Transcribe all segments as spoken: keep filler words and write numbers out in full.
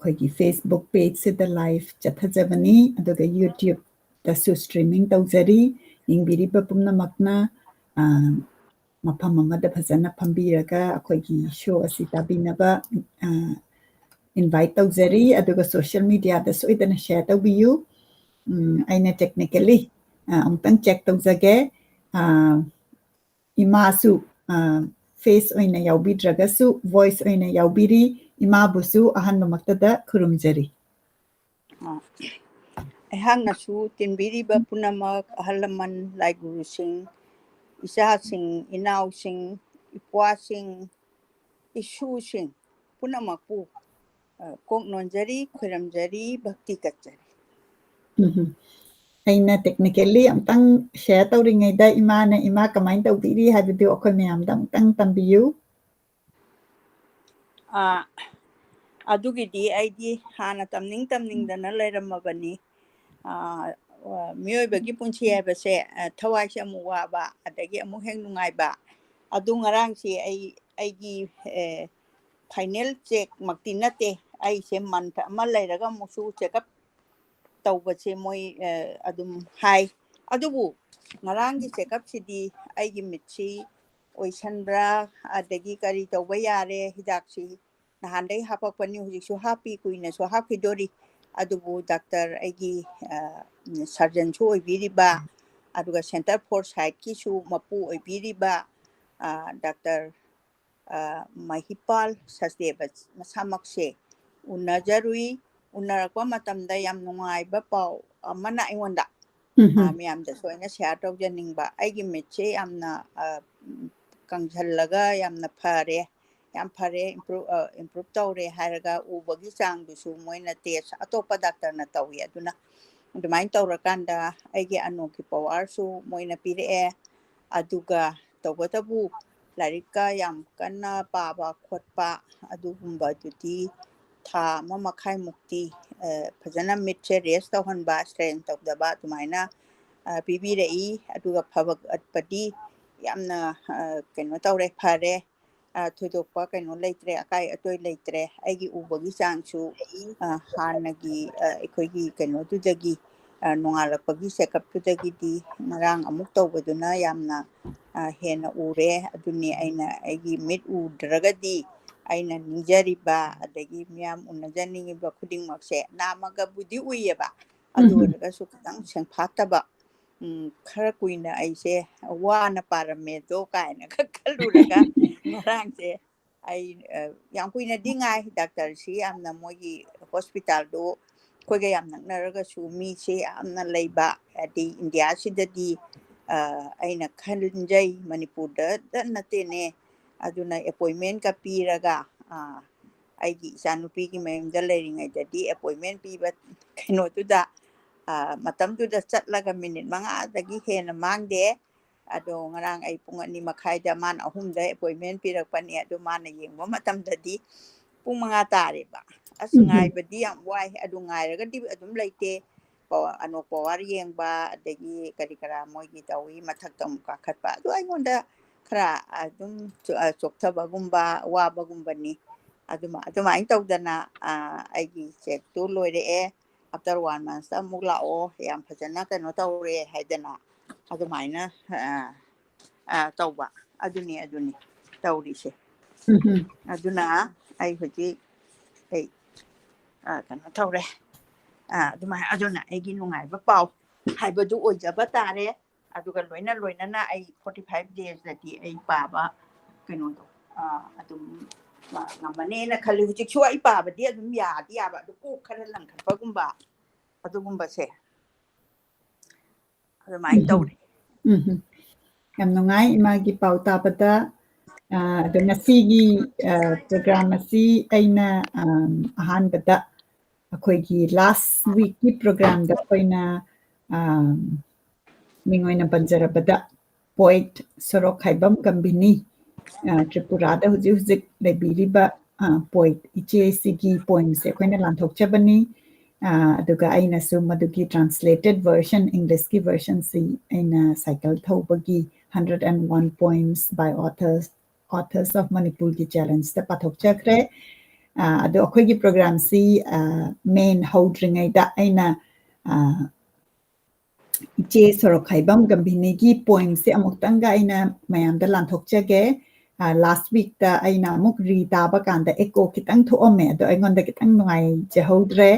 ꯑꯩꯈꯣꯏꯒꯤ Facebook pageꯁꯤꯗ live ꯆꯠꯊꯖꯕꯅꯤ, ꯑꯗꯨꯒ YouTubeꯇꯁꯨ streaming ꯇꯧꯖꯔꯤ꯫ ꯌꯦꯡꯕꯤꯔꯤꯕ ꯄꯨꯝꯅꯃꯛꯅ, ꯑ, ꯃꯐꯝ ꯑꯃꯗ ꯐꯖꯅ ꯐꯝꯕꯤꯔꯒ ꯑꯩꯈꯣꯏꯒꯤ show ꯑꯁꯤ ꯇꯥꯕꯤꯅꯕ, ꯑ, invite ꯇꯧꯖꯔꯤ꯫ ꯑꯗꯨꯒ social mediaꯗ ꯁꯣꯏꯗꯅ share ꯇꯧꯕꯤꯌꯨ꯫ ꯎꯝ, ꯑꯩꯅ technically, ꯑ, ꯑꯃꯨꯛꯇꯪ check ꯇꯧꯖꯒꯦ꯫ ꯑ, ꯏꯃꯥꯁꯨ, ꯑ, face ꯑꯣꯏꯅ ꯌꯥꯎꯕꯤꯗ꯭ꯔꯒꯁꯨ voice ꯑꯣꯏꯅ ꯌꯥꯎꯕꯤꯔꯤ꯫ ꯏꯃꯥꯕꯨꯁꯨ ꯑꯍꯥꯟꯕꯃꯛꯇꯗ ꯈꯨꯔꯨꯝꯖꯔꯤ꯫ ꯑ, ꯑꯩꯍꯥꯛꯅꯁꯨ ꯇꯤꯟꯕꯤꯔꯤꯕ ꯄꯨꯝꯅꯃꯛ, ꯑꯍꯜ ꯂꯃꯟ, ꯂꯥꯏꯒꯨꯔꯨꯁꯤꯡ, ꯏꯆꯥꯁꯤꯡ, ꯏꯅꯥꯎꯁꯤꯡ, ꯏꯄ꯭ꯋꯥꯁꯤꯡ, ꯏꯁꯨꯁꯤꯡ ꯄꯨꯝꯅꯃꯛꯄꯨ, ꯑ, ꯀꯣꯛ ꯅꯣꯟꯖꯔꯤ, ꯈꯣꯏꯔꯝꯖꯔꯤ, ꯚꯛꯇꯤ ꯀꯠꯆꯔꯤ꯫ ꯎꯝ꯫ ꯑꯩꯅ technically ꯑꯝꯇꯪ share ꯇꯧꯔꯤꯉꯩꯗ ꯏꯃꯥꯅ, ꯏꯃꯥ ꯀꯃꯥꯏꯅ ꯇꯧꯕꯤꯔꯤ ꯍꯥꯏꯕꯗꯨ ꯑꯩꯈꯣꯏ ꯃꯌꯥꯝꯗ ꯑꯃꯨꯛꯇꯪ ꯇꯝꯕꯤꯌꯨ꯫ ꯑ, ꯑꯗꯨꯒꯤꯗꯤ ꯑꯩꯗꯤ ꯍꯥꯟꯅ ꯇꯝꯅꯤꯡ ꯇꯝꯅꯤꯡꯗꯅ ꯂꯩꯔꯝꯃꯕꯅꯤ꯫ ꯑ, ꯑ, ꯃꯤꯑꯣꯏꯕꯒꯤ ꯄꯨꯟꯁꯤ ꯍꯥꯏꯕꯁꯦ, ꯑ, ꯊꯋꯥꯏꯁꯦ ꯑꯃꯨꯛ ꯋꯥꯕ, ꯑꯗꯒꯤ ꯑꯃꯨꯛ ꯍꯦꯛ ꯅꯨꯡꯉꯥꯏꯕ꯫ ꯑꯗꯨ ꯉꯔꯥꯡꯁꯦ ꯑꯩ, ꯑꯩꯒꯤ, ꯑꯦ, final checkꯃꯛꯇꯤ ꯅꯠꯇꯦ꯫ ꯑꯩꯁꯦ month ꯑꯃ ꯂꯩꯔꯒ ꯑꯃꯨꯛꯁꯨ checkup ꯇꯧꯕꯁꯦ ꯃꯣꯏ, ꯑ, ꯑꯗꯨꯝ ꯍꯥꯏ꯫ ꯑꯗꯨꯕꯨ ꯉꯔꯥꯡꯒꯤ checkupꯁꯤꯗꯤ ꯑꯩꯒꯤ ꯃꯤꯠꯁꯤ ꯑꯣꯏꯁꯟꯕ꯭ꯔꯥ, ꯑꯗꯒꯤ ꯀꯔꯤ ꯇꯧꯕ ꯌꯥꯔꯦ, ꯍꯤꯗꯥꯛꯁꯤ ꯅꯍꯥꯟꯗꯩ ꯍꯥꯞꯄꯛꯄꯅꯤ, ꯍꯧꯖꯤꯛꯁꯨ ꯍꯥꯞꯄꯤ, ꯀꯨꯏꯅꯁꯨ ꯍꯥꯞꯈꯤꯗꯣꯔꯤ꯫ ꯑꯗꯨꯕꯨ doctor ꯑꯩꯒꯤ, ꯑ, surgeonꯁꯨ ꯑꯣꯏꯕꯤꯔꯤꯕ, ꯑꯗꯨꯒ Centre for Sightꯀꯤꯁꯨ ꯃꯄꯨ ꯑꯣꯏꯕꯤꯔꯤꯕ, ꯑ, doctor, ꯑ, ꯃꯍꯤꯄꯥꯜ ꯁꯆꯗꯦꯕ ꯃꯁꯥꯃꯛꯁꯦ ꯎꯅꯖꯔꯨꯏ꯫ ꯎꯅꯔꯛꯄ ꯃꯇꯝꯗ ꯌꯥꯝ ꯅꯨꯡꯉꯥꯏꯕ ꯄꯥꯎ ꯑꯃꯅ ꯑꯩꯉꯣꯟꯗ, ꯎꯝ꯫ ꯑ, ꯃꯌꯥꯝꯗꯁꯨ ꯑꯩꯅ share ꯇꯧꯖꯅꯤꯡꯕ꯫ ꯑꯩꯒꯤ ꯃꯤꯠꯁꯦ ꯌꯥꯝꯅ, ꯑ, ꯀꯪꯁꯜꯂꯒ ꯌꯥꯝꯅ ꯐꯔꯦ, ꯌꯥꯝ ꯐꯔꯦ, improve, ꯑ, improve ꯇꯧꯔꯦ ꯍꯥꯏꯔꯒ ꯎꯕꯒꯤ ꯆꯥꯡꯗꯨꯁꯨ ꯃꯣꯏꯅ test ꯑꯇꯣꯞꯄ doctorꯅ ꯇꯧꯏ꯫ ꯑꯗꯨꯅ ꯑꯗꯨꯃꯥꯏꯅ ꯇꯧꯔꯀꯥꯟꯗ ꯑꯩꯒꯤ ꯑꯅꯣꯛꯀꯤ powerꯁꯨ ꯃꯣꯏꯅ ꯄꯤꯔꯛꯑꯦ꯫ ꯑꯗꯨꯒ ꯇꯧꯕꯇꯕꯨ ꯂꯥꯏꯔꯤꯛꯀ ꯌꯥꯝ ꯀꯟꯅ ꯄꯥꯕ ꯈꯣꯠꯄ ꯑꯗꯨꯒꯨꯝꯕꯗꯨꯗꯤ ꯊꯥ ꯑꯃ ꯃꯈꯥꯏꯃꯨꯛꯇꯤ, ꯑ, ꯐꯖꯅ ꯃꯤꯠꯁꯦ rest ꯇꯧꯍꯟꯕ, strain ꯇꯧꯗꯕ ꯑꯗꯨꯃꯥꯏꯅ, ꯑ, ꯄꯤꯕꯤꯔꯛꯏ꯫ ꯑꯗꯨꯒ ꯐꯒꯠꯄꯗꯤ ꯌꯥꯝꯅ, ꯑ, ꯀꯩꯅꯣ ꯇꯧꯔꯦ, ꯐꯔꯦ꯫ ꯑ, ꯊꯣꯏꯗꯣꯛꯄ ꯀꯩꯅꯣ ꯂꯩꯇ꯭ꯔꯦ, ꯑꯀꯥꯏ ꯑꯇꯣꯏ ꯂꯩꯇ꯭ꯔꯦ꯫ ꯑꯩꯒꯤ ꯎꯕꯒꯤ ꯆꯥꯡꯁꯨ, ꯑ, ꯍꯥꯟꯅꯒꯤ, ꯑ, ꯑꯩꯈꯣꯏꯒꯤ ꯀꯩꯅꯣꯗꯨꯗꯒꯤ, ꯑ, ꯅꯣꯡꯉꯥꯜꯂꯛꯄꯒꯤ checkup-ꯇꯨꯗꯒꯤꯗꯤ ꯉꯔꯥꯡ ꯑꯃꯨꯛ ꯇꯧꯕꯗꯨꯅ ꯌꯥꯝꯅ, ꯑ, ꯍꯦꯟꯅ ꯎꯔꯦ꯫ ꯑꯗꯨꯅꯤ ꯑꯩꯅ ꯑꯩꯒꯤ ꯃꯤꯠ ꯎꯗ꯭ꯔꯒꯗꯤ ꯑꯩꯅ ꯅꯤꯡꯖꯔꯤꯕ ꯑꯗꯒꯤ ꯃꯤꯌꯥꯝ ꯎꯅꯖꯅꯤꯡꯉꯤꯕ ꯈꯨꯗꯤꯡꯃꯛꯁꯦ ꯅꯥꯝꯃꯒꯕꯨꯗꯤ ꯎꯏꯌꯦꯕ, ꯑꯗꯨ ꯎꯝ꯫ ꯑꯣꯏꯔꯒꯁꯨ ꯈꯤꯇꯪ ꯁꯦꯡꯐꯥꯠꯇꯕ, ꯎꯝ, ꯈꯔ ꯀꯨꯏꯅ ꯑꯩꯁꯦ ꯋꯥꯅ ꯄꯥꯔꯝꯃꯦꯗꯣ ꯀꯥꯏꯅꯒ ꯈꯜꯂꯨꯔꯒ ꯉꯔꯥꯡꯁꯦ ꯑꯩ, ꯑ, ꯌꯥꯝ ꯀꯨꯏꯅꯗꯤ ꯉꯥꯏ꯫ ꯗꯥꯛꯇꯔꯁꯤ ꯌꯥꯝꯅ ꯃꯣꯏꯒꯤ hospital-ꯗꯨ ꯑꯩꯈꯣꯏꯒ ꯌꯥꯝ ꯅꯛꯅꯔꯒꯁꯨ ꯃꯤꯁꯦ ꯌꯥꯝꯅ ꯂꯩꯕ, ꯍꯥꯏꯗꯤ ꯏꯟꯗꯤꯌꯥꯁꯤꯗꯗꯤ, ꯑ, ꯑꯩꯅ ꯈꯟꯖꯩ ꯃꯅꯤꯄꯨꯔꯗꯗ ꯅꯠꯇꯦꯅꯦ꯫ ꯑꯗꯨꯅ appointment-ꯀ ꯄꯤꯔꯒ, ꯑ, ꯑꯩꯒꯤ ꯏꯆꯥꯅꯨꯄꯤꯒꯤ ꯃꯌꯨꯝꯗ ꯂꯩꯔꯤꯉꯩꯗꯗꯤ appointment ꯄꯤꯕ ꯀꯩꯅꯣꯗꯨꯗ, ꯑ, ꯃꯇꯝꯗꯨꯗ ꯆꯠꯂꯒ ꯃꯤꯅꯤꯠ ꯃꯉꯥꯗꯒꯤ ꯍꯦꯟꯅ ꯃꯥꯡꯗꯦ꯫ ꯑꯗꯣ ꯉꯔꯥꯡ ꯑꯩ ꯄꯨꯡ ꯑꯅꯤ ꯃꯈꯥꯏꯗ, ꯃꯥꯅ ꯑꯍꯨꯝꯗ appointment ꯄꯤꯔꯛꯄꯅꯦ꯫ ꯑꯗꯣ ꯃꯥꯅ ꯌꯦꯡꯕ ꯃꯇꯝꯗꯗꯤ ꯄꯨꯡ ꯃꯉꯥ ꯇꯥꯔꯦꯕ꯫ ꯑꯁ, ꯎꯝ꯫ ꯉꯥꯏꯕꯗꯤ ꯌꯥꯝ ꯋꯥꯏ꯫ ꯑꯗꯨ ꯉꯥꯏꯔꯒꯗꯤ ꯑꯗꯨꯝ ꯂꯩꯇꯦ꯫ ꯄꯋꯥ-, ꯑꯅꯣꯛ power ꯌꯦꯡꯕ, ꯑꯗꯒꯤ ꯀꯔꯤ ꯀꯔꯥ ꯃꯣꯏꯒꯤ ꯇꯧꯏ, ꯃꯊꯛꯇ ꯑꯃꯨꯛ ꯀꯥꯈꯠꯄ꯫ ꯑꯗꯨ ꯑꯩꯉꯣꯟꯗ ꯈꯔ ꯑꯗꯨꯝ ꯆꯣ-, ꯑ, ꯆꯣꯛꯊꯕꯒꯨꯝꯕ, ꯋꯥꯕꯒꯨꯝꯕꯅꯤ꯫ ꯑꯗꯨꯃ-, ꯑꯗꯨꯃꯥꯏꯅ ꯇꯧꯗꯅ, ꯑ, ꯑꯩꯒꯤ check-ꯇꯨ ꯂꯣꯏꯔꯛꯑꯦ꯫ After one month-ꯇ ꯑꯃꯨꯛ ꯂꯥꯛꯑꯣ, ꯌꯥꯝ ꯐꯖꯅ ꯀꯩꯅꯣ ꯇꯧꯔꯦ ꯍꯥꯏꯗꯅ ꯑꯗꯨꯃꯥꯏꯅ, ꯑ, ꯑ, ꯇꯧꯕ꯫ ꯑꯗꯨꯅꯤ, ꯑꯗꯨꯅꯤ ꯇꯧꯔꯤꯁꯦ꯫ ꯎꯝ, ꯎꯝ꯫ ꯑꯗꯨꯅ ꯑꯩ ꯍꯧꯖꯤꯛ ꯑꯩ, ꯑ, ꯀꯩꯅꯣ ꯇꯧꯔꯦ꯫ ꯑ, ꯑꯗꯨꯃꯥꯏ-, ꯑꯗꯨꯅ ꯑꯩꯒꯤ ꯅꯨꯡꯉꯥꯏꯕ ꯄꯥꯎ ꯍꯥꯏꯕꯗꯨ ꯑꯣꯏꯖꯕ ꯇꯥꯔꯦ꯫ ꯑꯗꯨꯒ ꯂꯣꯏꯅ ꯂꯣꯏꯅꯅ ꯑꯩ forty five days-ꯇꯗꯤ ꯑꯩ ꯄꯥꯕ ꯀꯩꯅꯣꯗꯣ, ꯑ, ꯑꯗꯨꯝ, ꯑ, ꯉꯝꯃꯅꯦꯅ ꯈꯜꯂꯤ꯫ ꯍꯧꯖꯤꯛꯁꯨ ꯑꯩ ꯄꯥꯕꯗꯤ ꯑꯗꯨꯝ ꯌꯥꯗꯤ ꯌꯥꯕ, ꯑꯗꯨ ꯀꯣꯛ ꯈꯔ ꯂꯪꯈꯠꯄꯒꯨꯝꯕ, ꯑꯗꯨꯒꯨꯝꯕꯁꯦ ꯑꯗꯨꯃꯥꯏꯅ ꯎꯝ꯫ ꯇꯧꯔꯦ꯫ ꯎꯝ꯫ ꯌꯥꯝ ꯅꯨꯡꯉꯥꯏ ꯏꯃꯥꯒꯤ ꯄꯥꯎ ꯇꯥꯕꯗ꯫ ꯑ, ꯑꯗꯣ ꯉꯁꯤꯒꯤ, ꯑ, program ꯑꯁꯤ ꯑꯩꯅ, ꯑꯝ, ꯑꯍꯥꯟꯕꯗ ꯑꯩꯈꯣꯏꯒꯤ last week-ꯀꯤ program-ꯗ ꯑꯩꯈꯣꯏꯅ, ꯑꯝ, ꯃꯤꯡ ꯑꯣꯏꯅ ꯄꯟꯖꯔꯕꯗ poet ꯁꯣꯔꯣꯛꯈꯥꯏꯕꯝ ꯒꯝꯚꯤꯅꯤ, ꯑ, ꯇ꯭ꯔꯤꯄꯨꯔꯥꯗ ꯍꯧꯖꯤꯛ ꯍꯧꯖꯤꯛ ꯂꯩꯕꯤꯔꯤꯕ, ꯑ, poet ꯏꯆꯦꯁꯤꯒꯤ poem-ꯁꯦ ꯑꯩꯈꯣꯏꯅ ꯂꯥꯟꯊꯣꯛꯆꯕꯅꯤ꯫ ꯑ, ꯑꯗꯨꯒ ꯑꯩꯅꯁꯨ ꯃꯗꯨꯒꯤ translated version, English-ꯀꯤ version-ꯁꯤ ꯑꯩꯅ cycle ꯊꯧꯕꯒꯤ hundred and one poems by authors Authors of Manipur ꯒꯤ challenge ꯇ ꯄꯥꯊꯣꯛꯆꯈ꯭ꯔꯦ꯫ ꯑ, ꯑꯗꯣ ꯑꯩꯈꯣꯏꯒꯤ program ꯁꯤ, ꯑ, main ꯍꯧꯗ꯭ꯔꯤꯉꯩꯗ ꯑꯩꯅ, ꯑ, ꯏꯆꯦ ꯁꯣꯔꯣꯛꯈꯥꯏꯕꯝ ꯒꯝꯚꯤꯅꯤꯒꯤ poem ꯁꯦ ꯑꯃꯨꯛꯇꯪꯒ ꯑꯩꯅ ꯃꯌꯥꯝꯗ ꯂꯥꯟꯊꯣꯛꯆꯒꯦ꯫ ꯑ, last week ꯇ ꯑꯩꯅ ꯑꯃꯨꯛ re ꯇꯥꯕ ꯀꯥꯟꯗ echo ꯈꯤꯇꯪ ꯊꯣꯛꯑꯝꯃꯦ, ꯑꯗꯣ ꯑꯩꯉꯣꯟꯗ ꯈꯤꯇꯪ ꯅꯨꯡꯉꯥꯏꯖꯍꯧꯗ꯭ꯔꯦ꯫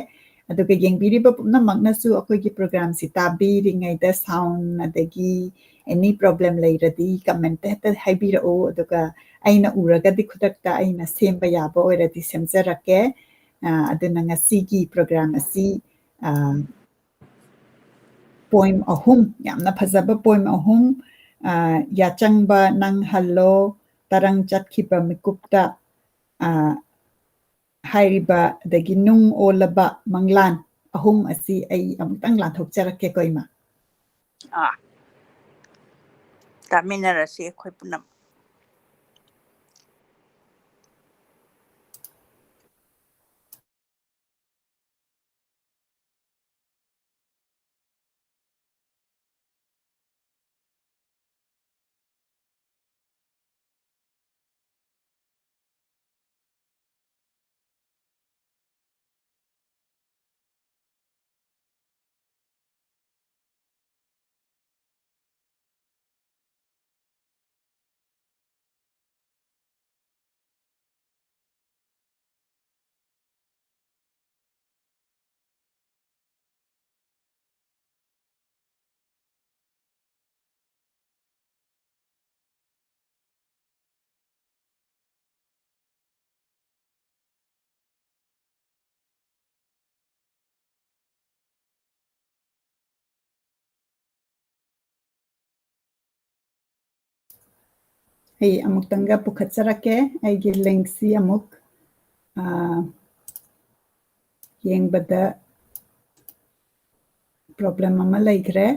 ꯑꯗꯨꯒ ꯌꯦꯡꯕꯤꯔꯤꯕ ꯄꯨꯝꯅꯃꯛꯅꯁꯨ ꯑꯩꯈꯣꯏꯒꯤ program ꯁꯤ ꯇꯥꯕꯤꯔꯤꯉꯩꯗ sound ꯑꯗꯒꯤ any problem ꯂꯩꯔꯗꯤ comment ꯇ ꯍꯦꯛꯇ ꯍꯥꯏꯕꯤꯔꯛꯎ, ꯑꯗꯨꯒ ꯑꯩꯅ ꯎꯔꯒꯗꯤ ꯈꯨꯗꯛꯇ ꯑꯩꯅ ꯁꯦꯝꯕ ꯌꯥꯕ ꯑꯣꯏꯔꯗꯤ ꯁꯦꯝꯖꯔꯛꯀꯦ꯫ ꯑ, ꯑꯗꯨꯅ ꯉꯁꯤꯒꯤ program ꯑꯁꯤ, ꯑ, poem ꯑꯍꯨꯝ, ꯌꯥꯝꯅ ꯐꯖꯕ poem ꯑꯍꯨꯝ, ꯑ, ꯌꯥꯆꯪꯕ ꯅꯪ ꯍꯜꯂꯣ, ꯇꯔꯪ ꯆꯠꯈꯤꯕ ꯃꯤꯀꯨꯞꯇ, ꯑ, ꯍꯥꯏꯔꯤꯕ, ꯑꯗꯒꯤ ꯅꯨꯡ ꯑꯣꯜꯂꯕ ꯃꯪꯂꯥꯟ ꯑꯍꯨꯝ ꯑꯁꯤ ꯑꯩ ꯑꯃꯨꯛꯇꯪ ꯂꯥꯟꯊꯣꯛꯆꯔꯛꯀꯦꯀꯣ, ꯏꯃꯥ꯫ ꯑꯥ, ꯇꯥꯃꯤꯟꯅꯔꯁꯤ ꯑꯩꯈꯣꯏ ꯄꯨꯝꯅꯃꯛ꯫ ꯑꯩ ꯑꯃꯨꯛꯇꯪꯒ ꯄꯨꯈꯠꯆꯔꯛꯀꯦ, ꯑꯩꯒꯤ link ꯁꯤ ꯑꯃꯨꯛ, ꯑ, ꯌꯦꯡꯕꯗ problem ꯑꯃ ꯂꯩꯈ꯭ꯔꯦ꯫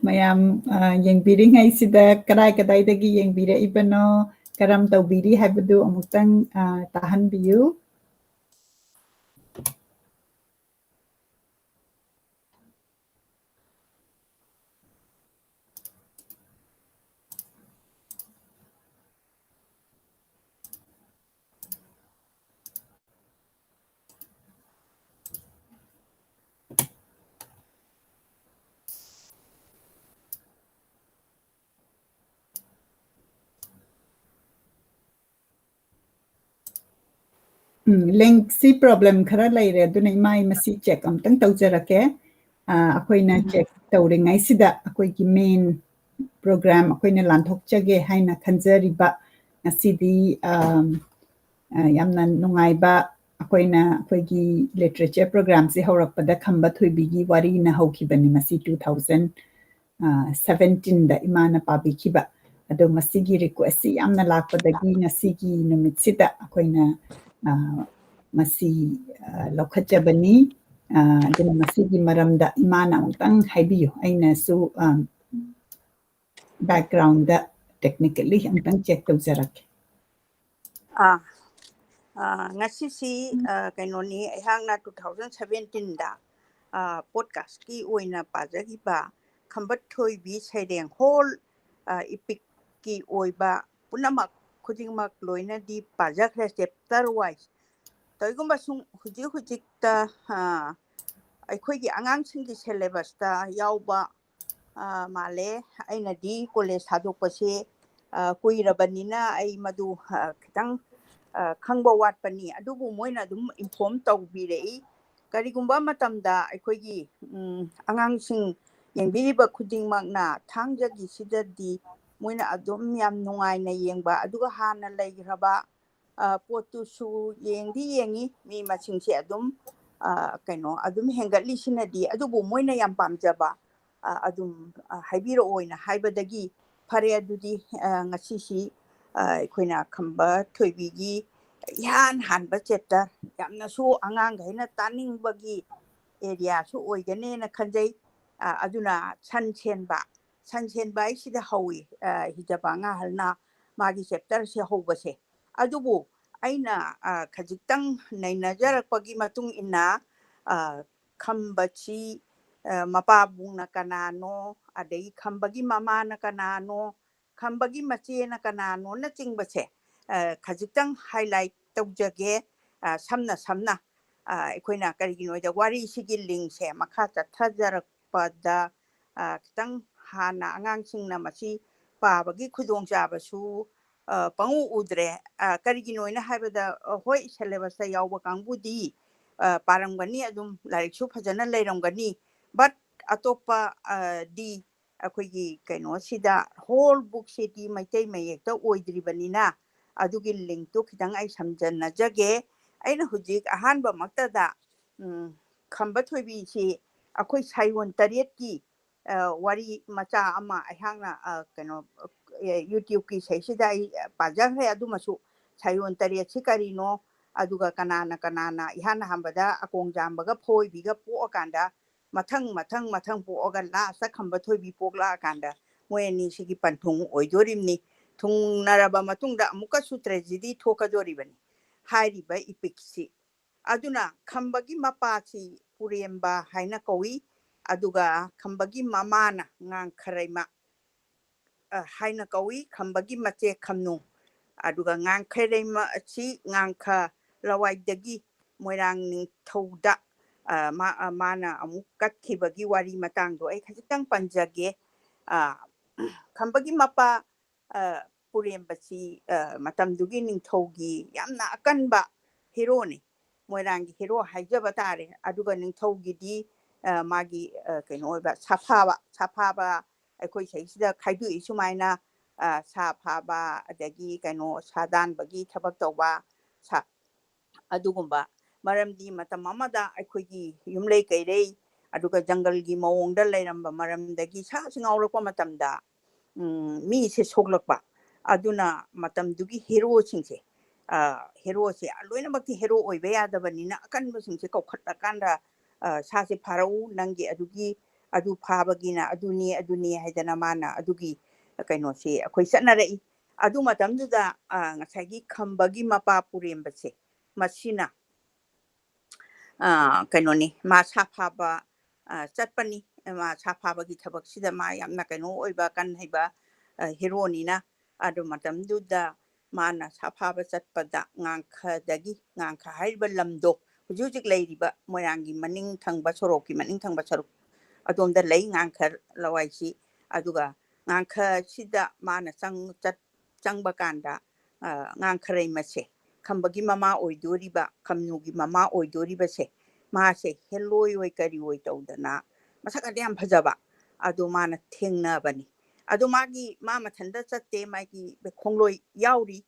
ꯃꯌꯥꯝ, ꯑ, ꯌꯦꯡꯕꯤꯔꯤꯉꯩꯁꯤꯗ ꯀꯗꯥꯏ ꯀꯗꯥꯏꯗꯒꯤ ꯌꯦꯡꯕꯤꯔꯛꯏꯕꯅꯣ, ꯀꯔꯝ ꯇꯧꯕꯤꯔꯤ ꯍꯥꯏꯕꯗꯨ ꯑꯃꯨꯛꯇꯪ, ꯑ, ꯇꯥꯍꯟꯕꯤꯌꯨ꯫ ꯎꯝ, ꯂꯤꯡꯁꯤ ꯄ꯭ꯔꯣꯕ꯭ꯂꯦꯝ ꯈꯔ ꯂꯩꯔꯦ, ꯑꯗꯨꯅ ꯏꯃꯥ, ꯑꯩ ꯃꯁꯤ ꯆꯦꯛ ꯑꯝꯇꯪ ꯇꯧꯖꯔꯛꯀꯦ꯫ ꯑ, ꯑꯩꯈꯣꯏꯅ ꯎꯝ꯫ ꯆꯦꯛ ꯇꯧꯔꯤꯉꯩꯁꯤꯗ ꯑꯩꯈꯣꯏꯒꯤ ꯃꯦꯟ ꯄ꯭ꯔꯣꯒ꯭ꯔꯥꯝ ꯑꯩꯈꯣꯏꯅ ꯂꯥꯟꯊꯣꯛꯆꯒꯦ ꯍꯥꯏꯅ ꯈꯟꯖꯔꯤꯕ ꯉꯁꯤꯗꯤ, ꯑꯝ, ꯑ, ꯌꯥꯝꯅ ꯅꯨꯡꯉꯥꯏꯕ, ꯑꯩꯈꯣꯏꯅ ꯑꯩꯈꯣꯏꯒꯤ ꯂꯤꯇꯔꯦꯆꯔ ꯄ꯭ꯔꯣꯒ꯭ꯔꯥꯝꯁꯤ ꯍꯧꯔꯛꯄꯗ ꯈꯝꯕ ꯊꯣꯏꯕꯤꯒꯤ ꯋꯥꯔꯤꯅ ꯍꯧꯈꯤꯕꯅꯤ꯫ ꯃꯁꯤ two thousand, ꯑ, seventeen ꯗ ꯏꯃꯥꯅ ꯄꯥꯕꯤꯈꯤꯕ꯫ ꯑꯗꯣ ꯃꯁꯤꯒꯤ ꯔꯤꯀ꯭ꯋꯦꯁꯁꯤ ꯌꯥꯝꯅ ꯂꯥꯛꯄꯗꯒꯤ ꯉꯁꯤꯒꯤ ꯅꯨꯃꯤꯠꯁꯤꯗ ꯑꯩꯈꯣꯏꯅ, ꯑ, ꯃꯁꯤ, ꯑ, ꯂꯧꯈꯠꯆꯕꯅꯤ꯫ ꯑ, ꯑꯗꯨꯅ ꯃꯁꯤꯒꯤ ꯃꯔꯝꯗ ꯏꯃꯥꯅ ꯑꯃꯨꯛꯇꯪ ꯍꯥꯏꯕꯤꯌꯨ꯫ ꯑꯩꯅꯁꯨ, ꯑ, ꯕꯦꯛꯒ꯭ꯔꯥꯎꯟꯗ ꯇꯦꯛꯅꯤꯀꯦꯜꯂꯤ ꯑꯃꯨꯛꯇꯪ ꯆꯦꯛ ꯇꯧꯖꯔꯛꯀꯦ꯫ ꯑꯥ, ꯑꯥ, ꯉꯁꯤꯁꯤ, ꯑꯥ, ꯀꯩꯅꯣꯅꯤ, ꯑꯩꯍꯥꯛꯅ two thousand seventeen ꯗ, ꯑꯥ, ꯄꯣꯗꯀꯥꯁꯀꯤ ꯑꯣꯏꯅ ꯄꯥꯖꯈꯤꯕ ꯈꯝꯕ ꯊꯣꯏꯕꯤ ꯁꯩꯔꯦꯡ ꯍꯣꯜ, ꯑꯥ, ꯏꯄꯤꯛꯀꯤ ꯑꯣꯏꯕ ꯄꯨꯝꯅꯃꯛ ꯈꯨꯗꯤꯡꯃꯛ ꯂꯣꯏꯅꯗꯤ ꯄꯥꯖꯈ꯭ꯔꯦ, ꯆꯦꯞꯇꯔ ꯋꯥꯏꯁ꯫ ꯀꯔꯤꯒꯨꯝꯕ ꯁꯨꯝ ꯍꯧꯖꯤꯛ ꯍꯧꯖꯤꯛꯇ, ꯑꯥ, ꯑꯩꯈꯣꯏꯒꯤ ꯑꯉꯥꯡꯁꯤꯡꯒꯤ ꯁꯦꯂꯦꯕꯁꯇ ꯌꯥꯎꯕ, ꯑꯥ, ꯃꯥꯜꯂꯦ꯫ ꯑꯩꯅꯗꯤ ꯀꯣꯂꯦꯖ ꯊꯥꯗꯣꯛꯄꯁꯦ, ꯑꯥ, ꯀꯨꯏꯔꯕꯅꯤꯅ ꯑꯩ ꯃꯗꯨ, ꯑꯥ, ꯈꯤꯇꯪ, ꯑꯥ, ꯈꯪꯕ ꯋꯥꯠꯄꯅꯤ꯫ ꯑꯗꯨꯕꯨ ꯃꯣꯏꯅ ꯑꯗꯨꯝ ꯏꯟꯐꯣꯔꯝ ꯇꯧꯕꯤꯔꯛꯏ꯫ ꯀꯔꯤꯒꯨꯝꯕ ꯃꯇꯝꯗ ꯑꯩꯈꯣꯏꯒꯤ, ꯎꯝ, ꯑꯉꯥꯡꯁꯤꯡ ꯌꯦꯡꯕꯤꯔꯤꯕ ꯈꯨꯗꯤꯡꯃꯛꯅ ꯊꯥꯡꯖꯒꯤꯁꯤꯗꯗꯤ ꯃꯣꯏꯅ ꯑꯗꯨꯝ ꯌꯥꯝ ꯅꯨꯡꯉꯥꯏꯅ ꯌꯦꯡꯕ, ꯑꯗꯨꯒ ꯍꯥꯟꯅ ꯂꯩꯈ꯭ꯔꯕ, ꯑ, ꯄꯣꯠꯇꯨꯁꯨ ꯌꯦꯡꯗꯤ ꯌꯦꯡꯉꯤ, ꯃꯤ ꯃꯁꯤꯡꯁꯦ ꯑꯗꯨꯝ, ꯑ, ꯀꯩꯅꯣ, ꯑꯗꯨꯝ ꯍꯦꯟꯒꯠꯂꯤꯁꯤꯅꯗꯤ, ꯑꯗꯨꯕꯨ ꯃꯣꯏꯅ ꯌꯥꯝ ꯄꯥꯝꯖꯕ, ꯑ, ꯑꯗꯨꯝ, ꯑ, ꯍꯥꯏꯕꯤꯔꯛꯑꯣꯅ ꯍꯥꯏꯕꯗꯒꯤ ꯐꯔꯦ꯫ ꯑꯗꯨꯗꯤ, ꯑ, ꯉꯁꯤꯁꯤ, ꯑ, ꯑꯩꯈꯣꯏꯅ ꯈꯝꯕ ꯊꯣꯏꯕꯤꯒꯤ ꯏꯍꯥꯟ ꯍꯥꯟꯕ ꯆꯦꯞꯇꯔ, ꯌꯥꯝꯅꯁꯨ ꯑꯉꯥꯡꯈꯩꯅ ꯇꯥꯅꯤꯡꯕꯒꯤ ꯑꯦꯔꯤꯌꯥꯁꯨ ꯑꯣꯏꯒꯅꯦꯅ ꯈꯟꯖꯩ꯫ ꯑ, ꯑꯗꯨꯅ ꯁꯟ ꯁꯦꯟꯕ, ꯁꯟ ꯁꯦꯟꯕ ꯍꯥꯏꯁꯤꯗ ꯍꯧꯏ, ꯑ, ꯍꯤꯖꯕ ꯑꯉꯥꯡꯍꯜꯅ ꯃꯥꯒꯤ ꯆꯦꯞꯇꯔꯁꯦ ꯍꯧꯕꯁꯦ꯫ ꯑꯗꯨꯕꯨ ꯑꯩꯅ, ꯑ, ꯈꯖꯤꯛꯇꯪ ꯅꯩꯅꯖꯔꯛꯄꯒꯤ ꯃꯇꯨꯡ ꯏꯟꯅ, ꯑ, ꯈꯝꯕꯁꯤ, ꯑ, ꯃꯄꯥꯕꯨꯡꯅ ꯀꯅꯥꯅꯣ, ꯑꯗꯒꯤ ꯈꯝꯕꯒꯤ ꯃꯃꯥꯅ ꯀꯅꯥꯅꯣ, ꯈꯝꯕꯒꯤ ꯃꯆꯦꯅ ꯀꯅꯥꯅꯣꯅꯆꯤꯡꯕꯁꯦ, ꯑ, ꯈꯖꯤꯛꯇꯪ ꯍꯥꯏꯂꯥꯏꯠ ꯇꯧꯖꯒꯦ, ꯑ, ꯁꯝꯅ ꯁꯝꯅ꯫ ꯑ, ꯑꯩꯈꯣꯏꯅ ꯀꯔꯤꯒꯤꯅꯣ ꯍꯥꯏꯗ ꯋꯥꯔꯤꯁꯤꯒꯤ ꯂꯤꯡꯁꯦ ꯃꯈꯥ ꯆꯠꯊꯖꯔꯛꯄꯗ, ꯑ, ꯈꯤꯇꯪ ꯍꯥꯟꯅ ꯑꯉꯥꯡꯁꯤꯡꯅ ꯃꯁꯤ ꯄꯥꯕꯒꯤ ꯈꯨꯗꯣꯡꯆꯥꯕꯁꯨ ꯑ, ꯄꯪꯎ ꯎꯗ꯭ꯔꯦ꯫ ꯑ, ꯀꯔꯤꯒꯤꯅꯣ ꯍꯥꯏꯅ ꯍꯥꯏꯕꯗ, ꯑ, ꯍꯣꯏ, syllabus ꯇ ꯌꯥꯎꯕ ꯀꯥꯡꯕꯨꯗꯤ, ꯑ, ꯄꯥꯔꯝꯒꯅꯤ, ꯑꯗꯨꯝ ꯂꯥꯏꯔꯤꯛꯁꯨ ꯐꯖꯅ ꯂꯩꯔꯝꯒꯅꯤ, but ꯑꯇꯣꯞꯄ, ꯑ, ꯗꯤ ꯑꯩꯈꯣꯏꯒꯤ ꯀꯩꯅꯣꯁꯤꯗ whole book ꯁꯤꯗꯤ ꯃꯩꯇꯩ ꯃꯌꯦꯛꯇ ꯑꯣꯏꯗ꯭ꯔꯤꯕꯅꯤꯅ, ꯑꯗꯨꯒꯤ link ꯇꯨ ꯈꯤꯇꯪ ꯑꯩ ꯁꯝꯖꯟꯅꯖꯒꯦ꯫ ꯑꯩꯅ ꯍꯧꯖꯤꯛ ꯑꯍꯥꯟꯕꯃꯛꯇꯗ, ꯎꯝ, ꯈꯝꯕ ꯊꯣꯏꯕꯤꯁꯤ ꯑꯩꯈꯣꯏ ꯁꯥꯏꯑꯣꯟ ꯇꯔꯦꯠꯀꯤ, ꯑ, ꯋꯥꯔꯤ ꯃꯆꯥ ꯑꯃ ꯑꯩꯍꯥꯛꯅ, ꯑ, ꯀꯩꯅꯣ, ꯑ, YouTube ꯀꯤ ꯁꯩꯁꯤꯗ ꯑꯩ, ꯑ, ꯄꯥꯖꯈ꯭ꯔꯦ꯫ ꯑꯗꯨꯃꯁꯨ ꯁꯥꯏꯑꯣꯟ ꯇꯔꯦꯠꯁꯤ ꯀꯔꯤꯅꯣ, ꯑꯗꯨꯒ ꯀꯅꯥꯅ ꯀꯅꯥꯅ ꯏꯍꯥꯟ ꯍꯥꯟꯕꯗ ꯑꯀꯣꯡꯖꯥꯝꯕꯒ ꯐꯣꯏꯕꯤꯒ ꯄꯣꯛꯑꯀꯥꯟꯗ ꯃꯊꯪ ꯃꯊꯪ ꯃꯊꯪ ꯄꯣꯛꯑꯒ last ꯈꯝꯕ ꯊꯣꯏꯕꯤ ꯄꯣꯛꯂꯛꯑꯀꯥꯟꯗ ꯃꯣꯏ ꯑꯅꯤꯁꯤꯒꯤ ꯄꯟꯊꯨꯡ ꯑꯣꯏꯗꯣꯔꯤꯕꯅꯤ꯫ ꯊꯨꯡꯅꯔꯕ ꯃꯇꯨꯡꯗ ꯑꯃꯨꯛꯀꯁꯨ tragedy ꯊꯣꯛꯀꯗꯣꯔꯤꯕꯅꯤ ꯍꯥꯏꯔꯤꯕ epic ꯁꯤ꯫ ꯑꯗꯨꯅ ꯈꯝꯕꯒꯤ ꯃꯄꯥꯁꯤ ꯄꯨꯔꯦꯝꯕ ꯍꯥꯏꯅ ꯀꯧꯏ, ꯑꯗꯨꯒ ꯈꯝꯕꯒꯤ ꯃꯃꯥꯅ ꯉꯥꯡꯈꯔꯩꯃ, ꯑ, ꯍꯥꯏꯅ ꯀꯧꯏ, ꯈꯝꯕꯒꯤ ꯃꯆꯦ ꯈꯝꯅꯨ꯫ ꯑꯗꯨꯒ ꯉꯥꯡꯈꯔꯩꯃ ꯑꯁꯤ ꯉꯥꯡꯈ ꯂꯋꯥꯏꯗꯒꯤ ꯃꯣꯏꯔꯥꯡ ꯅꯤꯡꯊꯧꯗ, ꯑ, ꯃꯥ-, ꯑ, ꯃꯥꯅ ꯑꯃꯨꯛ ꯀꯠꯈꯤꯕꯒꯤ ꯋꯥꯔꯤ ꯃꯇꯥꯡꯗꯣ ꯑꯩ ꯈꯖꯤꯛꯇꯪ ꯄꯟꯖꯒꯦ꯫ ꯑ, ꯈꯝꯕꯒꯤ ꯃꯄꯥ, ꯑ, ꯄꯨꯔꯦꯝꯕꯁꯤ, ꯑ, ꯃꯇꯝꯗꯨꯒꯤ ꯅꯤꯡꯊꯧꯒꯤ ꯌꯥꯝꯅ ꯑꯀꯟꯕ ꯍꯦꯔꯣꯅꯤ꯫ ꯃꯣꯏꯔꯥꯡꯒꯤ ꯍꯦꯔꯣ ꯍꯥꯏꯖꯕ ꯇꯥꯔꯦ꯫ ꯑꯗꯨꯒ ꯅꯤꯡꯊꯧꯒꯤꯗꯤ, ꯑ, ꯃꯥꯒꯤ, ꯑ, ꯀꯩꯅꯣ ꯑꯣꯏꯕ ꯁꯥꯐꯥꯕ, ꯁꯥꯐꯥꯕ ꯑꯩꯈꯣꯏ ꯁꯤꯗꯩꯁꯤꯗ ꯈꯥꯏꯗꯣꯛꯏ ꯁꯨꯃꯥꯏꯅ, ꯑ, ꯁꯥ ꯐꯥꯕ, ꯑꯗꯒꯤ ꯀꯩꯅꯣ ꯁꯥ ꯗꯥꯟꯕꯒꯤ ꯊꯕꯛ ꯇꯧꯕ, ꯁꯥ-, ꯑꯗꯨꯒꯨꯝꯕ꯫ ꯃꯔꯝꯗꯤ ꯃꯇꯝ ꯑꯃꯗ ꯑꯩꯈꯣꯏꯒꯤ ꯌꯨꯝꯂꯩ ꯀꯩꯔꯩ, ꯑꯗꯨꯒ ꯖꯪꯒꯜꯒꯤ ꯃꯑꯣꯡꯗ ꯂꯩꯔꯝꯕ ꯃꯔꯝꯗꯒꯤ ꯁꯥꯁꯤ ꯉꯥꯎꯔꯛꯄ ꯃꯇꯝꯗ, ꯎꯝ, ꯃꯤꯁꯦ ꯁꯣꯛꯂꯛꯄ꯫ ꯑꯗꯨꯅ ꯃꯇꯝꯗꯨꯒꯤ ꯍꯦꯔꯣꯁꯤꯡꯁꯦ, ꯑ, ꯍꯦꯔꯣꯁꯦ ꯂꯣꯏꯅꯃꯛꯇꯤ ꯍꯦꯔꯣ ꯑꯣꯏꯕ ꯌꯥꯗꯕꯅꯤꯅ ꯑꯀꯟꯕꯁꯤꯡꯁꯦ ꯀꯧꯈꯠꯂꯀꯥꯟꯗ, ꯑ, "ꯁꯥꯁꯦ ꯐꯥꯔꯛꯎ, ꯅꯪꯒꯤ ꯑꯗꯨꯒꯤ, ꯑꯗꯨ ꯐꯥꯕꯒꯤꯅ ꯑꯗꯨꯅꯤ, ꯑꯗꯨꯅꯤ" ꯍꯥꯏꯗꯅ ꯃꯥꯅ ꯑꯗꯨꯒꯤ ꯀꯩꯅꯣꯁꯦ ꯑꯩꯈꯣꯏ ꯆꯠꯅꯔꯛꯏ꯫ ꯑꯗꯨ ꯃꯇꯝꯗꯨꯗ, ꯑ, ꯉꯁꯥꯏꯒꯤ ꯈꯝꯕꯒꯤ ꯃꯄꯥ ꯄꯨꯔꯦꯝꯕꯁꯦ, ꯃꯁꯤꯅ, ꯑ, ꯀꯩꯅꯣꯅꯤ, ꯃꯥ ꯁꯥ ꯐꯥꯕ, ꯑ, ꯆꯠꯄꯅꯤ꯫ ꯃꯥ ꯁꯥ ꯐꯥꯕꯒꯤ ꯊꯕꯛꯁꯤꯗ ꯃꯥ ꯌꯥꯝꯅ ꯀꯩꯅꯣ ꯑꯣꯏꯕ, ꯀꯟ ꯍꯩꯕ, ꯑ, ꯍꯦꯔꯣꯅꯤꯅ꯫ ꯑꯗꯨ ꯃꯇꯝꯗꯨꯗ ꯃꯥꯅ ꯁꯥ ꯐꯥꯕ ꯆꯠꯄꯗ ꯉꯥꯡꯈꯗꯒꯤ, ꯉꯥꯡꯈ ꯍꯥꯏꯔꯤꯕ ꯂꯝꯗꯣ ꯍꯧꯖꯤꯛ ꯍꯧꯖꯤꯛ ꯂꯩꯔꯤꯕ ꯃꯣꯏꯔꯥꯡꯒꯤ ꯃꯅꯤꯡ ꯊꯪꯕ ꯁꯣꯔꯣꯛꯀꯤ ꯃꯅꯤꯡ ꯊꯪꯕ ꯁꯔꯨꯛ ꯑꯗꯣꯝꯗ ꯂꯩ ꯉꯥꯡꯈ ꯂꯋꯥꯏꯁꯤ꯫ ꯑꯗꯨꯒ ꯉꯥꯡꯈꯁꯤꯗ ꯃꯥꯅ ꯆꯪ-, ꯆꯠ-, ꯆꯪꯕ ꯀꯥꯟꯗ, ꯑ, ꯉꯥꯡꯈꯔꯩꯃꯁꯦ, ꯈꯝꯕꯒꯤ ꯃꯃꯥ ꯑꯣꯏꯗꯣꯔꯤꯕ, ꯈꯝꯅꯨꯒꯤ ꯃꯃꯥ ꯑꯣꯏꯗꯣꯔꯤꯕꯁꯦ, ꯃꯥꯁꯦ ꯍꯦꯜꯂꯣꯏ ꯑꯣꯏ ꯀꯔꯤ ꯑꯣꯏ ꯇꯧꯗꯅ, ꯃꯁꯛ ꯑꯗꯨ ꯌꯥꯝ ꯐꯖꯕ, ꯑꯗꯨ ꯃꯥꯅ ꯊꯦꯡꯅꯕꯅꯤ꯫ ꯑꯗꯨ ꯃꯥꯒꯤ, ꯃꯥ ꯃꯊꯟꯇ ꯆꯠꯇꯦ, ꯃꯥꯒꯤ ꯈꯣꯡꯂꯣꯏ ꯌꯥꯎꯔꯤ꯫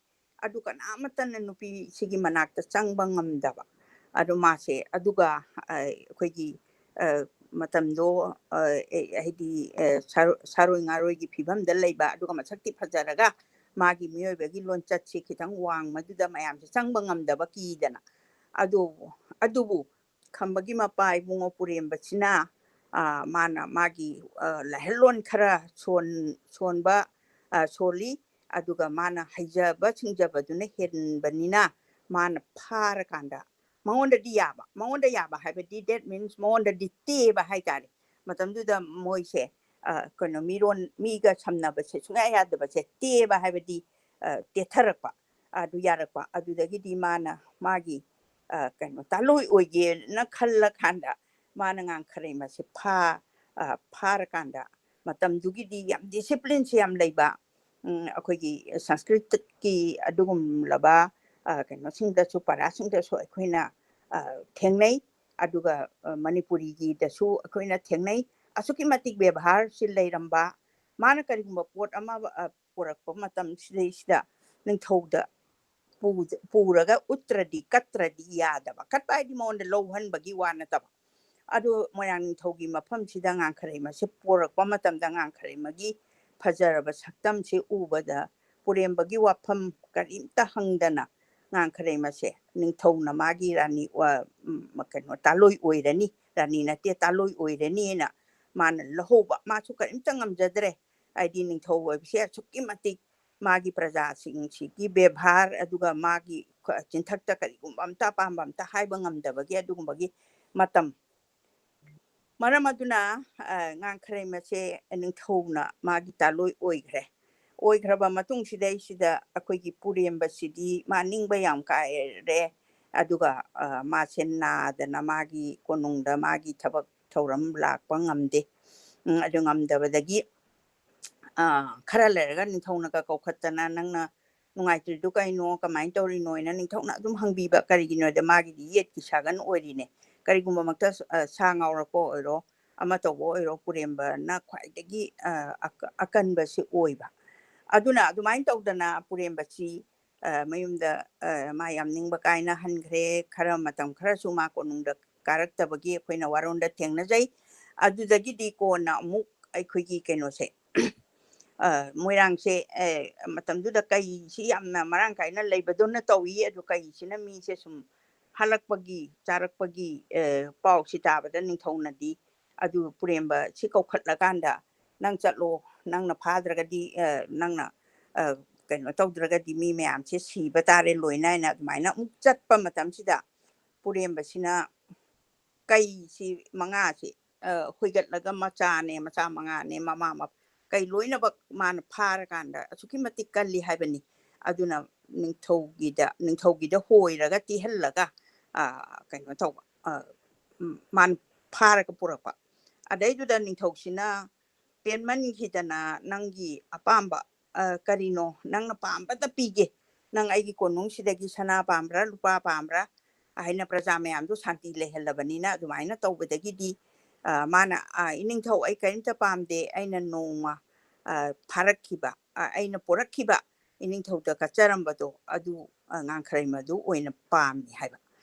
ꯑꯗꯨ ꯀꯅꯥꯃꯠꯇꯅ ꯅꯨꯄꯤꯁꯤꯒꯤ ꯃꯅꯥꯛꯇ ꯆꯪꯕ ꯉꯝꯗꯕ꯫ ꯑꯗꯨ ꯃꯥꯁꯦ, ꯑꯗꯨꯒ, ꯑ, ꯑꯩꯈꯣꯏꯒꯤ, ꯑ, ꯃꯇꯝꯗꯣ, ꯑ, ꯑꯦ, ꯍꯥꯏꯗꯤ, ꯑ, ꯁꯥꯔꯣ-, ꯁꯥꯔꯣꯏ ꯉꯥꯔꯣꯏꯒꯤ ꯐꯤꯕꯝꯗ ꯂꯩꯕ, ꯑꯗꯨꯒ ꯃꯁꯛꯇꯤ ꯐꯖꯔꯒ ꯃꯥꯒꯤ ꯃꯤꯑꯣꯏꯕꯒꯤ ꯂꯣꯟꯆꯠꯁꯤ ꯈꯤꯇꯪ ꯋꯥꯡꯃꯗꯨꯗ ꯃꯌꯥꯝꯁꯦ ꯆꯪꯕ ꯉꯝꯗꯕ ꯀꯤꯗꯅ꯫ ꯑꯗꯨ, ꯑꯗꯨꯕꯨ ꯈꯝꯕꯒꯤ ꯃꯄꯥ ꯏꯕꯨꯡꯉꯣ ꯄꯨꯔꯦꯝꯕꯁꯤꯅ, ꯑ, ꯃꯥꯅ ꯃꯥꯒꯤ, ꯑ, ꯂꯥꯏꯍꯜꯂꯣꯟ ꯈꯔ ꯁꯣꯟ-, ꯁꯣꯟꯕ, ꯑ, ꯁꯣꯜꯂꯤ꯫ ꯑꯗꯨꯒ ꯃꯥꯅ ꯍꯩꯖꯕ ꯁꯤꯡꯖꯕꯗꯨꯅ ꯍꯦꯟꯕꯅꯤꯅ ꯃꯥꯅ ꯐꯥꯔꯀꯥꯟꯗ ꯃꯉꯣꯟꯗꯗꯤ ꯌꯥꯕ, ꯃꯉꯣꯟꯗ ꯌꯥꯕ ꯍꯥꯏꯕꯗꯤ, that means, ꯃꯉꯣꯟꯗꯗꯤ ꯇꯦꯕ ꯍꯥꯏꯇꯥꯔꯦ꯫ ꯃꯇꯝꯗꯨꯗ ꯃꯣꯏꯁꯦ, ꯑ, ꯀꯩꯅꯣ, ꯃꯤꯔꯣꯟ, ꯃꯤꯒ ꯁꯝꯅꯕꯁꯦ ꯁꯨꯡꯌꯥ ꯌꯥꯗꯕꯁꯦ, ꯇꯦꯕ ꯍꯥꯏꯕꯗꯤ, ꯑ, ꯇꯦꯊꯔꯛꯄ, ꯑꯗꯨ ꯌꯥꯔꯛꯄ꯫ ꯑꯗꯨꯗꯒꯤꯗꯤ ꯃꯥꯅ ꯃꯥꯒꯤ, ꯑ, ꯀꯩꯅꯣ, ꯇꯥꯂꯣꯏ ꯑꯣꯏꯒꯦꯅ ꯈꯜꯂꯀꯥꯟꯗ ꯃꯥꯅ ꯉꯥꯡꯈꯔꯩꯃꯁꯦ ꯐꯥ-, ꯑ, ꯐꯥꯔꯀꯥꯟꯗ, ꯃꯇꯝꯗꯨꯒꯤꯗꯤ ꯌꯥꯝ discipline ꯁꯦ ꯌꯥꯝ ꯂꯩꯕ, ꯎꯝ, ꯑꯩꯈꯣꯏꯒꯤ ꯁꯪꯁꯀ꯭ꯔꯤꯠꯀꯤ ꯑꯗꯨꯒꯨꯝꯂꯕ, ꯑ, ꯀꯩꯅꯣꯁꯤꯡꯗꯁꯨ, ꯄꯔꯥꯁꯤꯡꯗꯁꯨ ꯑꯩꯈꯣꯏꯅ, ꯑ, ꯊꯦꯡꯅꯩ꯫ ꯑꯗꯨꯒ, ꯑ, ꯃꯅꯤꯄꯨꯔꯤꯒꯤꯗꯁꯨ ꯑꯩꯈꯣꯏꯅ ꯊꯦꯡꯅꯩ꯫ ꯑꯁꯨꯛꯀꯤ ꯃꯇꯤꯛ ꯕꯦꯕꯥꯔꯁꯤ ꯂꯩꯔꯝꯕ, ꯃꯥꯅ ꯀꯔꯤꯒꯨꯝꯕ ꯄꯣꯠ ꯑꯃ, ꯑ, ꯄꯨꯔꯛꯄ ꯃꯇꯝꯁꯤꯗꯩꯁꯤꯗ ꯅꯤꯡꯊꯧꯗ ꯄꯨꯗ-, ꯄꯨꯔꯒ ꯎꯠꯇ꯭ꯔꯗꯤ, ꯀꯠꯇ꯭ꯔꯗꯤ ꯌꯥꯗꯕ꯫ ꯀꯠꯄ ꯍꯥꯏꯗꯤ ꯃꯉꯣꯟꯗ ꯂꯧꯍꯟꯕꯒꯤ ꯋꯥ ꯅꯠꯇꯕ꯫ ꯑꯗꯨ ꯃꯣꯏꯔꯥꯡ ꯅꯤꯡꯊꯧꯒꯤ ꯃꯐꯝꯁꯤꯗ ꯉꯥꯡꯈꯔꯩꯃꯁꯦ ꯄꯣꯔꯛꯄ ꯃꯇꯝꯗ ꯉꯥꯡꯈꯔꯩꯃꯒꯤ ꯐꯖꯔꯕ ꯁꯛꯇꯝꯁꯤ ꯎꯕꯗ ꯄꯨꯔꯦꯝꯕꯒꯤ ꯋꯥꯐꯝ ꯀꯔꯤꯝꯇ ꯍꯪꯗꯅ ꯉꯥꯡꯈꯔꯩꯃꯁꯦ ꯅꯤꯡꯊꯧꯅ ꯃꯥꯒꯤ ꯔꯥꯅꯤ, ꯋꯥ-, ꯎꯝ, ꯀꯩꯅꯣ, ꯇꯥꯂꯣꯏ ꯑꯣꯏꯔꯅꯤ, ꯔꯥꯅꯤ ꯅꯠꯇꯦ, ꯇꯥꯂꯣꯏ ꯑꯣꯏꯔꯅꯤꯅ ꯃꯥꯅ ꯂꯧꯍꯧꯕ꯫ ꯃꯥꯁꯨ ꯀꯔꯤꯝꯇ ꯉꯝꯖꯗ꯭ꯔꯦ꯫ ꯍꯥꯏꯗꯤ ꯅꯤꯡꯊꯧ ꯑꯣꯏꯕꯁꯦ ꯑꯁꯨꯛꯀꯤ ꯃꯇꯤꯛ ꯃꯥꯒꯤ ꯄ꯭ꯔꯖꯥꯁꯤꯡꯁꯤꯒꯤ ꯕꯦꯕꯥꯔ, ꯑꯗꯨꯒ ꯃꯥꯒꯤ ꯈ-, ꯆꯤꯟꯊꯛꯇ ꯀꯔꯤꯒꯨꯝꯕ ꯑꯝꯇ ꯑꯄꯥꯝꯕ ꯑꯝꯇ ꯍꯥꯏꯕ ꯉꯝꯗꯕꯒꯤ ꯑꯗꯨꯒꯨꯝꯕꯒꯤ ꯃꯇꯝ꯫ ꯃꯔꯝ ꯑꯗꯨꯅ, ꯑ, ꯉꯥꯡꯈꯔꯩꯃꯁꯦ ꯅꯤꯡꯊꯧꯅ ꯃꯥꯒꯤ ꯇꯥꯂꯣꯏ ꯑꯣꯏꯈ꯭ꯔꯦ꯫ ꯑꯣꯏꯈ꯭ꯔꯕ ꯃꯇꯨꯡꯁꯤꯗꯩꯁꯤꯗ ꯑꯩꯈꯣꯏꯒꯤ ꯄꯨꯔꯦꯝꯕꯁꯤꯗꯤ ꯃꯥ ꯅꯤꯡꯕ ꯌꯥꯝ ꯀꯥꯏꯔꯦ꯫ ꯑꯗꯨꯒ, ꯑ, ꯃꯥꯁꯦ ꯅꯥꯗꯅ ꯃꯥꯒꯤ ꯀꯣꯅꯨꯡꯗ ꯃꯥꯒꯤ ꯊꯕꯛ ꯊꯧꯔꯝ ꯂꯥꯛꯄ ꯉꯝꯗꯦ꯫ ꯎꯝ, ꯑꯗꯨ ꯉꯝꯗꯕꯗꯒꯤ ꯑ, ꯈꯔ ꯂꯩꯔꯒ ꯅꯤꯡꯊꯧꯅꯒ ꯀꯧꯈꯠꯇꯅ, "ꯅꯪꯅ ꯅꯨꯡꯉꯥꯏꯇ꯭ꯔꯤꯗꯨ ꯀꯩꯅꯣ? ꯀꯃꯥꯏꯅ ꯇꯧꯔꯤꯅꯣ?" ꯍꯥꯏꯅ ꯅꯤꯡꯊꯧꯅ ꯑꯗꯨꯝ ꯍꯪꯕꯤꯕ꯫ ꯀꯔꯤꯒꯤꯅꯣꯗ ꯃꯥꯒꯤꯗꯤ ꯌꯦꯠꯀꯤ ꯁꯥꯒꯟ ꯑꯣꯏꯔꯤꯅꯦ꯫ ꯀꯔꯤꯒꯨꯝꯕꯃꯛꯇ ꯁ-, ꯑ, ꯁꯥ ꯉꯥꯎꯔꯛꯄ ꯑꯣꯏꯔꯣ, ꯑꯃ ꯇꯧꯕ ꯑꯣꯏꯔꯣ, ꯄꯨꯔꯦꯝꯕꯅ ꯈ꯭ꯋꯥꯏꯗꯒꯤ, ꯑ, ꯑꯀ-, ꯑꯀꯟꯕꯁꯤ ꯑꯣꯏꯕ꯫ ꯑꯗꯨꯅ ꯑꯗꯨꯃꯥꯏꯅ ꯇꯧꯗꯅ ꯄꯨꯔꯦꯝꯕꯁꯤ, ꯑ, ꯃꯌꯨꯝꯗ, ꯑ, ꯃꯥ ꯌꯥꯝ ꯅꯤꯡꯕ ꯀꯥꯏꯅ ꯍꯟꯈ꯭ꯔꯦ꯫ ꯈꯔ ꯃꯇꯝ ꯈꯔꯁꯨ ꯃꯥ ꯀꯣꯅꯨꯡꯗ ꯀꯥꯔꯛꯇꯕꯒꯤ ꯑꯩꯈꯣꯏꯅ ꯋꯥꯔꯣꯟꯗ ꯊꯦꯡꯅꯖꯩ꯫ ꯑꯗꯨꯗꯒꯤꯗꯤ ꯀꯣꯟꯅ ꯑꯃꯨꯛ ꯑꯩꯈꯣꯏꯒꯤ ꯀꯩꯅꯣꯁꯦ, ꯑ, ꯃꯣꯏꯔꯥꯡꯁꯦ, ꯑ, ꯃꯇꯝꯗꯨꯗ ꯀꯩꯁꯤ ꯌꯥꯝꯅ ꯃꯔꯥꯡ ꯀꯥꯏꯅ ꯂꯩꯕꯗꯧꯅ ꯇꯧꯏ꯫ ꯑꯗꯨ ꯀꯩꯁꯤꯅ ꯃꯤꯁꯦ ꯁꯨꯝ ꯍꯜꯂꯛꯄꯒꯤ, ꯆꯥꯔꯛꯄꯒꯤ, ꯑ, ꯄꯥꯎꯁꯤ ꯇꯥꯕꯗ ꯅꯤꯡꯊꯧꯅꯗꯤ ꯑꯗꯨ ꯄꯨꯔꯦꯝꯕꯁꯤ ꯀꯧꯈꯠꯂꯀꯥꯟꯗ, "ꯅꯪ ꯆꯠꯂꯣ, ꯅꯪꯅ ꯐꯥꯗ꯭ꯔꯒꯗꯤ, ꯑ, ꯅꯪꯅ, ꯑ, ꯀꯩꯅꯣ ꯇꯧꯗ꯭ꯔꯒꯗꯤ ꯃꯤ ꯃꯌꯥꯝꯁꯦ ꯁꯤꯕ ꯇꯥꯔꯦ ꯂꯣꯏꯅ" ꯍꯥꯏꯅ ꯑꯗꯨꯃꯥꯏꯅ ꯑꯃꯨꯛ ꯆꯠꯄ ꯃꯇꯝꯁꯤꯗ, ꯄꯨꯔꯦꯝꯕꯁꯤꯅ ꯀꯩꯁꯤ ꯃꯉꯥꯁꯤ, ꯑ, ꯍꯣꯏꯒꯠꯂꯒ, ꯃꯆꯥꯅꯦ, ꯃꯆꯥ ꯃꯉꯥꯅꯦ, ꯃꯃꯥ ꯃꯞ-, ꯀꯩ ꯂꯣꯏꯅꯃꯛ ꯃꯥꯅ ꯐꯥꯔꯀꯥꯟꯗ ꯑꯁꯨꯛꯀꯤ ꯃꯇꯤꯛ ꯀꯜꯂꯤ ꯍꯥꯏꯕꯅꯤ꯫ ꯑꯗꯨꯅ ꯅꯤꯡꯊꯧꯒꯤꯗ, ꯅꯤꯡꯊꯧꯒꯤꯗ ꯍꯣꯏꯔꯒ ꯇꯤꯍꯜꯂꯒ, ꯑ, ꯀꯩꯅꯣ ꯇꯧꯕ, ꯑ, ꯎꯝ, ꯃꯥꯅ ꯐꯥꯔꯒ ꯄꯨꯔꯛꯄ꯫ ꯑꯗꯩꯗꯨꯗ ꯅꯤꯡꯊꯧꯁꯤꯅ ꯄꯦꯟꯃꯟꯈꯤꯗꯅ, "ꯅꯪꯒꯤ ꯑꯄꯥꯝꯕ, ꯑ, ꯀꯔꯤꯅꯣ? ꯅꯪꯅ ꯄꯥꯝꯕꯇ ꯄꯤꯒꯦ꯫ ꯅꯪ ꯑꯩꯒꯤ ꯀꯣꯅꯨꯡꯁꯤꯗꯒꯤ ꯁꯅꯥ ꯄꯥꯝꯕ꯭ꯔꯥ, ꯂꯨꯄꯥ ꯄꯥꯝꯕ꯭ꯔꯥ?" ꯍꯥꯏꯅ ꯄ꯭ꯔꯖꯥ ꯃꯌꯥꯝꯗꯣ ꯁꯥꯟꯇꯤ ꯂꯩꯍꯜꯂꯕꯅꯤꯅ꯫ ꯑꯗꯨꯃꯥꯏꯅ ꯇꯧꯕꯗꯒꯤꯗꯤ, ꯑ, ꯃꯥꯅ, ꯑ, "ꯏꯅꯤꯡꯊꯧ, ꯑꯩ ꯀꯔꯤꯝꯇ ꯄꯥꯝꯗꯦ꯫ ꯑꯩꯅ ꯅꯣꯡꯃ, ꯑ, ꯐꯥꯔꯛꯈꯤꯕ, ꯑ, ꯑꯩꯅ ꯄꯣꯔꯛꯈꯤꯕ ꯏꯅꯤꯡꯊꯧꯗ ꯀꯠꯆꯔꯝꯕꯗꯣ, ꯑꯗꯨ, ꯑ, ꯉꯥꯡꯈꯔꯩꯃꯗꯨ ꯑꯣꯏꯅ ꯄꯥꯝꯃꯤ" ꯍꯥꯏꯕ꯫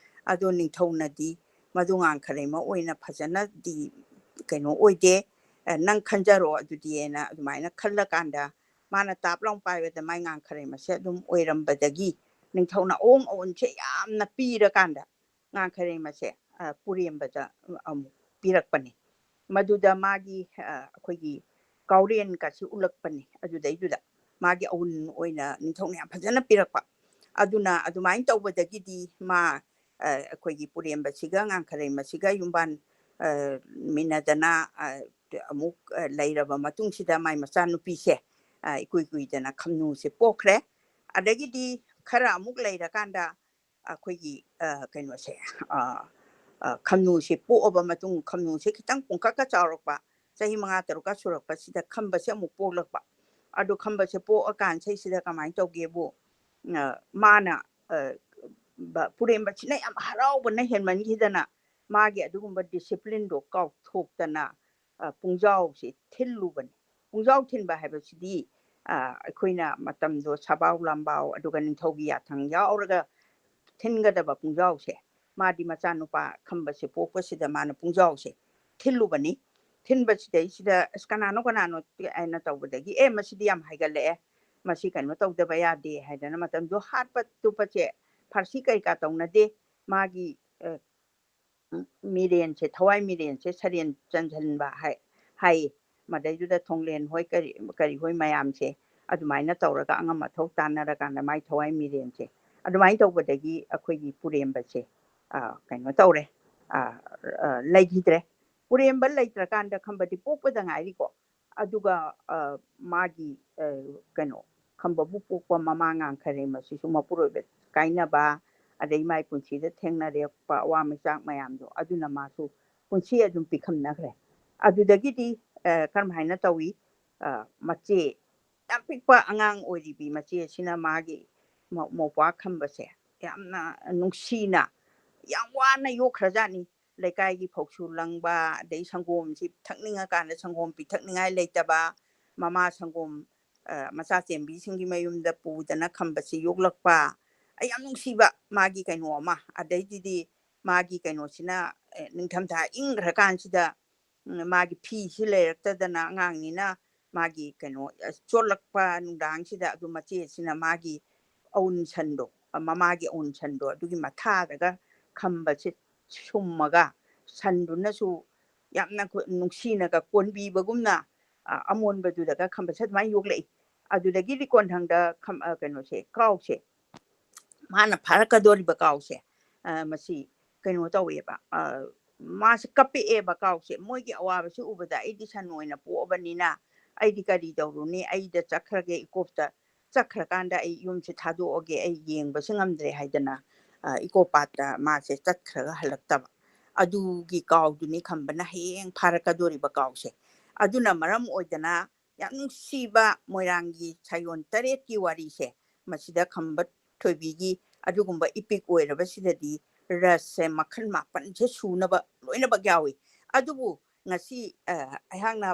ꯑꯗꯣ ꯅꯤꯡꯊꯧꯅꯗꯤ ꯃꯗꯨ ꯉꯥꯡꯈꯔꯩꯃ ꯑꯣꯏꯅ ꯐꯖꯅꯗꯤ ꯀꯩꯅꯣ ꯑꯣꯏꯗꯦ, ꯑ, "ꯅꯪ ꯈꯟꯖꯔꯣ ꯑꯗꯨꯗꯤ" ꯍꯥꯏꯅ ꯑꯗꯨꯃꯥꯏꯅ ꯈꯜꯂꯀꯥꯟꯗ, ꯃꯥꯅ ꯇꯥꯞ ꯂꯥꯎ ꯄꯥꯏꯕꯗ ꯃꯥꯏ ꯉꯥꯡꯈꯔꯩꯃꯁꯦ ꯑꯗꯨꯝ ꯑꯣꯏꯔꯝꯕꯗꯒꯤ, ꯅꯤꯡꯊꯧꯅ ꯑꯑꯣꯟ ꯑꯑꯣꯟꯁꯦ ꯌꯥꯝꯅ ꯄꯤꯔꯀꯥꯟꯗ, ꯉꯥꯡꯈꯔꯩꯃꯁꯦ, ꯑ, ꯄꯨꯔꯦꯝꯕꯗ ꯑꯃꯨꯛ ꯄꯤꯔꯛꯄꯅꯤ꯫ ꯃꯗꯨꯗ ꯃꯥꯒꯤ, ꯑ, ꯑꯩꯈꯣꯏꯒꯤ ꯀꯥꯎꯔꯦꯟꯒꯁꯤ ꯎꯠꯂꯛꯄꯅꯤ꯫ ꯑꯗꯨꯗꯩꯗꯨꯗ ꯃꯥꯒꯤ ꯑꯎꯟ ꯑꯣꯏꯅ ꯅꯤꯡꯊꯧꯅ ꯌꯥꯝ ꯐꯖꯅ ꯄꯤꯔꯛꯄ꯫ ꯑꯗꯨꯅ ꯑꯗꯨꯃꯥꯏꯅ ꯇꯧꯕꯗꯒꯤꯗꯤ ꯃꯥ, ꯑ, ꯑꯩꯈꯣꯏꯒꯤ ꯄꯨꯔꯦꯝꯕꯁꯤꯒ ꯉꯥꯡꯈꯔꯩꯃꯁꯤꯒ ꯌꯨꯝꯕꯥꯟ, ꯑ, ꯃꯤꯟꯅꯗꯅ, ꯑ, ꯑꯃꯨꯛ, ꯑ, ꯂꯩꯔꯕ ꯃꯇꯨꯡꯁꯤꯗ ꯃꯥꯏ ꯃꯆꯥꯅꯨꯄꯤꯁꯦ, ꯑ, ꯏꯀꯨꯏ ꯀꯨꯏꯗꯅ ꯈꯝꯅꯨꯁꯦ ꯄꯣꯛꯈ꯭ꯔꯦ꯫ ꯑꯗꯒꯤꯗꯤ ꯈꯔ ꯑꯃꯨꯛ ꯂꯩꯔꯀꯥꯟꯗ ꯑꯩꯈꯣꯏꯒꯤ, ꯑ, ꯀꯩꯅꯣꯁꯦ, ꯑ, ꯑ, ꯈꯝꯅꯨꯁꯦ ꯄꯣꯛꯑꯕ ꯃꯇꯨꯡ, ꯈꯝꯅꯨꯁꯦ ꯈꯤꯇꯪ ꯄꯨꯡꯀꯛꯀ ꯆꯥꯎꯔꯛꯄ, ꯆꯍꯤ ꯃꯉꯥ ꯇꯔꯨꯛꯀ ꯁꯨꯔꯛꯄꯁꯤꯗ ꯈꯝꯕꯁꯦ ꯑꯃꯨꯛ ꯄꯣꯛꯂꯛꯄ꯫ ꯑꯗꯨ ꯈꯝꯕꯁꯦ ꯄꯣꯛꯑꯀꯥꯟꯁꯤꯗꯩꯁꯤꯗ ꯀꯃꯥꯏꯅ ꯇꯧꯒꯦꯕꯨ, ꯑ, ꯃꯥꯅ, ꯑ, ꯕ-, ꯄꯨꯔꯦꯝꯕꯁꯤꯅ ꯌꯥꯝ ꯍꯔꯥꯎꯕꯅ ꯍꯦꯟꯃꯟꯈꯤꯗꯅ ꯃꯥꯒꯤ ꯑꯗꯨꯒꯨꯝꯕ discipline ꯗꯣ ꯀꯥꯎꯊꯣꯛꯇꯅ, ꯑ, ꯄꯨꯡꯖꯥꯎꯁꯦ ꯊꯤꯜꯂꯨꯕꯅꯤ꯫ ꯄꯨꯡꯖꯥꯎ ꯊꯤꯟꯕ ꯍꯥꯏꯕꯁꯤꯗꯤ, ꯑ, ꯑꯩꯈꯣꯏꯅ ꯃꯇꯝꯗꯣ ꯁꯕꯥꯎ ꯂꯥꯝꯕꯥꯎ ꯑꯗꯨꯒ ꯅꯤꯡꯊꯧꯒꯤ ꯌꯥꯊꯪ ꯌꯥꯎꯔꯒ ꯊꯤꯟꯒꯗꯕ ꯄꯨꯡꯖꯥꯎꯁꯦ, ꯃꯥꯗꯤ ꯃꯆꯥꯅꯨꯄꯥ ꯈꯝꯕꯁꯦ ꯄꯣꯛꯄꯁꯤꯗ ꯃꯥꯅ ꯄꯨꯡꯖꯥꯎꯁꯦ ꯊꯤꯜꯂꯨꯕꯅꯤ꯫ ꯊꯤꯟꯕꯁꯤꯗꯩꯁꯤꯗ ꯑꯁ ꯀꯅꯥꯅꯣ ꯀꯅꯥꯅꯣ ꯍꯥꯏꯅ ꯇꯧꯕꯗꯒꯤ, "ꯑꯦ, ꯃꯁꯤꯗꯤ ꯌꯥꯝ ꯍꯥꯏꯒꯠꯂꯛꯑꯦ, ꯃꯁꯤ ꯀꯩꯅꯣ ꯇꯧꯗꯕ ꯌꯥꯗꯦ" ꯍꯥꯏꯗꯅ, ꯃꯇꯝꯗꯣ ꯍꯥꯠꯄ ꯇꯨꯞꯄꯁꯦ ꯐꯥꯔꯁꯤ ꯀꯩꯀꯥ ꯇꯧꯅꯗꯦ꯫ ꯃꯥꯒꯤ, ꯑ, ꯎꯝ, ꯃꯤꯔꯦꯟꯁꯦ, ꯊꯋꯥꯏ ꯃꯤꯔꯦꯟꯁꯦ ꯁꯔꯦꯟ ꯆꯟꯁꯤꯟꯕ ꯍꯥꯏ-, ꯍꯥꯏꯌꯦ꯫ ꯃꯗꯩꯗꯨꯗ ꯊꯣꯡꯂꯦꯟ ꯍꯣꯏ ꯀꯔꯤ, ꯀꯔꯤ ꯍꯣꯏ ꯃꯌꯥꯝꯁꯦ ꯑꯗꯨꯃꯥꯏꯅ ꯇꯧꯔꯒ ꯑꯉꯝ ꯑꯊꯧ ꯇꯥꯟꯅꯔꯀꯥꯟꯗ ꯃꯥꯏ ꯊꯋꯥꯏ ꯃꯤꯔꯦꯟꯁꯦ ꯑꯗꯨꯃꯥꯏꯅ ꯇꯧꯕꯗꯒꯤ ꯑꯩꯈꯣꯏꯒꯤ ꯄꯨꯔꯦꯝꯕꯁꯦ, ꯑ, ꯀꯩꯅꯣ ꯇꯧꯔꯦ, ꯑ, ꯑ, ꯂꯩꯈꯤꯗ꯭ꯔꯦ꯫ ꯄꯨꯔꯦꯝꯕ ꯂꯩꯇ꯭ꯔꯀꯥꯟꯗ ꯈꯝꯕꯗꯤ ꯄꯣꯛꯄꯗ ꯉꯥꯏꯔꯤꯀꯣ꯫ ꯑꯗꯨꯒ, ꯑ, ꯃꯥꯒꯤ, ꯑ, ꯀꯩꯅꯣ, ꯈꯝꯕꯕꯨ ꯄꯣꯛꯄ ꯃꯃꯥ ꯉꯥꯡꯈꯔꯦ, ꯃꯁꯤꯁꯨ ꯃꯄꯨꯔꯣꯏꯕ ꯀꯥꯏꯅꯕ, ꯑꯗꯩ ꯃꯥꯏ ꯄꯨꯟꯁꯤꯗ ꯊꯦꯡꯅꯔꯛꯄ ꯑꯋꯥ ꯃꯩꯆꯥꯛ ꯃꯌꯥꯝꯗꯣ, ꯑꯗꯨꯅ ꯃꯥꯁꯨ ꯄꯨꯟꯁꯤ ꯑꯗꯨꯝ ꯄꯤꯈꯝꯅꯈ꯭ꯔꯦ꯫ ꯑꯗꯨꯗꯒꯤꯗꯤ, ꯑ, ꯀꯔꯝ ꯍꯥꯏꯅ ꯇꯧꯏ? ꯑ, ꯃꯆꯦ, ꯌꯥꯝ ꯄꯤꯛꯄ ꯑꯉꯥꯡ ꯑꯣꯏꯔꯤꯕꯤ ꯃꯆꯦ ꯑꯁꯤꯅ ꯃꯥꯒꯤ ꯃꯧ-, ꯃꯧꯄ꯭ꯋꯥ ꯈꯝꯕꯁꯦ ꯌꯥꯝꯅ ꯅꯨꯡꯁꯤꯅ, ꯌꯥꯝ ꯋꯥꯅ ꯌꯣꯛꯈ꯭ꯔꯖꯥꯠꯅꯤ꯫ ꯂꯩꯀꯥꯏꯒꯤ ꯐꯧꯁꯨ ꯂꯪꯕ, ꯑꯗꯩ ꯁꯪꯒꯣꯝꯁꯤ ꯊꯛꯅꯤꯡꯉꯀꯥꯟꯗ ꯁꯪꯒꯣꯝ ꯄꯤꯊꯛꯅꯤꯡꯉꯥꯏ ꯂꯩꯇꯕ, ꯃꯃꯥ ꯁꯪꯒꯣꯝ, ꯑ, ꯃꯆꯥ ꯆꯦꯟꯕꯤꯁꯤꯡꯒꯤ ꯃꯌꯨꯝꯗ ꯄꯨꯗꯅ ꯈꯝꯕꯁꯤ ꯌꯣꯛꯂꯛꯄ, ꯑꯩ ꯌꯥꯝ ꯅꯨꯡꯁꯤꯕ ꯃꯥꯒꯤ ꯀꯩꯅꯣ ꯑꯃ꯫ ꯑꯗꯩꯗꯨꯗꯤ ꯃꯥꯒꯤ ꯀꯩꯅꯣꯁꯤꯅ, ꯑꯦ, ꯅꯤꯡꯊꯝꯊꯥ ꯏꯪꯈ꯭ꯔꯀꯥꯟꯁꯤꯗ, ꯎꯝ, ꯃꯥꯒꯤ ꯐꯤꯁꯤ ꯂꯩꯔꯛꯇꯗꯅ ꯑꯉꯥꯡꯅꯤꯅ ꯃꯥꯒꯤ ꯀꯩꯅꯣ, ꯑ, ꯆꯣꯠꯂꯛꯄ ꯅꯨꯡꯗꯥꯡꯁꯤꯗ ꯑꯗꯨ ꯃꯆꯦꯁꯤꯅ ꯃꯥꯒꯤ ꯑꯎꯟꯁꯟꯗꯣ, ꯑ, ꯃꯃꯥꯒꯤ ꯑꯎꯟꯁꯟꯗꯣ ꯑꯗꯨꯒꯤ ꯃꯊꯥꯗꯒ ꯈꯝꯕꯁꯦ ꯁꯨꯝꯃꯒ, ꯁꯟꯗꯨꯅꯁꯨ ꯌꯥꯝꯅ ꯈꯨ-, ꯅꯨꯡꯁꯤꯅꯒ ꯀꯣꯟꯕꯤꯕꯒꯨꯝꯅ, ꯑ, ꯑꯃꯣꯟꯕꯗꯨꯗꯒ ꯈꯝꯕꯁꯦ ꯑꯗꯨꯃꯥꯏꯅ ꯌꯣꯛꯂꯛꯏ꯫ ꯑꯗꯨꯗꯒꯤꯗꯤ ꯀꯣꯟꯊꯪꯗ ꯈꯝ-, ꯑ, ꯀꯩꯅꯣꯁꯦ, ꯀꯥꯎꯁꯦ, ꯃꯥꯅ ꯐꯥꯔꯛꯀꯗꯣꯔꯤꯕ ꯀꯥꯎꯁꯦ, ꯑ, ꯃꯁꯤ ꯀꯩꯅꯣ ꯇꯧꯋꯦꯕ, ꯑ, ꯃꯥꯁꯦ ꯀꯞꯄꯛꯑꯦꯕ ꯀꯥꯎꯁꯦ꯫ "ꯃꯣꯏꯒꯤ ꯑꯋꯥꯕꯁꯤ ꯎꯕꯗ ꯑꯩꯗꯤ ꯁꯟ ꯑꯣꯏꯅ ꯄꯣꯛꯑꯕꯅꯤꯅ ꯑꯩꯗꯤ ꯀꯔꯤ ꯇꯧꯔꯨꯅꯤ? ꯑꯩꯗ ꯆꯠꯈ꯭ꯔꯒꯦ ꯏꯀꯣꯞꯇ꯫ ꯆꯠꯈ꯭ꯔꯀꯥꯟꯗ ꯑꯩ ꯌꯨꯝꯁꯦ ꯊꯥꯗꯣꯛꯑꯒꯦ, ꯑꯩ ꯌꯦꯡꯕꯁꯨ ꯉꯝꯗ꯭ꯔꯦ" ꯍꯥꯏꯗꯅ, ꯑ, ꯏꯀꯣꯞ ꯄꯥꯠꯇ ꯃꯥꯁꯦ ꯆꯠꯈ꯭ꯔꯒ ꯍꯜꯂꯛꯇꯕ꯫ ꯑꯗꯨꯒꯤ ꯀꯥꯎꯗꯨꯅꯤ ꯈꯝꯕꯅ ꯍꯌꯦꯡ ꯐꯥꯔꯛꯀꯗꯣꯔꯤꯕ ꯀꯥꯎꯁꯦ꯫ ꯑꯗꯨꯅ ꯃꯔꯝ ꯑꯣꯏꯗꯅ ꯌꯥꯝ ꯅꯨꯡꯁꯤꯕ ꯃꯣꯏꯔꯥꯡꯒꯤ ꯁꯥꯌꯣꯟ ꯇꯔꯦꯠꯀꯤ ꯋꯥꯔꯤꯁꯦ ꯃꯁꯤꯗ ꯈꯝꯕ ꯊꯣꯏꯕꯤꯒꯤ ꯑꯗꯨꯒꯨꯝꯕ ꯏꯄꯤꯛ ꯑꯣꯏꯔꯕꯁꯤꯗꯗꯤ ꯔꯁꯁꯦ ꯃꯈꯜ ꯃꯥꯄꯟꯁꯦ ꯁꯨꯅꯕ ꯂꯣꯏꯅꯃꯛ ꯌꯥꯎꯏ꯫ ꯑꯗꯨꯕꯨ ꯉꯁꯤ, ꯑ, ꯑꯩꯍꯥꯛꯅ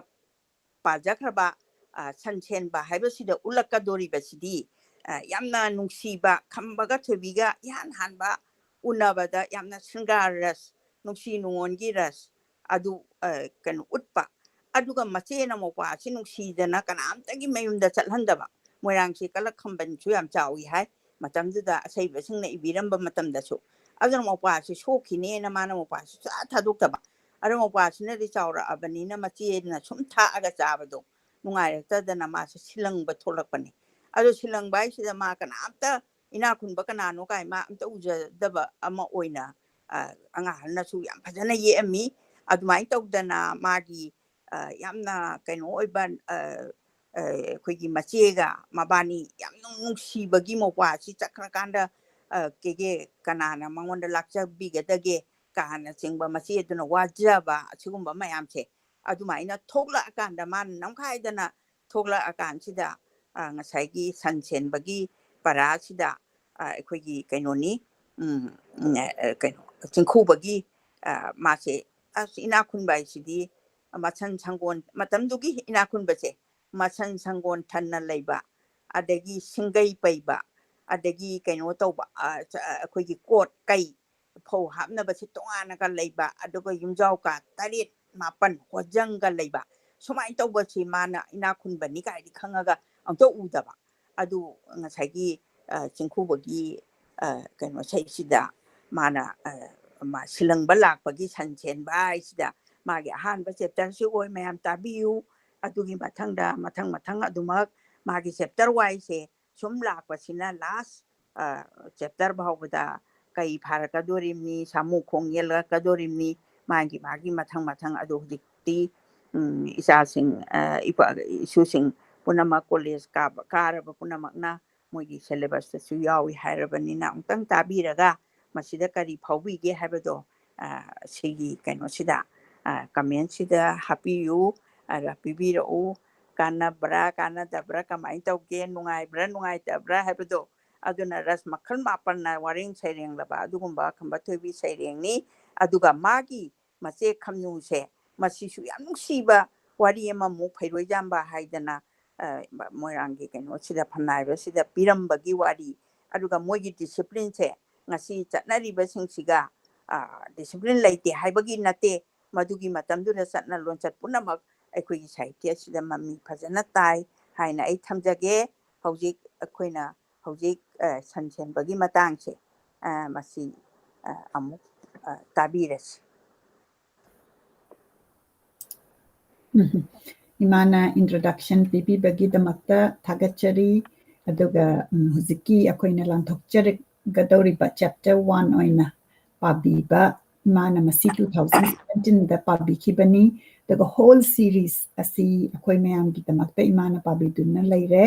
ꯄꯥꯖꯈ꯭ꯔꯕ, ꯑ, ꯁꯟꯁꯦꯟꯕ ꯍꯥꯏꯕꯁꯤꯗ ꯎꯠꯂꯛꯀꯗꯣꯔꯤꯕꯁꯤꯗꯤ, ꯑ, ꯌꯥꯝꯅ ꯅꯨꯡꯁꯤꯕ, ꯈꯝꯕꯒ ꯊꯣꯏꯕꯤꯒ ꯏꯍꯥꯟ ꯍꯥꯟꯕ ꯎꯅꯕꯗ ꯌꯥꯝꯅ ꯁ꯭ꯔꯤꯡꯒꯥꯔ ꯔꯁ, ꯅꯨꯡꯁꯤ ꯅꯨꯡꯉꯣꯟꯒꯤ ꯔꯁ ꯑꯗꯨ, ꯑ, ꯀꯩꯅꯣ, ꯎꯠꯄ꯫ ꯑꯗꯨꯒ ꯃꯆꯦꯅ ꯃꯧꯄ꯭ꯋꯥꯁꯤ ꯅꯨꯡꯁꯤꯗꯅ ꯀꯅꯥꯝꯇꯒꯤ ꯃꯌꯨꯝꯗ ꯆꯠꯍꯟꯗꯕ꯫ ꯃꯣꯏꯔꯥꯡꯁꯤ ꯀꯂꯛ ꯈꯝꯕꯟꯁꯨ ꯌꯥꯝ ꯆꯥꯎꯏ ꯍꯥꯏ ꯃꯇꯝꯗꯨꯗ ꯑꯁꯩꯕꯁꯤꯡꯅ ꯏꯕꯤꯔꯝꯕ ꯃꯇꯝꯗꯁꯨ꯫ ꯑꯗꯨꯅ ꯃꯧꯄ꯭ꯋꯥꯁꯤ ꯁꯣꯛꯈꯤꯅꯦꯅ ꯃꯥꯅ ꯃꯧꯄ꯭ꯋꯥꯁꯤ ꯁꯨꯡꯊꯥ ꯊꯥꯗꯣꯛꯇꯕ꯫ ꯑꯗꯣ ꯃꯧꯄ꯭ꯋꯥꯁꯤꯅꯗꯤ ꯆꯥꯎꯔꯛꯑꯕꯅꯤꯅ ꯃꯆꯦꯅ ꯁꯨꯝ ꯊꯥꯛꯑꯒ ꯆꯥꯕꯗꯣ ꯅꯨꯡꯉꯥꯏꯔꯛꯇꯗꯅ ꯃꯥꯁꯦ ꯁꯤꯂꯪꯕ ꯊꯣꯛꯂꯛꯄꯅꯦ꯫ ꯑꯗꯣ ꯁꯤꯂꯪꯕ ꯍꯥꯏꯁꯤꯗ ꯃꯥ ꯀꯅꯥꯝꯇ, ꯏꯅꯥꯛ ꯈꯨꯟꯕ ꯀꯅꯥꯅꯣ ꯀꯥꯏ ꯃꯥ ꯑꯝꯇ ꯎꯖꯗꯕ ꯑꯃ ꯑꯣꯏꯅ, ꯑ, ꯑꯉꯥꯡ ꯑꯍꯜꯅꯁꯨ ꯌꯥꯝ ꯐꯖꯅ ꯌꯦꯛꯑꯝꯃꯤ꯫ ꯑꯗꯨꯃꯥꯏꯅ ꯇꯧꯗꯅ ꯃꯥꯒꯤ, ꯑ, ꯌꯥꯝꯅ ꯀꯩꯅꯣ ꯑꯣꯏꯕ, ꯑ, ꯑ, ꯑꯩꯈꯣꯏꯒꯤ ꯃꯆꯦꯒ ꯃꯕꯥꯅꯤ ꯌꯥꯝ ꯅꯨꯡ-, ꯅꯨꯡꯁꯤꯕꯒꯤ ꯃꯧꯄ꯭ꯋꯥꯁꯤ ꯆꯠꯈ꯭ꯔꯀꯥꯟꯗ, ꯑ, ꯀꯦꯒꯦ ꯀꯅꯥꯅ ꯃꯉꯣꯟꯗ ꯂꯥꯛꯆꯕꯤꯒꯗꯒꯦ ꯀꯥꯅꯆꯤꯡꯕ ꯃꯆꯦꯗꯨꯅ ꯋꯥꯖꯕ ꯑꯁꯤꯒꯨꯝꯕ ꯃꯌꯥꯝꯁꯦ ꯑꯗꯨꯃꯥꯏꯅ ꯊꯣꯛꯂꯛꯑꯀꯥꯟꯗ ꯃꯥꯅ ꯅꯝꯈꯥꯏꯗꯅ ꯊꯣꯛꯂꯛꯑꯀꯥꯟꯁꯤꯗ, ꯑ, ꯉꯁꯥꯏꯒꯤ ꯁꯟ ꯁꯦꯟꯕꯒꯤ ꯄꯔꯥꯁꯤꯗ, ꯑ, ꯑꯩꯈꯣꯏꯒꯤ ꯀꯩꯅꯣꯅꯤ, ꯎꯝ, ꯎꯝ, ꯑ, ꯀꯩꯅꯣ, ꯆꯤꯡꯈꯨꯕꯒꯤ, ꯑ, ꯃꯥꯁꯦ, ꯑꯁ, ꯏꯅꯥꯛ ꯈꯨꯟꯕ ꯍꯥꯏꯁꯤꯗꯤ ꯃꯁꯟ ꯁꯪꯒꯣꯟ, ꯃꯇꯝꯗꯨꯒꯤ ꯏꯅꯥꯛ ꯈꯨꯟꯕꯁꯦ ꯃꯁꯟ ꯁꯪꯒꯣꯟ ꯊꯟꯅ ꯂꯩꯕ, ꯑꯗꯒꯤ ꯁꯤꯡꯒꯩ ꯄꯩꯕ, ꯑꯗꯒꯤ ꯀꯩꯅꯣ ꯇꯧꯕ, ꯑ, ꯆ-, ꯑ, ꯑꯩꯈꯣꯏꯒꯤ ꯀꯣꯠ ꯀꯩ, ꯐꯧ ꯍꯥꯞꯅꯕꯁꯤ ꯇꯣꯉꯥꯟꯅꯒ ꯂꯩꯕ, ꯑꯗꯨꯒ ꯌꯨꯝꯖꯥꯎ ꯀꯥ ꯇꯔꯦꯠ ꯃꯥꯄꯟ ꯍꯣꯖꯪꯒ ꯂꯩꯕ, ꯁꯨꯃꯥꯏꯅ ꯇꯧꯕꯁꯤ ꯃꯥꯅ ꯏꯅꯥꯛ ꯈꯨꯟꯕꯅꯤ ꯀꯥꯏꯗꯤ ꯈꯪꯉꯒ ꯑꯝꯇ ꯎꯗꯕ꯫ ꯑꯗꯨ ꯉꯁꯥꯏꯒꯤ, ꯑ, ꯆꯤꯡꯈꯨꯕꯒꯤ, ꯑ, ꯀꯩꯅꯣ ꯏꯁꯩꯁꯤꯗ ꯃꯥꯅ, ꯑ, ꯃꯥ ꯁꯤꯂꯪꯕ ꯂꯥꯛꯄꯒꯤ ꯁꯟ ꯁꯦꯟꯕ ꯍꯥꯏꯁꯤꯗ ꯃꯥꯒꯤ ꯑꯍꯥꯟꯕ ꯆꯦꯞꯇꯔꯁꯤ ꯑꯣꯏ, ꯃꯌꯥꯝ ꯇꯥꯕꯤꯌꯨ꯫ ꯑꯗꯨꯒꯤ ꯃꯊꯪꯗ ꯃꯊꯪ ꯃꯊꯪ ꯑꯗꯨꯃꯛ ꯃꯥꯒꯤ ꯆꯦꯞꯇꯔ ꯋꯥꯏꯁꯦ ꯁꯨꯝ ꯂꯥꯛꯄꯁꯤꯅ ꯂꯥꯁ, ꯑ, ꯆꯦꯞꯇꯔ ꯐꯥꯎꯕꯗ ꯀꯩ ꯐꯥꯔꯛꯀꯗꯣꯔꯤꯕꯅꯤ, ꯁꯥꯃꯨ ꯈꯣꯡ ꯌꯦꯜꯂꯛꯀꯗꯣꯔꯤꯕꯅꯤ, ꯃꯥꯒꯤ ꯃꯥꯒꯤ ꯃꯊꯪ ꯃꯊꯪ꯫ ꯑꯗꯣ ꯍꯧꯖꯤꯛꯇꯤ, ꯎꯝ, ꯏꯆꯥꯁꯤꯡ, ꯑ, ꯏꯄꯥ-, ꯏꯁꯨꯁꯤꯡ ꯄꯨꯝꯅꯃꯛ ꯀꯣꯂꯦꯖ ꯀꯥꯕ, ꯀꯥꯔꯕ ꯄꯨꯝꯅꯃꯛꯅ ꯃꯣꯏꯒꯤ ꯁꯦꯂꯦꯕꯁꯇꯁꯨ ꯌꯥꯎꯏ ꯍꯥꯏꯔꯕꯅꯤꯅ ꯑꯃꯨꯛꯇꯪ ꯇꯥꯕꯤꯔꯒ ꯃꯁꯤꯗ ꯀꯔꯤ ꯐꯥꯎꯕꯤꯒꯦ ꯍꯥꯏꯕꯗꯣ, ꯑ, ꯁꯤꯒꯤ ꯀꯩꯅꯣꯁꯤꯗ, ꯑ, ꯀꯃꯦꯟꯁꯤꯗ ꯍꯥꯞꯄꯤꯌꯨ꯫ ꯑꯗ ꯄꯤꯕꯤꯔꯛꯎ꯫ ꯀꯥꯟꯅꯕ꯭ꯔꯥ ꯀꯥꯟꯅꯗꯕ꯭ꯔꯥ, ꯀꯃꯥꯏꯅ ꯇꯧꯒꯦ, ꯅꯨꯡꯉꯥꯏꯕ꯭ꯔꯥ ꯅꯨꯡꯉꯥꯏꯇꯕ꯭ꯔꯥ ꯍꯥꯏꯕꯗꯣ꯫ ꯑꯗꯨꯅ ꯔꯁ ꯃꯈꯜ ꯃꯥꯄꯟꯅ ꯋꯥꯔꯦꯡ ꯁꯩꯔꯦꯡꯂꯕ ꯑꯗꯨꯒꯨꯝꯕ ꯈꯝꯕ ꯊꯣꯏꯕꯤ ꯁꯩꯔꯦꯡꯅꯤ꯫ ꯑꯗꯨꯒ ꯃꯥꯒꯤ ꯃꯆꯦ ꯈꯝꯅꯨꯁꯦ, ꯃꯁꯤꯁꯨ ꯌꯥꯝ ꯅꯨꯡꯁꯤꯕ ꯋꯥꯔꯤ ꯑꯃꯃꯨꯛ ꯐꯩꯔꯣꯏꯖꯥꯝꯕ ꯍꯥꯏꯗꯅ, ꯑ, ꯃꯣꯏꯔꯥꯡꯒꯤ ꯀꯩꯅꯣꯁꯤꯗ, ꯐꯝꯅꯥꯏꯕꯁꯤꯗ ꯄꯤꯔꯝꯕꯒꯤ ꯋꯥꯔꯤ꯫ ꯑꯗꯨꯒ ꯃꯣꯏꯒꯤ ꯗꯤꯁꯤꯄ꯭ꯂꯤꯟꯁꯦ ꯉꯁꯤ ꯆꯠꯅꯔꯤꯕꯁꯤꯡꯁꯤꯒ, ꯑ, ꯗꯤꯁꯤꯄ꯭ꯂꯤꯟ ꯂꯩꯇꯦ ꯍꯥꯏꯕꯒꯤ ꯅꯠꯇꯦ, ꯃꯗꯨꯒꯤ ꯃꯇꯝꯗꯨꯗ ꯆꯠꯅ ꯂꯣꯟꯆꯠ ꯄꯨꯝꯅꯃꯛ ꯑꯩꯈꯣꯏꯒꯤ ꯁꯥꯍꯤꯇ꯭ꯌ ꯑꯁꯤꯗ ꯃꯃꯤ ꯐꯖꯅ ꯇꯥꯏ ꯍꯥꯏꯅ ꯑꯩ ꯊꯝꯖꯒꯦ꯫ ꯍꯧꯖꯤꯛ ꯑꯩꯈꯣꯏꯅ ꯍꯧꯖꯤꯛ, ꯑ, ꯁꯟ ꯁꯦꯟꯕꯒꯤ ꯃꯇꯥꯡꯁꯦ, ꯑ, ꯃꯁꯤ, ꯑ, ꯑꯃꯨꯛ, ꯑ, ꯇꯥꯕꯤꯔꯁꯤ꯫ ꯎꯝ꯫ ꯏꯃꯥꯅ introduction ꯄꯤꯕꯤꯕꯒꯤꯗꯃꯛꯇ ꯊꯥꯒꯠꯆꯔꯤ꯫ ꯑꯗꯨꯒ, ꯎꯝ, ꯍꯧꯖꯤꯛꯀꯤ ꯑꯩꯈꯣꯏꯅ ꯂꯥꯟꯊꯣꯛꯆꯔꯛꯀꯗꯧꯔꯤꯕ chapter one ꯑꯣꯏꯅ ꯄꯥꯕꯤꯕ, ꯏꯃꯥꯅ ꯃꯁꯤ two thousand seventeen ꯗ ꯄꯥꯕꯤꯈꯤꯕꯅꯤ꯫ ꯑꯗꯨꯒ whole series ꯑꯁꯤ ꯑꯩꯈꯣꯏ ꯃꯌꯥꯝꯒꯤꯗꯃꯛꯇ ꯏꯃꯥꯅ ꯄꯥꯕꯤꯗꯨꯅ ꯂꯩꯔꯦ꯫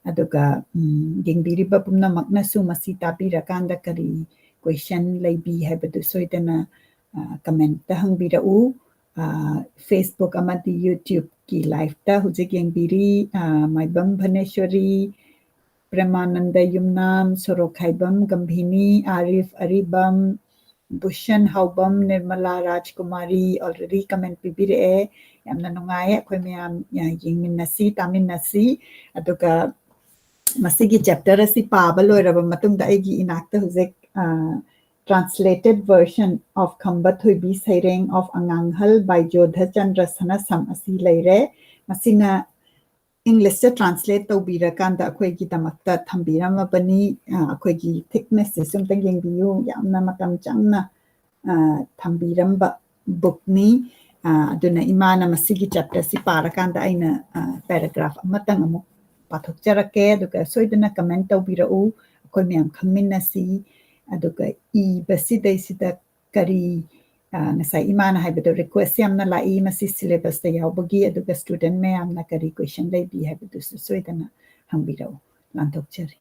ꯑꯗꯨꯒ, ꯎꯝ, ꯌꯦꯡꯕꯤꯔꯤꯕ ꯄꯨꯝꯅꯃꯛꯅꯁꯨ ꯃꯁꯤ ꯇꯥꯕꯤꯔꯀꯥꯟꯗ ꯀꯔꯤ question ꯂꯩꯕꯤ ꯍꯥꯏꯕꯗꯨ ꯁꯣꯏꯗꯅ, ꯑ, comment ꯇ ꯍꯪꯕꯤꯔꯛꯎ꯫ ꯑ, Facebook ꯑꯃꯗꯤ YouTube ꯀꯤ live ꯇ ꯍꯧꯖꯤꯛ ꯌꯦꯡꯕꯤꯔꯤ, ꯑ, ꯃꯥꯏꯕꯝ ꯚꯅꯦꯁ꯭ꯋꯔꯤ, ꯄ꯭ꯔꯦꯃꯥꯅꯟꯗ ꯌꯨꯝꯅꯥꯝ, ꯁꯣꯔꯣꯛꯈꯥꯏꯕꯝ ꯒꯝꯚꯤꯅꯤ, ꯑꯥꯔꯤꯐ ꯑꯔꯤꯕꯝ, ꯚꯨꯁꯟ ꯍꯥꯎꯕꯝ, ꯅꯤꯔꯃꯂꯥ ꯔꯥꯖꯀꯨꯃꯥꯔꯤ already comment ꯄꯤꯕꯤꯔꯛꯑꯦ꯫ ꯌꯥꯝꯅ ꯅꯨꯡꯉꯥꯏ꯫ ꯑꯩꯈꯣꯏ ꯃꯌꯥꯝ, ꯑ, ꯌꯦꯡꯃꯤꯟꯅꯁꯤ, ꯇꯥꯃꯤꯟꯅꯁꯤ꯫ ꯑꯗꯨꯒ ꯃꯁꯤꯒꯤ chapter ꯑꯁꯤ ꯄꯥꯕ ꯂꯣꯏꯔꯕ ꯃꯇꯨꯡꯗ ꯑꯩꯒꯤ ꯏꯅꯥꯛꯇ ꯍꯧꯖꯤꯛ, ꯑ, translated version of ꯈꯝꯕ ꯊꯣꯏꯕꯤ ꯁꯩꯔꯦꯡ of ꯑꯉꯥꯡꯍꯜ by ꯖꯣꯙꯆꯟꯗ꯭ꯔ ꯁꯅꯥꯁꯝ ꯑꯁꯤ ꯂꯩꯔꯦ꯫ ꯃꯁꯤꯅ English ꯇ translate ꯇꯧꯕꯤꯔꯀꯥꯟꯗ ꯑꯩꯈꯣꯏꯒꯤꯗꯃꯛꯇ ꯊꯝꯕꯤꯔꯝꯃꯕꯅꯤ꯫ ꯑ, ꯑꯩꯈꯣꯏꯒꯤ thickness ꯁꯦ ꯑꯝꯇꯪ ꯌꯦꯡꯕꯤꯌꯨ꯫ ꯌꯥꯝꯅ ꯃꯇꯝ ꯆꯪꯅ, ꯑ, ꯊꯝꯕꯤꯔꯝꯕ book ꯅꯤ꯫ ꯑ, ꯑꯗꯨꯅ ꯏꯃꯥꯅ ꯃꯁꯤꯒꯤ chapter ꯁꯤ ꯄꯥꯔꯀꯥꯟꯗ ꯑꯩꯅ, ꯑ, paragraph ꯑꯃꯇꯪ ꯑꯃꯨꯛ ꯄꯥꯊꯣꯛꯆꯔꯛꯀꯦ꯫ ꯑꯗꯨꯒ ꯁꯣꯏꯗꯅ comment ꯇꯧꯕꯤꯔꯛꯎ꯫ ꯑꯩꯈꯣꯏ ꯃꯌꯥꯝ ꯈꯪꯃꯤꯟꯅꯁꯤ꯫ ꯑꯗꯨꯒ ꯏꯕꯁꯤꯗꯩꯁꯤꯗ ꯀꯔꯤ, ꯑ, ꯉꯁꯥꯏ ꯏꯃꯥꯅ ꯍꯥꯏꯕꯗꯣ request ꯌꯥꯝꯅ ꯂꯥꯛꯏ, ꯃꯁꯤ syllabus ꯇ ꯌꯥꯎꯕꯒꯤ, ꯑꯗꯨꯒ student ꯃꯌꯥꯝꯅ ꯀꯔꯤ question ꯂꯩꯕꯤ ꯍꯥꯏꯕꯗꯨꯁꯨ ꯁꯣꯏꯗꯅ ꯍꯪꯕꯤꯔꯛꯎ꯫ ꯂꯥꯟꯊꯣꯛꯆꯔꯤ꯫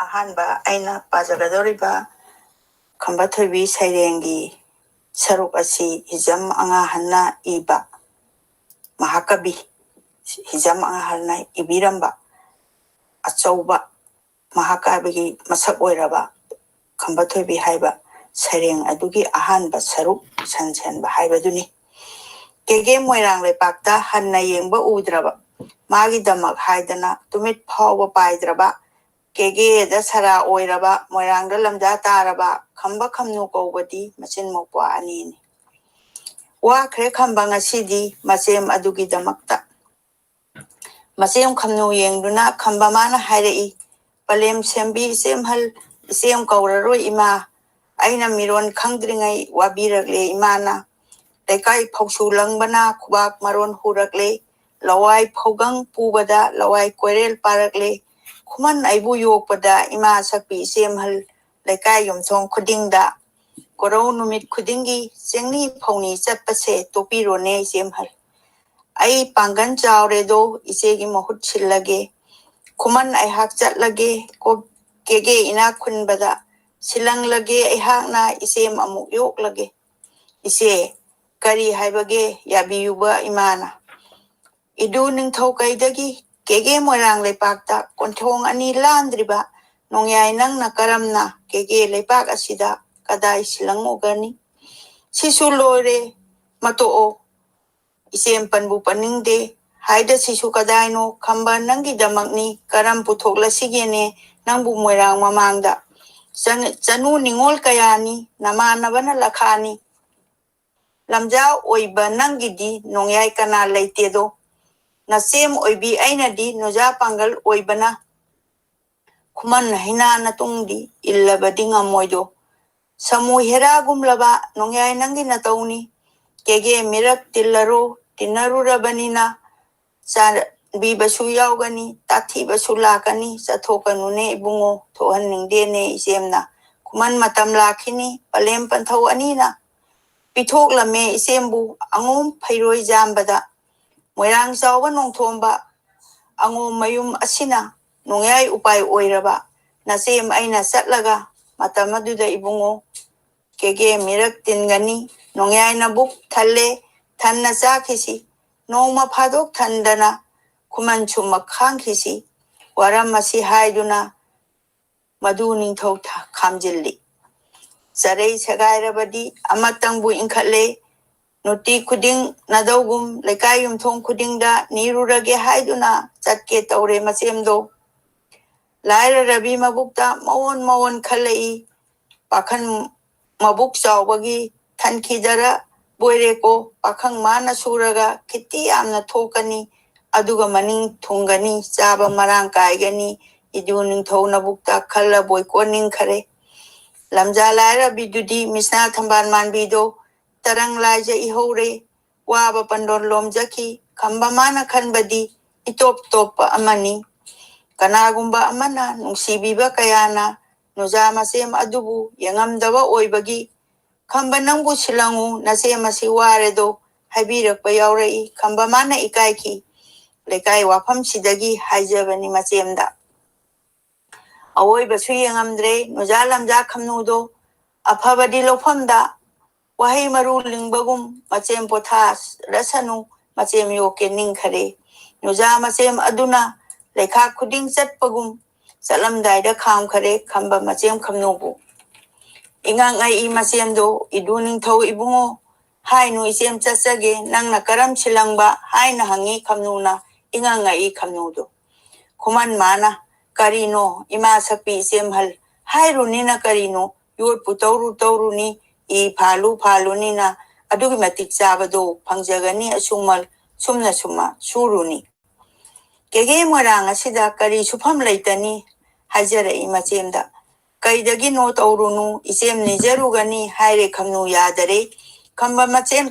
ꯑꯍꯥꯟꯕ ꯑꯩꯅ ꯄꯥꯖꯒꯗꯧꯔꯤꯕ ꯈꯝꯕ ꯊꯣꯏꯕꯤ ꯁꯩꯔꯦꯡꯒꯤ ꯁꯔꯨꯛ ꯑꯁꯤ ꯍꯤꯖꯝ ꯑꯉꯥꯍꯟꯅ ꯏꯕ, ꯃꯍꯥꯀꯕꯤ ꯍꯤꯖꯝ ꯑꯉꯥꯍꯟꯅ ꯏꯕꯤꯔꯝꯕ ꯑꯆꯧꯕ ꯃꯍꯥꯀꯥꯕꯤꯒꯤ ꯃꯁꯛ ꯑꯣꯏꯔꯕ ꯈꯝꯕ ꯊꯣꯏꯕꯤ ꯍꯥꯏꯕ ꯁꯩꯔꯦꯡ ꯑꯗꯨꯒꯤ ꯑꯍꯥꯟꯕ ꯁꯔꯨꯛ ꯁꯟ ꯁꯦꯟꯕ ꯍꯥꯏꯕꯗꯨꯅꯤ꯫ ꯀꯦꯒꯦ ꯃꯣꯏꯔꯥꯡ ꯂꯩꯄꯥꯛꯇ ꯍꯟꯅ ꯌꯦꯡꯕ ꯎꯗ꯭ꯔꯕ, ꯃꯥꯒꯤꯗꯃꯛ ꯍꯥꯏꯗꯅ ꯇꯨꯃꯤꯠ ꯐꯥꯎꯕ ꯄꯥꯏꯗ꯭ꯔꯕ, ꯀꯦꯒꯦꯗ ꯁꯔꯥ ꯑꯣꯏꯔꯕ, ꯃꯣꯏꯔꯥꯡꯗ ꯂꯝꯖꯥ ꯇꯥꯔꯕ ꯈꯝꯕ ꯈꯝꯅꯨ ꯀꯧꯕꯗꯤ ꯃꯆꯤꯟ ꯃꯧꯄ꯭ꯋꯥ ꯑꯅꯤꯅꯤ꯫ ꯋꯥꯈ꯭ꯔꯦ ꯈꯝꯕ ꯉꯁꯤꯗꯤ ꯃꯆꯦꯝ ꯑꯗꯨꯒꯤꯗꯃꯛꯇ꯫ ꯃꯆꯦꯝ ꯈꯝꯅꯨ ꯌꯦꯡꯗꯨꯅ ꯈꯝꯕ ꯃꯥꯅ ꯍꯥꯏꯔꯛꯏ, "ꯄꯂꯦꯝ ꯁꯦꯝꯕꯤ ꯏꯆꯦꯝꯍꯜ, ꯏꯆꯦꯝ ꯀꯧꯔꯔꯣꯏ ꯏꯃꯥ꯫ ꯑꯩꯅ ꯃꯤꯔꯣꯟ ꯈꯪꯗ꯭ꯔꯤꯉꯩ ꯋꯥꯕꯤꯔꯛꯂꯦ ꯏꯃꯥꯅ꯫ ꯂꯩꯀꯥꯏ ꯐꯧꯁꯨ ꯂꯪꯕꯅ ꯈꯨꯕꯥꯛ ꯃꯔꯣꯟ ꯍꯨꯔꯛꯂꯦ꯫ ꯂꯋꯥꯏ ꯐꯧꯒꯪ ꯄꯨꯕꯗ ꯂꯋꯥꯏ ꯀꯣꯏꯔꯦꯜ ꯄꯥꯔꯛꯂꯦ꯫ ꯈꯨꯃꯟ ꯑꯩꯕꯨ ꯌꯣꯛꯄꯗ ꯏꯃꯥ ꯁꯛꯄꯤ ꯏꯆꯦꯝꯍꯜ, ꯂꯩꯀꯥꯏ ꯌꯨꯝꯊꯣꯡ ꯈꯨꯗꯤꯡꯗ ꯀꯣꯔꯧ ꯅꯨꯃꯤꯠ ꯈꯨꯗꯤꯡꯒꯤ ꯆꯦꯡꯅꯤ ꯐꯧꯅꯤ ꯆꯠꯄꯁꯦ ꯇꯣꯛꯄꯤꯔꯣꯅꯦ ꯏꯆꯦꯝꯍꯜ꯫ ꯑꯩ ꯄꯥꯡꯒꯜ ꯆꯥꯎꯔꯦꯗꯣ, ꯏꯆꯦꯒꯤ ꯃꯍꯨꯠ ꯁꯤꯜꯂꯒꯦ꯫ ꯈꯨꯃꯟ ꯑꯩꯍꯥꯛ ꯆꯠꯂꯒꯦ, ꯀꯣ-, ꯀꯦꯒꯦ ꯏꯅꯥꯛ ꯈꯨꯟꯕꯗ ꯁꯤꯜꯂꯪꯂꯒꯦ ꯑꯩꯍꯥꯛꯅ ꯏꯆꯦꯝ ꯑꯃꯨꯛ ꯌꯣꯛꯂꯒꯦ꯫ ꯏꯆꯦ, ꯀꯔꯤ ꯍꯥꯏꯕꯒꯦ, ꯌꯥꯕꯤꯌꯨꯕ ꯏꯃꯥꯅ꯫ ꯏꯗꯨ ꯅꯤꯡꯊꯧ ꯀꯩꯗꯒꯤ ꯀꯦꯒꯦ ꯃꯣꯏꯔꯥꯡ ꯂꯩꯄꯥꯛꯇ ꯀꯣꯟꯊꯣꯡ ꯑꯅꯤ ꯂꯥꯟꯗ꯭ꯔꯤꯕ ꯅꯣꯡꯌꯥꯏ ꯅꯪꯅ ꯀꯔꯝꯅ ꯀꯦꯒꯦ ꯂꯩꯄꯥꯛ ꯑꯁꯤꯗ ꯀꯗꯥꯏ ꯁꯤꯜꯂꯪꯉꯨꯒꯅꯤ? ꯁꯤꯁꯨ ꯂꯣꯏꯔꯦ, ꯃꯇꯣꯛꯑꯣ꯫ ꯏꯆꯦꯝ ꯄꯟꯕꯨ ꯄꯟꯅꯤꯡꯗꯦ꯫ ꯍꯥꯏꯗ ꯁꯤꯁꯨ ꯀꯗꯥꯏꯅꯣ? ꯈꯝꯕ ꯅꯪꯒꯤꯗꯃꯛꯅꯤ꯫ ꯀꯔꯝ ꯄꯨꯊꯣꯛꯂꯁꯤꯒꯦꯅꯦ ꯅꯪꯕꯨ ꯃꯣꯏꯔꯥꯡ ꯃꯃꯥꯡꯗ? ꯆꯪ-, ꯆꯅꯨ ꯅꯤꯉꯣꯜ ꯀꯌꯥꯅꯤ, ꯅꯃꯥꯟꯅꯕꯅ ꯂꯈꯥꯅꯤ꯫ ꯂꯝꯖꯥ ꯑꯣꯏꯕ ꯅꯪꯒꯤꯗꯤ ꯅꯣꯡꯌꯥꯏ ꯀꯅꯥ ꯂꯩꯇꯦꯗꯣ꯫ ꯅꯆꯦꯝ ꯑꯣꯏꯕꯤ ꯑꯩꯅꯗꯤ ꯅꯨꯖꯥ ꯄꯥꯡꯒꯜ ꯑꯣꯏꯕꯅ ꯈꯨꯃꯟ ꯍꯩꯅꯥ ꯅꯇꯨꯡꯗꯤ ꯏꯜꯂꯕꯗꯤ ꯉꯝꯃꯣꯏꯗꯣ꯫ ꯁꯃꯨ ꯍꯦꯔꯥꯒꯨꯝꯂꯕ ꯅꯣꯡꯌꯥꯏ ꯅꯪꯒꯤ ꯅꯇꯧꯅꯤ꯫ ꯀꯦꯒꯦ ꯃꯤꯔꯛ ꯇꯤꯜꯂꯔꯣ, ꯇꯤꯟꯅꯔꯨꯔꯕꯅꯤꯅ ꯆꯥꯕꯤꯕꯁꯨ ꯌꯥꯎꯒꯅꯤ, ꯇꯥꯊꯤꯕꯁꯨ ꯂꯥꯛꯀꯅꯤ꯫ ꯆꯠꯊꯣꯛꯀꯅꯨꯅꯦ ꯏꯕꯨꯡꯉꯣ, ꯊꯣꯛꯍꯟꯅꯤꯡꯗꯦꯅꯦ ꯏꯆꯦꯝꯅ꯫ ꯈꯨꯃꯟ ꯃꯇꯝ ꯂꯥꯛꯈꯤꯅꯤ, ꯄꯂꯦꯝ ꯄꯟꯊꯧ ꯑꯅꯤꯅ ꯄꯤꯊꯣꯛꯂꯝꯃꯦ ꯏꯆꯦꯝꯕꯨ ꯑꯉꯣꯝ ꯐꯩꯔꯣꯏ ꯌꯥꯝꯕꯗ꯫ ꯃꯣꯏꯔꯥꯡ ꯆꯥꯎꯕ ꯅꯣꯡꯊꯣꯝꯕ ꯑꯉꯣꯝ ꯃꯌꯨꯝ ꯑꯁꯤꯅ ꯅꯣꯡꯌꯥꯏ ꯎꯄꯥꯏ ꯑꯣꯏꯔꯕ ꯅꯆꯦꯝ ꯑꯩꯅ ꯆꯠꯂꯒ ꯃꯇꯝ ꯑꯗꯨꯗ ꯏꯕꯨꯡꯉꯣ ꯀꯦꯒꯦ ꯃꯤꯔꯛ ꯇꯤꯟꯒꯅꯤ꯫ ꯅꯣꯡꯌꯥꯏ ꯅꯕꯨꯛ ꯊꯜꯂꯦ, ꯊꯟꯅ ꯆꯥꯈꯤꯁꯤ꯫ ꯅꯣꯡꯃ ꯐꯥꯗꯣꯛ ꯊꯟꯗꯅ ꯈꯨꯃꯟ ꯁꯨꯝꯃ ꯈꯥꯡꯈꯤꯁꯤ꯫ ꯋꯥꯔꯝ ꯑꯁꯤ ꯍꯥꯏꯗꯨꯅ ꯃꯗꯨ ꯅꯤꯡꯊꯧ ꯊ-, ꯈꯥꯝꯖꯤꯜꯂꯤ꯫ ꯆꯔꯩ ꯁꯦꯒꯥꯏꯔꯕꯗꯤ ꯑꯃꯇꯪꯕꯨ ꯏꯟꯈꯠꯂꯦ꯫ ꯅꯨꯡꯇꯤ ꯈꯨꯗꯤꯡ ꯅꯗꯧꯒꯨꯝ ꯂꯩꯀꯥꯏ ꯌꯨꯝꯊꯣꯡ ꯈꯨꯗꯤꯡꯗ ꯅꯤꯔꯨꯔꯒꯦ ꯍꯥꯏꯗꯨꯅ ꯆꯠꯀꯦ ꯇꯧꯔꯦ ꯃꯆꯦꯝꯗꯣ꯫ ꯂꯥꯏꯔꯔꯕꯤ ꯃꯕꯨꯛꯇ ꯃꯑꯣꯟ ꯃꯑꯣꯟ ꯈꯜꯂꯛꯏ꯫ ꯄꯥꯈꯪ ꯃꯕꯨꯛ ꯆꯥꯎꯕꯒꯤ ꯊꯟꯈꯤꯗꯔ ꯕꯣꯏꯔꯦꯀꯣ꯫ ꯄꯥꯈꯪ ꯃꯥꯅ ꯁꯨꯔꯒ ꯈꯤꯇꯤ ꯌꯥꯝꯅ ꯊꯣꯛꯀꯅꯤ, ꯑꯗꯨꯒ ꯃꯅꯤꯡ ꯊꯨꯡꯒꯅꯤ, ꯆꯥꯕ ꯃꯔꯥꯡ ꯀꯥꯏꯒꯅꯤ꯫ ꯏꯗꯨ ꯅꯤꯡꯊꯧ ꯅꯕꯨꯛꯇ ꯈꯜꯂ ꯕꯣꯏꯀꯣꯠ ꯅꯤꯡꯈꯔꯦ꯫ ꯂꯝꯖꯥ ꯂꯥꯏꯔꯕꯤꯗꯨꯗꯤ ꯃꯤꯁꯅꯥ ꯊꯝꯕꯥꯜ ꯃꯥꯟꯕꯤꯗꯣ ꯇꯔꯪ ꯂꯥꯏꯖ ꯏꯍꯧꯔꯦ꯫ ꯋꯥꯕ ꯄꯟꯗꯣꯟ ꯂꯣꯝꯖꯈꯤ꯫ ꯈꯝꯕ ꯃꯥꯅ ꯈꯟꯕꯗꯤ ꯏꯇꯣꯞ ꯇꯣꯞꯄ ꯑꯃꯅꯤ꯫ ꯀꯅꯥꯒꯨꯝꯕ ꯑꯃꯅ ꯅꯨꯡꯁꯤꯕꯤꯕ ꯀꯌꯥꯅ ꯅꯨꯖꯥ ꯃꯆꯦꯝ ꯑꯗꯨꯕꯨ ꯌꯦꯡꯉꯝꯗꯕ ꯑꯣꯏꯕꯒꯤ, "ꯈꯝꯕ ꯅꯪꯕꯨ ꯁꯤꯜꯂꯪꯉꯨ, ꯅꯆꯦꯝ ꯑꯁꯤ ꯋꯥꯔꯦꯗꯣ" ꯍꯥꯏꯕꯤꯔꯛꯄ ꯌꯥꯎꯔꯛꯏ꯫ ꯈꯝꯕ ꯃꯥꯅ ꯏꯀꯥꯏꯈꯤ꯫ ꯂꯩꯀꯥꯏ ꯋꯥꯐꯝꯁꯤꯗꯒꯤ ꯍꯥꯏꯖꯕꯅꯤ ꯃꯆꯦꯝꯗ꯫ ꯑꯋꯣꯏꯕꯁꯨ ꯌꯦꯡꯉꯝꯗ꯭ꯔꯦ ꯅꯨꯖꯥ ꯂꯝꯖꯥ ꯈꯝꯅꯨꯗꯣ꯫ ꯑꯐꯕꯗꯤ ꯂꯧꯐꯝꯗ ꯋꯥꯍꯩ ꯃꯔꯨ ꯂꯤꯡꯕꯒꯨꯝ ꯃꯆꯦꯝ ꯄꯣꯊꯥꯔꯁꯅꯨ, ꯃꯆꯦꯝ ꯌꯣꯛꯀꯦ ꯅꯤꯡꯈꯔꯦ꯫ ꯅꯨꯖꯥ ꯃꯆꯦꯝ ꯑꯗꯨꯅ ꯂꯩꯈꯥ ꯈꯨꯗꯤꯡ ꯆꯠꯄꯒꯨꯝ ꯆꯠꯂꯝꯗꯥꯏꯗ ꯈꯥꯝꯈꯔꯦ ꯈꯝꯕ ꯃꯆꯦꯝ ꯈꯝꯅꯨꯕꯨ꯫ ꯏꯉꯛ ꯉꯛꯏ ꯃꯆꯦꯝꯗꯣ, "ꯏꯗꯨ ꯅꯤꯡꯊꯧ ꯏꯕꯨꯡꯉꯣ, ꯍꯥꯏꯅꯨ ꯏꯆꯦꯝ ꯆꯠꯆꯒꯦ, ꯅꯪꯅ ꯀꯔꯝ ꯁꯤꯜꯂꯪꯕ?" ꯍꯥꯏꯅ ꯍꯪꯉꯤ ꯈꯝꯅꯨꯅ꯫ ꯏꯉꯛ ꯉꯛꯏ ꯈꯝꯅꯨꯗꯣ꯫ ꯈꯨꯃꯟ ꯃꯥꯅ, "ꯀꯔꯤꯅꯣ ꯏꯃꯥ ꯁꯛꯄꯤ ꯏꯆꯦꯝꯍꯜ, ꯍꯥꯏꯔꯨꯅꯤꯅ ꯀꯔꯤꯅꯣ? ꯌꯣꯠꯄꯨ ꯇꯧꯔꯨ ꯇꯧꯔꯨꯅꯤ, ꯏ ꯐꯥꯜꯂꯨ ꯐꯥꯜꯂꯨꯅꯤꯅ ꯑꯗꯨꯒꯤ ꯃꯇꯤꯛ ꯆꯥꯕꯗꯣ ꯐꯪꯖꯒꯅꯤ꯫ ꯑꯁꯨꯃꯜ ꯁꯨꯝꯅ ꯁꯨꯝꯃ ꯁꯨꯔꯨꯅꯤ꯫ ꯀꯦꯒꯦ ꯃꯣꯏꯔꯥꯡ ꯑꯁꯤꯗ ꯀꯔꯤ ꯁꯨꯐꯝ ꯂꯩꯇꯅꯤ?" ꯍꯥꯏꯖꯔꯛꯏ ꯃꯆꯦꯝꯗ꯫ "ꯀꯩꯗꯒꯤꯅꯣ ꯇꯧꯔꯨꯅꯨ, ꯏꯆꯦꯝ ꯅꯤꯖꯔꯨꯒꯅꯤ" ꯍꯥꯏꯔꯦ ꯈꯝꯅꯨ ꯌꯥꯗꯔꯦ꯫ ꯈꯝꯕ ꯃꯆꯦꯝ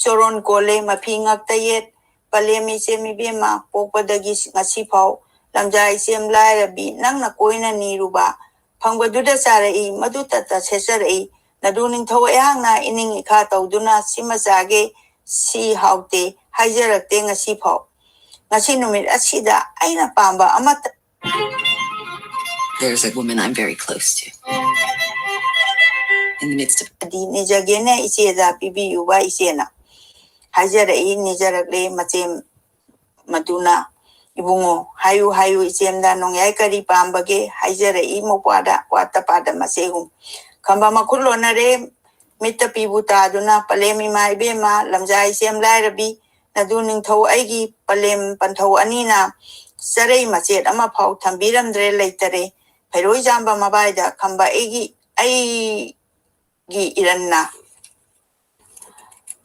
ꯆꯣꯔꯣꯟ ꯀꯣꯜꯂꯦ, ꯃꯐꯤ ꯉꯛꯇ ꯌꯦꯠ꯫ ꯄꯂꯦꯝ ꯏꯆꯦꯝ ꯏꯕꯦꯝꯃ ꯄꯣꯛꯄꯗꯒꯤ ꯉꯁꯤ ꯐꯥꯎ ꯂꯝꯖꯥ ꯏꯆꯦꯝ ꯂꯥꯏꯔꯕꯤ ꯅꯪꯅ ꯀꯣꯏꯅ ꯅꯤꯔꯨꯕ ꯐꯪꯕꯗꯨꯗ ꯆꯥꯔꯛꯏ, ꯃꯗꯨ ꯇꯠꯇ ꯁꯦꯠꯆꯔꯛꯏ꯫ ꯅꯗꯨ ꯅꯤꯡꯊꯧ ꯑꯩꯍꯥꯛꯅ ꯏꯅꯤꯡ ꯏꯈꯥ ꯇꯧꯗꯨꯅ ꯁꯤꯃ ꯆꯥꯒꯦ, ꯁꯤ ꯍꯥꯎꯇꯦ ꯍꯥꯏꯖꯔꯛꯇꯦ ꯉꯁꯤ ꯐꯥꯎ꯫ ꯉꯁꯤ ꯅꯨꯃꯤꯠ ꯑꯁꯤꯗ ꯑꯩꯅ ꯄꯥꯝꯕ ꯑꯃꯠꯇ There's a woman I'm very close to. In the midst of ꯑꯗꯤ ꯅꯤꯖꯒꯦꯅꯦ ꯏꯆꯦꯗ ꯄꯤꯕꯤꯌꯨꯕ ꯏꯆꯦꯅ꯫ ꯍꯥꯏꯖꯔꯛꯏ, ꯅꯤꯖꯔꯛꯂꯦ ꯃꯆꯦꯝ ꯃꯗꯨꯅ, "ꯏꯕꯨꯡꯉꯣ, ꯍꯥꯏꯌꯨ, ꯍꯥꯏꯌꯨ, ꯏꯆꯦꯝꯗ ꯅꯣꯡꯌꯥꯏ ꯀꯔꯤ ꯄꯥꯝꯕꯒꯦ? ꯍꯥꯏꯖꯔꯛꯏ ꯃꯧꯄ꯭ꯋꯥꯗ ꯋꯥꯠꯇ ꯄꯥꯗ ꯃꯆꯦꯒꯨꯝ꯫ ꯈꯝꯕ ꯃꯈꯨꯠ ꯂꯣꯟꯅꯔꯦ, ꯃꯤꯠꯇ ꯄꯤꯕꯨ ꯇꯥꯗꯨꯅ, ꯄꯂꯦꯝ ꯏꯃꯥ ꯏꯕꯦꯝꯃ, ꯂꯝꯖꯥ ꯏꯆꯦꯝ ꯂꯥꯏꯔꯕꯤ, ꯅꯗꯨ ꯅꯤꯡꯊꯧ ꯑꯩꯒꯤ ꯄꯂꯦꯝ ꯄꯟꯊꯧ ꯑꯅꯤꯅ ꯆꯔꯩ ꯃꯆꯦꯠ ꯑꯃꯐꯥꯎ ꯊꯝꯕꯤꯔꯝꯗ꯭ꯔꯦ, ꯂꯩꯇꯔꯦ꯫ ꯐꯩꯔꯣꯏ ꯆꯥꯝꯕ ꯃꯕꯥꯏꯗ ꯈꯝꯕ ꯑꯩꯒꯤ, ꯑꯩꯒꯤ ꯏꯔꯟꯅ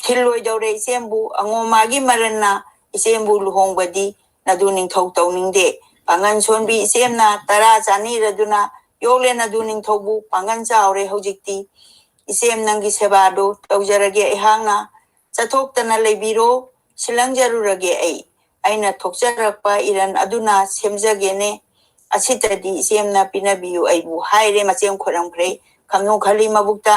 ꯊꯤꯜꯂꯣꯏꯗꯧꯔꯦ ꯏꯆꯦꯝꯕꯨ, ꯑꯉꯣꯝ ꯃꯥꯒꯤ ꯃꯔꯟꯅ ꯏꯆꯦꯝꯕꯨ ꯂꯨꯍꯣꯡꯕꯗꯤ ꯅꯗꯨ ꯅꯤꯡꯊꯧ ꯇꯧꯅꯤꯡꯗꯦ꯫ ꯄꯥꯡꯒꯟ ꯁꯣꯟꯕꯤ ꯏꯆꯦꯝꯅ ꯇꯔꯥ ꯆꯥꯅꯤꯔꯗꯨꯅ ꯌꯣꯛꯂꯦ ꯅꯗꯨ ꯅꯤꯡꯊꯧꯕꯨ, ꯄꯥꯡꯒꯟ ꯆꯥꯎꯔꯦ ꯍꯧꯖꯤꯛꯇꯤ꯫ ꯏꯆꯦꯝ ꯅꯪꯒꯤ ꯁꯦꯕꯥꯗꯨ ꯇꯧꯖꯔꯒꯦ ꯑꯩꯍꯥꯛꯅ, ꯆꯠꯊꯣꯛꯇꯅ ꯂꯩꯕꯤꯔꯣ, ꯁꯤꯜꯂꯪꯖꯔꯨꯔꯒꯦ ꯑꯩ꯫ ꯑꯩꯅ ꯊꯣꯛꯆꯔꯛꯄ ꯏꯔꯟ ꯑꯗꯨꯅ ꯁꯦꯝꯖꯒꯦꯅꯦ꯫ ꯑꯁꯤꯇꯗꯤ ꯏꯆꯦꯝꯅ ꯄꯤꯅꯕꯤꯌꯨ ꯑꯩꯕꯨ", ꯍꯥꯏꯔꯦ ꯃꯆꯦꯝ ꯈꯣꯏꯔꯝꯈ꯭ꯔꯦ꯫ ꯈꯝꯅꯨ ꯈꯜꯂꯤ ꯃꯕꯨꯛꯇ,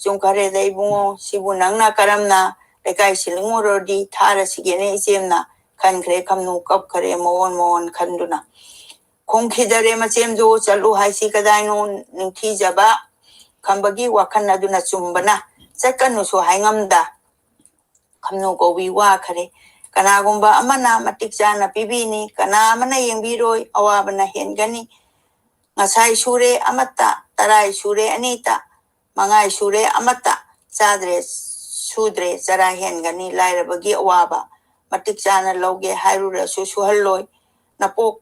"ꯆꯨꯝꯈꯔꯦꯗ ꯏꯕꯨꯡꯉꯣ, ꯁꯤꯕꯨ ꯅꯪꯅ ꯀꯔꯝꯅ ꯂꯩꯀꯥꯏ ꯁꯤꯜꯂꯤꯡꯉꯨꯔꯣꯗꯤ ꯊꯥꯔꯁꯤꯒꯦꯅꯦ ꯏꯆꯦꯝꯅ", ꯈꯟꯈ꯭ꯔꯦ ꯈꯝꯅꯨ, ꯀꯞꯈꯔꯦ ꯃꯑꯣꯟ ꯃꯑꯣꯟ ꯈꯟꯗꯨꯅ꯫ ꯈꯣꯡꯈꯤꯗꯔꯦ ꯃꯆꯦꯝꯗꯨ, "ꯆꯠꯂꯨ ꯍꯥꯏꯁꯤ ꯀꯗꯥꯏꯅꯣ?" ꯅꯤꯡꯊꯤꯖꯕ ꯈꯝꯕꯒꯤ ꯋꯥꯈꯜ ꯑꯗꯨꯅ ꯆꯨꯝꯕꯅ ꯆꯠꯀꯅꯨꯁꯨ ꯍꯥꯏꯉꯝꯗ ꯈꯝꯅꯨ ꯀꯧꯕꯤ ꯋꯥꯈꯔꯦ꯫ ꯀꯅꯥꯒꯨꯝꯕ ꯑꯃꯅ ꯃꯇꯤꯛ ꯆꯥꯅ ꯄꯤꯕꯤꯅꯤ, ꯀꯅꯥ ꯑꯃꯅ ꯌꯦꯡꯕꯤꯔꯣꯏ, ꯑꯋꯥꯕꯅ ꯍꯦꯟꯒꯅꯤ꯫ ꯉꯁꯥꯏ ꯁꯨꯔꯦ ꯑꯃꯠꯇ, ꯇꯔꯥꯏ ꯁꯨꯔꯦ ꯑꯅꯤꯇ, ꯃꯉꯥꯏ ꯁꯨꯔꯦ ꯑꯃꯠꯇ, ꯆꯥꯗ꯭ꯔꯦ ꯁꯨꯗ꯭ꯔꯦ ꯆꯔꯥ ꯍꯦꯟꯒꯅꯤ꯫ ꯂꯥꯏꯔꯕꯒꯤ ꯑꯋꯥꯕ ꯃꯇꯤꯛ ꯆꯥꯅ ꯂꯧꯒꯦ ꯍꯥꯏꯔꯨꯔꯁꯨ ꯁꯨꯍꯜꯂꯣꯏ꯫ ꯅꯄꯣꯛ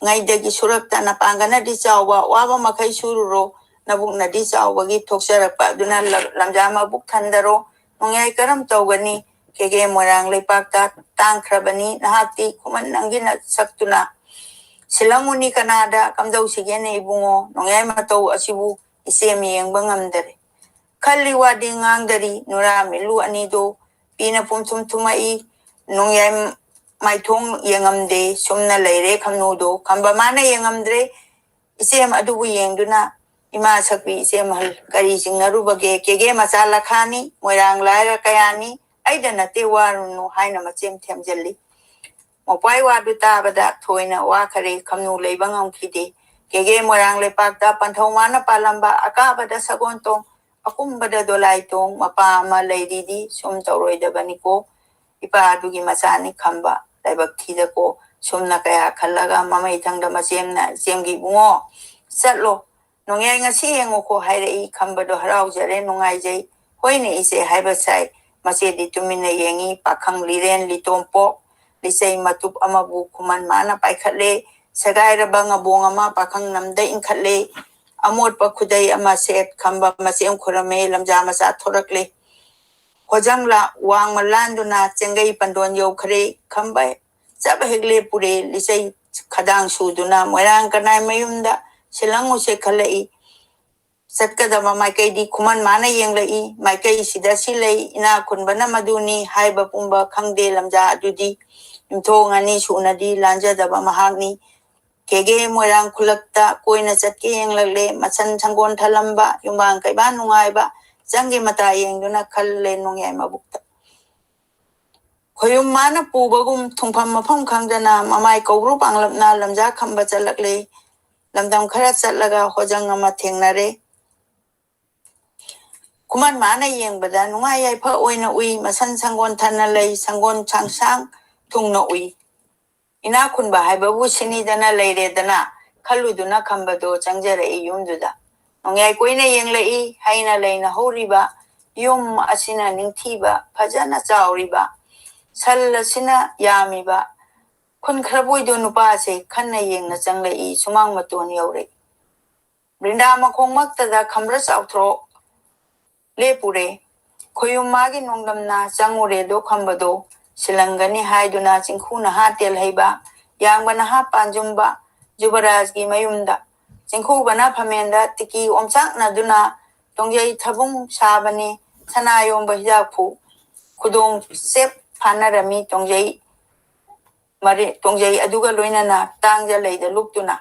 ꯉꯩꯗꯒꯤ ꯁꯨꯔꯛꯇ ꯅꯄꯥꯡꯒꯜꯅꯗꯤ ꯆꯥꯎꯕ, ꯋꯥꯕ ꯃꯈꯩ ꯁꯨꯔꯨꯔꯣ, ꯅꯕꯨꯛꯅꯗꯤ ꯆꯥꯎꯕꯒꯤ ꯊꯣꯛꯆꯔꯛꯄ ꯑꯗꯨꯅ ꯂ-, ꯂꯝꯖꯥ ꯃꯕꯨꯛ ꯊꯟꯗꯔꯣ꯫ ꯅꯣꯡꯌꯥꯏ ꯀꯔꯝ ꯇꯧꯒꯅꯤ? ꯀꯦꯒꯦ ꯃꯣꯏꯔꯥꯡ ꯂꯩꯄꯥꯛꯇ ꯇꯥꯡꯈ꯭ꯔꯕꯅꯤ ꯅꯍꯥꯛꯇꯤ ꯈꯨꯃꯟ ꯅꯪꯒꯤ ꯅꯁꯛꯇꯨꯅ꯫ ꯁꯤꯜꯂꯝꯃꯨꯅꯤ ꯀꯅꯥꯗ ꯀꯝꯗꯧꯁꯤꯒꯦꯅꯦ ꯏꯕꯨꯡꯉꯣ? ꯅꯣꯡꯌꯥꯏ ꯃꯇꯧ ꯑꯁꯤꯕꯨ ꯏꯆꯦꯝ ꯌꯦꯡꯕ ꯉꯝꯗꯔꯦ꯫ ꯈꯜꯂꯤ ꯋꯥꯗꯤ ꯉꯥꯡꯗꯔꯤ ꯅꯨꯔꯥ ꯃꯤꯠꯂꯨ ꯑꯅꯤꯗꯨ ꯄꯤꯅ ꯄꯨꯝꯊꯨꯝ ꯊꯨꯝꯃꯛꯏ꯫ ꯅꯣꯡꯌꯥꯏ ꯃꯥꯏꯊꯣꯡ ꯌꯦꯡꯉꯝꯗꯦ꯫ ꯁꯨꯝꯅ ꯂꯩꯔꯦ ꯈꯝꯅꯨꯗꯣ꯫ ꯈꯝꯕ ꯃꯥꯅ ꯌꯦꯡꯉꯝꯗ꯭ꯔꯦ꯫ ꯏꯆꯦꯝ ꯑꯗꯨꯕꯨ ꯌꯦꯡꯗꯨꯅ, "ꯏꯃꯥ ꯁꯛꯄꯤ ꯏꯆꯦꯝ ꯑꯍꯜ, ꯀꯔꯤ ꯆꯤꯡꯅꯔꯨꯕꯒꯦ? ꯀꯦꯒꯦ ꯃꯆꯥ ꯂꯈꯥꯅꯤ, ꯃꯣꯏꯔꯥꯡ ꯂꯥꯏꯔ ꯀꯌꯥꯅꯤ, ꯑꯩꯗ ꯅꯠꯇꯦ ꯋꯥꯔꯨꯅꯨ" ꯍꯥꯏꯅ ꯃꯆꯦꯝ ꯊꯦꯝꯖꯤꯜꯂꯤ꯫ ꯃꯄ꯭ꯋꯥꯏ ꯋꯥꯗꯨ ꯇꯥꯕꯗ ꯊꯣꯏꯅ ꯋꯥꯈꯔꯦ, ꯈꯝꯅꯨ ꯂꯩꯕ ꯉꯝꯈꯤꯗꯦ꯫ ꯀꯦꯒꯦ ꯃꯣꯏꯔꯥꯡ ꯂꯩꯄꯥꯛꯇ ꯄꯟꯊꯧ ꯃꯥꯅ ꯄꯥꯜꯂꯝꯕ, ꯑꯀꯥꯕꯗ ꯁꯒꯣꯜ ꯇꯣꯡ, ꯑꯀꯨꯝꯕꯗ ꯗꯣꯂꯥꯏ ꯇꯣꯡ, ꯃꯄꯥ ꯑꯃ ꯂꯩꯔꯤꯗꯤ ꯁꯨꯝ ꯇꯧꯔꯣꯏꯗꯕꯅꯤꯀꯣ꯫ ꯏꯄꯥ ꯑꯗꯨꯒꯤ ꯃꯆꯥꯅꯤ ꯈꯝꯕ, ꯂꯥꯏꯕꯛ ꯊꯤꯗꯀꯣ꯫ ꯁꯨꯝꯅ ꯀꯌꯥ ꯈꯜꯂꯒ ꯃꯃꯩ ꯊꯪꯗ ꯃꯆꯦꯝꯅ, "ꯏꯆꯦꯝꯒꯤ ꯏꯕꯨꯡꯉꯣ, ꯆꯠꯂꯣ, ꯅꯣꯡꯌꯥꯏ ꯉꯁꯤ ꯌꯦꯡꯉꯨꯀꯣ" ꯍꯥꯏꯔꯛꯏ꯫ ꯈꯝꯕꯗꯣ ꯍꯔꯥꯎꯖꯔꯦ, ꯅꯨꯡꯉꯥꯏꯖꯩ꯫ "ꯍꯣꯏꯅꯦ ꯏꯆꯦ" ꯍꯥꯏꯕ ꯁꯥꯏ꯫ ꯃꯆꯦꯗꯤ ꯇꯨꯃꯤꯟꯅ ꯌꯦꯡꯉꯤ꯫ ꯄꯥꯈꯪ ꯂꯤꯔꯦꯟ ꯂꯤꯇꯣꯝꯄꯣꯛ, ꯂꯤꯆꯩ ꯃꯇꯨꯞ ꯑꯃꯕꯨ ꯈꯨꯃꯟ ꯃꯥꯅ ꯄꯥꯏꯈꯠꯂꯦ꯫ ꯁꯦꯒꯥꯏꯔꯕ ꯉꯕꯣꯡ ꯑꯃ ꯄꯥꯈꯪ ꯅꯝꯗ ꯏꯟꯈꯠꯂꯦ꯫ ꯑꯃꯣꯠꯄ ꯈꯨꯗꯩ ꯑꯃ ꯁꯦꯠ ꯈꯝꯕ ꯃꯆꯦꯝ ꯈꯨꯔꯝꯃꯦ꯫ ꯂꯝꯖꯥ ꯃꯆꯥ ꯊꯣꯔꯛꯂꯦ꯫ ꯍꯣꯖꯪꯂꯥ ꯋꯥꯡꯃ ꯂꯥꯟꯗꯨꯅ ꯆꯦꯡꯒꯩ ꯄꯟꯗꯣꯟ ꯌꯧꯈ꯭ꯔꯦ꯫ ꯈꯝꯕ ꯆꯞ ꯍꯦꯛ ꯂꯦꯞꯄꯨꯔꯦ꯫ ꯂꯤꯆꯩ ꯈꯗꯥꯡ ꯁꯨꯗꯨꯅ ꯃꯣꯏꯔꯥꯡ ꯀꯅꯥꯏ ꯃꯌꯨꯝꯗ ꯁꯤꯜꯂꯪ ꯎꯁꯦꯛ ꯈꯜꯂꯛꯏ꯫ ꯆꯠꯀꯗꯕ ꯃꯥꯏꯀꯩꯗꯤ ꯈꯨꯃꯟ ꯃꯥꯅ ꯌꯦꯡꯂꯛꯏ꯫ ꯃꯥꯏꯀꯩꯁꯤꯗ ꯁꯤ ꯂꯩ, ꯏꯅꯥꯛ ꯈꯨꯟꯕꯅ ꯃꯗꯨꯅꯤ ꯍꯥꯏꯕ ꯄꯨꯝꯕ ꯈꯪꯗꯦ ꯂꯝꯖꯥ ꯑꯗꯨꯗꯤ꯫ ꯌꯨꯝꯊꯣꯡ ꯑꯅꯤ ꯁꯨꯅꯗꯤ ꯂꯥꯟꯖꯗꯕ ꯃꯍꯥꯛꯅꯤ꯫ ꯀꯦꯒꯦ ꯃꯣꯏꯔꯥꯡ ꯈꯨꯂꯛꯇ ꯀꯣꯏꯅ ꯆꯠꯀꯦ ꯌꯦꯡꯂꯛꯂꯦ꯫ ꯃꯁꯟ ꯁꯪꯒꯣꯟ ꯊꯜꯂꯝꯕ, ꯌꯨꯝꯕꯥꯡ ꯀꯩꯕꯥꯟ ꯅꯨꯡꯉꯥꯏꯕ, ꯆꯪꯒꯤ ꯃꯇꯥ ꯌꯦꯡꯗꯨꯅ ꯈꯜꯂꯦ ꯅꯣꯡꯌꯥꯏ ꯃꯕꯨꯛꯇ꯫ ꯈꯣꯌꯨꯝ ꯃꯥꯅ ꯄꯨꯕꯒꯨꯝ ꯊꯨꯡꯐꯝ ꯃꯐꯝ ꯈꯪꯗꯅ ꯃꯃꯥꯏ ꯀꯧꯕ꯭ꯔꯨ ꯄꯥꯡꯂꯞꯅ ꯂꯝꯖꯥ ꯈꯝꯕ ꯆꯠꯂꯛꯂꯦ꯫ ꯂꯝꯗꯝ ꯈꯔ ꯆꯠꯂꯒ ꯍꯣꯖꯪ ꯑꯃ ꯊꯦꯡꯅꯔꯦ꯫ ꯈꯨꯃꯟ ꯃꯥꯅ ꯌꯦꯡꯕꯗ ꯅꯨꯡꯉꯥꯏ ꯌꯥꯏꯐ ꯑꯣꯏꯅ ꯎꯏ꯫ ꯃꯁꯟ ꯁꯪꯒꯣꯟ ꯊꯟꯅ ꯂꯩ, ꯁꯪꯒꯣꯟ ꯁꯥꯡꯁꯥꯡ ꯊꯨꯡꯅ ꯎꯏ꯫ ꯏꯅꯥꯛ ꯈꯨꯟꯕ ꯍꯥꯏꯕꯕꯨ ꯁꯤꯅꯤꯗꯅ ꯂꯩꯔꯦꯗꯅ ꯈꯜꯂꯨꯗꯨꯅ ꯈꯝꯕꯗꯣ ꯆꯪꯖꯔꯛꯏ ꯌꯨꯝꯗꯨꯗ꯫ ꯅꯣꯡꯌꯥꯏ ꯀꯣꯏꯅ ꯌꯦꯡꯂꯛꯏ꯫ ꯍꯩꯅ ꯂꯩꯅ ꯍꯧꯔꯤꯕ ꯌꯨꯝ ꯑꯁꯤꯅ ꯅꯤꯡꯊꯤꯕ, ꯐꯖꯅ ꯆꯥꯎꯔꯤꯕ, ꯁꯜ ꯑꯁꯤꯅ ꯌꯥꯝꯃꯤꯕ, ꯈꯨꯟ ꯈꯔꯕꯣꯏꯗꯣ ꯅꯨꯄꯥꯁꯦ ꯈꯟꯅ ꯌꯦꯡꯅ ꯆꯪꯂꯛꯏ꯫ ꯁꯨꯃꯥꯡ ꯃꯇꯣꯟ ꯌꯧꯔꯛꯏ꯫ ꯕ꯭ꯔꯤꯟꯗꯥ ꯃꯈꯣꯡꯃꯛꯇꯗ ꯈꯝꯕ꯭ꯔ ꯆꯥꯎꯊ꯭ꯔꯣꯛ ꯂꯦꯞꯄꯨꯔꯦ꯫ ꯈꯣꯌꯨꯝ ꯃꯥꯒꯤ ꯅꯣꯡꯗꯝꯅ ꯆꯪꯉꯨꯔꯦꯗꯣ ꯈꯝꯕꯗꯣ ꯁꯤꯜꯂꯝꯒꯅꯤ ꯍꯥꯏꯗꯨꯅ ꯆꯤꯡꯈꯨ ꯅꯍꯥ ꯇꯦꯜꯍꯩꯕ, ꯌꯥꯡꯕ ꯅꯍꯥ ꯄꯥꯟꯖꯨꯝꯕ ꯖꯨꯕꯔꯥꯖꯒꯤ ꯃꯌꯨꯝꯗ꯫ ꯆꯤꯡꯈꯨꯕꯅ ꯐꯝꯃꯦꯟꯗ ꯇꯤꯀꯤ ꯑꯣꯝꯆꯥꯛꯅꯗꯨꯅ ꯇꯣꯡꯖꯩ ꯊꯕꯨꯡ ꯁꯥꯕꯅꯤ, ꯁꯅꯥ ꯌꯣꯝꯕ ꯍꯤꯗꯥꯛꯐꯨ, ꯈꯨꯗꯣꯡ ꯆꯦꯞ ꯐꯥꯅꯔꯝꯃꯤ ꯇꯣꯡꯖꯩ ꯃꯔꯤ-, ꯇꯣꯡꯖꯩ ꯑꯗꯨꯒ ꯂꯣꯏꯅꯅ ꯇꯥꯡꯖ ꯂꯩꯗ ꯂꯨꯞꯇꯨꯅ꯫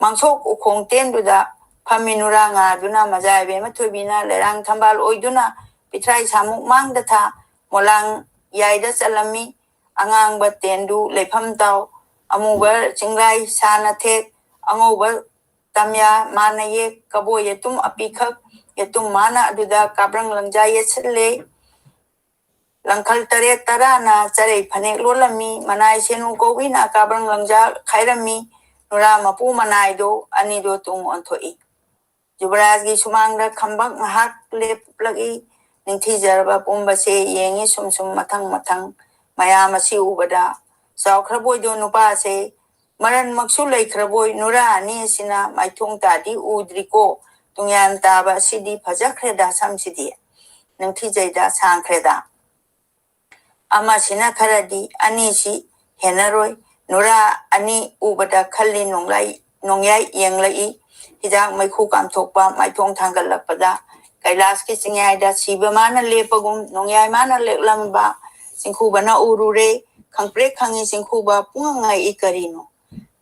ꯃꯥꯡꯁꯣꯛ ꯎꯈꯣꯡ ꯇꯦꯟꯗꯨꯗ ꯐꯝꯃꯤ ꯅꯨꯔꯥ ꯉꯥꯗꯨꯅ ꯃꯖꯥ ꯏꯕꯦꯝꯃ ꯊꯣꯏꯕꯤꯅ ꯂꯩꯔꯥꯡ ꯊꯝꯕꯥꯜ ꯑꯣꯏꯗꯨꯅ ꯄꯤꯊ꯭ꯔꯥꯏ ꯁꯥꯃꯨꯛ ꯃꯥꯡꯗ ꯊꯥ ꯃꯣꯂꯥꯡ ꯌꯥꯏꯗ ꯆꯠꯂꯝꯃꯤ꯫ ꯑꯉꯥꯡꯕ ꯇꯦꯟꯗꯨ ꯂꯩꯐꯝ ꯇꯥꯎ, ꯑꯃꯨꯕ ꯆꯤꯡꯂꯥꯏ ꯁꯥꯅ ꯊꯦꯛ, ꯑꯉꯧꯕ ꯇꯝꯌꯥ ꯃꯥꯅ ꯌꯦꯛ, ꯀꯕꯣ ꯌꯦꯇꯨꯝ ꯑꯄꯤꯈꯛ, ꯌꯦꯇꯨꯝ ꯃꯥꯅ ꯑꯗꯨꯗ ꯀꯥꯕ꯭ꯔꯪ ꯂꯪꯖꯥ ꯌꯦꯠꯁꯤꯜꯂꯦ꯫ ꯂꯪꯈꯜ ꯇꯔꯦꯠ ꯇꯔꯥꯅ ꯆꯔꯩ ꯐꯅꯦꯛ ꯂꯣꯜꯂꯝꯃꯤ, ꯃꯅꯥꯏ ꯁꯦꯅꯨ ꯀꯧꯕꯤꯅ ꯀꯥꯕ꯭ꯔꯪ ꯂꯪꯖꯥ ꯈꯥꯏꯔꯝꯃꯤ, ꯅꯨꯔꯥ ꯃꯄꯨ ꯃꯅꯥꯏꯗꯣ ꯑꯅꯤꯗꯣ ꯇꯨꯡ ꯑꯣꯟꯊꯣꯛꯏ꯫ ꯖꯨꯕꯔꯥꯖꯒꯤ ꯁꯨꯃꯥꯡꯗ ꯈꯝꯕꯛ ꯉꯥꯏꯍꯥꯛ ꯂꯦꯞꯂꯛꯏ꯫ ꯅꯤꯡꯊꯤꯖꯔꯕ ꯄꯨꯝꯕꯁꯦ ꯌꯦꯡꯉꯤ ꯁꯨꯝ ꯁꯨꯝ ꯃꯊꯪ ꯃꯊꯪ꯫ ꯃꯌꯥꯝ ꯑꯁꯤ ꯎꯕꯗ ꯆꯥꯎꯈ꯭ꯔꯕꯣꯏꯗꯣ ꯅꯨꯄꯥꯁꯦ ꯃꯔꯟꯃꯛꯁꯨ ꯂꯩꯈ꯭ꯔꯕꯣꯏ ꯅꯨꯔꯥ ꯑꯅꯤ ꯑꯁꯤꯅ ꯃꯥꯏꯊꯣꯡ ꯇꯥꯗꯤ ꯎꯗ꯭ꯔꯤꯀꯣ꯫ ꯇꯨꯡꯌꯥꯟ ꯇꯥꯕ ꯑꯁꯤꯗꯤ ꯐꯖꯈ꯭ꯔꯦꯗ ꯁꯝꯁꯤꯗꯤ꯫ ꯅꯤꯡꯊꯤꯖꯩꯗ ꯁꯥꯡꯈ꯭ꯔꯦꯗ꯫ ꯑꯃꯁꯤꯅ ꯈꯔꯗꯤ ꯑꯅꯤꯁꯤ ꯍꯦꯟꯅꯔꯣꯏ꯫ ꯅꯨꯔꯥ ꯑꯅꯤ ꯎꯕꯗ ꯈꯜꯂꯤ ꯅꯣꯡꯂꯥꯏ-, ꯅꯣꯡꯌꯥꯏ ꯌꯦꯡꯂꯛꯏ꯫ ꯍꯤꯗꯥꯛ ꯃꯩꯈꯨ ꯀꯥꯝꯊꯣꯛꯄ ꯃꯥꯏꯊꯣꯡ ꯊꯥꯡꯒꯠꯂꯛꯄꯗ ꯀꯩꯂꯥꯁꯀꯤ ꯆꯤꯡꯌꯥꯏꯗ ꯁꯤꯕ ꯃꯥꯅ ꯂꯦꯞꯄꯒꯨꯝ ꯅꯣꯡꯌꯥꯏ ꯃꯥꯅ ꯂꯦꯞꯂꯝꯕ ꯆꯤꯡꯈꯨꯕꯅ ꯎꯔꯨꯔꯦ꯫ ꯈꯪꯄ꯭ꯔꯦꯛ ꯈꯪꯉꯤ ꯆꯤꯡꯈꯨꯕ ꯄꯨꯡꯉꯛ ꯉꯛꯏ ꯀꯔꯤꯅꯣ?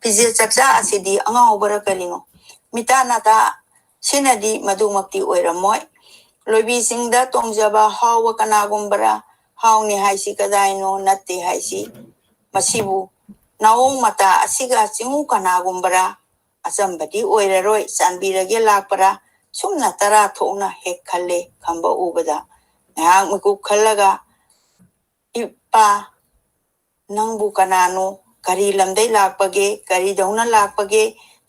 ꯐꯤꯖꯦꯠ ꯆꯛꯆꯥ ꯑꯁꯤꯗꯤ ꯑꯉꯥꯎꯕꯔ ꯀꯔꯤꯅꯣ? ꯃꯤꯇꯥ ꯅꯥꯇꯥ ꯁꯤꯅꯗꯤ ꯃꯗꯨꯃꯛꯇꯤ ꯑꯣꯏꯔꯝꯃꯣꯏ꯫ ꯂꯣꯏꯕꯤ ꯆꯤꯡꯗ ꯇꯣꯡꯖꯕ ꯍꯥꯎꯕ ꯀꯅꯥꯒꯨꯝꯕꯔ? ꯍꯥꯎꯅꯤ ꯍꯥꯏꯁꯤ ꯀꯗꯥꯏꯅꯣ? ꯅꯠꯇꯦ ꯍꯥꯏꯁꯤ ꯃꯁꯤꯕꯨ ꯅꯥꯑꯣꯡ ꯃꯇꯥ ꯑꯁꯤꯒ ꯆꯤꯡꯉꯨ ꯀꯅꯥꯒꯨꯝꯕꯔ? ꯑꯆꯝꯕꯗꯤ ꯑꯣꯏꯔꯔꯣꯏ, ꯆꯥꯟꯕꯤꯔꯒꯦ ꯂꯥꯛꯄꯔꯥ? ꯁꯨꯝꯅ ꯇꯔꯥ ꯊꯣꯛꯅ ꯍꯦꯛ ꯈꯜꯂꯦ ꯈꯝꯕ ꯎꯕꯗ꯫ ꯉꯥꯏꯍꯥꯛ ꯃꯤꯀꯨꯞ ꯈꯜꯂꯒ, "ꯏꯄꯥ, ꯅꯪꯕꯨ ꯀꯅꯥꯅꯣ? ꯀꯔꯤ ꯂꯝꯗꯩ ꯂꯥꯛꯄꯒꯦ? ꯀꯔꯤꯗꯧꯅ ꯂꯥꯛꯄꯒꯦ?"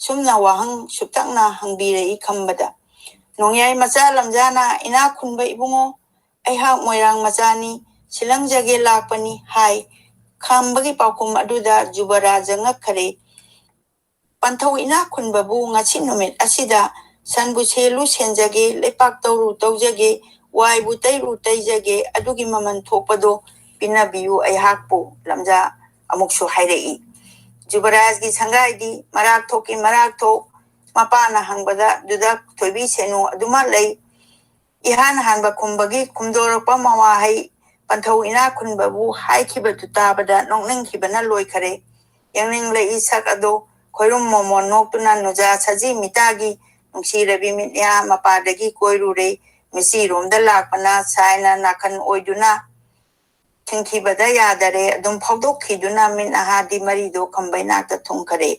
ꯁꯨꯝꯅ ꯋꯥꯍꯪ ꯁꯨꯞꯇꯛꯅ ꯍꯪꯕꯤꯔꯛꯏ ꯈꯝꯕꯗ꯫ ꯅꯣꯡꯌꯥꯏ ꯃꯆꯥ ꯂꯝꯖꯥꯅ "ꯏꯅꯥꯛ ꯈꯨꯟꯕ ꯏꯕꯨꯡꯉꯣ, ꯑꯩꯍꯥꯛ ꯃꯣꯏꯔꯥꯡ ꯃꯆꯥꯅꯤ, ꯁꯤꯂꯪꯖꯒꯦ ꯂꯥꯛꯄꯅꯤ" ꯍꯥꯏ꯫ ꯈꯝꯕꯒꯤ ꯄꯥꯎꯈꯨꯝ ꯑꯗꯨꯗ ꯖꯨꯕꯔꯥꯖ ꯉꯛꯈꯔꯦ꯫ "ꯄꯟꯊꯧ ꯏꯅꯥꯛ ꯈꯨꯟꯕꯕꯨ ꯉꯁꯤ ꯅꯨꯃꯤꯠ ꯑꯁꯤꯗ ꯁꯟꯕꯨ ꯁꯦꯜꯂꯨ ꯁꯦꯟꯖꯒꯦ, ꯂꯩꯄꯥꯛ ꯇꯧꯔꯨ ꯇꯧꯖꯒꯦ, ꯋꯥꯏꯕꯨ ꯇꯩꯔꯨ ꯇꯩꯖꯒꯦ, ꯑꯗꯨꯒꯤ ꯃꯃꯜ ꯊꯣꯛꯄꯗꯣ ꯄꯤꯅꯕꯤꯌꯨ ꯑꯩꯍꯥꯛꯄꯨ", ꯂꯝꯖꯥ ꯑꯃꯨꯛꯁꯨ ꯍꯥꯏꯔꯛꯏ꯫ ꯖꯨꯕꯔꯥꯖꯒꯤ ꯁꯪꯒꯥꯏꯗꯤ ꯃꯔꯥꯛ ꯊꯣꯛꯀꯤ ꯃꯔꯥꯛ ꯊꯣꯛ꯫ ꯃꯄꯥꯅ ꯍꯪꯕꯗ ꯑꯗꯨꯗ ꯊꯣꯏꯕꯤ ꯁꯦꯅꯨ ꯑꯗꯨꯃꯛ ꯂꯩ꯫ ꯏꯍꯥꯟ ꯍꯥꯟꯕ ꯈꯨꯝꯕꯒꯤ ꯈꯨꯝꯗꯣꯔꯛꯄ ꯃꯋꯥꯍꯩ "ꯄꯟꯊꯧ ꯏꯅꯥꯛ ꯈꯨꯟꯕꯕꯨ" ꯍꯥꯏꯈꯤꯕꯗꯨ ꯇꯥꯕꯗ ꯅꯣꯛꯅꯤꯡꯈꯤꯕꯅ ꯂꯣꯏꯈꯔꯦ꯫ ꯌꯦꯡꯅꯤꯡꯂꯛꯏ ꯁꯛ ꯑꯗꯣ꯫ ꯈꯣꯏꯔꯨꯝ ꯃꯣꯃꯣꯟ ꯅꯣꯛꯇꯨꯅ ꯅꯨꯖꯥ ꯁꯖꯤ ꯃꯤꯇꯥꯒꯤ ꯅꯨꯡꯁꯤꯔꯕꯤ ꯃꯤꯠꯌꯥ ꯃꯄꯥꯗꯒꯤ ꯀꯣꯏꯔꯨꯔꯦ꯫ ꯃꯤꯆꯤꯔꯣꯝꯗ ꯂꯥꯛꯄꯅ ꯁꯥꯏꯅ ꯅꯥꯀꯟ ꯑꯣꯏꯗꯨꯅ ꯊꯤꯡꯈꯤꯕꯗ ꯌꯥꯗꯔꯦ꯫ ꯑꯗꯨꯝ ꯐꯥꯎꯗꯣꯛꯈꯤꯗꯨꯅ ꯃꯤꯠ ꯅꯍꯥꯗꯤ ꯃꯔꯤꯗꯣ ꯈꯝꯕꯩ ꯅꯥꯛꯇ ꯊꯨꯡꯈꯔꯦ꯫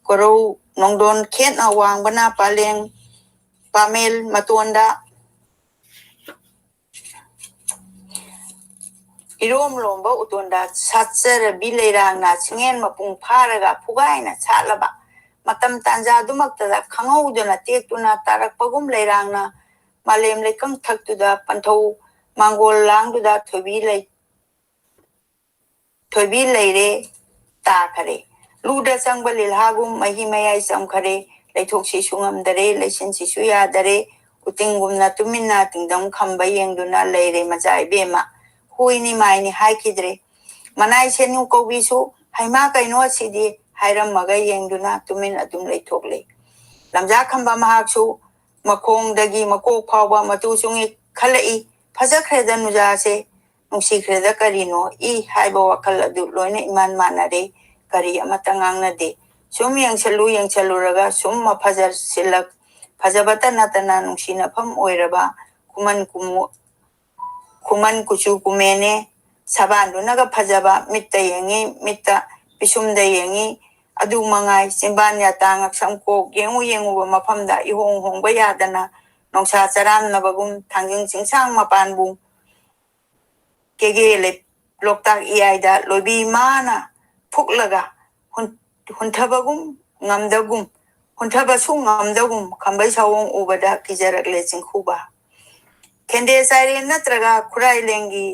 ꯀꯣꯔꯧ ꯅꯣꯡꯗꯣꯟ ꯈꯦꯠꯅ ꯋꯥꯡꯕꯅ ꯄꯥꯂꯦꯡ ꯄꯥꯃꯦꯜ ꯃꯇꯣꯟꯗ ꯏꯔꯣꯝ ꯂꯣꯝꯕ ꯎꯇꯣꯟꯗ ꯁꯥꯠꯆꯔꯕꯤ ꯂꯩꯔꯥꯡꯅ ꯆꯤꯡꯌꯦꯟ ꯃꯄꯨꯡ ꯐꯥꯔꯒ ꯐꯨꯒꯥꯏꯅ ꯁꯥꯠꯂꯕ ꯃꯇꯝ ꯇꯥꯟꯖꯥꯗꯨꯃꯛꯇꯗ ꯈꯪꯍꯧꯗꯅ ꯇꯦꯛꯇꯨꯅ ꯇꯥꯔꯛꯄꯒꯨꯝ ꯂꯩꯔꯥꯡꯅ ꯃꯥꯂꯦꯝ ꯂꯩꯀꯪ ꯊꯛꯇꯨꯗ ꯄꯟꯊꯧ ꯃꯥꯡꯒꯣꯜ ꯂꯥꯡꯗꯨꯗ ꯊꯣꯏꯕꯤ ꯂꯩ ꯊꯣꯏꯕꯤ ꯂꯩꯔꯦ ꯇꯥꯈꯔꯦ꯫ ꯂꯨꯗ ꯆꯪꯕ ꯂꯤꯜꯍꯥꯒꯨꯝ ꯃꯍꯤ ꯃꯌꯥꯏ ꯆꯝꯈꯔꯦ꯫ ꯂꯩꯊꯣꯛꯁꯤꯁꯨ ꯉꯝꯗꯔꯦ, ꯂꯩꯁꯤꯟꯁꯤꯁꯨ ꯌꯥꯗꯔꯦ꯫ ꯎꯇꯤꯡꯒꯨꯝꯅ ꯇꯨꯃꯤꯟꯅ ꯇꯤꯡꯗꯝ ꯈꯝꯕ ꯌꯦꯡꯗꯨꯅ ꯂꯩꯔꯦ ꯃꯆꯥ ꯏꯕꯦꯝꯃ꯫ ꯍꯣꯏꯅꯤ ꯃꯥꯏꯅꯤ ꯍꯥꯏꯈꯤꯗ꯭ꯔꯦ꯫ ꯃꯅꯥꯏ ꯁꯦꯅꯨ ꯀꯧꯕꯤꯁꯨ "ꯍꯩꯃꯥ ꯀꯩꯅꯣ ꯑꯁꯤꯗꯤ?" ꯍꯥꯏꯔꯝꯃꯒ ꯌꯦꯡꯗꯨꯅ ꯇꯨꯃꯤꯟ ꯑꯗꯨꯝ ꯂꯩꯊꯣꯛꯂꯦ꯫ ꯂꯝꯖꯥ ꯈꯝꯕ ꯃꯍꯥꯛꯁꯨ ꯃꯈꯣꯡꯗꯒꯤ ꯃꯀꯣꯛ ꯐꯥꯎꯕ ꯃꯇꯨ ꯆꯨꯡꯉꯤ ꯈꯜꯂꯛꯏ꯫ "ꯐꯖꯈ꯭ꯔꯦꯗ ꯅꯨꯖꯥꯁꯦ, ꯅꯨꯡꯁꯤꯈ꯭ꯔꯦꯗ ꯀꯔꯤꯅꯣ?" ꯏ ꯍꯥꯏꯕ ꯋꯥꯈꯜ ꯑꯗꯨ ꯂꯣꯏꯅ ꯏꯃꯥꯟ ꯃꯥꯟꯅꯔꯦ꯫ ꯀꯔꯤ ꯑꯃꯠꯇ ꯉꯥꯡꯅꯗꯦ꯫ ꯁꯨꯝ ꯌꯦꯡꯁꯜꯂꯨ ꯌꯦꯡꯁꯜꯂꯨꯔꯒ ꯁꯨꯝ ꯃꯐꯖꯁꯤꯜꯂꯛ ꯐꯖꯕꯇ ꯅꯠꯇꯅ ꯅꯨꯡꯁꯤꯅꯐꯝ ꯑꯣꯏꯔꯕ ꯈꯨꯃꯟ ꯀꯨꯃꯨ ꯈꯨꯃꯟ ꯀꯨꯆꯨ ꯀꯨꯃꯦꯟꯅꯦ꯫ ꯁꯕꯥꯟꯗꯨꯅꯒ ꯐꯖꯕ, ꯃꯤꯠꯇ ꯌꯦꯡꯉꯤ, ꯃꯤꯠꯇ ꯄꯤꯁꯨꯝꯗ ꯌꯦꯡꯉꯤ꯫ ꯑꯗꯨ ꯃꯉꯥꯏ, ꯆꯤꯝꯕꯥꯟ ꯌꯥꯇꯥ ꯉꯛꯁꯝ ꯀꯣꯛ ꯌꯦꯡꯉꯨ ꯌꯦꯡꯉꯨꯕ ꯃꯐꯝꯗ ꯏꯍꯣꯡ ꯍꯣꯡꯕ ꯌꯥꯗꯅ ꯅꯣꯡꯁꯥ ꯆꯔꯥꯝꯅꯕꯒꯨꯝ ꯊꯥꯡꯖꯤꯡ ꯆꯤꯡꯁꯥꯡ ꯃꯄꯥꯟꯕꯨ ꯀꯦꯒꯦ ꯂꯩ-, ꯂꯣꯛꯇꯥꯛ ꯏꯌꯥꯏꯗ ꯂꯣꯏꯕꯤ ꯃꯥꯅ ꯐꯨꯛꯂꯒ ꯍꯨꯟ-, ꯍꯨꯟꯊꯕꯒꯨꯝ ꯉꯝꯗꯒꯨꯝ, ꯍꯨꯟꯊꯕꯁꯨ ꯉꯝꯗꯒꯨꯝ ꯈꯝꯕꯩ ꯁꯥꯋꯣꯡ ꯎꯕꯗ ꯀꯤꯖꯔꯛꯂꯦ ꯆꯤꯡꯈꯨꯕ꯫ ꯈꯦꯟꯗꯦ ꯆꯥꯏꯔꯦꯟ ꯅꯠꯇ꯭ꯔꯒ ꯈꯨꯔꯥꯏꯂꯦꯟꯒꯤ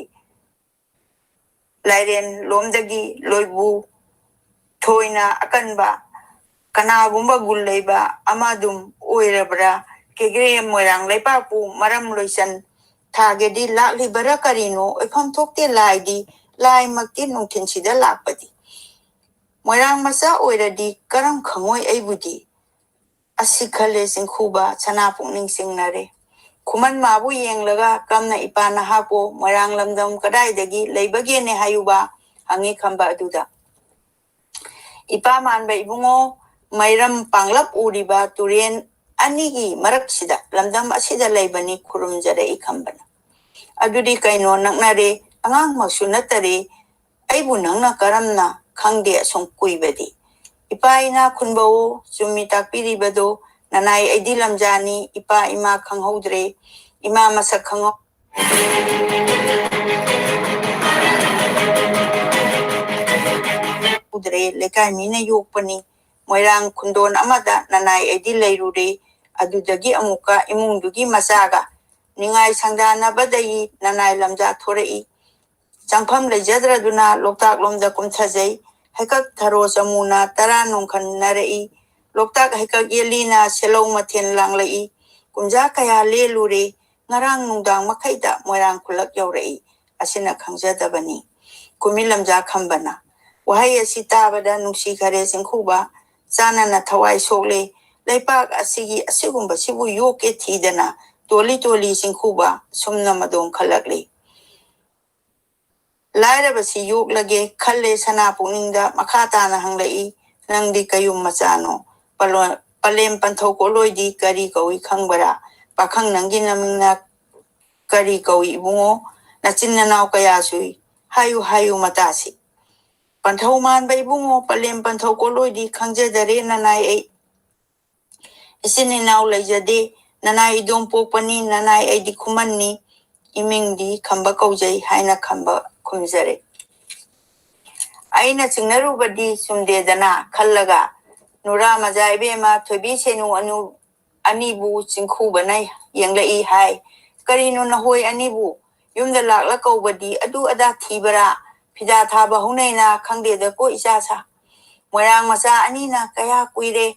ꯂꯥꯏꯔꯦꯟ ꯂꯣꯝꯗꯒꯤ ꯂꯣꯏꯕꯨ ꯊꯣꯏꯅ ꯑꯀꯟꯕ ꯀꯅꯥꯒꯨꯝꯕ ꯒꯨꯟ ꯂꯩꯕ ꯑꯃ ꯑꯗꯨꯝ ꯑꯣꯏꯔꯕ꯭ꯔꯥ? ꯀꯦꯒ꯭ꯔꯦ ꯃꯣꯏꯔꯥꯡ ꯂꯩꯄꯥꯛꯄꯨ ꯃꯔꯝ ꯂꯣꯏꯁꯟ ꯊꯥꯒꯦꯗꯤ ꯂꯥꯛꯂꯤꯕꯔꯥ ꯀꯔꯤꯅꯣ? ꯑꯣꯏꯐꯝ ꯊꯣꯛꯇꯦ ꯂꯥꯏꯗꯤ, ꯂꯥꯏꯃꯛꯇꯤ ꯅꯨꯡꯊꯤꯟꯁꯤꯗ ꯂꯥꯛꯄꯗꯤ꯫ ꯃꯣꯏꯔꯥꯡ ꯃꯆꯥ ꯑꯣꯏꯔꯗꯤ ꯀꯔꯝ ꯈꯪꯉꯣꯏ ꯑꯩꯕꯨꯗꯤ? ꯑꯁꯤ ꯈꯜꯂꯦ ꯆꯤꯡꯈꯨꯕ, ꯁꯅꯥ ꯄꯨꯛꯅꯤꯡ ꯆꯤꯡꯅꯔꯦ꯫ ꯈꯨꯃꯟ ꯃꯥꯕꯨ ꯌꯦꯡꯂꯒ, "ꯀꯝꯅ ꯏꯄꯥ ꯅꯍꯥꯛꯄꯨ ꯃꯣꯏꯔꯥꯡ ꯂꯝꯗꯝ ꯀꯗꯥꯏꯗꯒꯤ ꯂꯩꯕꯒꯦꯅꯦ ꯍꯥꯏꯌꯨꯕ?" ꯍꯪꯉꯤ ꯈꯝꯕ ꯑꯗꯨꯗ꯫ "ꯏꯄꯥ ꯃꯥꯟꯕ ꯏꯕꯨꯡꯉꯣ, ꯃꯩꯔꯝ ꯄꯥꯡꯂꯞ ꯎꯔꯤꯕ ꯇꯨꯔꯦꯟ ꯑꯅꯤꯒꯤ ꯃꯔꯛꯁꯤꯗ, ꯂꯝꯗꯝ ꯑꯁꯤꯗ ꯂꯩꯕꯅꯤ" ꯈꯨꯔꯨꯝꯖꯔꯛꯏ ꯈꯝꯕꯅ꯫ "ꯑꯗꯨꯗꯤ ꯀꯩꯅꯣ ꯅꯛꯅꯔꯦ, ꯑꯉꯥꯡꯃꯛꯁꯨ ꯅꯠꯇꯔꯦ, ꯑꯩꯕꯨ ꯅꯪꯅ ꯀꯔꯝꯅ ꯈꯪꯗꯦ ꯑꯁꯨꯝ ꯀꯨꯏꯕꯗꯤ? ꯏꯄꯥ ꯏꯅꯥ ꯈꯨꯟꯕꯑꯣ, ꯆꯨꯝꯃꯤ ꯇꯥꯛꯄꯤꯔꯤꯕꯗꯣ, ꯅꯅꯥꯏ ꯑꯩꯗꯤ ꯂꯝꯖꯥꯅꯤ, ꯏꯄꯥ ꯏꯃꯥ ꯈꯪꯍꯧꯗ꯭ꯔꯦ, ꯏꯃꯥ ꯃꯁꯛ ꯈꯪꯍꯧ-, ꯎꯗ꯭ꯔꯦ, ꯂꯩꯀꯥꯏ ꯃꯤꯅ ꯌꯣꯛꯄꯅꯤ꯫ ꯃꯣꯏꯔꯥꯡ ꯈꯨꯟꯗꯣꯟ ꯑꯃꯗ ꯅꯅꯥꯏ ꯑꯩꯗꯤ ꯂꯩꯔꯨꯔꯦ꯫ ꯑꯗꯨꯗꯒꯤ ꯑꯃꯨꯛꯀ ꯏꯃꯨꯡꯗꯨꯒꯤ ꯃꯆꯥꯒ ꯅꯤꯡꯉꯥꯏ ꯁꯪꯗꯥꯅꯕꯗꯒꯤ ꯅꯅꯥꯏ ꯂꯝꯖꯥ ꯊꯣꯔꯛꯏ꯫ ꯆꯪꯐꯝ ꯂꯩꯖꯗ꯭ꯔꯗꯨꯅ ꯂꯣꯛꯇꯥꯛ ꯂꯣꯝꯗ ꯀꯨꯝꯊꯖꯩ꯫ ꯍꯩꯀꯛ ꯊꯔꯣ ꯆꯃꯨꯅ ꯇꯔꯥ ꯅꯣꯡꯈꯟꯅꯔꯛꯏ꯫ ꯂꯣꯛꯇꯥꯛ ꯍꯩꯀꯛ ꯌꯦꯜꯂꯤꯅ ꯁꯦꯂꯧ ꯃꯊꯦꯜ ꯂꯥꯡꯂꯛꯏ꯫ ꯀꯨꯝꯖꯥ ꯀꯌꯥ ꯂꯦꯜꯂꯨꯔꯦ꯫ ꯉꯔꯥꯡ ꯅꯨꯡꯗꯥꯡ ꯃꯈꯩꯗ ꯃꯣꯏꯔꯥꯡ ꯈꯨꯂꯛ ꯌꯧꯔꯛꯏ꯫ ꯑꯁꯤꯅ ꯈꯪꯖꯗꯕꯅꯤ꯫ ꯀꯨꯃꯤꯟ ꯂꯝꯖꯥ ꯈꯝꯕꯅ ꯋꯥꯍꯩ ꯑꯁꯤ ꯇꯥꯕꯗ ꯅꯨꯡꯁꯤꯈꯔꯦ ꯆꯤꯡꯈꯨꯕ꯫ ꯆꯥꯅꯅ ꯊꯋꯥꯏ ꯁꯣꯛꯂꯦ꯫ ꯂꯩꯄꯥꯛ ꯑꯁꯤꯒꯤ ꯑꯁꯤꯒꯨꯝꯕꯁꯤꯕꯨ ꯌꯣꯛꯀꯦ ꯊꯤꯗꯅ ꯇꯣꯜꯂꯤ ꯇꯣꯜꯂꯤ ꯆꯤꯡꯈꯨꯕ꯫ ꯁꯨꯝꯅ ꯃꯗꯣꯝ ꯈꯜꯂꯛꯂꯤ꯫ ꯂꯥꯏꯔꯕꯁꯤ ꯌꯣꯛꯂꯒꯦ ꯈꯜꯂꯦ ꯁꯅꯥ ꯄꯨꯛꯅꯤꯡꯗ꯫ ꯃꯈꯥ ꯇꯥꯅ ꯍꯪꯂꯛꯏ, "ꯅꯪꯗꯤ ꯀꯌꯨꯝ ꯃꯆꯥꯅꯣ? ꯄꯂꯣ-, ꯄꯂꯦꯝ ꯄꯟꯊꯧ ꯀꯣꯠꯂꯣꯏꯗꯤ ꯀꯔꯤ ꯀꯧꯏ ꯈꯪꯕꯔꯥ? ꯄꯥꯈꯪ ꯅꯪꯒꯤ ꯅꯃꯤꯡꯅ ꯀꯔꯤ ꯀꯧꯏ ꯏꯕꯨꯡꯉꯣ? ꯅꯆꯤꯟ ꯅꯅꯥꯎ ꯀꯌꯥ ꯁꯨꯏ? ꯍꯥꯏꯌꯨ, ꯍꯥꯏꯌꯨ ꯃꯇꯥꯁꯤ꯫" "ꯄꯟꯊꯧ ꯃꯥꯟꯕ ꯏꯕꯨꯡꯉꯣ, ꯄꯂꯦꯝ ꯄꯟꯊꯧ ꯀꯣꯠꯂꯣꯏꯗꯤ ꯈꯪꯖꯗꯔꯦ ꯅꯅꯥꯏ ꯑꯩ꯫ ꯏꯆꯤꯟ ꯏꯅꯥꯎ ꯂꯩꯖꯗꯦ꯫ ꯅꯅꯥꯏ ꯏꯗꯣꯝ ꯄꯣꯛꯄꯅꯤ, ꯅꯅꯥꯏ ꯑꯩꯗꯤ ꯈꯨꯃꯟꯅꯤ꯫ ꯏꯃꯤꯡꯗꯤ ꯈꯝꯕ ꯀꯧꯖꯩ" ꯍꯥꯏꯅ ꯈꯝꯕ ꯈꯨꯝꯖꯔꯦ꯫ ꯑꯩꯅ ꯆꯤꯡꯅꯔꯨꯕꯗꯤ ꯆꯨꯝꯗꯦꯗꯅ ꯈꯜꯂꯒ, ꯅꯨꯔꯥ ꯃꯖꯥ ꯏꯕꯦꯝꯃ ꯊꯣꯏꯕꯤ ꯁꯦꯅꯨ ꯑꯅꯨ-, ꯑꯅꯤꯕꯨ ꯆꯤꯡꯈꯨꯕꯅ ꯌꯦꯡꯂꯛꯏ ꯍꯥꯏ꯫ "ꯀꯔꯤꯅꯣ ꯅꯈꯣꯏ ꯑꯅꯤꯕꯨ ꯌꯨꯝꯗ ꯂꯥꯛꯂ ꯀꯧꯕꯗꯤ ꯑꯗꯨ ꯑꯗꯥ ꯊꯤꯕꯔꯥ? ꯐꯤꯗꯥ ꯊꯥꯕ ꯍꯧꯅꯩꯅ ꯈꯪꯗꯦꯗꯀꯣ ꯏꯆꯥꯁꯥ꯫ ꯃꯣꯏꯔꯥꯡ ꯃꯆꯥ ꯑꯅꯤꯅ ꯀꯌꯥ ꯀꯨꯏꯔꯦ,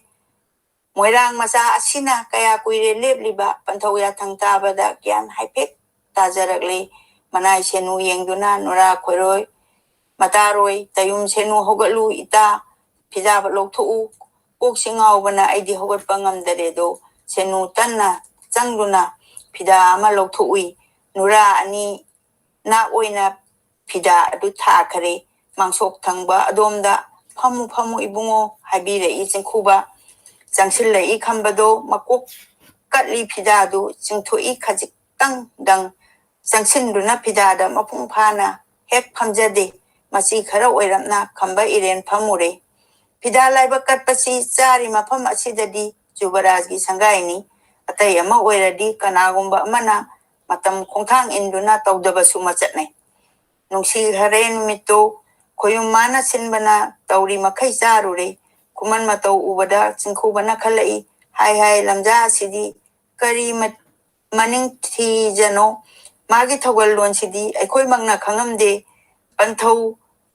ꯃꯣꯏꯔꯥꯡ ꯃꯆꯥ ꯑꯁꯤꯅ ꯀꯌꯥ ꯀꯨꯏꯔꯦ ꯂꯦꯞꯂꯤꯕ?" ꯄꯟꯊꯧ ꯌꯥꯊꯪ ꯇꯥꯕꯗ ꯒ꯭ꯌꯥꯟ ꯍꯥꯏꯐꯦꯠ ꯇꯥꯖꯔꯛꯂꯦ꯫ ꯃꯅꯥꯏ ꯁꯦꯅꯨ ꯌꯦꯡꯗꯨꯅ, "ꯅꯨꯔꯥ ꯈꯣꯏꯔꯣꯏ, ꯃꯇꯥꯔꯣꯏ, ꯇꯌꯨꯝ ꯁꯦꯅꯨ ꯍꯧꯒꯠꯂꯨ ꯏꯇꯥ, ꯐꯤꯗꯥ ꯂꯧꯊꯣꯛꯎ꯫ ꯀꯣꯛꯁꯤ ꯉꯥꯎꯕꯅ ꯑꯩꯗꯤ ꯍꯧꯒꯠꯄ ꯉꯝꯗꯔꯦꯗꯣ꯫" ꯁꯦꯅꯨ ꯇꯟꯅ ꯆꯪꯗꯨꯅ ꯐꯤꯗꯥ ꯑꯃ ꯂꯧꯊꯣꯛꯎꯏ꯫ ꯅꯨꯔꯥ ꯑꯅꯤ ꯅꯥꯛ ꯑꯣꯏꯅ ꯐꯤꯗꯥ ꯑꯗꯨ ꯊꯥꯈꯔꯦ꯫ ꯃꯥꯡꯁꯣꯛ ꯊꯪꯕ ꯑꯗꯣꯝꯗ, "ꯐꯝꯃꯨ, ꯐꯝꯃꯨ ꯏꯕꯨꯡꯉꯣ" ꯍꯥꯏꯕꯤꯔꯛꯏ ꯆꯤꯡꯈꯨꯕ꯫ ꯆꯪꯁꯤꯜꯂꯛꯏ ꯈꯝꯕꯗꯣ, ꯃꯀꯣꯛ ꯀꯠꯂꯤ ꯐꯤꯗꯥꯗꯨ ꯆꯤꯡꯊꯣꯛꯏ ꯈꯖꯤꯛꯇꯪꯗꯪ꯫ ꯆꯪꯁꯤꯟꯗꯨꯅ ꯐꯤꯗꯥꯗ ꯃꯄꯨꯡ ꯐꯥꯅ ꯍꯦꯛ ꯐꯝꯖꯗꯦ꯫ ꯃꯆꯤ ꯈꯔ ꯑꯣꯏꯔꯞꯅ ꯈꯝꯕ ꯏꯔꯦꯟ ꯐꯝꯃꯨꯔꯦ꯫ ꯐꯤꯗꯥ ꯂꯥꯏꯕꯛ ꯀꯠꯄꯁꯤ ꯆꯥꯔꯤ ꯃꯐꯝ ꯑꯁꯤꯗꯗꯤ ꯖꯨꯕꯔꯥꯖꯒꯤ ꯁꯪꯒꯥꯏꯅꯤ꯫ ꯑꯇꯩ ꯑꯃ ꯑꯣꯏꯔꯗꯤ ꯀꯅꯥꯒꯨꯝꯕ ꯑꯃꯅ ꯃꯇꯝ ꯈꯣꯡꯊꯥꯡ ꯏꯟꯗꯨꯅ ꯇꯧꯗꯕꯁꯨ ꯃꯆꯠꯅꯩ꯫ ꯅꯨꯡꯁꯤꯈꯔꯦ ꯅꯨꯃꯤꯠꯇꯨ꯫ ꯈꯣꯌꯨꯝ ꯃꯥꯅ ꯁꯤꯟꯕꯅ ꯇꯧꯔꯤ ꯃꯈꯩ ꯆꯥꯔꯨꯔꯦ꯫ ꯈꯨꯃꯟ ꯃꯇꯧ ꯎꯕꯗ ꯆꯤꯡꯈꯨꯕꯅ ꯈꯜꯂꯛꯏ, "ꯍꯥꯏ ꯍꯥꯏ, ꯂꯝꯖꯥ ꯑꯁꯤꯗꯤ ꯀꯔꯤ ꯃ-, ꯃꯅꯤꯡ ꯊꯤꯖꯅꯣ? ꯃꯥꯒꯤ ꯊꯧꯒꯜꯂꯣꯟꯁꯤꯗꯤ ꯑꯩꯈꯣꯏꯃꯛꯅ ꯈꯪꯉꯝꯗꯦ꯫ ꯄꯟꯊꯧ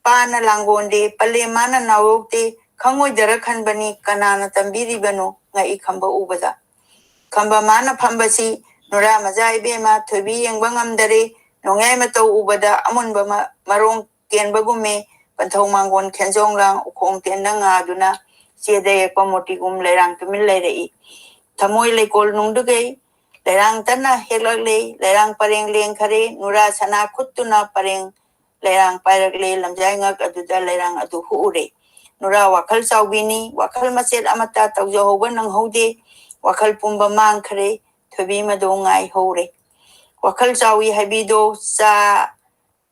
ꯄꯥꯅ ꯂꯥꯡꯒꯣꯟꯗꯦ, ꯄꯂꯦꯝ ꯃꯥꯅ ꯅꯥꯎꯔꯣꯛꯇꯦ, ꯈꯪꯉꯣꯏꯗꯔ ꯈꯟꯕꯅꯤ, ꯀꯅꯥꯅ ꯇꯝꯕꯤꯔꯤꯕꯅꯣ?" ꯉꯛꯏ ꯈꯝꯕ ꯎꯕꯗ꯫ ꯈꯝꯕ ꯃꯥꯅ ꯐꯝꯕꯁꯤ ꯅꯨꯔꯥ ꯃꯖꯥ ꯏꯕꯦꯝꯃ ꯊꯣꯏꯕꯤ ꯌꯦꯡꯕ ꯉꯝꯗꯔꯦ꯫ ꯅꯣꯡꯌꯥꯏ ꯃꯇꯧ ꯎꯕꯗ ꯑꯃꯨꯟꯕ ꯃ-, ꯃꯔꯣꯡ ꯀꯦꯟꯕꯒꯨꯝꯃꯦ꯫ ꯄꯟꯊꯧ ꯃꯥꯡꯒꯣꯟ ꯈꯦꯟꯖꯣꯡ ꯂꯥꯡ ꯎꯈꯣꯡ ꯇꯦꯟꯗ ꯉꯥꯗꯨꯅ ꯆꯦꯗ ꯌꯦꯛꯄ ꯃꯨꯔꯇꯤꯒꯨꯝ ꯂꯩꯔꯥꯡ ꯇꯨꯃꯤꯟ ꯂꯩꯔꯛꯏ꯫ ꯊꯃꯣꯏ ꯂꯩꯀꯣꯜ ꯅꯨꯡꯗꯨꯒꯩ ꯂꯩꯔꯥꯡ ꯇꯟꯅ ꯍꯦꯛꯂꯛꯂꯦ꯫ ꯂꯩꯔꯥꯡ ꯄꯔꯦꯡ ꯂꯦꯡꯈꯔꯦ꯫ ꯅꯨꯔꯥ ꯁꯅꯥ ꯈꯨꯠꯇꯨꯅ ꯄꯔꯦꯡ ꯂꯩꯔꯥꯡ ꯄꯥꯏꯔꯛꯂꯦ꯫ ꯂꯝꯖꯥꯏ ꯉꯛ ꯑꯗꯨꯗ ꯂꯩꯔꯥꯡ ꯑꯗꯨ ꯍꯨꯛꯎꯔꯦ꯫ ꯅꯨꯔꯥ ꯋꯥꯈꯜ ꯆꯥꯎꯕꯤꯅꯤ꯫ ꯋꯥꯈꯜ ꯃꯆꯦꯠ ꯑꯃꯠꯇ ꯇꯧꯖꯍꯧꯕ ꯅꯪꯍꯧꯗꯦ꯫ ꯋꯥꯈꯜ ꯄꯨꯝꯕ ꯃꯥꯡꯈ꯭ꯔꯦ꯫ ꯊꯣꯏꯕꯤ ꯃꯗꯣ ꯉꯥꯏꯍꯧꯔꯦ꯫ ꯋꯥꯈꯜ ꯆꯥꯎꯏ ꯍꯥꯏꯕꯤꯗꯣ ꯆꯥ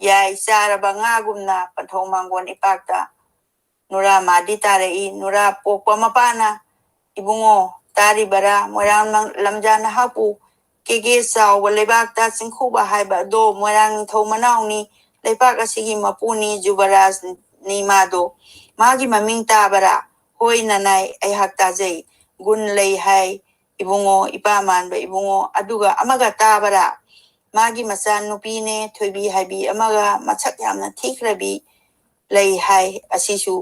ꯌꯥꯏ ꯆꯥꯔꯕ ꯉꯥꯒꯨꯝꯅ ꯄꯟꯊꯧ ꯃꯥꯡꯒꯣꯟ ꯏꯄꯥꯛꯇ ꯅꯨꯔꯥ ꯃꯥꯗꯤ ꯇꯥꯔꯛꯏ꯫ ꯅꯨꯔꯥ ꯄꯣꯛꯄ ꯃꯄꯥꯅ, "ꯏꯕꯨꯡꯉꯣ, ꯇꯥꯔꯤꯕꯔꯥ? ꯃꯣꯏꯔꯥꯡ ꯂꯝ-, ꯂꯝꯖꯥ ꯅꯍꯥꯛꯄꯨ ꯀꯦꯒꯦ ꯆꯥꯎꯕ ꯂꯩꯕꯥꯛꯇ ꯆꯤꯡꯈꯨꯕ ꯍꯥꯏꯕ ꯑꯗꯣ ꯃꯣꯏꯔꯥꯡ ꯅꯤꯡꯊꯧ ꯃꯅꯥꯎꯅꯤ꯫ ꯂꯩꯄꯥꯛ ꯑꯁꯤꯒꯤ ꯃꯄꯨꯅꯤ, ꯖꯨꯕꯔꯥꯖꯅꯤ ꯃꯥꯗꯣ꯫ ꯃꯥꯒꯤ ꯃꯃꯤꯡ ꯇꯥꯕꯔꯥ?" "ꯍꯣꯏ ꯅꯅꯥꯏ, ꯑꯩꯍꯥꯛ ꯇꯥꯖꯩ꯫ ꯒꯨꯟ ꯂꯩ ꯍꯥꯏ ꯏꯕꯨꯡꯉꯣ, ꯏꯄꯥ ꯃꯥꯟꯕ ꯏꯕꯨꯡꯉꯣ꯫ ꯑꯗꯨꯒ ꯑꯃꯒ ꯇꯥꯕꯔꯥ? ꯃꯥꯒꯤ ꯃꯆꯥ ꯅꯨꯄꯤꯅꯦ, ꯊꯣꯏꯕꯤ ꯍꯥꯏꯕꯤ ꯑꯃꯒ, ꯃꯁꯛ ꯌꯥꯝꯅ ꯊꯤꯈ꯭ꯔꯕꯤ ꯂꯩ ꯍꯥꯏ꯫ ꯑꯁꯤꯁꯨ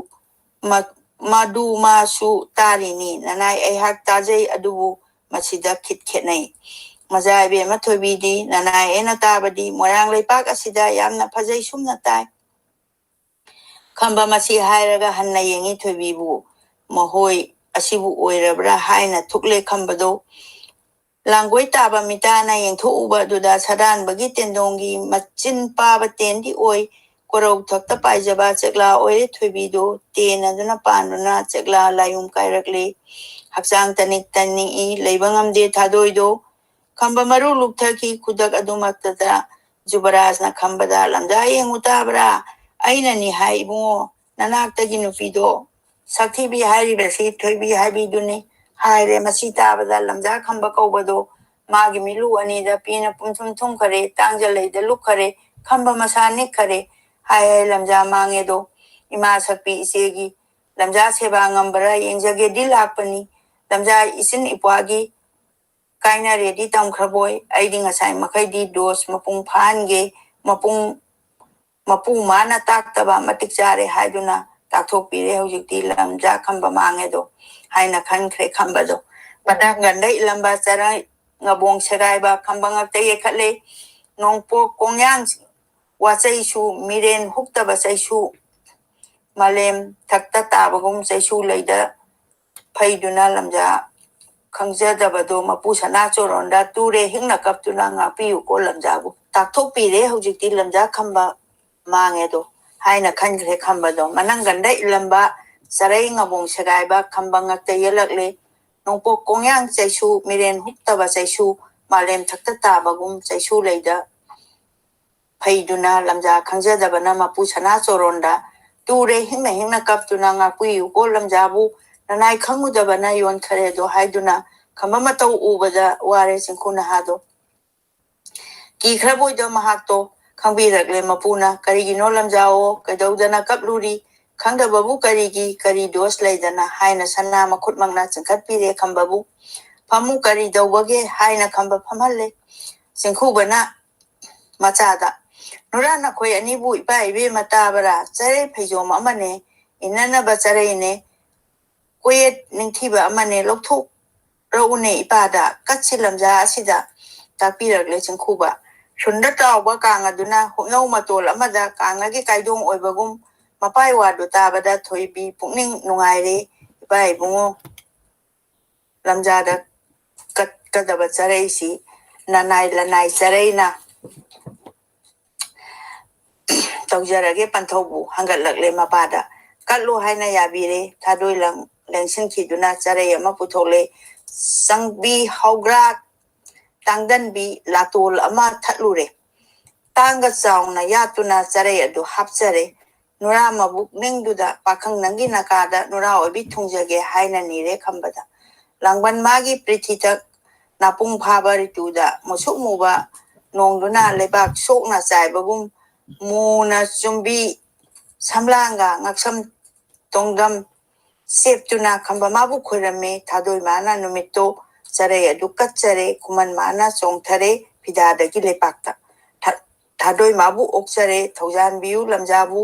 ꯃ-, ꯃꯗꯨ ꯃꯥꯁꯨ ꯇꯥꯔꯤꯅꯤ꯫ ꯅꯅꯥꯏ, ꯑꯩꯍꯥꯛ ꯇꯥꯖꯩ, ꯑꯗꯨꯕꯨ ꯃꯁꯤꯗ ꯈꯤꯠ ꯈꯦꯠꯅꯩ꯫ ꯃꯖꯥ ꯏꯕꯦꯝꯃ ꯊꯣꯏꯕꯤꯗꯤ ꯅꯅꯥꯏ ꯑꯩꯅ ꯇꯥꯕꯗꯤ ꯃꯣꯏꯔꯥꯡ ꯂꯩꯄꯥꯛ ꯑꯁꯤꯗ ꯌꯥꯝꯅ ꯐꯖꯩ ꯁꯨꯝꯅ ꯇꯥꯏ꯫" ꯈꯝꯕ ꯃꯁꯤ ꯍꯥꯏꯔꯒ ꯍꯟꯅ ꯌꯦꯡꯉꯤ ꯊꯣꯏꯕꯤꯕꯨ꯫ "ꯃꯈꯣꯏ ꯑꯁꯤꯕꯨ ꯑꯣꯏꯔꯕ꯭ꯔꯥ?" ꯍꯥꯏꯅ ꯊꯨꯛꯂꯦ ꯈꯝꯕꯗꯣ꯫ ꯂꯥꯡꯒꯣꯏ ꯇꯥꯕ ꯃꯤꯇꯥꯅ ꯌꯦꯡꯊꯣꯛꯎꯕ ꯑꯗꯨꯗ ꯁꯗꯥꯟꯕꯒꯤ ꯇꯦꯟꯗꯣꯡꯒꯤ ꯃꯆꯤꯟ ꯄꯥꯕ ꯇꯦꯟꯗꯤ ꯑꯣꯏ, ꯀꯣꯔꯧ ꯊꯛꯇ ꯄꯥꯏꯖꯕ ꯆꯦꯛꯂꯥ ꯑꯣꯏꯔꯦ ꯊꯣꯏꯕꯤꯗꯣ꯫ ꯇꯦꯟ ꯑꯗꯨꯅ ꯄꯥꯟꯗꯨꯅ ꯆꯦꯛꯂꯥ ꯂꯥꯏꯌꯨꯝ ꯀꯥꯏꯔꯛꯂꯦ꯫ ꯍꯛꯆꯥꯡ ꯇꯅꯤꯛ ꯇꯅꯤꯛꯏ, ꯂꯩꯕ ꯉꯝꯗꯦ ꯊꯥꯗꯣꯏꯗꯣ꯫ ꯈꯝꯕ ꯃꯔꯨ ꯂꯨꯞꯊꯈꯤ꯫ ꯈꯨꯗꯛ ꯑꯗꯨꯃꯛꯇꯗ ꯖꯨꯕꯔꯥꯖꯅ ꯈꯝꯕꯗ, "ꯂꯝꯖꯥ ꯌꯦꯡꯉꯨ ꯇꯥꯕ꯭ꯔꯥ? ꯑꯩꯅꯅꯤ ꯍꯥꯏ ꯏꯕꯨꯡꯉꯣ, ꯅꯅꯥꯛꯇꯒꯤ ꯅꯨꯄꯤꯗꯣ ꯁꯛꯊꯤꯕꯤ ꯍꯥꯏꯔꯤꯕꯁꯤ ꯊꯣꯏꯕꯤ ꯍꯥꯏꯕꯤꯗꯨꯅꯤ" ꯍꯥꯏꯔꯦ꯫ ꯃꯁꯤ ꯇꯥꯕꯗ ꯂꯝꯖꯥ ꯈꯝꯕ ꯀꯧꯕꯗꯣ ꯃꯥꯒꯤ ꯃꯤꯠꯂꯨ ꯑꯅꯤꯗ ꯄꯤꯅ ꯄꯨꯝꯊꯨꯝ ꯊꯨꯝꯈꯔꯦ, ꯇꯥꯡꯖ ꯂꯩꯗ ꯂꯨꯞꯈꯔꯦ꯫ ꯈꯝꯕ ꯃꯁꯥ ꯅꯤꯛꯈꯔꯦ꯫ "ꯍꯥꯏ ꯍꯥꯏ ꯂꯝꯖꯥ ꯃꯥꯡꯉꯦꯗꯣ, ꯏꯃꯥ ꯁꯛꯄꯤ ꯏꯆꯦꯒꯤ ꯂꯝꯖꯥ ꯁꯦꯕꯥ ꯉꯝꯕꯔꯥ ꯌꯦꯡꯖꯒꯦꯗꯤ ꯂꯥꯛꯄꯅꯤ꯫ ꯂꯝꯖꯥ ꯏꯆꯤꯟ ꯏꯄ꯭ꯋꯥꯒꯤ ꯀꯥꯏꯅꯔꯦꯗꯤ ꯇꯝꯈ꯭ꯔꯕꯣꯏ꯫ ꯑꯩꯗꯤ ꯉꯁꯥꯏ ꯃꯈꯩꯗꯤ ꯗꯣꯁ ꯃꯄꯨꯡ ꯐꯥꯍꯟꯒꯦ, ꯃꯄꯨꯡ, ꯃꯄꯨ ꯃꯥꯅ ꯇꯥꯛꯇꯕ ꯃꯇꯤꯛ ꯆꯥꯔꯦ" ꯍꯥꯏꯗꯨꯅ ꯇꯥꯛꯊꯣꯛꯄꯤꯔꯦ꯫ ꯍꯧꯖꯤꯛꯇꯤ ꯂꯝꯖꯥ ꯈꯝꯕ ꯃꯥꯡꯉꯦꯗꯣ ꯍꯥꯏꯅ ꯈꯟꯈ꯭ꯔꯦ ꯈꯝꯕꯗꯣ꯫ ꯃꯅꯪꯒꯟꯗ ꯏꯜꯂꯝꯕ ꯆꯔꯩ ꯉꯕꯣꯡ ꯁꯦꯒꯥꯏꯕ ꯈꯝꯕ ꯉꯛꯇ ꯌꯩꯈꯠꯂꯦ꯫ ꯅꯣꯡꯄꯣꯛ ꯀꯣꯡꯌꯥꯡ ꯋꯥꯆꯩꯁꯨ, ꯃꯤꯔꯦꯟ ꯍꯨꯛꯇꯕ ꯆꯩꯁꯨ, ꯃꯥꯂꯦꯝ ꯊꯛꯇ ꯇꯥꯕꯒꯨꯝ ꯆꯩꯁꯨ ꯂꯩꯗ ꯐꯩꯗꯨꯅ ꯂꯝꯖꯥ ꯈꯪꯖꯗꯕꯗꯣ ꯃꯄꯨ ꯁꯅꯥ ꯆꯣꯔꯣꯟꯗ ꯇꯨꯔꯦ ꯍꯤꯡꯅ ꯀꯞꯇꯨꯅ ꯉꯥꯛꯄꯤꯌꯨꯀꯣ ꯂꯝꯖꯥꯕꯨ꯫ ꯇꯥꯛꯊꯣꯛꯄꯤꯔꯦ ꯍꯧꯖꯤꯛꯇꯤ ꯂꯝꯖꯥ ꯈꯝꯕ ꯃꯥꯡꯉꯦꯗꯣ ꯍꯥꯏꯅ ꯈꯟꯈ꯭ꯔꯦ ꯈꯝꯕꯗꯣ꯫ ꯃꯅꯪꯒꯟꯗ ꯏꯜꯂꯝꯕ ꯆꯔꯩ ꯉꯕꯣꯡ ꯁꯦꯒꯥꯏꯕ ꯈꯝꯕ ꯉꯛꯇ ꯌꯦꯜꯂꯛꯂꯦ꯫ ꯅꯣꯡꯄꯣꯛ ꯀꯣꯡꯌꯥꯡ ꯆꯩꯁꯨ, ꯃꯤꯔꯦꯟ ꯍꯨꯛꯇꯕ ꯆꯩꯁꯨ, ꯃꯥꯂꯦꯝ ꯊꯛꯇ ꯇꯥꯕꯒꯨꯝ ꯆꯩꯁꯨ ꯂꯩꯗ ꯐꯩꯗꯨꯅ ꯂꯝꯖꯥ ꯈꯪꯖꯗꯕꯅ ꯃꯄꯨ ꯁꯅꯥ ꯆꯣꯔꯣꯟꯗ ꯇꯨꯔꯦ ꯍꯤꯡꯅ ꯍꯤꯡꯅ ꯀꯞꯇꯨꯅ ꯉꯥꯛꯄꯤꯌꯨꯀꯣ ꯂꯝꯖꯥꯕꯨ, ꯅꯅꯥꯏ ꯈꯪꯉꯨꯗꯕꯅ ꯌꯣꯟꯈꯔꯦꯗꯣ ꯍꯥꯏꯗꯨꯅ ꯈꯝꯕ ꯃꯇꯧ ꯎꯕꯗ ꯋꯥꯔꯦ ꯆꯤꯡꯈꯨ ꯅꯍꯥꯗꯣ꯫ ꯀꯤꯈ꯭ꯔꯕꯣꯏꯗꯣ ꯃꯍꯥꯛꯇꯣ ꯈꯪꯕꯤꯔꯛꯂꯦ ꯃꯄꯨꯅ, "ꯀꯔꯤꯒꯤꯅꯣ ꯂꯝꯖꯥꯑꯣ, ꯀꯩꯗꯧꯗꯅ ꯀꯞꯂꯨꯔꯤ? ꯈꯪꯗꯕꯕꯨ ꯀꯔꯤꯒꯤ, ꯀꯔꯤ ꯗꯣꯁ ꯂꯩꯗꯅ?" ꯍꯥꯏꯅ ꯁꯅꯥ ꯃꯈꯨꯠꯃꯛꯅ ꯆꯤꯡꯈꯠꯄꯤꯔꯦ ꯈꯝꯕꯕꯨ꯫ "ꯐꯝꯃꯨ, ꯀꯔꯤ ꯇꯧꯕꯒꯦ?" ꯍꯥꯏꯅ ꯈꯝꯕ ꯐꯝꯍꯜꯂꯦ꯫ ꯆꯤꯡꯈꯨꯕꯅ ꯃꯆꯥꯗ, "ꯅꯨꯔꯥ, ꯅꯈꯣꯏ ꯑꯅꯤꯕꯨ ꯏꯄꯥ ꯏꯕꯦꯝꯃ ꯇꯥꯕꯔꯥ? ꯆꯔꯩ ꯐꯩꯖꯣꯝ ꯑꯃꯅꯦ, ꯏꯟꯅꯅꯕ ꯆꯔꯩꯅꯦ, ꯀꯣꯌꯦꯠ ꯅꯤꯡꯊꯤꯕ ꯑꯃꯅꯦ, ꯂꯧꯊꯣꯛꯔꯛꯎꯅꯦ ꯏꯄꯥꯗ, ꯀꯠꯁꯤ ꯂꯝꯖꯥ ꯑꯁꯤꯗ" ꯇꯥꯛꯄꯤꯔꯛꯂꯦ ꯆꯤꯡꯈꯨꯕ꯫ ꯁꯨꯟꯗ ꯇꯥꯎꯕ ꯀꯥꯡ ꯑꯗꯨꯅ ꯍꯨꯞꯅꯧ ꯃꯇꯣꯜ ꯑꯃꯗ ꯀꯥꯡꯅꯒꯤ ꯀꯥꯏꯗꯣꯡ ꯑꯣꯏꯕꯒꯨꯝ ꯃꯄꯥꯏ ꯋꯥꯗꯨ ꯇꯥꯕꯗ ꯊꯣꯏꯕꯤ ꯄꯨꯛꯅꯤꯡ ꯅꯨꯡꯉꯥꯏꯔꯦ꯫ "ꯏꯄꯥ ꯏꯕꯨꯡꯉꯣ, ꯂꯝꯖꯥꯗ ꯀꯠꯀꯗꯕ ꯆꯔꯩꯁꯤ ꯅꯅꯥꯏ ꯂꯅꯥꯏ ꯆꯔꯩꯅ ꯇꯧꯖꯔꯒꯦ" ꯄꯟꯊꯧꯕꯨ ꯍꯪꯒꯠꯂꯛꯂꯦ ꯃꯄꯥꯗ꯫ "ꯀꯠꯂꯨ" ꯍꯥꯏꯅ ꯌꯥꯕꯤꯔꯦ꯫ ꯊꯥꯗꯣꯏ ꯂꯪ ꯂꯦꯡꯁꯤꯟꯈꯤꯗꯨꯅ ꯆꯔꯩ ꯑꯃ ꯄꯨꯊꯣꯛꯂꯦ꯫ "ꯆꯪꯕꯤ ꯍꯧꯒ꯭ꯔꯥꯛ, ꯇꯥꯡꯗꯟꯕꯤ ꯂꯥꯇꯣꯜ ꯑꯃ ꯊꯠꯂꯨꯔꯦ꯫ ꯇꯥꯡꯒ ꯆꯥꯎꯅ ꯌꯥꯠꯇꯨꯅ ꯆꯔꯩ ꯑꯗꯨ ꯍꯥꯞꯆꯔꯦ꯫ ꯅꯨꯔꯥ ꯃꯕꯨꯛ ꯅꯤꯡꯗꯨꯗ ꯄꯥꯈꯪ ꯅꯪꯒꯤ ꯅꯀꯥꯗ ꯅꯨꯔꯥ ꯑꯣꯏꯕꯤ ꯊꯨꯡꯖꯒꯦ ꯍꯥꯏꯅ ꯅꯤꯔꯦ ꯈꯝꯕꯗ꯫ ꯂꯥꯡꯕꯟ ꯃꯥꯒꯤ ꯄ꯭ꯔꯤꯊꯤꯊꯛ ꯅꯥꯄꯨꯡ ꯐꯥꯕ ꯔꯤꯇꯨꯗ ꯃꯨꯁꯨꯛ ꯃꯨꯕ ꯅꯣꯡꯗꯨꯅ ꯂꯩꯕꯥꯛ ꯁꯣꯛꯅ ꯆꯥꯏꯕꯒꯨꯝ ꯃꯨꯅ ꯆꯨꯝꯕꯤ ꯁꯝꯂꯥꯡꯒ ꯉꯛꯁꯝ ꯇꯣꯡꯗꯝ ꯁꯦꯞꯇꯨꯅ ꯈꯝꯕ ꯃꯥꯕꯨ ꯈꯣꯏꯔꯝꯃꯤ꯫ ꯊꯥꯗꯣꯏ ꯃꯥꯅ ꯅꯨꯃꯤꯠꯇꯣ ꯆꯔꯩ ꯑꯗꯨ ꯀꯠꯆꯔꯦ꯫ ꯈꯨꯃꯟ ꯃꯥꯅ ꯆꯣꯡꯊꯔꯦ ꯐꯤꯗꯥꯗꯒꯤ ꯂꯩꯄꯥꯛꯇ꯫ ꯊꯥ-, ꯊꯥꯗꯣꯏ ꯃꯥꯕꯨ ꯑꯣꯛꯆꯔꯦ, ꯊꯧꯖꯥꯟꯕꯤꯌꯨ ꯂꯝꯖꯥꯕꯨ,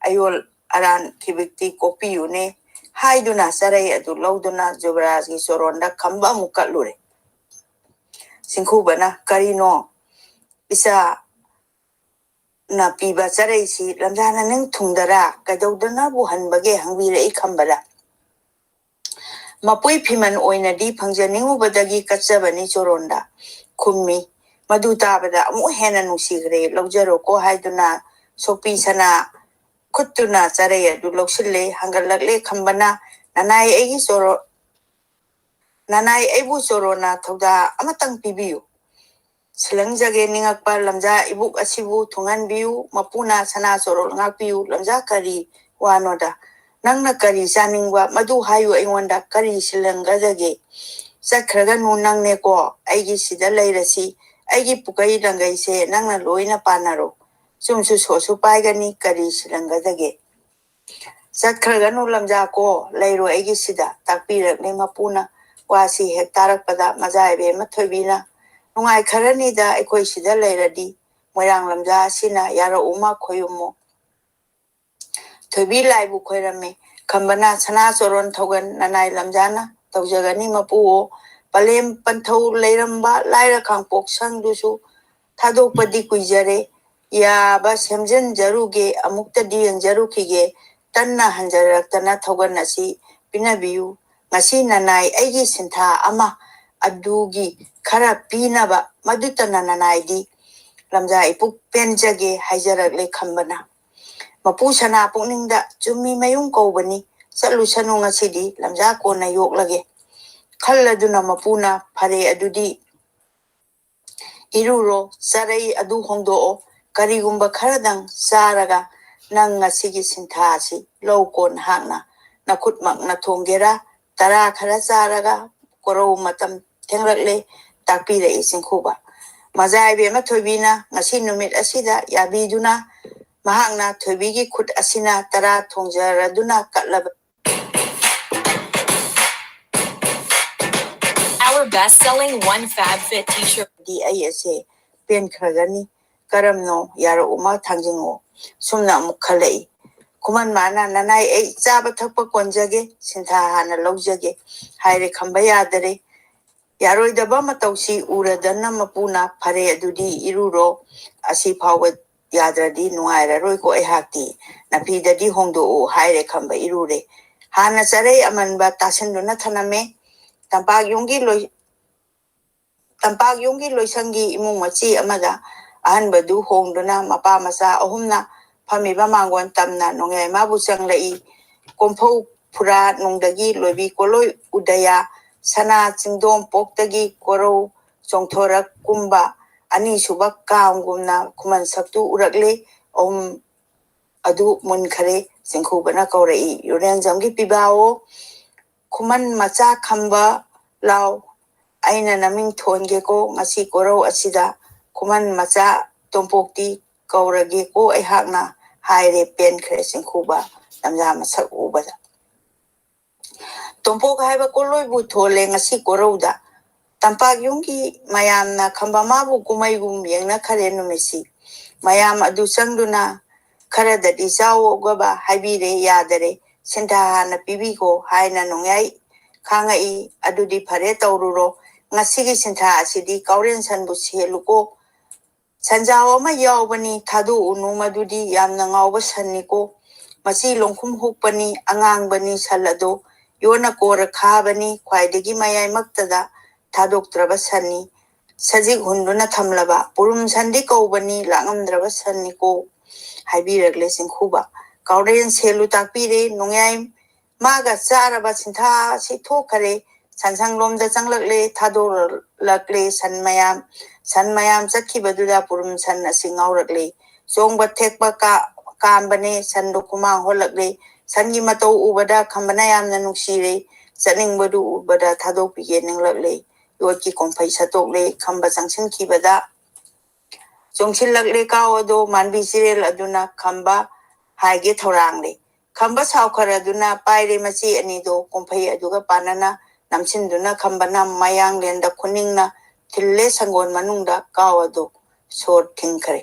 ꯑꯌꯣꯜ ꯑꯔꯥꯟ ꯈꯤꯕꯤꯛꯇꯤ ꯀꯣꯛꯄꯤꯌꯨꯅꯦ ꯍꯥꯏꯗꯨꯅ ꯆꯔꯩ ꯑꯗꯨ ꯂꯧꯗꯨꯅ ꯖꯨꯕꯔꯥꯖꯒꯤ ꯆꯣꯔꯣꯟꯗ ꯈꯝꯕ ꯑꯃꯨꯛ ꯀꯠꯂꯨꯔꯦ꯫ ꯆꯤꯡꯈꯨꯕꯅ, "ꯀꯔꯤꯅꯣ ꯏꯆꯥ ꯅ ꯄꯤꯕ ꯆꯔꯩꯁꯤ ꯂꯝꯖꯥꯅ ꯅꯤꯡ ꯊꯨꯡꯗꯔꯥ? ꯀꯩꯗꯧꯗꯅꯕꯨ ꯍꯟꯕꯒꯦ?" ꯍꯪꯕꯤꯔꯛꯏ ꯈꯝꯕꯗ꯫ "ꯃꯄꯨꯏ ꯐꯤꯃꯟ ꯑꯣꯏꯅꯗꯤ ꯐꯪꯖꯅꯤꯡꯉꯨꯕꯗꯒꯤ ꯀꯠꯆꯕꯅꯤ ꯆꯣꯔꯣꯟꯗ" ꯈꯨꯝꯃꯤ꯫ ꯃꯗꯨ ꯇꯥꯕꯗ ꯑꯃꯨꯛ ꯍꯦꯟꯅ ꯅꯨꯡꯁꯤꯈ꯭ꯔꯦ꯫ "ꯂꯧꯖꯔꯣꯀꯣ" ꯍꯥꯏꯗꯨꯅ ꯁꯣꯛꯄꯤ ꯁꯅꯥ ꯈꯨꯠꯇꯨꯅ ꯆꯔꯩ ꯑꯗꯨ ꯂꯧꯁꯤꯜꯂꯦ꯫ ꯍꯪꯒꯠꯂꯛꯂꯦ ꯈꯝꯕꯅ, "ꯅꯅꯥꯏ ꯑꯩꯒꯤ ꯆꯣꯔꯣ-, ꯅꯅꯥꯏ ꯑꯩꯕꯨ ꯆꯣꯔꯣꯟꯅ ꯊꯧꯗꯥ ꯑꯃꯇꯪ ꯄꯤꯕꯤꯌꯨ꯫ ꯁꯤꯜꯍꯪꯖꯒꯦ ꯅꯤꯡꯉꯛꯄ ꯂꯝꯖꯥ ꯏꯕꯨꯛ ꯑꯁꯤꯕꯨ ꯊꯨꯡꯍꯟꯕꯤꯌꯨ꯫ ꯃꯄꯨꯅ ꯁꯅꯥ ꯆꯣꯔꯣꯜ ꯉꯥꯛꯄꯤꯌꯨ꯫ ꯂꯝꯖꯥ ꯀꯔꯤ ꯋꯥꯅꯣꯗ? ꯅꯪꯅ ꯀꯔꯤ ꯆꯥꯅꯤꯡꯕ ꯃꯗꯨ ꯍꯥꯏꯌꯨ ꯑꯩꯉꯣꯟꯗ꯫ ꯀꯔꯤ ꯁꯤꯜꯍꯪꯒꯗꯒꯦ? ꯆꯠꯈ꯭ꯔꯒꯅꯨ ꯅꯪꯅꯦꯀꯣ ꯑꯩꯒꯤ ꯁꯤꯗ ꯂꯩꯔꯁꯤ꯫ ꯑꯩꯒꯤ ꯄꯨꯀꯩ ꯂꯪꯒꯩꯁꯦ ꯅꯪꯅ ꯂꯣꯏꯅ ꯄꯥꯟꯅꯔꯣ꯫ ꯆꯨꯝꯁꯨ ꯁꯣꯠꯁꯨ ꯄꯥꯏꯒꯅꯤ꯫ ꯀꯔꯤ ꯁꯤꯜꯍꯪꯒꯗꯒꯦ?" "ꯆꯠꯈ꯭ꯔꯒꯅꯨ ꯂꯝꯖꯥ ꯀꯣ, ꯂꯩꯔꯣ ꯑꯩꯒꯤ ꯁꯤꯗ", ꯇꯥꯛꯄꯤꯔꯛꯂꯦ ꯃꯄꯨꯅ꯫ ꯋꯥꯁꯤ ꯍꯦꯛ ꯇꯥꯔꯛꯄꯗ ꯃꯖꯥ ꯏꯕꯦꯝꯃ ꯊꯣꯏꯕꯤꯅ, "ꯅꯨꯡꯉꯥꯏꯈ꯭ꯔꯅꯤꯗ ꯑꯩꯈꯣꯏ ꯁꯤꯗ ꯂꯩꯔꯗꯤ, ꯃꯣꯏꯔꯥꯡ ꯂꯝꯖꯥ ꯑꯁꯤꯅ ꯌꯥꯔꯛꯎꯃ ꯈꯣꯏꯌꯨꯝꯃꯣ"꯫ ꯊꯣꯏꯕꯤ ꯂꯥꯏꯕꯨ ꯈꯣꯏꯔꯝꯃꯤ꯫ ꯈꯝꯕꯅ, "ꯁꯅꯥ ꯆꯣꯔꯣꯟ ꯊꯧꯒꯟ ꯅꯅꯥꯏ ꯂꯝꯖꯥꯅ ꯇꯧꯖꯒꯅꯤ ꯃꯄꯨꯑꯣ꯫ ꯄꯂꯦꯝ ꯄꯟꯊꯧ ꯂꯩꯔꯝꯕ ꯂꯥꯏꯔ ꯀꯥꯡꯄꯣꯛ ꯁꯪꯗꯨꯁꯨ ꯊꯥꯗꯣꯛꯄꯗꯤ ꯀꯨꯏꯖꯔꯦ꯫ ꯌꯥꯕ ꯁꯦꯝꯖꯤꯟꯖꯔꯨꯒꯦ, ꯑꯃꯨꯛꯇꯗꯤ ꯌꯦꯡꯖꯔꯨꯈꯤꯒꯦ꯫ ꯇꯟꯅ ꯍꯟꯖꯔꯛꯇꯅ ꯊꯧꯒꯟ ꯑꯁꯤ ꯄꯤꯅꯕꯤꯌꯨ꯫ ꯉꯁꯤ ꯅꯅꯥꯏ ꯑꯩꯒꯤ ꯁꯤꯟꯊꯥ ꯑꯃ ꯑꯗꯨꯒꯤ ꯈꯔ ꯄꯤꯅꯕ, ꯃꯗꯨꯇꯅ ꯅꯅꯥꯏꯗꯤ ꯂꯝꯖꯥ ꯏꯄꯨꯛ ꯄꯦꯟꯖꯒꯦ" ꯍꯥꯏꯖꯔꯛꯂꯦ ꯈꯝꯕꯅ꯫ ꯃꯄꯨ ꯁꯅꯥ ꯄꯨꯛꯅꯤꯡꯗ, "ꯆꯨꯝꯃꯤ ꯃꯌꯨꯝ ꯀꯧꯕꯅꯤ, ꯆꯠꯂꯨꯁꯅꯨ ꯉꯁꯤꯗꯤ, ꯂꯝꯖꯥ ꯀꯣꯟꯅ ꯌꯣꯛꯂꯒꯦ" ꯈꯜꯂꯗꯨꯅ ꯃꯄꯨꯅ, "ꯐꯔꯦ ꯑꯗꯨꯗꯤ ꯏꯔꯨꯔꯣ, ꯆꯔꯩ ꯑꯗꯨ ꯍꯣꯡꯗꯣꯛꯑꯣ꯫ ꯀꯔꯤꯒꯨꯝꯕ ꯈꯔꯗꯪ ꯆꯥꯔꯒ ꯅꯪ ꯉꯁꯤꯒꯤ ꯁꯤꯟꯊꯥ ꯑꯁꯤ ꯂꯧꯀꯣ꯫ ꯅꯍꯥꯛꯅ ꯅꯈꯨꯠꯃꯛꯅ ꯊꯣꯡꯒꯦꯔꯥ? ꯇꯔꯥ ꯈꯔ ꯆꯥꯔꯒ ꯀꯣꯔꯧ ꯃꯇꯝ ꯊꯦꯡꯂꯛꯂꯦ, ꯇꯥꯛꯄꯤꯔꯛꯏ ꯆꯤꯡꯈꯨꯕ꯫ ꯃꯖꯥ ꯏꯕꯦꯝꯃ ꯊꯣꯏꯕꯤꯅ ꯉꯁꯤ ꯅꯨꯃꯤꯠ ꯑꯁꯤꯗ ꯌꯥꯕꯤꯗꯨꯅ ꯃꯍꯥꯛꯅ ꯊꯣꯏꯕꯤꯒꯤ ꯈꯨꯠ ꯑꯁꯤꯅ ꯇꯔꯥ ꯊꯣꯡꯖꯔꯗꯨꯅ ꯀꯠꯂꯕ Our best-selling One Fab Fit T-shirt. ꯗꯤ ꯑꯩ ꯑꯁꯦ ꯄꯦꯟꯈ꯭ꯔꯒꯅꯤ꯫ ꯀꯔꯝꯅꯣ? ꯌꯥꯔꯛꯎꯃ ꯊꯥꯡꯖꯤꯡꯉꯣ꯫ ꯁꯨꯝꯅ ꯑꯃꯨꯛ ꯈꯜꯂꯛꯏ꯫ ꯈꯨꯃꯟ ꯃꯥꯅ, "ꯅꯅꯥꯏ, ꯑꯩ ꯆꯥꯕ ꯊꯛꯄ ꯀꯣꯟꯖꯒꯦ, ꯁꯤꯟꯊꯥ ꯍꯥꯟꯅ ꯂꯧꯖꯒꯦ" ꯍꯥꯏꯔꯦ ꯈꯝꯕ ꯌꯥꯗꯔꯦ꯫ ꯌꯥꯔꯣꯏꯗꯕ ꯃꯇꯧꯁꯤ ꯎꯔꯗꯅ ꯃꯄꯨꯅ, "ꯐꯔꯦ, ꯑꯗꯨꯗꯤ ꯏꯔꯨꯔꯣ, ꯑꯁꯤ ꯐꯥꯎꯕ ꯌꯥꯗ꯭ꯔꯗꯤ ꯅꯨꯡꯉꯥꯏꯔꯔꯣꯏꯀꯣ ꯑꯩꯍꯥꯛꯇꯤ꯫ ꯅꯐꯤꯗꯗꯤ ꯍꯣꯡꯗꯣꯛꯎ" ꯍꯥꯏꯔꯦ ꯈꯝꯕ ꯏꯔꯨꯔꯦ꯫ ꯍꯥꯟꯅ ꯆꯔꯩ ꯑꯃꯟꯕ ꯇꯥꯁꯤꯟꯗꯨꯅ ꯊꯅꯝꯃꯦ꯫ ꯇꯝꯄꯥꯛ ꯌꯨꯝꯒꯤ ꯂꯣꯏ-, ꯇꯝꯄꯥꯛ ꯌꯨꯝꯒꯤ ꯂꯣꯏꯁꯪꯒꯤ ꯏꯃꯨꯡ ꯃꯆꯤ ꯑꯃꯗ ꯑꯍꯟꯕꯗꯨ ꯍꯣꯡꯗꯨꯅ ꯃꯄꯥ ꯃꯆꯥ ꯑꯍꯨꯝꯅ ꯐꯝꯃꯤꯕ ꯃꯥꯡꯒꯣꯟ ꯇꯝꯅ ꯅꯣꯡꯌꯥꯏꯃꯥꯕꯨ ꯆꯪꯂꯛꯏ꯫ ꯀꯣꯝꯐꯧ ꯐꯨꯔꯥ ꯅꯨꯡꯗꯒꯤ ꯂꯣꯏꯕꯤ ꯀꯣꯂꯣꯏ ꯎꯗꯌꯥ, ꯁꯅꯥ ꯆꯤꯡꯗꯣꯝ ꯄꯣꯛꯇꯒꯤ ꯀꯣꯔꯧ ꯆꯣꯡꯊꯣꯔꯛ ꯀꯨꯝꯕ ꯑꯅꯤꯁꯨꯕ ꯀꯥꯝꯒꯨꯝꯅ ꯈꯨꯃꯟ ꯁꯛꯇꯨ ꯎꯔꯛꯂꯦ꯫ ꯑꯍꯨꯝ ꯑꯗꯨ ꯃꯨꯟꯈꯔꯦ꯫ ꯆꯤꯡꯈꯨꯕꯅ ꯀꯧꯔꯛꯏ, "ꯌꯨꯔꯦꯟꯖꯝꯒꯤ ꯄꯤꯕꯥꯋꯣ, ꯈꯨꯃꯟ ꯃꯆꯥ ꯈꯝꯕ ꯂꯥꯎ, ꯑꯩꯅ ꯅꯃꯤꯡ ꯊꯣꯟꯒꯦꯀꯣ ꯉꯁꯤ ꯀꯣꯔꯧ ꯑꯁꯤꯗ꯫ ꯈꯨꯃꯟ ꯃꯆꯥ ꯇꯣꯝꯄꯣꯛꯇꯤ ꯀꯧꯔꯒꯦꯀꯣ ꯑꯩꯍꯥꯛꯅ" ꯍꯥꯏꯔꯦ꯫ ꯄꯦꯟꯈ꯭ꯔꯦ ꯆꯤꯡꯈꯨꯕ ꯂꯝꯖꯥ ꯃꯁꯛ ꯎꯕꯗ꯫ ꯇꯣꯝꯄꯣꯛ ꯍꯥꯏꯕ ꯀꯣꯂꯣꯏꯕꯨ ꯊꯣꯜꯂꯦ ꯉꯁꯤ ꯀꯣꯔꯧꯗ꯫ ꯇꯝꯄꯥꯛ ꯌꯨꯝꯒꯤ ꯃꯌꯥꯝꯅ ꯈꯝꯕꯃꯥꯕꯨ ꯀꯨꯝꯍꯩꯒꯨꯝ ꯌꯦꯡꯅꯈꯔꯦ ꯅꯨꯃꯤꯠꯁꯤ꯫ ꯃꯌꯥꯝ ꯑꯗꯨ ꯆꯪꯗꯨꯅ "ꯈꯔꯗꯗꯤ ꯆꯥꯎꯒꯕ ꯍꯥꯏꯕꯤꯔꯦ, ꯌꯥꯗꯔꯦ꯫ ꯁꯤꯟꯊꯥ ꯍꯥꯟꯅ ꯄꯤꯕꯤꯈꯣ" ꯍꯥꯏꯅ ꯅꯣꯡꯌꯥꯏ ꯈꯥꯡꯉꯛꯏ꯫ "ꯑꯗꯨꯗꯤ ꯐꯔꯦ, ꯇꯧꯔꯨꯔꯣ꯫ ꯉꯁꯤꯒꯤ ꯁꯤꯟꯊꯥ ꯑꯁꯤꯗꯤ ꯀꯥꯎꯔꯦꯟ ꯁꯟꯕꯨ ꯁꯤꯍꯜꯂꯨꯀꯣ꯫ ꯁꯟꯖꯥꯎ ꯑꯃ ꯌꯥꯎꯕꯅꯤ, ꯊꯥꯗꯣꯛꯎꯅꯨ, ꯃꯗꯨꯗꯤ ꯌꯥꯝꯅ ꯉꯥꯎꯕ ꯁꯟꯅꯤꯀꯣ꯫ ꯃꯆꯤ ꯂꯣꯡꯈꯨꯝ ꯍꯨꯛꯄꯅꯤ, ꯑꯉꯥꯡꯕꯅꯤ ꯁꯟ ꯑꯗꯣ꯫ ꯌꯣꯟꯅ ꯀꯣꯔ ꯈꯥꯕꯅꯤ, ꯈ꯭ꯋꯥꯏꯗꯒꯤ ꯃꯌꯥꯏꯃꯛꯇꯗ ꯊꯥꯗꯣꯛꯇ꯭ꯔꯕ ꯁꯟꯅꯤ꯫ ꯁꯖꯤꯛ ꯍꯨꯟꯗꯨꯅ ꯊꯝꯂꯕ ꯄꯨꯔꯨꯝ ꯁꯟꯗꯤ ꯀꯧꯕꯅꯤ, ꯂꯥꯛꯉꯝꯗ꯭ꯔꯕ ꯁꯟꯅꯤꯀꯣ" ꯍꯥꯏꯕꯤꯔꯛꯂꯦ ꯆꯤꯡꯈꯨꯕ꯫ ꯀꯥꯎꯔꯦꯟ ꯁꯦꯜꯂꯨ ꯇꯥꯛꯄꯤꯔꯦ꯫ ꯅꯣꯡꯌꯥꯏ ꯃꯥꯒ ꯆꯥꯔꯕ ꯁꯤꯟꯊꯥ ꯑꯁꯤ ꯊꯣꯛꯈꯔꯦ꯫ ꯁꯟꯁꯪꯂꯣꯝꯗ ꯆꯪꯂꯛꯂꯦ, ꯊꯥꯗꯣꯔꯛꯂꯦ ꯁꯟ ꯃꯌꯥꯝ꯫ ꯁꯟ ꯃꯌꯥꯝ ꯆꯠꯈꯤꯕꯗꯨꯗ ꯄꯨꯔꯨꯝ ꯁꯟ ꯑꯁꯤ ꯉꯥꯎꯔꯛꯂꯦ꯫ ꯆꯣꯡꯕ ꯊꯦꯛꯄ ꯀꯥ-, ꯀꯥꯝꯕꯅꯦ, ꯁꯟꯗꯣ ꯈꯨꯃꯥꯡ ꯍꯣꯜꯂꯛꯂꯦ꯫ ꯁꯟꯒꯤ ꯃꯇꯧ ꯎꯕꯗ ꯈꯝꯕꯅ ꯌꯥꯝꯅ ꯅꯨꯡꯁꯤꯔꯦ꯫ ꯆꯠꯅꯤꯡꯕꯗꯨ ꯎꯕꯗ ꯊꯥꯗꯣꯛꯄꯤꯒꯦ ꯅꯤꯡꯂꯛꯂꯦ꯫ ꯌꯣꯠꯀꯤ ꯀꯣꯡꯐꯩ ꯁꯠꯇꯣꯛꯂꯦ꯫ ꯈꯝꯕ ꯆꯪꯁꯤꯟꯈꯤꯕꯗ ꯆꯣꯡꯁꯤꯜꯂꯛꯂꯦ ꯀꯥꯎ ꯑꯗꯣ꯫ ꯃꯥꯟꯕꯤ ꯆꯤꯔꯦꯜ ꯑꯗꯨꯅ ꯈꯝꯕ ꯍꯥꯏꯒꯦ ꯊꯧꯔꯥꯡꯂꯦ꯫ ꯈꯝꯕ ꯁꯥꯎꯈꯔꯗꯨꯅ ꯄꯥꯏꯔꯦ ꯃꯆꯦ ꯑꯅꯤꯗꯣ ꯀꯣꯡꯐꯩ ꯑꯗꯨꯒ ꯄꯥꯟꯅꯅ ꯅꯝꯁꯤꯟꯗꯨꯅ ꯈꯝꯕꯅ ꯃꯌꯥꯡꯂꯦꯟꯗ ꯈꯨꯅꯤꯡꯅ ꯊꯤꯜꯂꯦ ꯁꯪꯒꯣꯜ ꯃꯅꯨꯡꯗ ꯀꯥꯎ ꯑꯗꯣ ꯁꯣꯔ ꯊꯤꯡꯈꯔꯦ꯫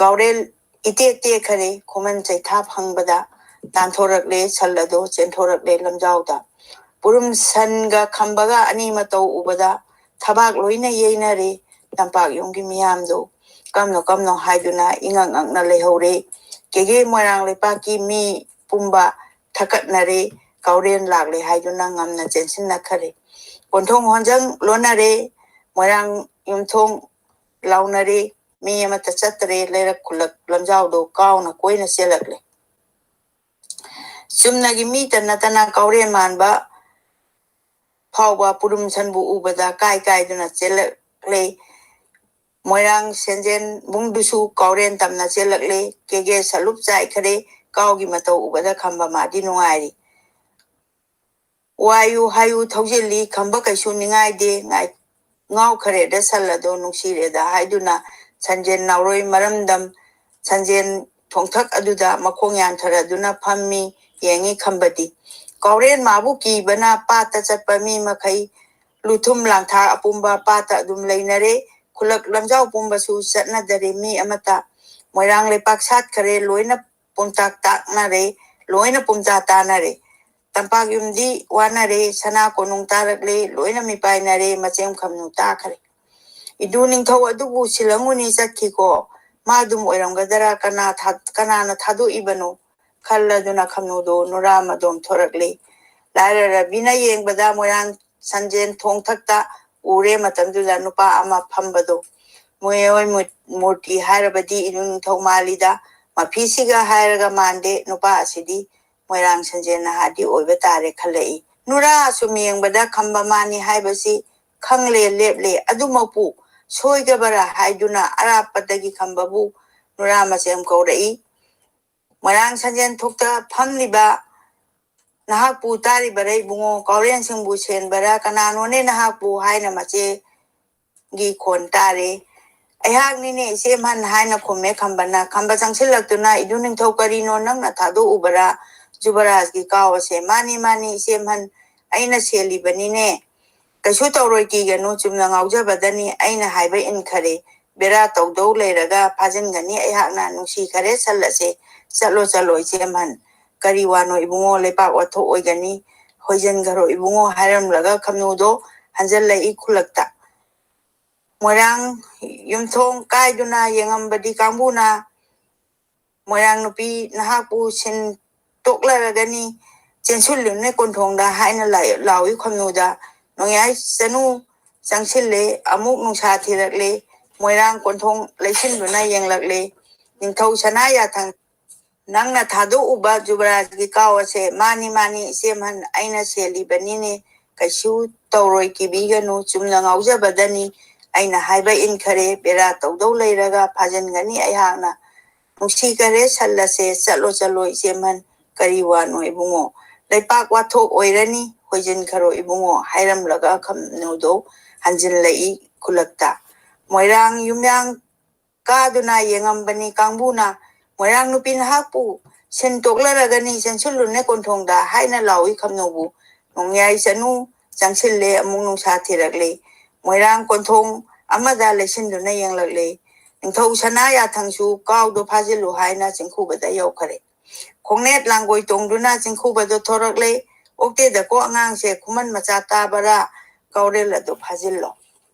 ꯀꯥꯎꯔꯦꯜ ꯏꯇꯦꯛ ꯇꯦꯛꯈꯔꯦ꯫ ꯈꯨꯃꯟ ꯆꯩꯊꯥ ꯐꯪꯕꯗ ꯇꯥꯟꯊꯣꯔꯛꯂꯦ ꯁꯜ ꯑꯗꯣ ꯆꯦꯟꯊꯣꯔꯛꯂꯦ ꯂꯝꯖꯥꯎꯗ꯫ ꯄꯨꯔꯨꯝ ꯁꯟꯒ ꯈꯝꯕꯒ ꯑꯅꯤ ꯃꯇꯧ ꯎꯕꯗ ꯊꯕꯥꯛ ꯂꯣꯏꯅ ꯌꯩꯅꯔꯦ꯫ ꯇꯝꯄꯥꯛ ꯌꯨꯝꯒꯤ ꯃꯤꯌꯥꯝꯗꯣ ꯀꯝꯅꯣ ꯀꯝꯅꯣ ꯍꯥꯏꯗꯨꯅ ꯏꯉꯛ ꯉꯛꯅ ꯂꯩꯍꯧꯔꯦ꯫ ꯀꯦꯒꯦ ꯃꯣꯏꯔꯥꯡ ꯂꯩꯄꯥꯛꯀꯤ ꯃꯤ ꯄꯨꯝꯕ ꯊꯛꯀꯠꯅꯔꯦ꯫ ꯀꯥꯎꯔꯦꯟ ꯂꯥꯛꯂꯦ ꯍꯥꯏꯗꯨꯅ ꯉꯝꯅ ꯆꯦꯟꯁꯤꯟꯅꯈꯔꯦ꯫ ꯀꯣꯟꯊꯣꯡ ꯍꯣꯟꯖꯪ ꯂꯣꯟꯅꯔꯦ꯫ ꯃꯣꯏꯔꯥꯡ ꯌꯨꯝꯊꯣꯡ ꯂꯥꯎꯅꯔꯦ꯫ ꯃꯤ ꯑꯃꯠꯇ ꯆꯠꯇꯔꯦ꯫ ꯂꯩꯔꯛ ꯈꯨꯜꯂꯛ ꯂꯝꯖꯥꯎꯗꯣ ꯀꯥꯎꯅ ꯀꯣꯏꯅ ꯆꯦꯜꯂꯛꯂꯦ꯫ ꯆꯨꯝꯅꯒꯤ ꯃꯤꯇ ꯅꯠꯇꯅ ꯀꯥꯎꯔꯦꯟ ꯃꯥꯟꯕ ꯐꯥꯎꯕ ꯄꯨꯔꯨꯝ ꯁꯟꯕꯨ ꯎꯕꯗ ꯀꯥꯏ ꯀꯥꯏꯗꯨꯅ ꯆꯦꯜꯂꯛꯂꯦ꯫ ꯃꯣꯏꯔꯥꯡ ꯁꯦꯟꯖꯦꯟꯕꯨꯡꯗꯨꯁꯨ ꯀꯥꯎꯔꯦꯟ ꯇꯝꯅ ꯆꯦꯜꯂꯛꯂꯦ꯫ ꯀꯦꯒꯦ ꯁꯂꯨꯞ ꯆꯥꯏꯈꯔꯦ꯫ ꯀꯥꯎꯒꯤ ꯃꯇꯧ ꯎꯕꯗ ꯈꯝꯕ ꯃꯥꯗꯤ ꯅꯨꯡꯉꯥꯏꯔꯤ꯫ ꯋꯥꯌꯨ ꯍꯥꯏꯌꯨ ꯊꯧꯖꯤꯜꯂꯤ꯫ ꯈꯝꯕ ꯀꯩꯁꯨ ꯅꯤꯡꯉꯥꯏꯗꯦ꯫ ꯉꯥꯏ-, ꯉꯥꯎꯈꯔꯦꯗ ꯁꯜ ꯑꯗꯣ ꯅꯨꯡꯁꯤꯔꯦꯗ ꯍꯥꯏꯗꯨꯅ ꯁꯟꯖꯦꯟ ꯅꯥꯎꯔꯣꯏ ꯃꯔꯝꯗꯝ ꯁꯟꯖꯦꯟ ꯊꯣꯡꯊꯛ ꯑꯗꯨꯗ ꯃꯈꯣꯡ ꯌꯥꯟꯊꯔꯗꯨꯅ ꯐꯝꯃꯤ꯫ ꯌꯦꯡꯉꯤ ꯈꯝꯕꯗꯤ꯫ ꯀꯥꯎꯔꯦꯟ ꯃꯥꯕꯨ ꯀꯤꯕꯅ ꯄꯥꯠꯇ ꯆꯠꯄ ꯃꯤ ꯃꯈꯩ ꯂꯨꯊꯨꯝ ꯂꯥꯡꯊꯥꯛ ꯑꯄꯨꯝꯕ ꯄꯥꯠꯇ ꯑꯗꯨꯝ ꯂꯩꯅꯔꯦ꯫ ꯈꯨꯜꯂꯛ ꯂꯝꯖꯥꯎ ꯄꯨꯝꯕꯁꯨ ꯆꯠꯅꯗꯔꯦ ꯃꯤ ꯑꯃꯠꯇ꯫ ꯃꯣꯏꯔꯥꯡ ꯂꯩꯄꯥꯛ ꯁꯥꯠꯈꯔꯦ꯫ ꯂꯣꯏꯅ ꯄꯨꯝꯇꯥꯛ ꯇꯥꯛꯅꯔꯦ꯫ ꯂꯣꯏꯅ ꯄꯨꯝꯇꯥ ꯇꯥꯅꯔꯦ꯫ ꯇꯝꯄꯥꯛ ꯌꯨꯝꯗꯤ ꯋꯥꯅꯔꯦ꯫ ꯁꯅꯥ ꯀꯣꯅꯨꯡ ꯇꯥꯔꯛꯂꯦ꯫ ꯂꯣꯏꯅ ꯃꯤꯄꯥꯏꯅꯔꯦ꯫ ꯃꯆꯦꯝ ꯈꯝꯅꯨ ꯇꯥꯈꯔꯦ꯫ ꯏꯗꯨ ꯅꯤꯡꯊꯧ ꯑꯗꯨꯕꯨ ꯁꯤꯜꯂꯪꯉꯨꯅꯤ ꯆꯠꯈꯤꯀꯣ꯫ ꯃꯥ ꯑꯗꯨꯝ ꯑꯣꯏꯔꯝꯒꯗꯔꯥ? ꯀꯅꯥ ꯊꯥ-, ꯀꯅꯥꯅ ꯊꯥꯗꯣꯛꯏꯕꯅꯣ? ꯈꯜꯂꯗꯨꯅ ꯈꯝꯅꯨꯗꯣ ꯅꯨꯔꯥ ꯃꯗꯣꯝ ꯊꯣꯔꯛꯂꯦ꯫ ꯂꯥꯏꯔꯔꯕꯤꯅ ꯌꯦꯡꯕꯗ ꯃꯣꯏꯔꯥꯡ ꯁꯟꯖꯦꯟ ꯊꯣꯡꯊꯛꯇ ꯎꯔꯦ꯫ ꯃꯇꯝꯗꯨꯗ ꯅꯨꯄꯥ ꯑꯃ ꯐꯝꯕꯗꯣ ꯃꯣꯏ ꯃꯨꯔꯇꯤ ꯍꯥꯏꯔꯕꯗꯤ ꯏꯗꯨ ꯅꯤꯡꯊꯧ ꯃꯥꯜꯂꯤꯗ꯫ ꯃꯐꯤꯁꯤꯒ ꯍꯥꯏꯔꯒ ꯃꯥꯟꯗꯦ꯫ ꯅꯨꯄꯥ ꯑꯁꯤꯗꯤ ꯃꯣꯏꯔꯥꯡ ꯁꯟꯖꯦꯟ ꯅꯍꯥꯗꯤ ꯑꯣꯏꯕ ꯇꯥꯔꯦ ꯈꯜꯂꯛꯏ꯫ ꯅꯨꯔꯥ ꯑꯁꯨꯝ ꯌꯦꯡꯕꯗ ꯈꯝꯕ ꯃꯥꯅꯤ ꯍꯥꯏꯕꯁꯤ ꯈꯪꯂꯦ ꯂꯦꯞꯂꯦ꯫ ꯑꯗꯨꯃꯛꯄꯨ ꯁꯣꯏꯒꯕꯔꯥ ꯍꯥꯏꯗꯨꯅ ꯑꯔꯥꯞꯄꯗꯒꯤ ꯈꯝꯕꯕꯨ ꯅꯨꯔꯥ ꯃꯆꯦꯝ ꯀꯧꯔꯛꯏ꯫ ꯃꯣꯏꯔꯥꯡ ꯁꯟꯖꯦꯟ ꯊꯣꯛꯇ ꯐꯝꯂꯤꯕ ꯅꯍꯥꯛꯄꯨ ꯇꯥꯔꯤꯕꯔꯥ ꯏꯕꯨꯡꯉꯣ? ꯀꯥꯎꯔꯦꯟꯁꯤꯡꯕꯨ ꯁꯦꯟꯕꯔꯥ? ꯀꯅꯥꯅꯣꯅꯦ ꯅꯍꯥꯛꯄꯨ ꯍꯥꯏꯅ ꯃꯆꯦꯒꯤ ꯈꯣꯟ ꯇꯥꯔꯦ꯫ ꯑꯩꯍꯥꯛꯅꯤꯅꯦ ꯏꯆꯦꯝꯍꯟ ꯍꯥꯏꯅ ꯈꯨꯝꯃꯦ ꯈꯝꯕꯅ꯫ ꯈꯝꯕ ꯆꯪꯁꯤꯜꯂꯛꯇꯨꯅ, ꯏꯗꯨ ꯅꯤꯡꯊꯧ ꯀꯔꯤꯅꯣ ꯅꯪꯅ ꯊꯥꯗꯣꯛꯎꯕꯔꯥ ꯖꯨꯕꯔꯥꯖꯒꯤ ꯀꯥꯎ ꯑꯁꯦ? ꯃꯥꯅꯤ ꯃꯥꯅꯤ ꯏꯆꯦꯝꯍꯟ, ꯑꯩꯅ ꯁꯦꯜꯂꯤꯕꯅꯤꯅꯦ꯫ ꯀꯩꯁꯨ ꯇꯧꯔꯣꯏ ꯀꯤꯒꯅꯨ, ꯆꯨꯝꯅ ꯉꯥꯎꯖꯕꯗꯅꯤ, ꯑꯩꯅ ꯍꯥꯏꯕ ꯏꯟꯈꯔꯦ꯫ ꯕꯦꯔꯥ ꯇꯧꯗꯧ ꯂꯩꯔꯒ ꯐꯥꯖꯤꯟꯒꯅꯤ ꯑꯩꯍꯥꯛꯅ꯫ ꯅꯨꯡꯁꯤꯈꯔꯦ ꯁꯜ ꯑꯁꯦ, ꯆꯠꯂꯣ ꯆꯠꯂꯣ ꯏꯆꯦꯝꯍꯟ꯫ ꯀꯔꯤ ꯋꯥꯅꯣ ꯏꯕꯨꯡꯉꯣ, ꯂꯩꯄꯥꯛ ꯋꯥꯊꯣꯛ ꯑꯣꯏꯒꯅꯤ꯫ ꯍꯣꯏꯖꯤꯟꯈꯔꯣ ꯏꯕꯨꯡꯉꯣ ꯍꯥꯏꯔꯝꯂꯒ ꯈꯝꯅꯨꯗꯣ ꯍꯟꯖꯜꯂꯛꯏ ꯈꯨꯜꯂꯛꯇ꯫ ꯃꯣꯏꯔꯥꯡ ꯌꯨꯝꯊꯣꯡ ꯀꯥꯏꯗꯨꯅ ꯌꯦꯡꯉꯝꯕꯗꯤ ꯀꯥꯡꯕꯨꯅ ꯃꯣꯏꯔꯥꯡ ꯅꯨꯄꯤ ꯅꯍꯥꯛꯄꯨ ꯁꯤꯟ ꯇꯣꯛꯂꯔꯒꯅꯤ, ꯆꯦꯟꯁꯤꯜꯂꯨꯅꯦ ꯀꯣꯟꯊꯣꯡꯗ ꯍꯥꯏꯅ ꯂꯥꯎꯏ ꯈꯝꯅꯨꯗ꯫ ꯅꯣꯡꯌꯥꯏ ꯆꯅꯨ ꯆꯪꯁꯤꯜꯂꯦ, ꯑꯃꯨꯛ ꯅꯨꯡꯁꯥ ꯊꯤꯔꯛꯂꯦ꯫ ꯃꯣꯏꯔꯥꯡ ꯀꯣꯟꯊꯣꯡ ꯂꯩꯁꯤꯟꯗꯨꯅ ꯌꯦꯡꯂꯛꯂꯦ꯫ ꯅꯤꯡꯊꯧ ꯁꯅꯥ ꯌꯥꯊꯪ, ꯅꯪꯅ ꯊꯥꯗꯣꯛꯎꯕ ꯖꯨꯕꯔꯥꯖꯒꯤ ꯀꯥꯎ ꯑꯁꯦ? ꯃꯥꯅꯤ ꯃꯥꯅꯤ ꯏꯆꯦꯝꯍꯟ, ꯑꯩꯅ ꯁꯦꯜꯂꯤꯕꯅꯤꯅꯦ꯫ ꯀꯩꯁꯨ ꯇꯧꯔꯣꯏ ꯀꯤꯕꯤꯒꯅꯨ, ꯆꯨꯝꯅ ꯉꯥꯎꯖꯕꯗꯅꯤ꯫ ꯑꯩꯅ ꯍꯥꯏꯕ ꯏꯟꯈꯔꯦ꯫ ꯕꯦꯔꯥ ꯇꯧꯗꯧ ꯂꯩꯔꯒ ꯐꯥꯖꯤꯟꯒꯅꯤ ꯑꯩꯍꯥꯛꯅ꯫ ꯅꯨꯡꯁꯤꯈꯔꯦ ꯁꯜ ꯑꯁꯦ, ꯆꯠꯂꯣ ꯆꯠꯂꯣ ꯏꯆꯦꯝꯍꯟ꯫ ꯀꯔꯤ ꯋꯥꯅꯣ ꯏꯕꯨꯡꯉꯣ? ꯂꯩꯄꯥꯛ ꯋꯥꯊꯣꯛ ꯑꯣꯏꯔꯅꯤ, ꯍꯣꯏꯖꯤꯟꯈꯔꯣ ꯏꯕꯨꯡꯉꯣ ꯍꯥꯏꯔꯝꯂꯒ ꯈꯝꯅꯨꯗꯣ ꯍꯟꯖꯤꯜꯂꯛꯏ ꯈꯨꯜꯂꯛꯇ꯫ ꯃꯣꯏꯔꯥꯡ ꯌꯨꯝꯌꯥꯡ ꯀꯥꯗꯨꯅ ꯌꯦꯡꯉꯝꯕꯅꯤ ꯀꯥꯡꯕꯨꯅ꯫ ꯃꯣꯏꯔꯥꯡ ꯅꯨꯄꯤ ꯅꯍꯥꯛꯄꯨ ꯁꯤꯟ ꯇꯣꯛꯂꯔꯒꯅꯤ, ꯆꯦꯟꯁꯤꯜꯂꯨꯅꯦ ꯀꯣꯟꯊꯣꯡꯗ ꯍꯥꯏꯅ ꯂꯥꯎꯏ ꯈꯝꯅꯨꯕꯨ꯫ ꯅꯣꯡꯌꯥꯏ ꯆꯅꯨ ꯆꯪꯁꯤꯜꯂꯦ, ꯑꯃꯨꯛ ꯅꯨꯡꯁꯥ ꯊꯤꯔꯛꯂꯦ꯫ ꯃꯣꯏꯔꯥꯡ ꯀꯣꯟꯊꯣꯡ ꯑꯃꯗ ꯂꯩꯁꯤꯟꯗꯨꯅ ꯌꯦꯡꯂꯛꯂꯦ꯫ ꯅꯤꯡꯊꯧ ꯁꯅꯥ ꯌꯥꯊꯪꯁꯨ ꯀꯥꯎꯗꯣ ꯐꯥꯖꯤꯜꯂꯨ ꯍꯥꯏꯅ ꯆꯤꯡꯈꯨꯕꯗ ꯌꯧꯈꯔꯦ꯫ ꯈꯣꯡꯅꯦꯠ ꯂꯥꯡꯒꯣꯏ ꯇꯣꯡꯗꯨꯅ ꯆꯤꯡꯈꯨꯕꯗ ꯊꯣꯔꯛꯂꯦ꯫ ꯑꯣꯛꯇꯦꯗꯀꯣ ꯑꯉꯥꯡꯁꯦ, ꯈꯨꯃꯟ ꯃꯆꯥ ꯇꯥꯕꯔꯥ? ꯀꯥꯎꯔꯦꯜ ꯑꯗꯨ ꯐꯥꯖꯤꯜꯂꯣ꯫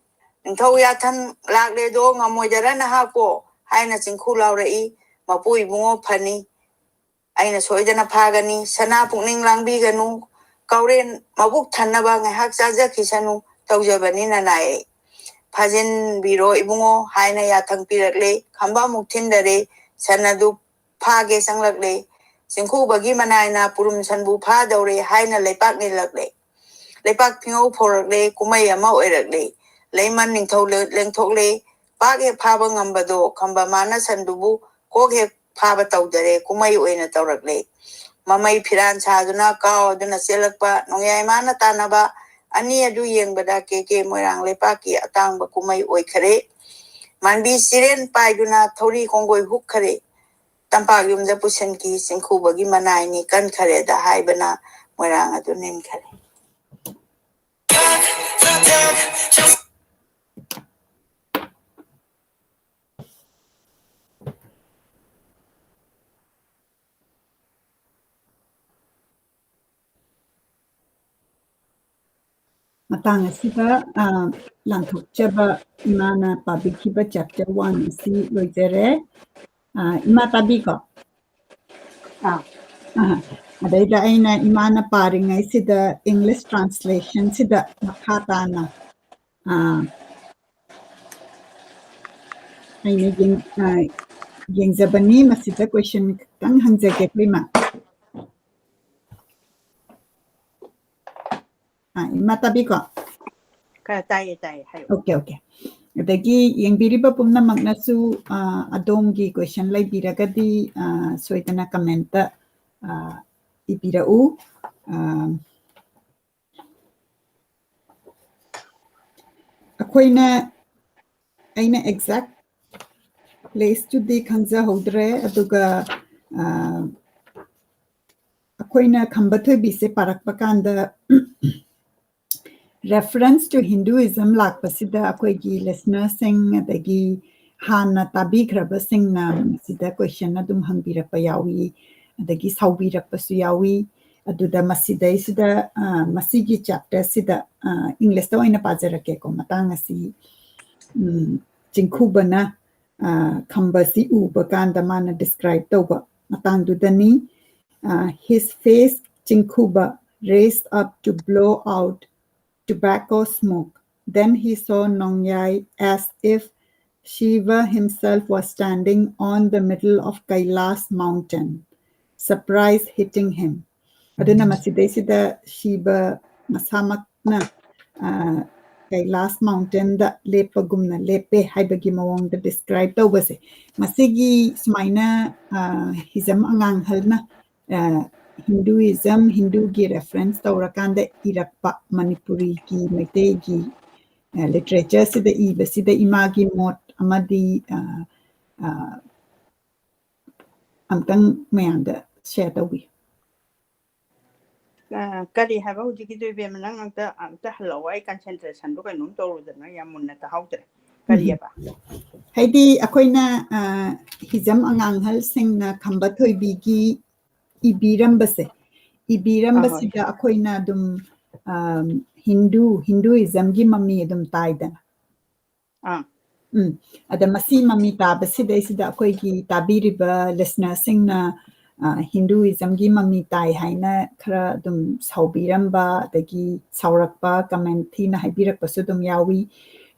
ꯅꯤꯡꯊꯧ ꯌꯥꯊꯪ ꯂꯥꯛꯂꯦꯗꯣ ꯉꯝꯃꯣꯏꯗꯔ ꯅꯍꯥꯛꯄꯣ? ꯍꯥꯏꯅ ꯆꯤꯡꯈꯨ ꯂꯥꯎꯔꯛꯏ꯫ ꯃꯄꯨ ꯏꯕꯨꯡꯉꯣ ꯐꯅꯤ, ꯑꯩꯅ ꯁꯣꯏꯗꯅ ꯐꯥꯒꯅꯤ꯫ ꯁꯅꯥ ꯄꯨꯛꯅꯤꯡ ꯂꯥꯡꯕꯤꯒꯅꯨ꯫ ꯀꯥꯎꯔꯦꯟ ꯃꯕꯨꯛ ꯊꯟꯅꯕ ꯉꯥꯏꯍꯥꯛ ꯆꯥꯖꯈꯤꯁꯅꯨ꯫ ꯇꯧꯖꯕꯅꯤ ꯅꯅꯥꯏ꯫ ꯐꯥꯖꯤꯟꯕꯤꯔꯣ ꯏꯕꯨꯡꯉꯣ ꯍꯥꯏꯅ ꯌꯥꯊꯪ ꯄꯤꯔꯛꯂꯦ꯫ ꯈꯝꯕ ꯑꯃꯨꯛ ꯊꯤꯟꯗꯔꯦ꯫ ꯁꯟ ꯑꯗꯨ ꯐꯥꯒꯦ ꯆꯪꯂꯛꯂꯦ꯫ ꯆꯤꯡꯈꯨꯕꯒꯤ ꯃꯅꯥꯏꯅ ꯄꯨꯔꯨꯝ ꯁꯟꯕꯨ ꯐꯥꯗꯧꯔꯦ ꯍꯥꯏꯅ ꯂꯩꯄꯥꯛ ꯅꯤꯜꯂꯛꯂꯦ꯫ ꯂꯩꯄꯥꯛ ꯐꯤꯉꯧ ꯐꯧꯔꯛꯂꯦ꯫ ꯀꯨꯝꯍꯩ ꯑꯃ ꯑꯣꯏꯔꯛꯂꯦ꯫ ꯂꯩꯃꯟ ꯅꯤꯡꯊꯧ ꯂꯦꯡꯊꯣꯛꯂꯦ꯫ ꯄꯥꯛ ꯍꯦꯛ ꯐꯥꯕ ꯉꯝꯕꯗꯣ ꯈꯝꯕ ꯃꯥꯅ ꯁꯟꯗꯨꯕꯨ ꯀꯣꯛ ꯍꯦꯛ ꯐꯥꯕ ꯇꯧꯗꯔꯦ, ꯀꯨꯝꯍꯩ ꯑꯣꯏꯅ ꯇꯧꯔꯛꯂꯦ꯫ ꯃꯃꯩ ꯐꯤꯔꯥꯟ ꯁꯥꯗꯨꯅ ꯀꯥꯎ ꯑꯗꯨꯅ ꯆꯦꯜꯂꯛꯄ ꯅꯣꯡꯌꯥꯏ ꯃꯥꯅ ꯇꯥꯟꯅꯕ ꯑꯅꯤ ꯑꯗꯨ ꯌꯦꯡꯕꯗ ꯀꯦ ꯀꯦ ꯃꯣꯏꯔꯥꯡ ꯂꯩꯄꯥꯛꯀꯤ ꯑꯇꯥꯡꯕ ꯀꯨꯝꯍꯩ ꯑꯣꯏꯈꯔꯦ꯫ ꯃꯥꯟꯕꯤ ꯆꯤꯔꯦꯟ ꯄꯥꯏꯗꯨꯅ ꯊꯧꯔꯤ ꯈꯣꯡꯒꯣꯏ ꯍꯨꯛꯈꯔꯦ꯫ ꯇꯝꯄꯥꯛ ꯌꯨꯝꯗ ꯄꯨꯁꯤꯟꯈꯤ, ꯆꯤꯡꯈꯨꯕꯒꯤ ꯃꯅꯥꯏꯅꯤ ꯀꯟꯈꯔꯦꯗ ꯍꯥꯏꯕꯅ ꯃꯣꯏꯔꯥꯡ ꯑꯗꯨ ꯅꯤꯟꯈꯔꯦ꯫ ꯃꯇꯥꯡ ꯑꯁꯤꯗ, ꯑ, ꯂꯥꯟꯊꯣꯛꯆꯕ ꯏꯃꯥꯅ ꯄꯥꯕꯤꯈꯤꯕ chapter one ꯑꯁꯤ ꯂꯣꯏꯖꯔꯦ꯫ ꯑ, ꯏꯃꯥ ꯇꯥꯕꯤꯀꯣ? ꯑꯥ꯫ ꯑ, ꯑꯗꯩꯗ ꯑꯩꯅ ꯏꯃꯥꯅ ꯄꯥꯔꯤꯉꯩꯁꯤꯗ English translation ꯁꯤꯗ ꯃꯈꯥ ꯇꯥꯅ, ꯑ, ꯑꯩꯅ ꯌꯦꯡ-, ꯑ, ꯌꯦꯡꯖꯕꯅꯤ꯫ ꯃꯁꯤꯗ question ꯈꯤꯇꯪ ꯍꯪꯖꯒꯦ ꯑꯩꯈꯣꯏ ꯏꯃꯥ꯫ ꯑ, ꯏꯃꯥ ꯇꯥꯕꯤꯀꯣ? ꯈꯔ ꯇꯥꯏꯌꯦ, ꯇꯥꯏꯌꯦ, ꯍꯥꯏꯌꯣ꯫ Okay, okay. ꯑꯗꯒꯤ ꯌꯦꯡꯕꯤꯔꯤꯕ ꯄꯨꯝꯅꯃꯛꯅꯁꯨ, ꯑ, ꯑꯗꯣꯝꯒꯤ question ꯂꯩꯕꯤꯔꯒꯗꯤ, ꯑ, ꯁꯣꯏꯗꯅ comment ꯇ, ꯑ, ꯏꯕꯤꯔꯛꯎ꯫ ꯑ, ꯑꯩꯈꯣꯏꯅ, ꯑꯩꯅ exact place ꯇꯨꯗꯤ ꯈꯪꯖꯍꯧꯗ꯭ꯔꯦ, ꯑꯗꯨꯒ, ꯑ, ꯑꯩꯈꯣꯏꯅ ꯈꯝꯕ ꯊꯣꯏꯕꯤꯁꯦ ꯄꯥꯔꯛꯄ ꯀꯥꯟꯗ, reference to Hinduism ꯂꯥꯛꯄꯁꯤꯗ ꯑꯩꯈꯣꯏꯒꯤ listener ꯁꯤꯡ ꯑꯗꯒꯤ ꯍꯥꯟꯅ ꯇꯥꯕꯤꯈ꯭ꯔꯕꯁꯤꯡꯅ ꯃꯁꯤꯗ question ꯑꯗꯨꯝ ꯍꯪꯕꯤꯔꯛꯄ ꯌꯥꯎꯏ, ꯑꯗꯒꯤ ꯁꯥꯎꯕꯤꯔꯛꯄꯁꯨ ꯌꯥꯎꯏ꯫ ꯑꯗꯨꯗ ꯃꯁꯤꯗꯩꯁꯤꯗ, ꯑ, ꯃꯁꯤꯒꯤ chapter ꯁꯤꯗ, ꯑ, English ꯇ ꯑꯣꯏꯅ ꯄꯥꯖꯔꯛꯀꯦꯀꯣ, ꯃꯇꯥꯡ ꯑꯁꯤ, ꯎꯝ, ꯆꯤꯡꯈꯨꯕꯅ, ꯑ, ꯈꯝꯕꯁꯤ ꯎꯕ ꯀꯥꯟꯗ ꯃꯥꯅ describe ꯇꯧꯕ ꯃꯇꯥꯡꯗꯨꯗꯅꯤ꯫ Uh, his face, Chingkhuba, raised up to blow out tobacco smoke. Then he saw Nongyai as if Shiva himself was standing on the middle of Kailas mountain, surprise hitting him. ꯑꯗꯨꯅ ꯃꯁꯤꯗꯩꯁꯤꯗ ꯁꯤꯕ ꯃꯁꯥꯃꯛꯅ, ꯑ, ꯀꯩꯂꯥꯁ ꯃꯥꯎꯟꯇꯦꯟꯗ ꯂꯦꯞꯄꯒꯨꯝꯅ ꯂꯦꯞꯄꯦ ꯍꯥꯏꯕꯒꯤ ꯃꯑꯣꯡꯗ describe ꯇꯧꯕꯁꯦ, ꯃꯁꯤꯒꯤ ꯁꯨꯃꯥꯏꯅ, ꯑ, ꯍꯤꯖꯝ ꯑꯉꯥꯡꯍꯜꯅ, ꯑ, ꯍꯤꯟꯗꯨꯏꯖꯝ, ꯍꯤꯟꯗꯨꯒꯤ ꯔꯦꯐꯔꯦꯟꯁ ꯇꯧꯔꯀꯥꯟꯗ ꯏꯔꯛꯄ ꯃꯅꯤꯄꯨꯔꯤꯒꯤ, ꯃꯩꯇꯩꯒꯤ, ꯑ, ꯂꯤꯇꯔꯦꯆꯔꯁꯤꯗ ꯏꯕꯁꯤꯗ ꯏꯃꯥꯒꯤ ꯃꯣꯠ ꯑꯃꯗꯤ, ꯑ, ꯑ, ꯑꯝꯇꯪ ꯃꯌꯥꯝꯗ ꯁꯦꯌꯔ ꯇꯧꯕꯤꯌꯨ꯫ ꯑ, ꯀꯔꯤ ꯍꯥꯏꯕ ꯍꯧꯖꯤꯛꯀꯤꯗꯣ, ꯏꯕꯦꯝꯃ? ꯅꯪ ꯑꯝꯇ, ꯑꯝꯇ ꯍꯜꯂꯛꯑꯣ, ꯑꯩ ꯀꯟꯁꯦꯟꯇ꯭ꯔꯦꯁꯟꯗꯣ ꯀꯩꯅꯣꯝ ꯇꯧꯔꯨꯗꯅ ꯌꯥꯝ ꯃꯨꯟꯅ ꯇꯥꯍꯧꯗ꯭ꯔꯦ꯫ ꯀꯔꯤꯑꯕ? ꯍꯥꯏꯗꯤ ꯑꯩꯈꯣꯏꯅ, ꯑ, ꯍꯤꯖꯝ ꯑꯉꯥꯡꯍꯜꯁꯤꯡꯅ ꯈꯝꯕ ꯊꯣꯏꯕꯤꯒꯤ ꯏꯕꯤꯔꯝꯕꯁꯦ, ꯏꯕꯤꯔꯝꯕꯁꯤꯗ ꯑꯩꯈꯣꯏꯅ ꯑꯗꯨꯝ, ꯑ, ꯍꯤꯟꯗꯨ, ꯍꯤꯟꯗꯨꯏꯖꯝꯒꯤ ꯃꯃꯤ ꯑꯗꯨꯝ ꯇꯥꯏꯗꯅ꯫ ꯑꯥ꯫ ꯎꯝ꯫ ꯑꯗ ꯃꯁꯤ ꯃꯃꯤ ꯇꯥꯕꯁꯤꯗꯩꯁꯤꯗ ꯑꯩꯈꯣꯏꯒꯤ ꯇꯥꯕꯤꯔꯤꯕ ꯂꯤꯁꯅꯔꯁꯤꯡꯅ, ꯑ, ꯍꯤꯟꯗꯨꯏꯖꯝꯒꯤ ꯃꯃꯤ ꯇꯥꯏ ꯍꯥꯏꯅ ꯈꯔ ꯑꯗꯨꯝ ꯁꯥꯎꯕꯤꯔꯝꯕ, ꯑꯗꯒꯤ ꯁꯥꯎꯔꯛꯄ, ꯀꯃꯦꯟ ꯊꯤꯅ ꯍꯥꯏꯕꯤꯔꯛꯄꯁꯨ ꯑꯗꯨꯝ ꯌꯥꯎꯏ꯫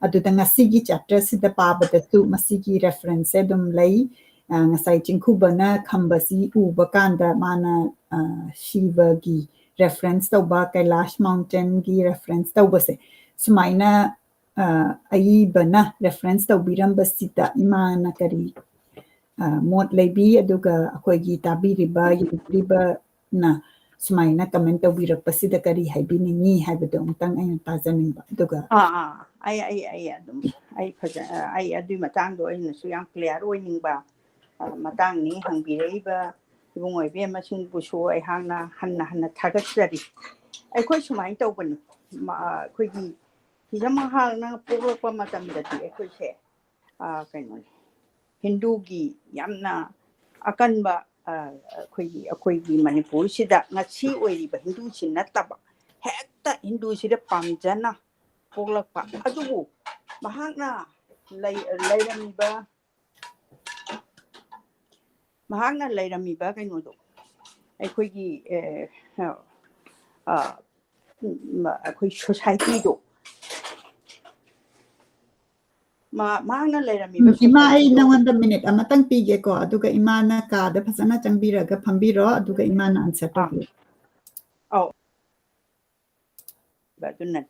ꯑꯗꯨꯗ ꯉꯁꯤꯒꯤ ꯆꯦꯞꯇꯔꯁꯤꯗ ꯄꯥꯕꯗꯁꯨ ꯃꯁꯤꯒꯤ ꯔꯦꯐꯔꯦꯟꯁꯁꯦ ꯑꯗꯨꯝ ꯂꯩ꯫ ꯑ, ꯉꯁꯥꯏ ꯆꯤꯡꯈꯨꯕꯅ ꯈꯝꯕꯁꯤ ꯎꯕ ꯀꯥꯟꯗ ꯃꯥꯅ, ꯑ, ꯁꯤꯕꯒꯤ ꯔꯦꯐꯔꯦꯟꯁ ꯇꯧꯕ, ꯀꯩꯂꯥꯁ ꯃꯥꯎꯟꯇꯦꯟꯒꯤ ꯔꯦꯐꯔꯦꯟꯁ ꯇꯧꯕꯁꯦ, ꯁꯨꯃꯥꯏꯅ, ꯑ, ꯑꯏꯕꯅ ꯔꯦꯐꯔꯦꯟꯁ ꯇꯧꯕꯤꯔꯝꯕꯁꯤꯗ ꯏꯃꯥꯅ ꯀꯔꯤ, ꯑ, ꯃꯣꯠ ꯂꯩꯕꯤ, ꯑꯗꯨꯒ ꯑꯩꯈꯣꯏꯒꯤ ꯇꯥꯕꯤꯔꯤꯕ, ꯌꯦꯡꯕꯤꯔꯤꯕꯅ ꯁꯨꯃꯥꯏꯅ ꯀꯃꯦꯟ ꯇꯧꯕꯤꯔꯛꯄꯁꯤꯗ ꯀꯔꯤ ꯍꯥꯏꯕꯤꯅꯤꯡꯉꯤ ꯍꯥꯏꯕꯗꯣ ꯑꯃꯨꯛꯇꯪ ꯑꯩꯅ ꯇꯥꯖꯅꯤꯡꯕ꯫ ꯑꯗꯨꯒ ꯑꯥ, ꯑꯥ, ꯑꯩ, ꯑꯩ, ꯑꯩ ꯑꯗꯨꯝ, ꯑꯩ ꯐꯖ-, ꯑꯩ ꯑꯗꯨꯒꯤ ꯃꯇꯥꯡꯗꯣ ꯑꯩꯅꯁꯨ ꯌꯥꯝ ꯀ꯭ꯂꯤꯌꯥꯔ ꯑꯣꯏꯅꯤꯡꯕ, ꯑ, ꯃꯇꯥꯡꯅꯤ꯫ ꯍꯪꯕꯤꯔꯛꯏꯕ ꯏꯕꯨꯡꯉꯣ ꯏꯕꯦꯝꯃꯁꯤꯡꯕꯨꯁꯨ ꯑꯩꯍꯥꯛꯅ ꯍꯟꯅ ꯍꯟꯅ ꯊꯥꯒꯠꯆꯔꯤ꯫ ꯑꯩꯈꯣꯏ ꯁꯨꯃꯥꯏꯅ ꯇꯧꯕꯅꯤ, ꯃ-, ꯑ, ꯑꯩꯈꯣꯏꯒꯤ ꯍꯤꯖꯝ ꯑꯉꯥꯡꯍꯜꯅ ꯄꯣꯛꯂꯛꯄ ꯃꯇꯝꯗꯗꯤ ꯑꯩꯈꯣꯏꯁꯦ, ꯑ, ꯀꯩꯅꯣꯅꯤ, ꯍꯤꯟꯗꯨꯒꯤ ꯌꯥꯝꯅ ꯑꯀꯟꯕ, ꯑ, ꯑꯩꯈꯣꯏꯒꯤ, ꯑꯩꯈꯣꯏꯒꯤ ꯃꯅꯤꯄꯨꯔꯁꯤꯗ ꯉꯁꯤ ꯑꯣꯏꯔꯤꯕ ꯍꯤꯟꯗꯨꯁꯤ ꯅꯠꯇꯕ, ꯍꯦꯛꯇ ꯍꯤꯟꯗꯨꯁꯤꯗ ꯄꯥꯝꯖꯅ ꯄꯣꯛꯂꯛꯄ꯫ ꯑꯗꯨꯕꯨ ꯃꯍꯥꯛꯅ ꯂꯩ-, ꯂꯩꯔꯝꯃꯤꯕ, ꯃꯍꯥꯛꯅ ꯂꯩꯔꯝꯃꯤꯕ ꯀꯩꯅꯣꯗꯣ, ꯑꯩꯈꯣꯏꯒꯤ, ꯑ, ꯑ, ꯑ, ꯎꯝ, ꯑꯩꯈꯣꯏ ꯁꯣꯁꯥꯏꯇꯤꯗꯣ, ꯃꯥ-, ꯃꯍꯥꯛꯅ ꯂꯩꯔꯝꯃꯤꯕ ꯎꯝ, ꯏꯃꯥ, ꯑꯩ ꯁꯣꯁꯥꯏꯇꯤꯗꯣ ꯅꯉꯣꯟꯗ ꯃꯤꯅꯤꯠ ꯑꯃꯇꯪ ꯄꯤꯒꯦꯀꯣ, ꯑꯗꯨꯒ ꯏꯃꯥꯅ ꯀꯥꯗ ꯐꯖꯅ ꯆꯪꯕꯤꯔꯒ ꯐꯝꯕꯤꯔꯣ, ꯑꯗꯨꯒ ꯏꯃꯥꯅ ꯑꯟꯁꯔ ꯑꯥ꯫ ꯇꯧꯕꯤꯌꯨ꯫ ꯑꯧ꯫ ꯑꯗꯨꯅ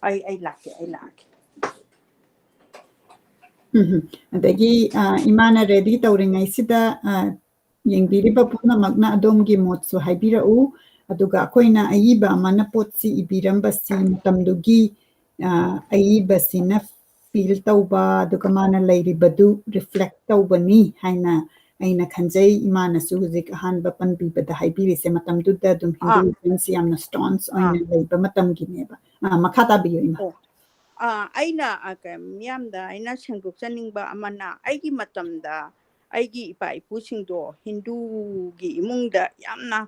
ꯑꯩ ꯑꯩ ꯂꯥꯛꯀꯦ ꯑꯩ ꯂꯥꯛꯀꯦ꯫ ꯎꯝ ꯑꯗꯒꯤ ꯏꯃꯥꯅ ꯔꯦꯗꯤ ꯇꯧꯔꯤꯉꯩꯁꯤꯗ ꯌꯦꯡꯕꯤꯔꯤꯕ ꯄꯨꯝꯅꯃꯛꯅ ꯑꯗꯣꯝꯒꯤ ꯃꯣꯠꯁꯨ ꯍꯥꯏꯕꯤꯔꯛꯎ꯫ ꯑꯗꯨꯒ ꯑꯩꯈꯣꯏꯅ ꯑꯏꯕ ꯑꯃꯅ ꯄꯣꯠꯁꯤ ꯏꯕꯤꯔꯝꯕꯁꯤ ꯃꯇꯝꯗꯨꯒꯤ ꯑꯏꯕꯁꯤꯅ ꯐꯤꯜ ꯇꯧꯕ, ꯑꯗꯨꯒ ꯃꯥꯅ ꯂꯩꯔꯤꯕꯗꯨ ꯔꯤꯐ꯭ꯂꯦꯛ ꯇꯧꯕꯅꯤ ꯍꯥꯏꯅ ꯑꯩꯅ ꯈꯟꯖꯩ꯫ ꯏꯃꯥꯅꯁꯨ ꯍꯧꯖꯤꯛ ꯑꯍꯥꯟꯕ ꯄꯟꯕꯤꯕꯗ ꯍꯥꯏꯕꯤꯔꯤꯁꯦ ꯃꯇꯝꯗꯨꯗ ꯑꯗꯨꯝ ꯍꯤꯟꯗꯨꯏꯖꯝꯁꯤ ꯌꯥꯝꯅ ꯁ꯭ꯇꯣꯟꯁ ꯑꯣꯏꯅ ꯂꯩꯕ ꯃꯇꯝꯒꯤꯅꯦꯕ꯫ ꯃꯈꯥ ꯇꯥꯕꯤꯌꯨ ꯏꯃꯥ꯫ ꯑꯩꯅ ꯃꯤꯌꯥꯝꯗ ꯑꯩꯅ ꯁꯦꯡꯗꯣꯛꯆꯅꯤꯡꯕ ꯑꯃꯅ, ꯑꯩꯒꯤ ꯃꯇꯝꯗ ꯑꯩꯒꯤ ꯏꯄꯥ ꯏꯄꯨꯁꯤꯡꯗꯣ ꯍꯤꯟꯗꯨꯒꯤ ꯏꯃꯨꯡꯗ ꯌꯥꯝꯅ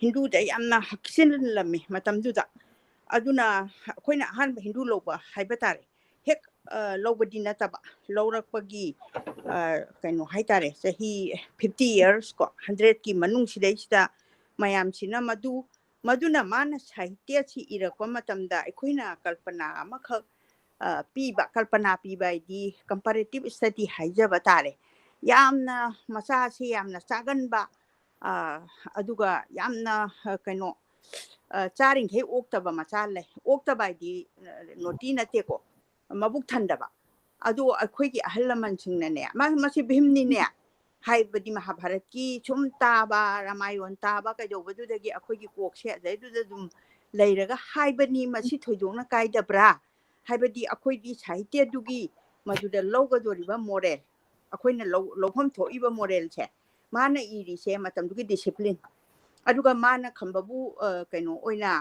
ꯍꯤꯟꯗꯨꯗ ꯌꯥꯝꯅ ꯍꯛꯆꯤꯜꯂꯝꯃꯤ ꯃꯇꯝꯗꯨꯗ꯫ ꯑꯗꯨꯅ ꯑꯩꯈꯣꯏꯅ ꯑꯍꯥꯟꯕ ꯍꯤꯟꯗꯨ ꯂꯧꯕ ꯍꯥꯏꯕ ꯇꯥꯔꯦ꯫ ꯍꯦꯛ ꯂꯧꯕꯗꯤ ꯅꯠꯇꯕ, ꯂꯧꯔꯛꯄꯒꯤ ꯀꯩꯅꯣ ꯍꯥꯏꯇꯥꯔꯦ, ꯆꯍꯤ ꯐꯤꯐꯇꯤ ꯌꯔꯁ ꯀꯣ, ꯍꯟꯗ꯭ꯔꯦꯠꯀꯤ ꯃꯅꯨꯡꯁꯤꯗꯩꯁꯤꯗ ꯃꯌꯥꯝꯁꯤꯅ ꯃꯗꯨ ꯃꯗꯨꯅ ꯃꯥꯅ ꯁꯥꯍꯤꯇ꯭ꯌꯁꯤ ꯏꯔꯛꯄ ꯃꯇꯝꯗ ꯑꯩꯈꯣꯏꯅ ꯀꯜꯄꯅꯥ ꯑꯃꯈꯛ ꯄꯤꯕ, ꯀꯜꯄꯅꯥ ꯄꯤꯕ ꯍꯥꯏꯗꯤ ꯀꯝꯄꯦꯔꯦꯇꯤꯞ ꯁ꯭ꯇꯗꯤ ꯍꯥꯏꯖꯕ ꯇꯥꯔꯦ꯫ ꯌꯥꯝꯅ ꯃꯆꯥꯁꯤ ꯌꯥꯝꯅ ꯆꯥꯒꯟꯕ, ꯑꯗꯨꯒ ꯌꯥꯝꯅ ꯀꯩꯅꯣ ꯆꯥꯔꯤꯡꯈꯩ ꯑꯣꯛꯇꯕ ꯃꯆꯥ ꯂꯩ꯫ ꯑꯣꯛꯇꯕ ꯍꯥꯏꯗꯤ ꯅꯣꯇꯤ ꯅꯠꯇꯦꯀꯣ, ꯃꯕꯨꯛ ꯊꯟꯗꯕ꯫ ꯑꯗꯣ ꯑꯩꯈꯣꯏꯒꯤ ꯑꯍꯜ ꯂꯃꯟꯁꯤꯡꯅꯅꯦ, ꯃꯥ ꯃꯁꯤ ꯚꯤꯝꯅꯤꯅꯦ ꯍꯥꯏꯕꯗꯤ ꯃꯍꯥꯚꯥꯔꯠꯀꯤ ꯁꯨꯝ ꯇꯥꯕ, ꯔꯥꯃꯥꯌꯣꯟ ꯇꯥꯕ ꯀꯩꯗꯧꯕꯗꯨꯗꯒꯤ ꯑꯩꯈꯣꯏꯒꯤ ꯀꯣꯛꯁꯦ ꯑꯗꯩꯗꯨꯗ ꯑꯗꯨꯝ ꯂꯩꯔꯒ ꯍꯥꯏꯕꯅꯤ, ꯃꯁꯤ ꯊꯣꯏꯗꯣꯛꯅ ꯀꯥꯏꯗꯕ꯭ꯔꯥ? ꯍꯥꯏꯕꯗꯤ ꯑꯩꯈꯣꯏꯗꯤ ꯁꯥꯍꯤꯇ꯭ꯌꯗꯨꯒꯤ ꯃꯗꯨꯗ ꯂꯧꯒꯗꯣꯔꯤꯕ ꯃꯣꯔꯦꯜ, ꯑꯩꯈꯣꯏꯅ ꯂꯧ-, ꯂꯧꯐꯝ ꯊꯣꯛꯏꯕ ꯃꯣꯔꯦꯜꯁꯦ ꯃꯥꯅ ꯏꯔꯤꯁꯦ ꯃꯇꯝꯗꯨꯒꯤ ꯗꯤꯁꯤꯄ꯭ꯂꯤꯟ, ꯑꯗꯨꯒ ꯃꯥꯅ ꯈꯝꯕꯕꯨ ꯀꯩꯅꯣ ꯑꯣꯏꯅ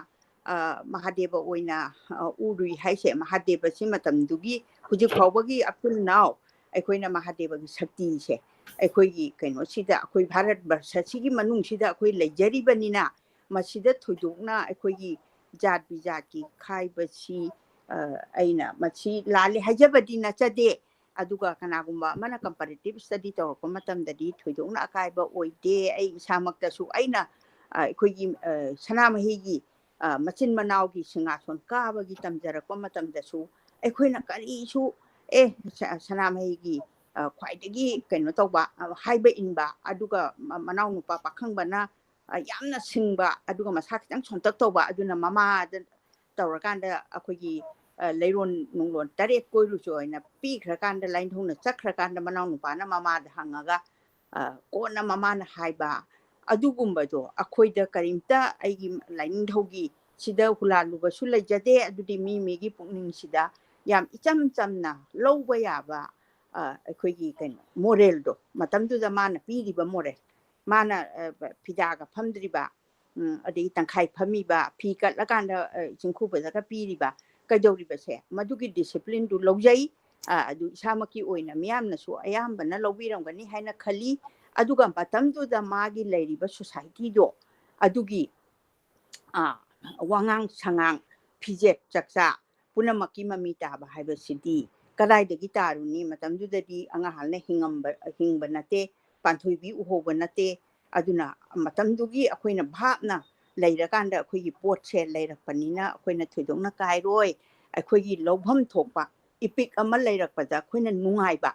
ꯃꯍꯥꯗꯦꯕ ꯑꯣꯏꯅ ꯎꯔꯨꯏ ꯍꯥꯏꯁꯦ, ꯃꯍꯥꯗꯦꯕꯁꯤ ꯃꯇꯝꯗꯨꯒꯤ ꯍꯧꯖꯤꯛ ꯐꯥꯎꯕꯒꯤ up till now ꯑꯩꯈꯣꯏꯅ ꯃꯍꯥꯗꯦꯕꯒꯤ ꯁꯛꯇꯤꯁꯦ ꯑꯩꯈꯣꯏꯒꯤ ꯀꯩꯅꯣꯁꯤꯗ, ꯑꯩꯈꯣꯏ ꯚꯥꯔꯠ ꯕꯔꯁꯁꯤꯒꯤ ꯃꯅꯨꯡꯁꯤꯗ ꯑꯩꯈꯣꯏ ꯂꯩꯖꯔꯤꯕꯅꯤꯅ, ꯃꯁꯤꯗ ꯊꯣꯏꯗꯣꯛꯅ ꯑꯩꯈꯣꯏꯒꯤ ꯖꯥꯠ ꯕꯤꯖꯥꯠꯀꯤ ꯈꯥꯏꯕꯁꯤ ꯑꯩꯅ ꯃꯁꯤ ꯂꯥꯜꯂꯦ ꯍꯥꯏꯖꯕꯗꯤ ꯅꯠꯆꯗꯦ꯫ ꯑꯗꯨꯒ ꯀꯅꯥꯒꯨꯝꯕ ꯑꯃꯅ ꯀꯝꯄꯦꯔꯦꯇꯤꯞ ꯁ꯭ꯇꯗꯤ ꯇꯧꯔꯛꯄ ꯃꯇꯝꯗꯗꯤ ꯊꯣꯏꯗꯣꯛꯅ ꯑꯀꯥꯏꯕ ꯑꯣꯏꯗꯦ꯫ ꯑꯩ ꯏꯁꯥꯃꯛꯇꯁꯨ ꯑꯩꯅ ꯑꯩꯈꯣꯏꯒꯤ ꯁꯅꯥꯃꯍꯤꯒꯤ ꯃꯆꯤꯟ ꯃꯅꯥꯎꯒꯤ ꯁꯤꯡꯍꯥꯁꯣꯟ ꯀꯥꯕꯒꯤ ꯇꯝꯖꯔꯛꯄ ꯃꯇꯝꯗꯁꯨ ꯑꯩꯈꯣꯏꯅ ꯀꯔꯤꯁꯨ, ꯑꯦ, ꯁꯅꯥꯃꯍꯤꯒꯤ ꯈ꯭ꯋꯥꯏꯗꯒꯤ ꯀꯩꯅꯣ ꯇꯧꯕ, ꯍꯥꯏꯕ ꯏꯟꯕ, ꯑꯗꯨꯒ ꯃꯅꯥꯎꯅꯨꯄꯥ ꯄꯥꯈꯪꯕꯅ ꯌꯥꯝꯅ ꯁꯤꯡꯕ, ꯑꯗꯨꯒ ꯃꯁꯥ ꯈꯤꯇꯪ ꯁꯣꯟꯇꯛ ꯇꯧꯕ, ꯑꯗꯨꯅ ꯃꯃꯥꯗ ꯇꯧꯔꯀꯥꯟꯗ ꯑꯩꯈꯣꯏꯒꯤ ꯑ, ꯂꯩꯔꯣꯟ ꯅꯨꯡꯂꯣꯟ ꯇꯔꯦꯠ ꯀꯣꯏꯔꯨꯆꯣ ꯍꯥꯏꯅ ꯄꯤꯈ꯭ꯔꯀꯥꯟꯗ, ꯂꯥꯏꯅꯤꯡꯊꯧꯅ ꯆꯠꯈ꯭ꯔꯀꯥꯟꯗ ꯃꯅꯥꯎꯅꯨꯄꯥꯅ ꯃꯃꯥꯗ ꯍꯪꯉꯒ, ꯑ, ꯀꯣꯟꯅ ꯃꯃꯥꯅ ꯍꯥꯏꯕ ꯑꯗꯨꯒꯨꯝꯕꯗꯣ ꯑꯩꯈꯣꯏꯗ ꯀꯔꯤꯝꯇ, ꯑꯩꯒꯤ ꯂꯥꯏꯅꯤꯡꯊꯧꯒꯤ ꯁꯤꯗ ꯍꯨꯂꯥꯜꯂꯨꯕꯁꯨ ꯂꯩꯖꯗꯦ꯫ ꯑꯗꯨꯗꯤ ꯃꯤ ꯃꯤꯒꯤ ꯄꯨꯛꯅꯤꯡꯁꯤꯗ ꯌꯥꯝ ꯏꯆꯝ ꯆꯝꯅ ꯂꯧꯕ ꯌꯥꯕ, ꯑ, ꯑꯩꯈꯣꯏꯒꯤ ꯀꯩꯅꯣ, ꯃꯣꯔꯦꯜꯗꯣ, ꯃꯇꯝꯗꯨꯗ ꯃꯥꯅ ꯄꯤꯔꯤꯕ ꯃꯣꯔꯦꯜ, ꯃꯥꯅ, ꯑ, ꯐꯤꯗꯥꯒ ꯐꯝꯗ꯭ꯔꯤꯕ, ꯎꯝ, ꯑꯗꯩ ꯇꯪꯈꯥꯏ ꯐꯝꯃꯤꯕ, ꯐꯤ ꯀꯠꯂꯀꯥꯟꯗ, ꯑ, ꯆꯤꯡꯈꯨꯕꯗꯒ ꯄꯤꯔꯤꯕ, ꯀꯩꯗꯧꯔꯤꯕꯁꯦ, ꯃꯗꯨꯒꯤ ꯗꯤꯁꯤꯄ꯭ꯂꯤꯟꯗꯨ ꯂꯧꯖꯩ꯫ ꯑ, ꯑꯗꯨ ꯏꯁꯥꯃꯛꯀꯤ ꯑꯣꯏꯅ ꯃꯤꯌꯥꯝꯅꯁꯨ ꯑꯌꯥꯝꯕꯅ ꯂꯧꯕꯤꯔꯝꯒꯅꯤ ꯍꯥꯏꯅ ꯈꯜꯂꯤ꯫ ꯑꯗꯨꯒ ꯃꯇꯝꯗꯨꯗ ꯃꯥꯒꯤ ꯂꯩꯔꯤꯕ ꯁꯣꯁꯥꯏꯇꯤꯗꯣ ꯑꯗꯨꯒꯤ, ꯑ, ꯋꯥꯉꯥꯡ ꯁꯉꯥꯡ, ꯐꯤꯖꯦꯠ ꯆꯛꯆꯥ ꯄꯨꯝꯅꯃꯛꯀꯤ ꯃꯃꯤ ꯇꯥꯕ ꯍꯥꯏꯕꯁꯤꯗꯤ ꯀꯗꯥꯏꯗꯒꯤ ꯇꯥꯔꯨꯅꯤ? ꯃꯇꯝꯗꯨꯗꯗꯤ ꯑꯉꯥꯡꯍꯜꯅ ꯍꯤꯡꯉꯝꯕ, ꯍꯤꯡꯕ ꯅꯠꯇꯦ, ꯄꯥꯟꯊꯣꯏꯕꯤ ꯎꯍꯧꯕ ꯅꯠꯇꯦ꯫ ꯑꯗꯨꯅ ꯃꯇꯝꯗꯨꯒꯤ ꯑꯩꯈꯣꯏꯅ ꯚꯥꯞꯅ ꯂꯩꯔꯀꯥꯟꯗ ꯑꯩꯈꯣꯏꯒꯤ ꯄꯣꯠꯁꯦ ꯂꯩꯔꯛꯄꯅꯤꯅ ꯑꯩꯈꯣꯏꯅ ꯊꯣꯏꯗꯣꯛꯅ ꯀꯥꯏꯔꯣꯏ꯫ ꯑꯩꯈꯣꯏꯒꯤ ꯂꯧꯐꯝ ꯊꯣꯛꯄ ꯏꯄꯤꯛ ꯑꯃ ꯂꯩꯔꯛꯄꯗ ꯑꯩꯈꯣꯏꯅ ꯅꯨꯡꯉꯥꯏꯕ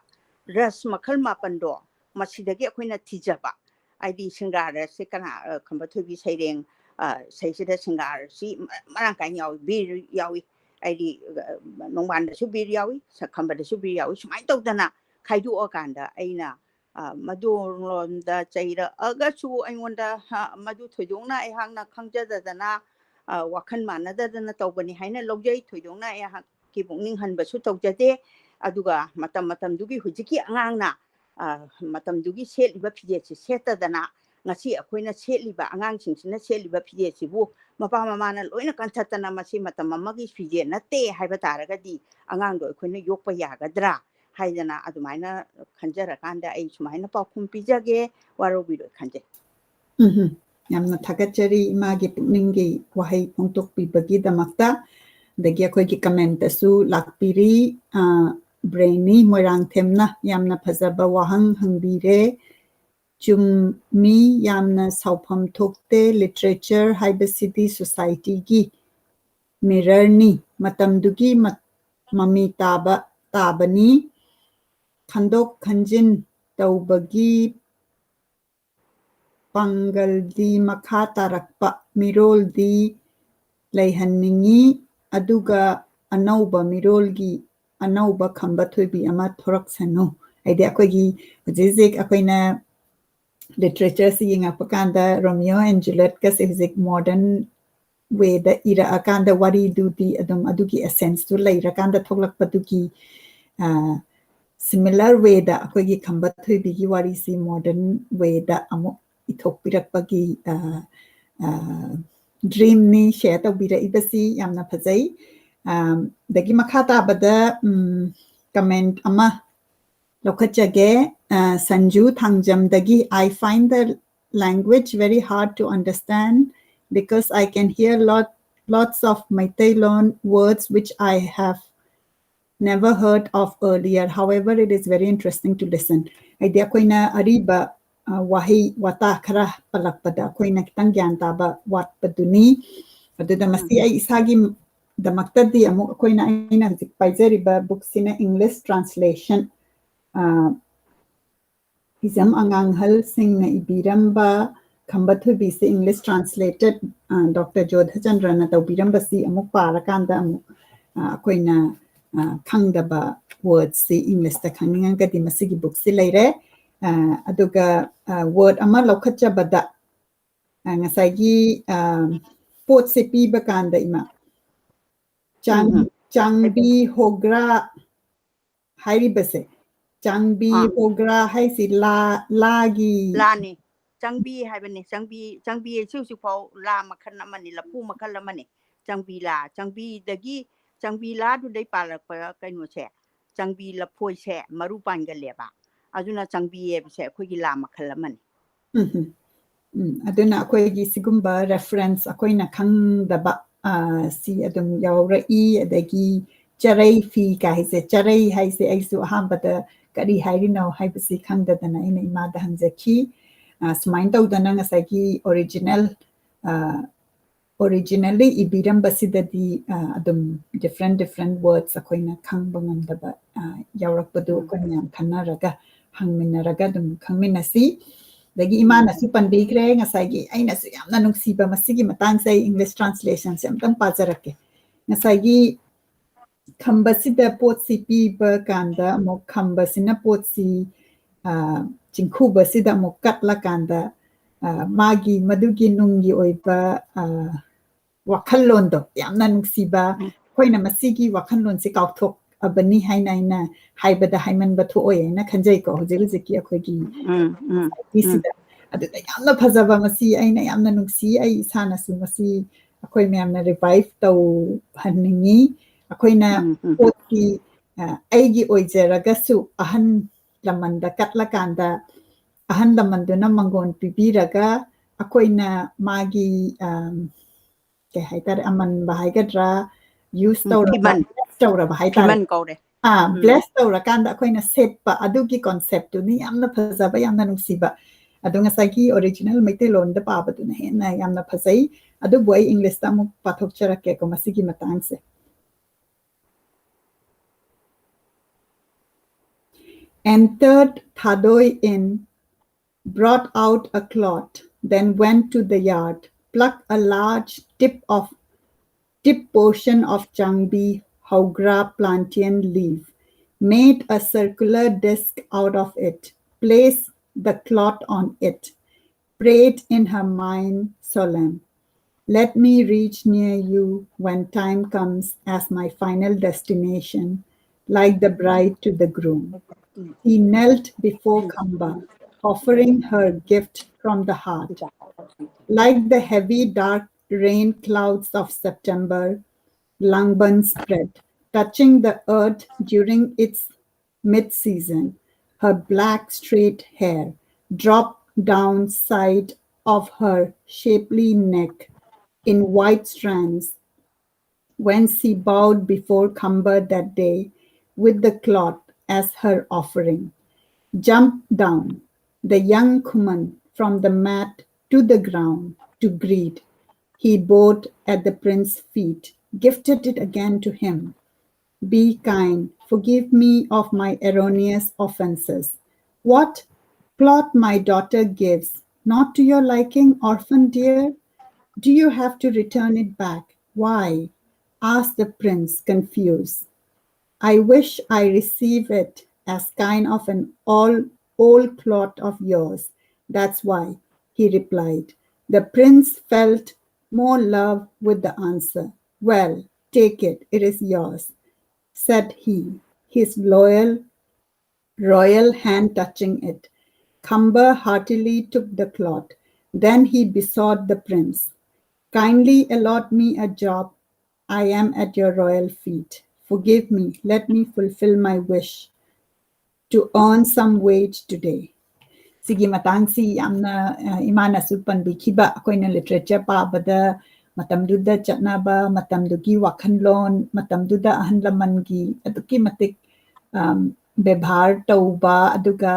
ꯔꯁ ꯃꯈꯜ ꯃꯥꯄꯟꯗꯣ ꯃꯁꯤꯗꯒꯤ ꯑꯩꯈꯣꯏꯅ ꯊꯤꯖꯕ꯫ ꯍꯥꯏꯗꯤ ꯁꯤꯡꯒꯥꯔꯁꯦ ꯀꯅꯥ, ꯑ, ꯈꯝꯕ ꯊꯣꯏꯕꯤ ꯁꯩꯔꯦꯡ, ꯑ, ꯁꯩꯁꯤꯗ ꯁꯤꯡꯒꯥꯔꯁꯤ ꯃ-, ꯃꯔꯥꯡ ꯀꯥꯏꯅ ꯌꯥꯎꯏ, ꯕꯤꯔ ꯌꯥꯎꯏ, ꯍꯥꯏꯗꯤ, ꯑ, ꯅꯣꯡꯕꯥꯟꯗꯁꯨ ꯕꯤꯔ ꯌꯥꯎꯏ, ꯁꯛꯈꯝꯕꯗꯁꯨ ꯕꯤꯔ ꯌꯥꯎꯏ, ꯁꯨꯃꯥꯏꯅ ꯇꯧꯗꯅ ꯈꯥꯏꯗꯣꯛꯑꯀꯥꯟꯗ ꯑꯩꯅ, ꯑ, ꯃꯗꯨꯔꯣꯝꯗ ꯆꯩꯔꯛꯑꯒꯁꯨ ꯑꯩꯉꯣꯟꯗ, ꯍ, ꯃꯗꯨ ꯊꯣꯏꯗꯣꯛꯅ ꯑꯩꯍꯥꯛꯅ ꯈꯪꯖꯗꯗꯅ, ꯑ, ꯋꯥꯈꯜ ꯃꯥꯟꯅꯗꯗꯅ ꯇꯧꯕꯅꯤ ꯍꯥꯏꯅ ꯂꯧꯖꯩ꯫ ꯊꯣꯏꯗꯣꯛꯅ ꯑꯩꯍꯥꯛꯀꯤ ꯄꯨꯛꯅꯤꯡ ꯍꯟꯕꯁꯨ ꯇꯧꯖꯗꯦ꯫ ꯑꯗꯨꯒ ꯃꯇꯝ ꯃꯇꯝꯗꯨꯒꯤ ꯍꯧꯖꯤꯛꯀꯤ ꯑꯉꯥꯡꯅ, ꯑ, ꯃꯇꯝꯗꯨꯒꯤ ꯁꯦꯠꯂꯤꯕ ꯐꯤꯖꯦꯠꯁꯤ ꯁꯦꯠꯇꯗꯅ ꯉꯁꯤ ꯑꯩꯈꯣꯏꯅ ꯁꯦꯠꯂꯤꯕ, ꯑꯉꯥꯡꯁꯤꯡꯁꯤꯅ ꯁꯦꯠꯂꯤꯕ ꯐꯤꯖꯦꯠꯁꯤꯕꯨ ꯃꯄꯥ ꯃꯃꯥꯅ ꯂꯣꯏꯅ ꯀꯟꯊꯠꯇꯅ ꯃꯁꯤ ꯃꯇꯝ ꯑꯃꯒꯤ ꯐꯤꯖꯦꯠ ꯅꯠꯇꯦ ꯍꯥꯏꯕ ꯇꯥꯔꯒꯗꯤ ꯑꯉꯥꯡꯗꯣ ꯑꯩꯈꯣꯏꯅ ꯌꯣꯛꯄ ꯌꯥꯒꯗ꯭ꯔꯥ ꯍꯥꯏꯗꯅ ꯑꯗꯨꯃꯥꯏꯅ ꯈꯟꯖꯔꯀꯥꯟꯗ ꯑꯩ ꯁꯨꯃꯥꯏꯅ ꯄꯥꯎꯈꯨꯝ ꯄꯤꯖꯒꯦ, ꯋꯥꯔꯧꯕꯤꯔꯣꯏ ꯈꯟꯖꯩ꯫ ꯎꯝ, ꯌꯥꯝꯅ ꯊꯥꯒꯠꯆꯔꯤ ꯏꯃꯥꯒꯤ ꯄꯨꯛꯅꯤꯡꯒꯤ ꯋꯥꯍꯩ ꯐꯣꯡꯗꯣꯛꯄꯤꯕꯒꯤꯗꯃꯛꯇ꯫ ꯑꯗꯒꯤ ꯑꯩꯈꯣꯏꯒꯤ ꯀꯃꯦꯟꯇꯁꯨ ꯂꯥꯛꯄꯤꯔꯤ꯫ ꯑ, ꯕ꯭ꯔꯦꯅꯤ ꯃꯣꯏꯔꯥꯡꯊꯦꯝꯅ ꯌꯥꯝꯅ ꯐꯖꯕ ꯋꯥꯍꯪ ꯍꯪꯕꯤꯔꯦ꯫ ꯆꯨꯝꯃꯤ, ꯌꯥꯝꯅ ꯁꯥꯎꯐꯝ ꯊꯣꯛꯇꯦ꯫ ꯂꯤꯇꯔꯦꯆꯔ ꯍꯥꯏꯕꯁꯤꯗꯤ ꯁꯣꯁꯥꯏꯇꯤꯒꯤ ꯃꯤꯔꯔꯅꯤ, ꯃꯇꯝꯗꯨꯒꯤ ꯃ-, ꯃꯃꯤ ꯇꯥꯕ ꯇꯥꯕꯅꯤ꯫ ꯈꯟꯗꯣꯛ ꯈꯟꯖꯤꯟ ꯇꯧꯕꯒꯤ ꯄꯥꯡꯒꯜꯗꯤ ꯃꯈꯥ ꯇꯥꯔꯛꯄ ꯃꯤꯔꯣꯜꯗꯤ ꯂꯩꯍꯟꯅꯤꯡꯏ, ꯑꯗꯨꯒ ꯑꯅꯧꯕ ꯃꯤꯔꯣꯜꯒꯤ ꯑꯅꯧꯕ ꯈꯝꯕ ꯊꯣꯏꯕꯤ ꯑꯃ ꯊꯣꯔꯛꯁꯅꯨ꯫ ꯍꯥꯏꯗꯤ ꯑꯩꯈꯣꯏꯒꯤ ꯍꯧꯖꯤꯛ ꯍꯧꯖꯤꯛ ꯑꯩꯈꯣꯏꯅ literature ꯁꯤ ꯌꯦꯡꯉꯛꯄ ꯀꯥꯟꯗ Romeo and Juliet ꯀꯁꯦ ꯍꯧꯖꯤꯛ modern way ꯗ ꯏꯔꯛꯑꯀꯥꯟꯗ ꯋꯥꯔꯤꯗꯨꯗꯤ ꯑꯗꯨꯝ ꯑꯗꯨꯒꯤ essence ꯇꯨ ꯂꯩꯔꯀꯥꯟꯗ ꯊꯣꯛꯂꯛꯄꯗꯨꯒꯤ, ꯑ, similar way ꯗ ꯑꯩꯈꯣꯏꯒꯤ ꯈꯝꯕ ꯊꯣꯏꯕꯤꯒꯤ ꯋꯥꯔꯤꯁꯤ modern way ꯗ ꯑꯃꯨꯛ ꯏꯊꯣꯛꯄꯤꯔꯛꯄꯒꯤ, ꯑ, ꯑ, dream ꯅꯤ share ꯇꯧꯕꯤꯔꯛꯏꯕꯁꯤ꯫ ꯌꯥꯝꯅ ꯐꯖꯩ꯫ ꯑ, ꯑꯗꯒꯤ ꯃꯈꯥ ꯇꯥꯕꯗ, ꯎꯝ, comment ꯑꯃ ꯂꯧꯈꯠꯆꯒꯦ꯫ ꯑ, Sanju ꯊꯥꯡꯖꯝꯗꯒꯤ, "I find the language very hard to understand because I can hear lot, lots of Meiteilon words which I have never heard of earlier. However, it is very interesting to listen." ꯍꯥꯏꯗꯤ ꯑꯩꯈꯣꯏꯅ ꯑꯔꯤꯕ, ꯑ, ꯋꯥꯍꯩ ꯋꯥꯇꯥ ꯈꯔ ꯄꯜꯂꯛꯄꯗ ꯑꯩꯈꯣꯏꯅ ꯈꯤꯇꯪ ꯒ꯭ꯌꯥꯟ ꯇꯥꯕ ꯋꯥꯠꯄꯗꯨꯅꯤ꯫ ꯑꯗꯨꯗ ꯃꯁꯤ ꯑꯩ ꯏꯁꯥꯒꯤ ꯗꯃꯛꯇꯗꯤ ꯑꯃꯨꯛ ꯑꯩꯈꯣꯏꯅ, ꯑꯩꯅ ꯍꯧꯖꯤꯛ ꯄꯥꯏꯖꯔꯤꯕ book ꯁꯤꯅ English translation, ꯑ, ꯍꯤꯖꯝ ꯑꯉꯥꯡꯍꯜꯁꯤꯡꯅ ꯏꯕꯤꯔꯝꯕ ꯈꯝꯕ ꯊꯣꯏꯕꯤꯁꯤ English translated, ꯑ, ꯗꯣꯛꯇꯔ ꯖꯣꯙꯆꯟꯗ꯭ꯔꯅ ꯇꯧꯕꯤꯔꯝꯕꯁꯤ ꯑꯃꯨꯛ ꯄꯥꯔꯀꯥꯟꯗ ꯑꯃꯨꯛ, ꯑ, ꯑꯩꯈꯣꯏꯅ, ꯑ, ꯈꯪꯗꯕ words ꯁꯤ English ꯇ ꯈꯪꯅꯤꯡꯉꯒꯗꯤ ꯃꯁꯤꯒꯤ book ꯁꯤ ꯂꯩꯔꯦ꯫ ꯑ, ꯑꯗꯨꯒ, ꯑ, word ꯑꯃ ꯂꯧꯈꯠꯆꯕꯗ, ꯑ, ꯉꯁꯥꯏꯒꯤ, ꯑ, ꯄꯣꯠꯁꯦ ꯄꯤꯕ ꯀꯥꯟꯗ, ꯏꯃꯥ, ꯆꯥꯡ-, ꯎꯝ, ꯎꯝ꯫ ꯆꯥꯡꯕꯤ ꯍꯣꯒ꯭ꯔꯥ ꯍꯥꯏꯔꯤꯕꯁꯦ, ꯆꯥꯡꯕꯤ ꯑꯥ꯫ ꯍꯣꯒ꯭ꯔꯥ ꯍꯥꯏꯁꯤ ꯂꯥ, ꯂꯥꯒꯤ ꯂꯥꯅꯤ꯫ ꯆꯥꯡꯕꯤ ꯍꯥꯏꯕꯅꯤ꯫ ꯆꯥꯡꯕꯤ, ꯆꯥꯡꯕꯤ ꯍꯥꯏꯁꯤ ꯍꯧꯖꯤꯛꯐꯥꯎ ꯂꯥ ꯃꯈꯜ ꯑꯃꯅꯤ, ꯂꯐꯨ ꯃꯈꯜ ꯑꯃꯅꯤ꯫ ꯆꯥꯡꯕꯤ ꯂꯥ, ꯆꯥꯡꯕꯤꯗꯒꯤ, ꯆꯥꯡꯕꯤ ꯂꯥꯗꯨꯗꯩ ꯄꯥꯜꯂꯛꯄ ꯀꯩꯅꯣꯁꯦ, ꯆꯥꯡꯕꯤ ꯂꯐꯣꯏꯁꯦ ꯃꯔꯨ ꯄꯥꯟꯒꯜꯂꯦꯕ꯫ ꯑꯗꯨꯅ ꯆꯥꯡꯕꯤ ꯍꯥꯏꯕꯁꯦ ꯑꯩꯈꯣꯏꯒꯤ ꯂꯥ ꯃꯈꯜ ꯑꯃꯅꯤ꯫ ꯎꯝ, ꯎꯝ꯫ ꯎꯝ, ꯑꯗꯨꯅ ꯑꯩꯈꯣꯏꯒꯤ ꯁꯤꯒꯨꯝꯕ reference ꯑꯩꯈꯣꯏꯅ ꯈꯪꯗꯕ, ꯑ, ꯁꯤ ꯑꯗꯨꯝ ꯌꯥꯎꯔꯛꯏ꯫ ꯑꯗꯒꯤ ꯆꯔꯩ ꯐꯤ ꯀꯥꯏꯁꯦ, ꯆꯔꯩ ꯍꯥꯏꯁꯦ ꯑꯩꯁꯨ ꯑꯍꯥꯟꯕꯗ ꯀꯔꯤ ꯍꯥꯏꯔꯤꯅꯣ ꯍꯥꯏꯕꯁꯤ ꯈꯪꯗꯗꯅ ꯑꯩꯅ ꯏꯃꯥꯗ ꯍꯪꯖꯈꯤ꯫ ꯑ, ꯁꯨꯃꯥꯏꯅ ꯇꯧꯗꯅ ꯉꯁꯥꯏꯒꯤ original, ꯑ, originally ꯏꯕꯤꯔꯝꯕꯁꯤꯗꯗꯤ, ꯑ, ꯑꯗꯨꯝ different, different words ꯑꯩꯈꯣꯏꯅ ꯈꯪꯕ ꯉꯝꯗꯕ, ꯑ, ꯌꯥꯎꯔꯛꯄꯗꯨ ꯎꯝ꯫ ꯑꯩꯈꯣꯏ ꯃꯌꯥꯝ ꯈꯟꯅꯔꯒ, ꯍꯪꯃꯤꯟꯅꯔꯒ ꯑꯗꯨꯝ ꯈꯪꯃꯤꯟꯅꯁꯤ꯫ ꯑꯗꯒꯤ ꯏꯃꯥꯅꯁꯨ ꯎꯝ꯫ ꯄꯟꯕꯤꯈ꯭ꯔꯦ, ꯉꯁꯥꯏꯒꯤ ꯑꯩꯅꯁꯨ ꯌꯥꯝꯅ ꯅꯨꯡꯁꯤꯕ ꯃꯁꯤꯒꯤ ꯃꯇꯥꯡꯁꯦ, ꯑꯩ English translation ꯁꯦ ꯑꯝꯇꯪ ꯄꯥꯖꯔꯛꯀꯦ꯫ ꯉꯁꯥꯏꯒꯤ ꯈꯝꯕꯁꯤꯗ ꯄꯣꯠꯁꯤ ꯄꯤꯕ ꯀꯥꯟꯗ ꯑꯃꯨꯛ ꯈꯝꯕꯁꯤꯅ ꯄꯣꯠꯁꯤ, ꯑ, ꯆꯤꯡꯈꯨꯕꯁꯤꯗ ꯑꯃꯨꯛ ꯀꯠꯂꯀꯥꯟꯗ, ꯑ, ꯃꯥꯒꯤ ꯃꯗꯨꯒꯤ ꯅꯨꯡꯒꯤ ꯑꯣꯏꯕ, ꯑ, ꯋꯥꯈꯜꯂꯣꯟꯗꯣ ꯌꯥꯝꯅ ꯅꯨꯡꯁꯤꯕ, ꯎꯝ꯫ ꯑꯩꯈꯣꯏꯅ ꯃꯁꯤꯒꯤ ꯋꯥꯈꯜꯂꯣꯟꯁꯦ ꯀꯥꯎꯊꯣꯛꯑꯕꯅꯤ ꯍꯥꯏꯅ ꯑꯩꯅ ꯍꯥꯏꯕꯗ ꯍꯥꯏꯃꯟꯕ ꯊꯣꯛꯑꯣꯏ ꯍꯥꯏꯅ ꯈꯟꯖꯩꯀꯣ, ꯍꯧꯖꯤꯛ ꯍꯧꯖꯤꯛꯀꯤ ꯑꯩꯈꯣꯏꯒꯤ ꯎꯝ, ꯎꯝ, ꯎꯝ꯫ ꯁꯤꯗ꯫ ꯑꯗꯨꯗ ꯌꯥꯝꯅ ꯐꯖꯕ ꯃꯁꯤ ꯑꯩꯅ ꯌꯥꯝꯅ ꯅꯨꯡꯁꯤ, ꯑꯩ ꯏꯁꯥꯅꯁꯨ ꯃꯁꯤ ꯑꯩꯈꯣꯏ ꯃꯌꯥꯝꯅ revive ꯇꯧꯍꯟꯅꯤꯡꯉꯤ꯫ ꯑꯩꯈꯣꯏꯅ ꯎꯝ, ꯎꯝ꯫ ꯄꯣꯠꯀꯤ, ꯑ, ꯑꯩꯒꯤ ꯑꯣꯏꯖꯔꯒꯁꯨ ꯑꯍꯟ ꯂꯃꯟꯗ ꯀꯠꯂꯀꯥꯟꯗ ꯑꯍꯟ ꯂꯃꯟꯗꯨꯅ ꯃꯪꯒꯣꯟ ꯄꯤꯕꯤꯔꯒ ꯑꯩꯈꯣꯏꯅ ꯃꯥꯒꯤ, ꯑꯝ, ꯀꯩ ꯍꯥꯏꯇꯥꯔꯦ, ꯑꯃꯟꯕ ꯍꯥꯏꯒꯗ꯭ꯔꯥ, use ꯎꯝ, ꯇꯧꯔꯕ, ꯐꯤꯃꯟ꯫ bless ꯇꯧꯔꯕ ꯍꯥꯏꯇꯥꯔꯦ꯫ ꯐꯤꯃꯟ ꯀꯧꯔꯦ꯫ ꯑꯥ, ꯎꯝ꯫ Bless ꯇꯧꯔꯀꯥꯟꯗ ꯑꯩꯈꯣꯏꯅ ꯁꯦꯠꯄ ꯑꯗꯨꯒꯤ concept ꯇꯨꯅꯤ ꯌꯥꯝꯅ ꯐꯖꯕ, ꯌꯥꯝꯅ ꯅꯨꯡꯁꯤꯕ꯫ ꯑꯗꯣ ꯉꯁꯥꯏꯒꯤ original ꯃꯩꯇꯩꯂꯣꯟꯗ ꯄꯥꯕꯗꯨꯅ ꯍꯦꯟꯅ ꯌꯥꯝꯅ ꯐꯖꯩ꯫ ꯑꯗꯨꯕꯨ ꯑꯩ English ꯇ ꯑꯃꯨꯛ ꯄꯥꯊꯣꯛꯆꯔꯛꯀꯦꯀꯣ ꯃꯁꯤꯒꯤ ꯃꯇꯥꯡꯁꯦ꯫ Entered Thadoi Inn, brought out a cloth, then went to the yard, plucked a large tip of, tip portion of changbi, haugra plantain leaf, made a circular disc out of it, placed the cloth on it, prayed in her mind solemn, "Let me reach near you when time comes as my final destination, like the bride to the groom." He knelt before Khamba, offering her gift from the heart. Like the heavy dark rain clouds of September, Langban spread, touching the earth during its mid-season. Her black straight hair dropped down side of her shapely neck in white strands when she bowed before Khamba that day with the cloth as her offering. Jumped down the young Khuman from the mat to the ground to greet. He bowed at the prince's feet, gifted it again to him. "Be kind, forgive me of my erroneous offenses. What cloth my daughter gives, not to your liking, orphan dear? Do you have to return it back? Why? asked the prince, confused. "I wish I receive it as kind of an all old cloth of yours. That's why," he replied. The prince felt more love with the answer. "Well, take it, it is yours," said he, his loyal royal hand touching it. Kumba heartily took the cloth. Then he besought the prince, "Kindly allot me a job. I am at your royal feet. Forgive me. Let me fulfill my wish to earn some wage today." ꯁꯤꯒꯤ ꯃꯇꯥꯡꯁꯤ ꯌꯥꯝꯅ, ꯑ, ꯏꯃꯥꯅꯁꯨ ꯄꯟꯕꯤꯈꯤꯕ, ꯑꯩꯈꯣꯏꯅ literature ꯄꯥꯕꯗ ꯃꯇꯝꯗꯨꯗ ꯆꯠꯅꯕ, ꯃꯇꯝꯗꯨꯒꯤ ꯋꯥꯈꯜꯂꯣꯟ, ꯃꯇꯝꯗꯨꯗ ꯑꯍꯜ ꯂꯃꯟꯒꯤ ꯑꯗꯨꯛꯀꯤ ꯃꯇꯤꯛ, ꯑꯝ, ꯕꯦꯕꯥꯔ ꯇꯧꯕ, ꯑꯗꯨꯒ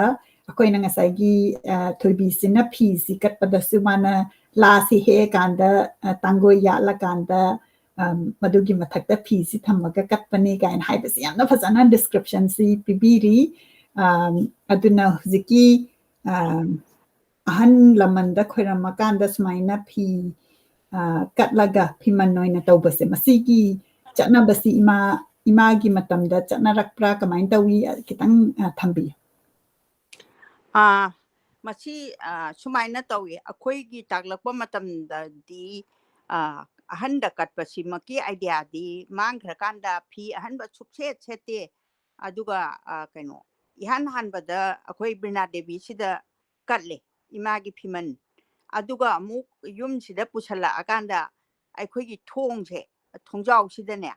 ꯑꯩꯈꯣꯏꯅ ꯉꯁꯥꯏꯒꯤ, ꯑ, ꯊꯣꯏꯕꯤꯁꯤꯅ ꯐꯤꯁꯤ ꯀꯠꯄꯗꯁꯨ ꯃꯥꯅ ꯂꯥꯁꯤ ꯍꯦꯛꯑꯀꯥꯟꯗ, ꯑ, ꯇꯥꯡꯒꯣꯏ ꯌꯥꯠꯂꯀꯥꯟꯗ, ꯑꯝ, ꯃꯗꯨꯒꯤ ꯃꯊꯛꯇ ꯐꯤꯁꯤ ꯊꯝꯃꯒ ꯀꯠꯄꯅꯤ ꯀꯥꯏꯅ ꯍꯥꯏꯕꯁꯤ ꯌꯥꯝꯅ ꯐꯖꯅ descriptionꯁꯤ ꯄꯤꯕꯤꯔꯤ꯫ ꯑꯝ, ꯑꯗꯨꯅ ꯍꯧꯖꯤꯛꯀꯤ, ꯑꯝ, ꯑꯍꯜ ꯂꯃꯟꯗ ꯈꯣꯏꯔꯝꯃꯀꯥꯟꯗ ꯁꯨꯃꯥꯏꯅ ꯐꯤ, ꯑ, ꯀꯠꯂꯒ ꯐꯤꯃꯟ ꯑꯣꯏꯅ ꯇꯧꯕꯁꯦ, ꯃꯁꯤꯒꯤ ꯆꯠꯅꯕꯁꯤ ꯏꯃꯥ, ꯏꯃꯥꯒꯤ ꯃꯇꯝꯗ ꯆꯠꯅꯔꯛꯄ꯭ꯔꯥ, ꯀꯃꯥꯏꯅ ꯇꯧꯏ? ꯑ, ꯈꯤꯇꯪ, ꯑ, ꯊꯝꯕꯤꯌꯨ꯫ ꯑꯥ, ꯃꯁꯤ, ꯑ, ꯁꯨꯃꯥꯏꯅ ꯇꯧꯏ꯫ ꯑꯩꯈꯣꯏꯒꯤ ꯇꯥꯛꯂꯛꯄ ꯃꯇꯝꯗꯗꯤ, ꯑ, ꯑꯍꯟꯗ ꯀꯠꯄꯁꯤꯃꯛꯀꯤ ideaꯗꯤ ꯃꯥꯡꯈ꯭ꯔꯀꯥꯟꯗ ꯐꯤ ꯑꯍꯟꯕ ꯁꯨꯛꯁꯦꯠ ꯁꯦꯠꯇꯦ꯫ ꯑꯗꯨꯒ, ꯑ, ꯀꯩꯅꯣ, ꯏꯍꯥꯟ ꯍꯥꯟꯕꯗ ꯑꯩꯈꯣꯏ ꯕꯤꯅꯥ ꯗꯦꯕꯤꯁꯤꯗ ꯀꯠꯂꯦ, ꯏꯃꯥꯒꯤ ꯐꯤꯃꯟ꯫ ꯑꯗꯨꯒ ꯑꯃꯨꯛ ꯌꯨꯝꯁꯤꯗ ꯄꯨꯁꯜꯂꯛꯑꯀꯥꯟꯗ ꯑꯩꯈꯣꯏꯒꯤ ꯊꯣꯡꯁꯦ, ꯊꯣꯡꯖꯥꯎꯁꯤꯗꯅꯦ,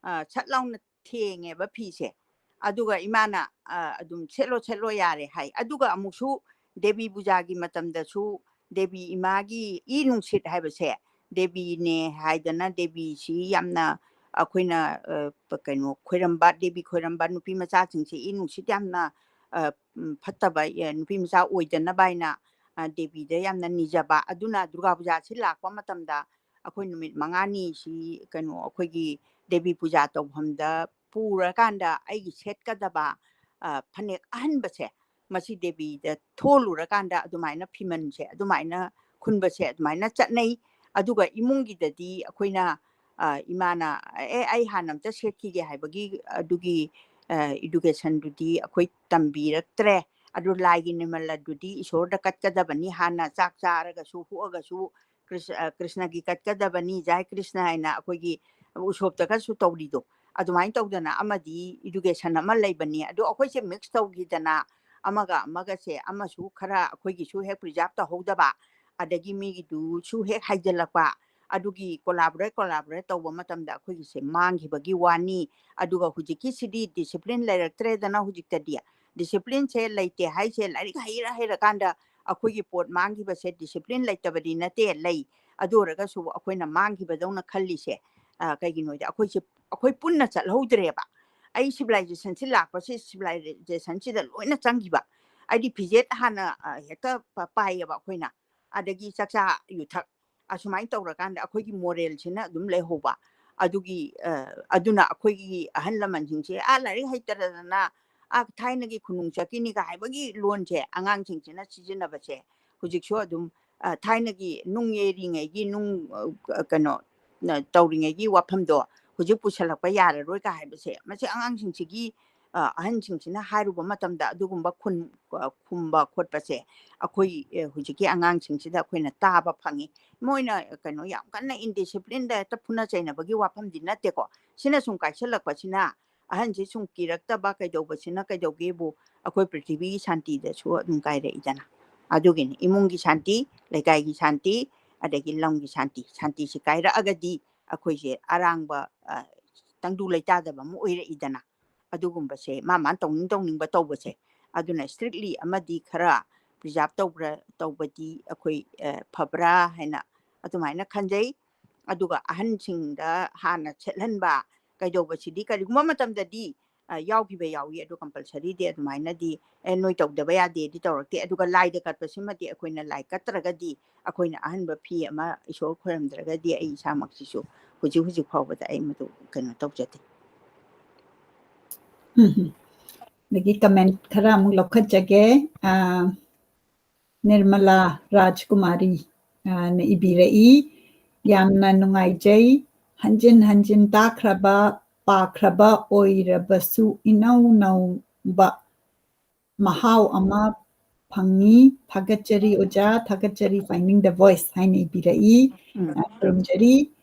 ꯑ, ꯁꯠ ꯂꯥꯎꯅ ꯊꯦꯡꯉꯦꯕ ꯐꯤꯁꯦ꯫ ꯑꯗꯨꯒ ꯏꯃꯥꯅ, ꯑ, ꯑꯗꯨꯝ "ꯁꯦꯠꯂꯣ, ꯁꯦꯠꯂꯣ, ꯌꯥꯔꯦ" ꯍꯥꯏ꯫ ꯑꯗꯨꯒ ꯑꯃꯨꯛꯁꯨ ꯗꯦꯕꯤ ꯄꯨꯖꯥꯒꯤ ꯃꯇꯝꯗꯁꯨ ꯗꯦꯕꯤ ꯏꯃꯥꯒꯤ ꯏ ꯅꯨꯡꯁꯤꯠ ꯍꯥꯏꯕꯁꯦ, ꯗꯦꯕꯤꯅꯦ ꯍꯥꯏꯗꯅ ꯗꯦꯕꯤꯁꯤ ꯌꯥꯝꯅ ꯑꯩꯈꯣꯏꯅ, ꯑ, ꯄ-, ꯀꯩꯅꯣ, ꯈꯣꯏꯔꯝꯕ, ꯗꯦꯕꯤ ꯈꯣꯏꯔꯝꯕ ꯅꯨꯄꯤ ꯃꯆꯥꯁꯤꯡꯁꯦ ꯏ ꯅꯨꯡꯁꯤꯠ ꯌꯥꯝꯅ, ꯑ, ꯎꯝ, ꯐꯠꯇꯕ, ꯑ, ꯅꯨꯄꯤ ꯃꯆꯥ ꯑꯣꯏꯗꯅꯕ ꯍꯥꯏꯅ, ꯑ, ꯗꯦꯕꯤꯗ ꯌꯥꯝꯅ ꯅꯤꯖꯕ꯫ ꯑꯗꯨꯅ ꯗꯨꯔꯒꯥ ꯄꯨꯖꯥꯁꯤ ꯂꯥꯛꯄ ꯃꯇꯝꯗ ꯑꯩꯈꯣꯏ ꯅꯨꯃꯤꯠ ꯃꯉꯥꯅꯤꯁꯤ, ꯀꯩꯅꯣ, ꯑꯩꯈꯣꯏꯒꯤ ꯗꯦꯕꯤ ꯄꯨꯖꯥ ꯇꯧꯐꯝꯗ ꯄꯨꯔꯀꯥꯟꯗ ꯑꯩꯒꯤ ꯁꯦꯠꯀꯗꯕ, ꯑ, ꯐꯅꯦꯛ ꯑꯍꯟꯕꯁꯦ, ꯃꯁꯤ ꯗꯦꯕꯤꯗ ꯊꯣꯜꯂꯨꯔꯀꯥꯟꯗ ꯑꯗꯨꯃꯥꯏꯅ ꯐꯤꯃꯟꯁꯦ, ꯑꯗꯨꯃꯥꯏꯅ ꯈꯨꯟꯕꯁꯦ ꯑꯗꯨꯃꯥꯏꯅ ꯆꯠꯅꯩ꯫ ꯑꯗꯨꯒ ꯏꯃꯨꯡꯒꯤꯗꯗꯤ ꯑꯩꯈꯣꯏꯅ, ꯑ, ꯏꯃꯥꯅ "ꯑꯦ, ꯑꯩ ꯍꯥꯟꯅ ꯑꯝꯇ ꯁꯦꯠꯈꯤꯒꯦ" ꯍꯥꯏꯕꯒꯤ ꯑꯗꯨꯒꯤ, ꯑ, educationꯗꯨꯗꯤ ꯑꯩꯈꯣꯏ ꯇꯝꯕꯤꯔꯛꯇ꯭ꯔꯦ꯫ ꯑꯗꯨ ꯂꯥꯏꯒꯤ ꯅꯤꯔꯃꯂꯗꯨꯗꯤ ꯏꯁꯣꯔꯗ ꯀꯠꯀꯗꯕꯅꯤ, ꯍꯥꯟꯅ ꯆꯥꯛ ꯆꯥꯔꯒꯁꯨ ꯍꯣꯛꯑꯒꯁꯨ ꯀ꯭ꯔꯤꯁ-, ꯑ, ꯀ꯭ꯔꯤꯁꯅꯒꯤ ꯀꯠꯀꯗꯕꯅꯤ, ꯖꯥꯏ ꯀ꯭ꯔꯤꯁꯅ ꯍꯥꯏꯅ ꯑꯩꯈꯣꯏꯒꯤ ꯎꯁꯣꯞꯇꯒꯁꯨ ꯇꯧꯔꯤꯗꯣ꯫ ꯑꯗꯨꯃꯥꯏꯅ ꯇꯧꯗꯅ ꯑꯃꯗꯤ education ꯑꯃ ꯂꯩꯕꯅꯤ꯫ ꯑꯗꯣ ꯑꯩꯈꯣꯏꯁꯦ mix ꯇꯧꯈꯤꯗꯅ ꯑꯃꯒ ꯑꯃꯒꯁꯦ ꯑꯃꯁꯨ ꯈꯔ ꯑꯩꯈꯣꯏꯒꯤꯁꯨ ꯍꯦꯛ preserve ꯇꯧꯍꯧꯗꯕ, ꯑꯗꯒꯤ ꯃꯤꯒꯤꯗꯨꯁꯨ ꯍꯦꯛ ꯍꯥꯏꯖꯤꯜꯂꯛꯄ, ꯑꯗꯨꯒꯤ collaborate, collaborate ꯇꯧꯕ ꯃꯇꯝꯗ ꯑꯩꯈꯣꯏꯒꯤꯁꯦ ꯃꯥꯡꯈꯤꯕꯒꯤ ꯋꯥꯅꯤ꯫ ꯑꯗꯨꯒ ꯍꯧꯖꯤꯛꯀꯤꯁꯤꯗꯤ discipline ꯂꯩꯔꯛꯇ꯭ꯔꯦꯗꯅ ꯍꯧꯖꯤꯛꯇꯗꯤ꯫ Disciplineꯁꯦ ꯂꯩꯇꯦ ꯍꯥꯏꯁꯦ ꯂꯥꯏꯔꯤꯛ ꯍꯩꯔ ꯍꯩꯔꯀꯥꯟꯗ ꯑꯩꯈꯣꯏꯒꯤ ꯄꯣꯠ ꯃꯥꯡꯈꯤꯕꯁꯦ discipline ꯂꯩꯇꯕꯗꯤ ꯅꯠꯇꯦ, ꯂꯩ꯫ ꯑꯗꯨ ꯑꯣꯏꯔꯒꯁꯨ ꯑꯩꯈꯣꯏꯅ ꯃꯥꯡꯈꯤꯕꯗꯧꯅ ꯈꯜꯂꯤꯁꯦ, ꯑ, ꯀꯩꯒꯤꯅꯣꯗꯤ ꯑꯩꯈꯣꯏꯁꯦ, ꯑꯩꯈꯣꯏ ꯄꯨꯟꯅ ꯆꯠꯍꯧꯗ꯭ꯔꯦꯕ꯫ ꯑꯩ civilizationꯁꯤ ꯂꯥꯛꯄꯁꯦ civilizationꯁꯤꯗ ꯂꯣꯏꯅ ꯆꯪꯈꯤꯕ꯫ ꯑꯩꯗꯤ ꯐꯤꯖꯦꯠ ꯍꯥꯟꯅ, ꯑ, ꯍꯦꯛꯇ ꯄ-, ꯄꯥꯏꯌꯦꯕ ꯑꯩꯈꯣꯏꯅ꯫ ꯑꯗꯒꯤ ꯆꯥꯛꯆꯥ ꯌꯨꯊꯛ꯫ ꯑꯁꯨꯃꯥꯏꯅ ꯇꯧꯔꯀꯥꯟꯗ ꯑꯩꯈꯣꯏꯒꯤ moralꯁꯤꯅ ꯑꯗꯨꯝ ꯂꯩꯍꯧꯕ꯫ ꯑꯗꯨꯒꯤ, ꯑ, ꯑꯗꯨꯅ ꯑꯩꯈꯣꯏꯒꯤ ꯑꯍꯜ ꯂꯃꯟꯁꯤꯡꯁꯦ, "ꯑꯥ, ꯂꯥꯏꯔꯤꯛ ꯍꯩꯇꯗꯅ, ꯑꯥ, ꯊꯥꯏꯅꯒꯤ ꯈꯨꯅꯨꯡ ꯆꯠꯈꯤꯅꯤꯒ" ꯍꯥꯏꯕꯒꯤ ꯂꯣꯟꯁꯦ ꯑꯉꯥꯡꯁꯤꯡꯁꯤꯅ ꯁꯤꯖꯤꯟꯅꯕꯁꯦ ꯍꯧꯖꯤꯛꯁꯨ ꯑꯗꯨꯝ, ꯑ, ꯊꯥꯏꯅꯒꯤ ꯅꯨꯡ ꯌꯩꯔꯤꯉꯩꯒꯤ ꯅꯨꯡ, ꯑ, ꯀꯩꯅꯣ, ꯅ-, ꯇꯧꯔꯤꯉꯩꯒꯤ ꯋꯥꯐꯝꯗꯣ ꯍꯧꯖꯤꯛ ꯄꯨꯁꯜꯂꯛꯄ ꯌꯥꯔꯔꯣꯏ ꯀ ꯍꯥꯏꯕꯁꯦ, ꯃꯁꯤ ꯑꯉꯥꯡꯁꯤꯡꯁꯤꯒꯤ, ꯑ, ꯑꯍꯟꯁꯤꯡꯁꯤꯅ ꯍꯥꯏꯔꯨꯕ ꯃꯇꯝꯗ ꯑꯗꯨꯒꯨꯝꯕ ꯈꯨꯟ-, ꯑ, ꯈꯨꯝꯕ ꯈꯣꯠꯄꯁꯦ ꯑꯩꯈꯣꯏ, ꯑ, ꯍꯧꯖꯤꯛꯀꯤ ꯑꯉꯥꯡꯁꯤꯡꯁꯤꯗ ꯑꯩꯈꯣꯏꯅ ꯇꯥꯕ ꯐꯪꯉꯤ꯫ ꯃꯣꯏꯅ, ꯑ, ꯀꯩꯅꯣ, ꯌꯥꯝ ꯀꯟꯅ indisciplineꯗ ꯍꯦꯛꯇ ꯐꯨꯅ ꯆꯩꯅꯕꯒꯤ ꯋꯥꯐꯝꯗꯤ ꯅꯠꯇꯦꯀꯣ꯫ ꯁꯤꯅ ꯁꯨꯝ ꯀꯥꯏꯁꯜꯂꯛꯄꯁꯤꯅ ꯑꯍꯟꯁꯤ ꯁꯨꯝ ꯀꯤꯔꯛꯇꯕ ꯀꯩꯗꯧꯕꯁꯤꯅ ꯀꯩꯗꯧꯒꯦꯕꯨ ꯑꯩꯈꯣꯏ ꯄ꯭ꯔꯤꯊꯤꯕꯤꯒꯤ ꯁꯥꯟꯇꯤꯗꯁꯨ ꯑꯗꯨꯝ ꯀꯥꯏꯔꯛꯏꯗꯅ꯫ ꯑꯗꯨꯒꯤꯅꯤ ꯏꯃꯨꯡꯒꯤ ꯁꯥꯟꯇꯤ, ꯂꯩꯀꯥꯏꯒꯤ ꯁꯥꯟꯇꯤ, ꯑꯗꯒꯤ ꯂꯝꯒꯤ ꯁꯥꯟꯇꯤ꯫ ꯁꯥꯟꯇꯤꯁꯤ ꯀꯥꯏꯔꯛꯑꯒꯗꯤ ꯑꯩꯈꯣꯏꯁꯦ ꯑꯔꯥꯡꯕ, ꯑ, ꯇꯪꯗꯨ ꯂꯩꯇꯥꯗꯕ ꯑꯃ ꯑꯣꯏꯔꯛꯏꯗꯅ꯫ ꯑꯗꯨꯒꯨꯝꯕꯁꯦ ꯃꯥ ꯃꯥꯅ ꯇꯧꯅꯤꯡ ꯇꯧꯅꯤꯡꯕ ꯇꯧꯕꯁꯦ꯫ ꯑꯗꯨꯅ strictly ꯑꯃꯗꯤ ꯈꯔ preserve ꯇꯧꯕ꯭ꯔꯥ, ꯇꯧꯕꯗꯤ ꯑꯩꯈꯣꯏ, ꯑ, ꯐꯕ꯭ꯔꯥ ꯍꯥꯏꯅ ꯑꯗꯨꯃꯥꯏꯅ ꯈꯟꯖꯩ꯫ ꯑꯗꯨꯒ ꯑꯍꯟꯁꯤꯡꯗ ꯍꯥꯟꯅ ꯁꯦꯠꯍꯟꯕ ꯀꯩꯗꯧꯕꯁꯤꯗꯤ ꯀꯔꯤꯒꯨꯝꯕ ꯃꯇꯝꯗꯗꯤ, ꯑ, ꯌꯥꯎꯈꯤꯕ ꯌꯥꯎꯏ, ꯑꯗꯨ compulsoryꯗꯤ ꯑꯗꯨꯃꯥꯏꯅꯗꯤ, "ꯑꯦ, ꯅꯣꯏ ꯇꯧꯗꯕ ꯌꯥꯗꯦꯗꯤ" ꯇꯧꯔꯛꯇꯦ꯫ ꯑꯗꯨꯒ ꯂꯥꯏꯗ ꯀꯠꯄꯁꯤꯃꯗꯤ ꯑꯩꯈꯣꯏꯅ ꯂꯥꯏ ꯀꯠꯇ꯭ꯔꯒꯗꯤ, ꯑꯩꯈꯣꯏꯅ ꯑꯍꯟꯕ ꯐꯤ ꯑꯃ ꯏꯁꯣꯔ ꯈꯣꯏꯔꯝꯗ꯭ꯔꯒꯗꯤ ꯑꯩ ꯏꯁꯥꯃꯛꯁꯤꯁꯨ ꯍꯧꯖꯤꯛ ꯍꯧꯖꯤꯛ ꯐꯥꯎꯕꯗ ꯑꯩ ꯃꯗꯨ ꯀꯩꯅꯣ ꯇꯧꯖꯗꯦ꯫ ꯎꯝ꯫ ꯑꯗꯒꯤ comment ꯈꯔ ꯑꯃꯨꯛ ꯂꯧꯈꯠꯆꯒꯦ꯫ ꯑ, ꯅꯤꯔꯃꯂꯥ ꯔꯥꯖꯀꯨꯃꯥꯔꯤ, ꯑ, ꯅ ꯏꯕꯤꯔꯛꯏ, "ꯌꯥꯝꯅ ꯅꯨꯡꯉꯥꯏꯖꯩ꯫ ꯍꯟꯖꯤꯟ ꯍꯟꯖꯤꯟ ꯇꯥꯈ꯭ꯔꯕ, ꯄꯥꯈ꯭ꯔꯕ ꯑꯣꯏꯔꯕꯁꯨ ꯏꯅꯧ ꯅꯧꯕ ꯃꯍꯥꯎ ꯑꯃ ꯐꯪꯉꯤ꯫ ꯊꯥꯒꯠꯆꯔꯤ ꯑꯣꯖꯥ, ꯊꯥꯒꯠꯆꯔꯤ Finding the Voice ꯍꯥꯏꯅ ꯏꯕꯤꯔꯛꯏ꯫ ꯎꯝ꯫ ꯑ, ꯈꯨꯔꯨꯝꯖꯔꯤ꯫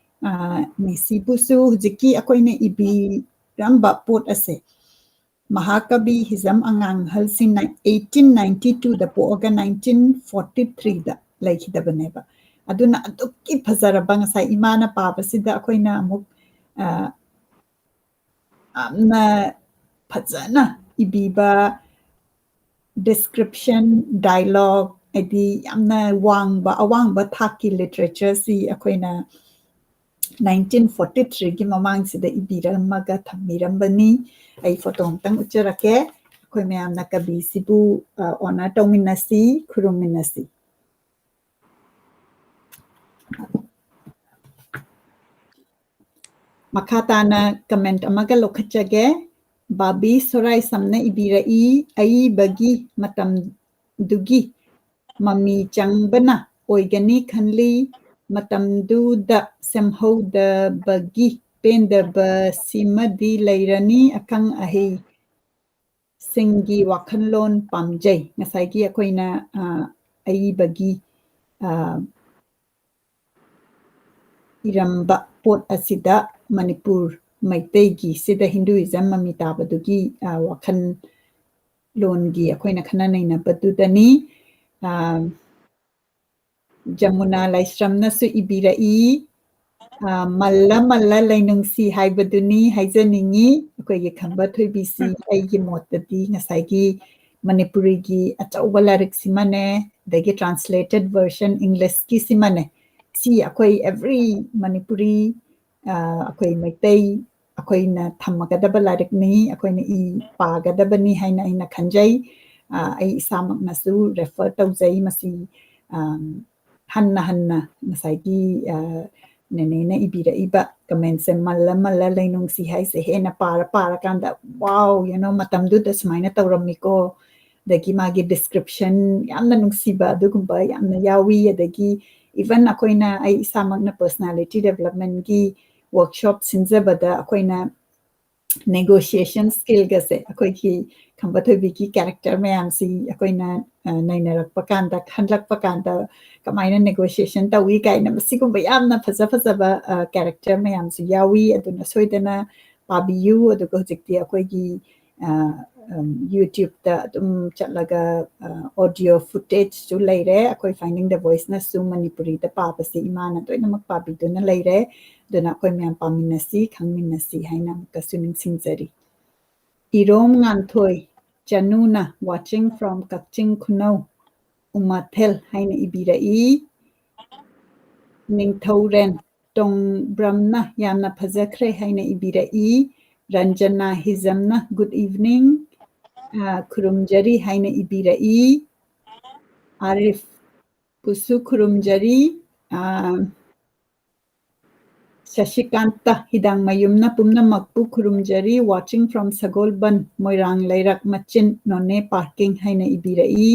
ꯑ, ꯃꯦꯁꯤꯕꯨꯁꯨ ꯍꯧꯖꯤꯛꯀꯤ ꯑꯩꯈꯣꯏꯅ ꯏꯕꯤꯔꯝꯕ ꯄꯣꯠ ꯑꯁꯦ ꯃꯍꯥꯀꯕꯤ ꯍꯤꯖꯝ ꯑꯉꯥꯡ ꯑꯍꯜꯁꯤꯅ eighteen ninety twoꯗ ꯄꯣꯛꯑꯒ nineteen forty threeꯗ ꯂꯩꯈꯤꯗꯕꯅꯦꯕ꯫ ꯑꯗꯨꯅ ꯑꯗꯨꯛꯀꯤ ꯐꯖꯔꯕ, ꯉꯁꯥꯏ ꯏꯃꯥꯅ ꯄꯥꯕꯁꯤꯗ ꯑꯩꯈꯣꯏꯅ ꯑꯃꯨꯛ, ꯑ, ꯌꯥꯝꯅ ꯐꯖꯅ ꯏꯕꯤꯕ, description, dialogue, ꯍꯥꯏꯗꯤ ꯌꯥꯝꯅ ꯋꯥꯡꯕ, ꯑꯋꯥꯡꯕ ꯊꯥꯛꯀꯤ literatureꯁꯤ ꯑꯩꯈꯣꯏꯅ nineteen forty threeꯒꯤ ꯃꯃꯥꯡꯁꯤꯗ ꯏꯕꯤꯔꯝꯃꯒ ꯊꯝꯕꯤꯔꯝꯕꯅꯤ꯫ ꯑꯩ ꯐꯣꯇꯣ ꯑꯃꯇꯪ ꯎꯠꯆꯔꯛꯀꯦ꯫ ꯑꯩꯈꯣꯏ ꯃꯌꯥꯝꯅ ꯀꯕꯤꯁꯤꯕꯨ, ꯑ, honor ꯇꯧꯃꯤꯟꯅꯁꯤ, ꯈꯨꯔꯨꯝꯃꯤꯟꯅꯁꯤ꯫ ꯃꯈꯥ ꯇꯥꯅ comment ꯑꯃꯒ ꯂꯧꯈꯠꯆꯒꯦ꯫ ꯕꯥꯕꯤ ꯁꯣꯔꯥꯏꯁꯝꯅ ꯏꯕꯤꯔꯛꯏ, "ꯑꯏꯕꯒꯤ ꯃꯇꯝꯗꯨꯒꯤ ꯃꯃꯤ ꯆꯪꯕꯅ ꯑꯣꯏꯒꯅꯤ ꯈꯜꯂꯤ꯫ ꯃꯇꯝꯗꯨꯗ ꯁꯦꯝꯍꯧꯗꯕꯒꯤ ꯄꯦꯟꯗꯕꯁꯤꯃꯗꯤ ꯂꯩꯔꯅꯤ꯫ ꯑꯈꯪ ꯑꯍꯩ ꯁꯤꯡꯒꯤ ꯋꯥꯈꯜꯂꯣꯟ ꯄꯥꯝꯖꯩ"꯫ ꯉꯁꯥꯏꯒꯤ ꯑꯩꯈꯣꯏꯅ, ꯑ, ꯑꯏꯕꯒꯤ, ꯑ, ꯏꯔꯝꯕ ꯄꯣꯠ ꯑꯁꯤꯗ ꯃꯅꯤꯄꯨꯔ ꯃꯩꯇꯩꯒꯤ ꯁꯤꯗ Hinduism ꯃꯃꯤ ꯇꯥꯕꯗꯨꯒꯤ, ꯑ, ꯋꯥꯈꯜꯂꯣꯟꯒꯤ ꯑꯩꯈꯣꯏꯅ ꯈꯟꯅ ꯅꯩꯅꯕꯗꯨꯗꯅꯤ꯫ ꯑ, ꯖꯃꯨꯅꯥ ꯂꯥꯏꯁ꯭ꯔꯝꯅꯁꯨ ꯏꯕꯤꯔꯛꯏ, ꯑ, "ꯃꯜꯂ ꯃꯜꯂ ꯂꯩꯅꯨꯡꯁꯤ ꯍꯥꯏꯕꯗꯨꯅꯤ ꯍꯥꯏꯖꯅꯤꯡꯉꯤ꯫ ꯑꯩꯈꯣꯏꯒꯤ ꯈꯝꯕ ꯊꯣꯏꯕꯤꯁꯤ ꯑꯩꯒꯤ ꯃꯣꯠꯇꯗꯤ ꯉꯁꯥꯏꯒꯤ ꯃꯅꯤꯄꯨꯔꯤꯒꯤ ꯑꯆꯧꯕ ꯂꯥꯏꯔꯤꯛꯁꯤꯃꯅꯦ, ꯑꯗꯒꯤ translated version Englishꯀꯤꯁꯤꯃꯅꯦ, ꯁꯤ ꯑꯩꯈꯣꯏ every ꯃꯅꯤꯄꯨꯔꯤ, ꯑ, ꯑꯩꯈꯣꯏ ꯃꯩꯇꯩ ꯑꯩꯈꯣꯏꯅ ꯊꯝꯃꯒꯗꯕ ꯂꯥꯏꯔꯤꯛꯅꯤ, ꯑꯩꯈꯣꯏꯅ ꯏ ꯄꯥꯒꯗꯕꯅꯤ ꯍꯥꯏꯅ ꯑꯩꯅ ꯈꯟꯖꯩ꯫ ꯑ, ꯑꯩ ꯏꯁꯥꯃꯛꯅꯁꯨ refer ꯇꯧꯖꯩ ꯃꯁꯤ, ꯑ, ꯍꯟꯅ ꯍꯟꯅ ꯉꯁꯥꯏꯒꯤ, ꯑ, ꯅꯦꯅꯦꯅ ꯏꯕꯤꯔꯛꯏꯕ commentꯁꯦ ꯃꯜꯂ ꯃꯜꯂ ꯂꯩꯅꯨꯡꯁꯤ ꯍꯥꯏꯁꯦ ꯍꯦꯟꯅ ꯄꯥꯔ ꯄꯥꯔꯀꯥꯟꯗ, wow, you know, ꯃꯇꯝꯗꯨꯗ ꯁꯨꯃꯥꯏꯅ ꯇꯧꯔꯝꯃꯤꯀꯣ꯫ ꯑꯗꯒꯤ ꯃꯥꯒꯤ description ꯌꯥꯝꯅ ꯅꯨꯡꯁꯤꯕ ꯑꯗꯨꯒꯨꯝꯕ ꯌꯥꯝꯅ ꯌꯥꯎꯏ꯫ ꯑꯗꯒꯤ even ꯑꯩꯈꯣꯏꯅ, ꯑꯩ ꯏꯁꯥꯃꯛꯅ personality developmentꯀꯤ ꯋꯥꯔꯛꯁꯣꯞ ꯁꯤꯟꯖꯕꯗ ꯑꯩꯈꯣꯏꯅ ꯅꯦꯒꯣꯁꯤꯌꯦꯁꯟ ꯁ꯭ꯀꯤꯜꯒꯁꯦ ꯑꯩꯈꯣꯏꯒꯤ ꯈꯝꯕ ꯊꯣꯏꯕꯤꯒꯤ ꯀꯦꯔꯦꯛꯇꯔ ꯃꯌꯥꯝꯁꯤ ꯑꯩꯈꯣꯏꯅ, ꯑ, ꯅꯩꯅꯔꯛꯄ ꯀꯥꯟꯗ, ꯈꯟꯂꯛꯄ ꯀꯥꯟꯗ ꯀꯃꯥꯏꯅ ꯅꯦꯒꯣꯁꯤꯌꯦꯁꯟ ꯇꯧꯏ ꯀꯥꯏꯅ ꯃꯁꯤꯒꯨꯝꯕ ꯌꯥꯝꯅ ꯐꯖ ꯐꯖꯕ, ꯑ, ꯀꯦꯔꯦꯛꯇꯔ ꯃꯌꯥꯝꯁꯨ ꯌꯥꯎꯏ꯫ ꯑꯗꯨꯅ ꯁꯣꯏꯗꯅ ꯄꯥꯕꯤꯌꯨ꯫ ꯑꯗꯨꯒ ꯍꯧꯖꯤꯛꯇꯤ ꯑꯩꯈꯣꯏꯒꯤ, ꯑ, ꯎꯝ, YouTube-ꯇ ꯑꯗꯨꯝ ꯆꯠꯂꯒ, ꯑ, ꯑꯣꯗꯤꯑꯣ ꯐꯨꯇꯦꯖꯁꯨ ꯂꯩꯔꯦ꯫ ꯑꯩꯈꯣꯏ Finding the Voice-ꯅꯁꯨ ꯃꯅꯤꯄꯨꯔꯤꯗ ꯄꯥꯕꯁꯤ ꯏꯃꯥꯅ ꯂꯣꯏꯅꯃꯛ ꯄꯥꯕꯤꯗꯨꯅ ꯂꯩꯔꯦ꯫ ꯑꯗꯨꯅ ꯑꯩꯈꯣꯏ ꯃꯌꯥꯝ ꯄꯥꯃꯤꯟꯅꯁꯤ, ꯈꯪꯃꯤꯟꯅꯁꯤ ꯍꯥꯏꯅ ꯑꯃꯨꯛꯀꯁꯨ ꯅꯤꯡꯁꯤꯡꯖꯔꯤ꯫ ꯏꯔꯣꯝ ꯉꯥꯟꯊꯣꯏ ꯆꯅꯨꯅ, watching from ꯀꯛꯆꯤꯡ ꯈꯨꯅꯧ ꯎꯃꯥꯊꯦꯜ ꯍꯥꯏꯅ ꯏꯕꯤꯔꯛꯏ꯫ ꯅꯤꯡꯊꯧꯔꯦꯟ ꯇꯣꯡꯕ꯭ꯔꯝꯅ ꯌꯥꯝꯅ ꯐꯖꯈ꯭ꯔꯦ ꯍꯥꯏꯅ ꯏꯕꯤꯔꯛꯏ꯫ ꯔꯟꯖꯅꯥ ꯍꯤꯖꯝꯅ good evening, ꯑ, ꯈꯨꯔꯨꯝꯖꯔꯤ ꯍꯥꯏꯅ ꯏꯕꯤꯔꯛꯏ꯫ ꯑꯥꯔꯤꯐ ꯄꯨꯁꯨ ꯈꯨꯔꯨꯝꯖꯔꯤ꯫ ꯑ, ꯁꯁꯤꯀꯥꯟꯇ ꯍꯤꯗꯥꯡꯃꯌꯨꯝꯅ ꯄꯨꯝꯅꯃꯛꯄꯨ ꯈꯨꯔꯨꯝꯖꯔꯤ, watching from ꯁꯒꯣꯜꯕꯟ, ꯃꯣꯏꯔꯥꯡ ꯂꯩꯔꯛ ꯃꯆꯤꯟ, ꯅꯣꯅꯦ parking ꯍꯥꯏꯅ ꯏꯕꯤꯔꯛꯏ꯫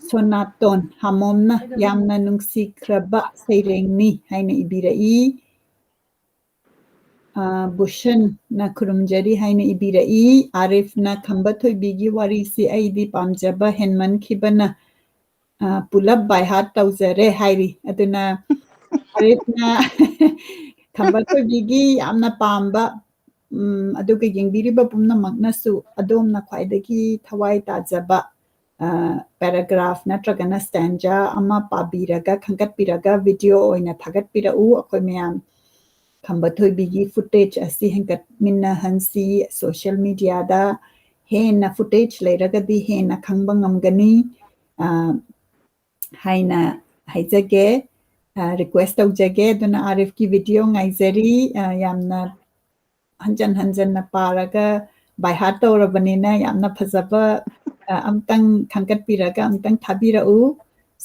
ꯁꯣꯅꯥꯇꯣꯟ ꯍꯥꯃꯣꯝꯅ ꯌꯥꯝꯅ ꯅꯨꯡꯁꯤꯈ꯭ꯔꯕ ꯁꯩꯔꯦꯡꯅꯤ ꯍꯥꯏꯅ ꯏꯕꯤꯔꯛꯏ꯫ ꯑ, ꯕꯨꯁꯟꯅ ꯈꯨꯔꯨꯝꯖꯔꯤ ꯍꯥꯏꯅ ꯏꯕꯤꯔꯛꯏ꯫ ꯑꯥꯔꯤꯐꯅ ꯈꯝꯕ ꯊꯣꯏꯕꯤꯒꯤ ꯋꯥꯔꯤꯁꯤ ꯑꯩꯗꯤ ꯄꯥꯝꯖꯕ ꯍꯦꯟꯃꯟꯈꯤꯕꯅ, ꯑ, ꯄꯨꯂꯞ by heart ꯇꯧꯖꯔꯦ ꯍꯥꯏꯔꯤ꯫ ꯑꯗꯨꯅ ꯑꯥꯔꯤꯐꯅ ꯈꯝꯕ ꯊꯣꯏꯕꯤꯒꯤ ꯌꯥꯝꯅ ꯄꯥꯝꯕ, ꯎꯝ, ꯑꯗꯨꯒ ꯌꯦꯡꯕꯤꯔꯤꯕ ꯄꯨꯝꯅꯃꯛꯅꯁꯨ ꯑꯗꯣꯝꯅ ꯈ꯭ꯋꯥꯏꯗꯒꯤ ꯊꯋꯥꯏ ꯇꯥꯖꯕ, ꯑ, paragraph ꯅꯠꯇ꯭ꯔꯒꯅ stanza ꯑꯃ ꯄꯥꯕꯤꯔꯒ, ꯈꯟꯒꯠꯄꯤꯔꯒ video ꯑꯣꯏꯅ ꯊꯥꯒꯠꯄꯤꯔꯛꯎ꯫ ꯑꯩꯈꯣꯏ ꯃꯌꯥꯝ ꯈꯝꯕ ꯊꯣꯏꯕꯤꯒꯤ footage ꯑꯁꯤ ꯍꯦꯟꯒꯠꯃꯤꯟꯅꯍꯟꯁꯤ꯫ Social media-ꯗ ꯍꯦꯟꯅ footage ꯂꯩꯔꯒꯗꯤ ꯍꯦꯟꯅ ꯈꯪꯕ ꯉꯝꯒꯅꯤ, ꯑ, ꯍꯥꯏꯅ ꯍꯥꯏꯖꯒꯦ, ꯑ, request ꯇꯧꯖꯒꯦ꯫ ꯑꯗꯨꯅ ꯑꯥꯔꯤꯐꯀꯤ video ꯉꯥꯏꯖꯔꯤ꯫ ꯑ, ꯌꯥꯝꯅ ꯍꯟꯖꯟ ꯍꯟꯖꯟꯅ ꯄꯥꯔꯒ by heart ꯇꯧꯔꯕꯅꯤꯅ ꯌꯥꯝꯅ ꯐꯖꯕ, ꯑ, ꯑꯝꯇꯪ ꯈꯟꯒꯠꯄꯤꯔꯒ ꯑꯝꯇꯪ ꯊꯥꯕꯤꯔꯛꯎ꯫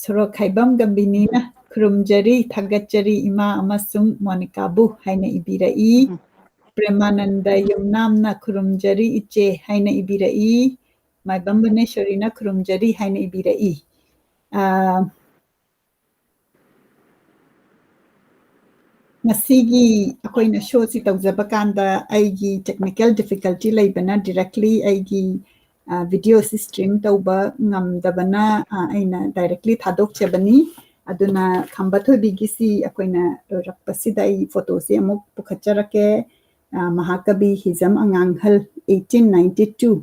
ꯁꯣꯔꯣꯛꯈꯥꯏꯕꯝ ꯒꯝꯕꯤꯅꯤꯅ ꯈꯨꯔꯨꯝꯖꯔꯤ, ꯊꯥꯒꯠꯆꯔꯤ ꯏꯃꯥ ꯑꯃꯁꯨꯡ ꯃꯣꯅꯤꯀꯥꯕꯨ ꯍꯥꯏꯅ ꯏꯕꯤꯔꯛꯏ꯫ ꯄ꯭ꯔꯦꯃꯥꯅꯟꯗ ꯌꯨꯝꯅꯥꯝꯅ ꯈꯨꯔꯨꯝꯖꯔꯤ ꯏꯆꯦ ꯍꯥꯏꯅ ꯏꯕꯤꯔꯛꯏ꯫ ꯃꯥꯏꯕꯝ ꯕꯅꯦꯁꯣꯔꯤꯅ ꯈꯨꯔꯨꯝꯖꯔꯤ ꯍꯥꯏꯅ ꯏꯕꯤꯔꯛꯏ꯫ ꯑ, ꯉꯁꯤꯒꯤ ꯑꯩꯈꯣꯏꯅ ꯁꯣꯁꯤ ꯇꯧꯖꯕ ꯀꯥꯟꯗ ꯑꯩꯒꯤ technical difficulty ꯂꯩꯕꯅ directly ꯑꯩꯒꯤ video ꯁꯤ stream ꯇꯧꯕ ꯉꯝꯗꯕꯅ, ꯑ, ꯑꯩꯅ directly ꯊꯥꯗꯣꯛꯆꯕꯅꯤ꯫ ꯑꯗꯨꯅ ꯈꯝꯕ ꯊꯣꯏꯕꯤꯒꯤꯁꯤ ꯑꯩꯈꯣꯏꯅ ꯂꯣꯏꯔꯛꯄꯁꯤꯗ ꯑꯩ ꯐꯣꯇꯣꯁꯤ ꯑꯃꯨꯛ ꯄꯨꯈꯠꯆꯔꯛꯀꯦ꯫ ꯑ, ꯃꯍꯥꯀꯕꯤ ꯍꯤꯖꯝ ꯑꯉꯥꯡꯍꯜ, eighteen ninety two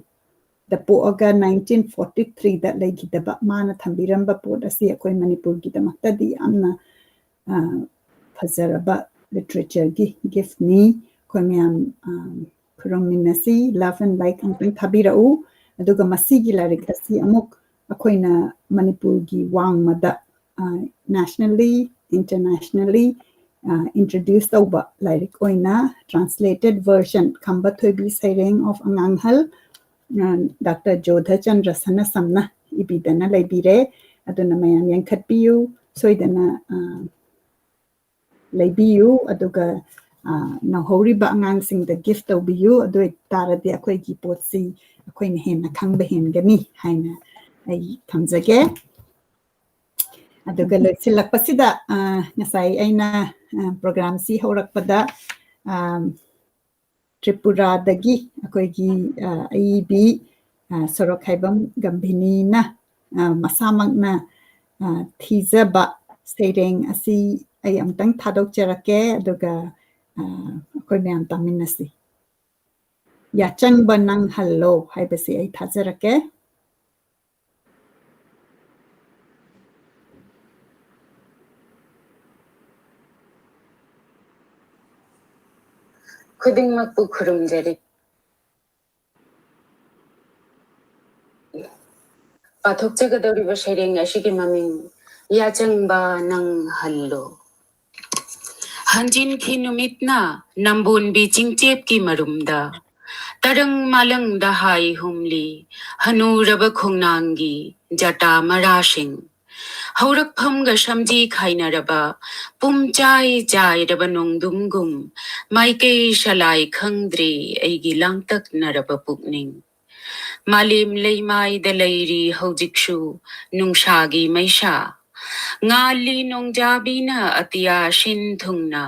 ꯗ ꯄꯣꯛꯑꯒ nineteen forty three ꯗ ꯂꯩꯈꯤꯗꯕ ꯃꯥꯅ ꯊꯝꯕꯤꯔꯝꯕ ꯄꯣꯠ ꯑꯁꯤ ꯑꯩꯈꯣꯏ ꯃꯅꯤꯄꯨꯔꯒꯤꯗꯃꯛꯇꯗꯤ ꯌꯥꯝꯅ, ꯑ, ꯐꯖꯔꯕ literature ꯒꯤ gift ꯅꯤ꯫ ꯑꯩꯈꯣꯏ ꯃꯌꯥꯝ, ꯑ, ꯈꯨꯔꯨꯝꯃꯤꯟꯅꯁꯤ, love and like ꯑꯃꯨꯛꯇꯪ ꯊꯥꯕꯤꯔꯛꯎ꯫ ꯑꯗꯨꯒ ꯃꯁꯤꯒꯤ ꯂꯥꯏꯔꯤꯛ ꯑꯁꯤ ꯑꯃꯨꯛ ꯑꯩꯈꯣꯏꯅ ꯃꯅꯤꯄꯨꯔꯒꯤ ꯋꯥꯡꯃꯗ, ꯑ, nationally, internationally, ꯑ, introduce ꯇꯧꯕ ꯂꯥꯏꯔꯤꯛ ꯑꯣꯏꯅ translated version ꯈꯝꯕ ꯊꯣꯏꯕꯤ ꯁꯩꯔꯦꯡ of ꯑꯉꯥꯡꯍꯜ, ꯑ, ꯗꯥꯛꯇꯔ ꯖꯣꯙꯆꯟꯗ꯭ꯔ ꯁꯅꯥꯁꯝꯅ ꯏꯕꯤꯗꯅ ꯂꯩꯕꯤꯔꯦ꯫ ꯑꯗꯨꯅ ꯃꯌꯥꯝ ꯌꯦꯡꯈꯠꯄꯤꯌꯨ, ꯁꯣꯏꯗꯅ, ꯑ, ꯂꯩꯕꯤꯌꯨ, ꯑꯗꯨꯒ, ꯑ, ꯅꯧꯍꯧꯔꯤꯕ ꯑꯉꯥꯡꯁꯤꯡꯗ gift ꯇꯧꯕꯤꯌꯨ꯫ ꯑꯗꯨ ꯑꯣꯏ ꯇꯥꯔꯗꯤ ꯑꯩꯈꯣꯏꯒꯤ ꯄꯣꯠꯁꯤ ꯑꯩꯈꯣꯏꯅ ꯍꯦꯟꯅ ꯈꯪꯕ ꯍꯦꯟꯒꯅꯤ ꯍꯥꯏꯅ ꯑꯩ ꯊꯝꯖꯒꯦ꯫ ꯑꯗꯨꯒ ꯂꯣꯏꯁꯤꯜꯂꯛꯄꯁꯤꯗ, ꯑ, ꯉꯁꯥꯏ ꯑꯩꯅ, ꯑ, program ꯁꯤ ꯍꯧꯔꯛꯄꯗ, ꯑ, ꯇ꯭ꯔꯤꯄꯨꯔꯥꯗꯒꯤ ꯑꯩꯈꯣꯏꯒꯤ, ꯑ, ꯑꯏꯕꯤ, ꯑ, ꯁꯣꯔꯣꯛꯈꯥꯏꯕꯝ ꯒꯝꯚꯤꯅꯤꯅ, ꯑ, ꯃꯁꯥꯃꯛꯅ, ꯑ, ꯊꯤꯖꯕ ꯁꯩꯔꯦꯡ ꯑꯁꯤ ꯑꯩ ꯑꯃꯨꯛꯇꯪ ꯊꯥꯗꯣꯛꯆꯔꯛꯀꯦ, ꯑꯗꯨꯒ, ꯑ, ꯑꯩꯈꯣꯏ ꯃꯌꯥꯝ ꯇꯥꯃꯤꯟꯅꯁꯤ꯫ ꯌꯥꯆꯪꯕ ꯅꯪ ꯍꯜꯂꯣ ꯍꯥꯏꯕꯁꯤ ꯑꯩ ꯊꯥꯖꯔꯛꯀꯦ꯫ ꯈꯨꯗꯤꯡꯃꯛꯄꯨ ꯈꯨꯔꯨꯝꯖꯔꯤ꯫ ꯄꯥꯊꯣꯛꯆꯒꯗꯧꯔꯤꯕ ꯁꯩꯔꯦꯡ ꯑꯁꯤꯒꯤ ꯃꯃꯤꯡ ꯌꯥꯆꯪꯕ ꯅꯪ ꯍꯜꯂꯣ꯫ ꯍꯟꯖꯤꯟꯈꯤ ꯅꯨꯃꯤꯠꯅ ꯅꯝꯕꯣꯟꯕꯤ ꯆꯤꯡꯆꯦꯞꯀꯤ ꯃꯔꯨꯝꯗ, ꯇꯔꯪ ꯃꯥꯂꯪꯗ ꯍꯥꯏ ꯍꯨꯝꯂꯤ ꯍꯅꯨꯔꯕ ꯈꯣꯡꯅꯥꯡꯒꯤ ꯖꯇꯥ ꯃꯔꯥꯁꯤꯡ꯫ ꯍꯧꯔꯛꯐꯝꯒ ꯁꯝꯖꯤ ꯈꯥꯏꯅꯔꯕ, ꯄꯨꯝꯆꯥꯏ ꯆꯥꯏꯔꯕ ꯅꯣꯡꯗꯨꯝꯒꯨꯝ, ꯃꯥꯏꯀꯩ ꯁꯂꯥꯏ ꯈꯪꯗ꯭ꯔꯦ ꯑꯩꯒꯤ ꯂꯥꯡꯇꯛꯅꯔꯕ ꯄꯨꯛꯅꯤꯡ꯫ ꯃꯥꯂꯦꯝ ꯂꯩꯃꯥꯏꯗ ꯂꯩꯔꯤ ꯍꯧꯖꯤꯛꯁꯨ ꯅꯨꯡꯁꯥꯒꯤ ꯃꯩꯁꯥ꯫ ꯉꯥꯜꯂꯤ ꯅꯣꯡꯖꯥꯕꯤꯅ ꯑꯇꯤꯌꯥ ꯁꯤꯟ ꯊꯨꯡꯅ꯫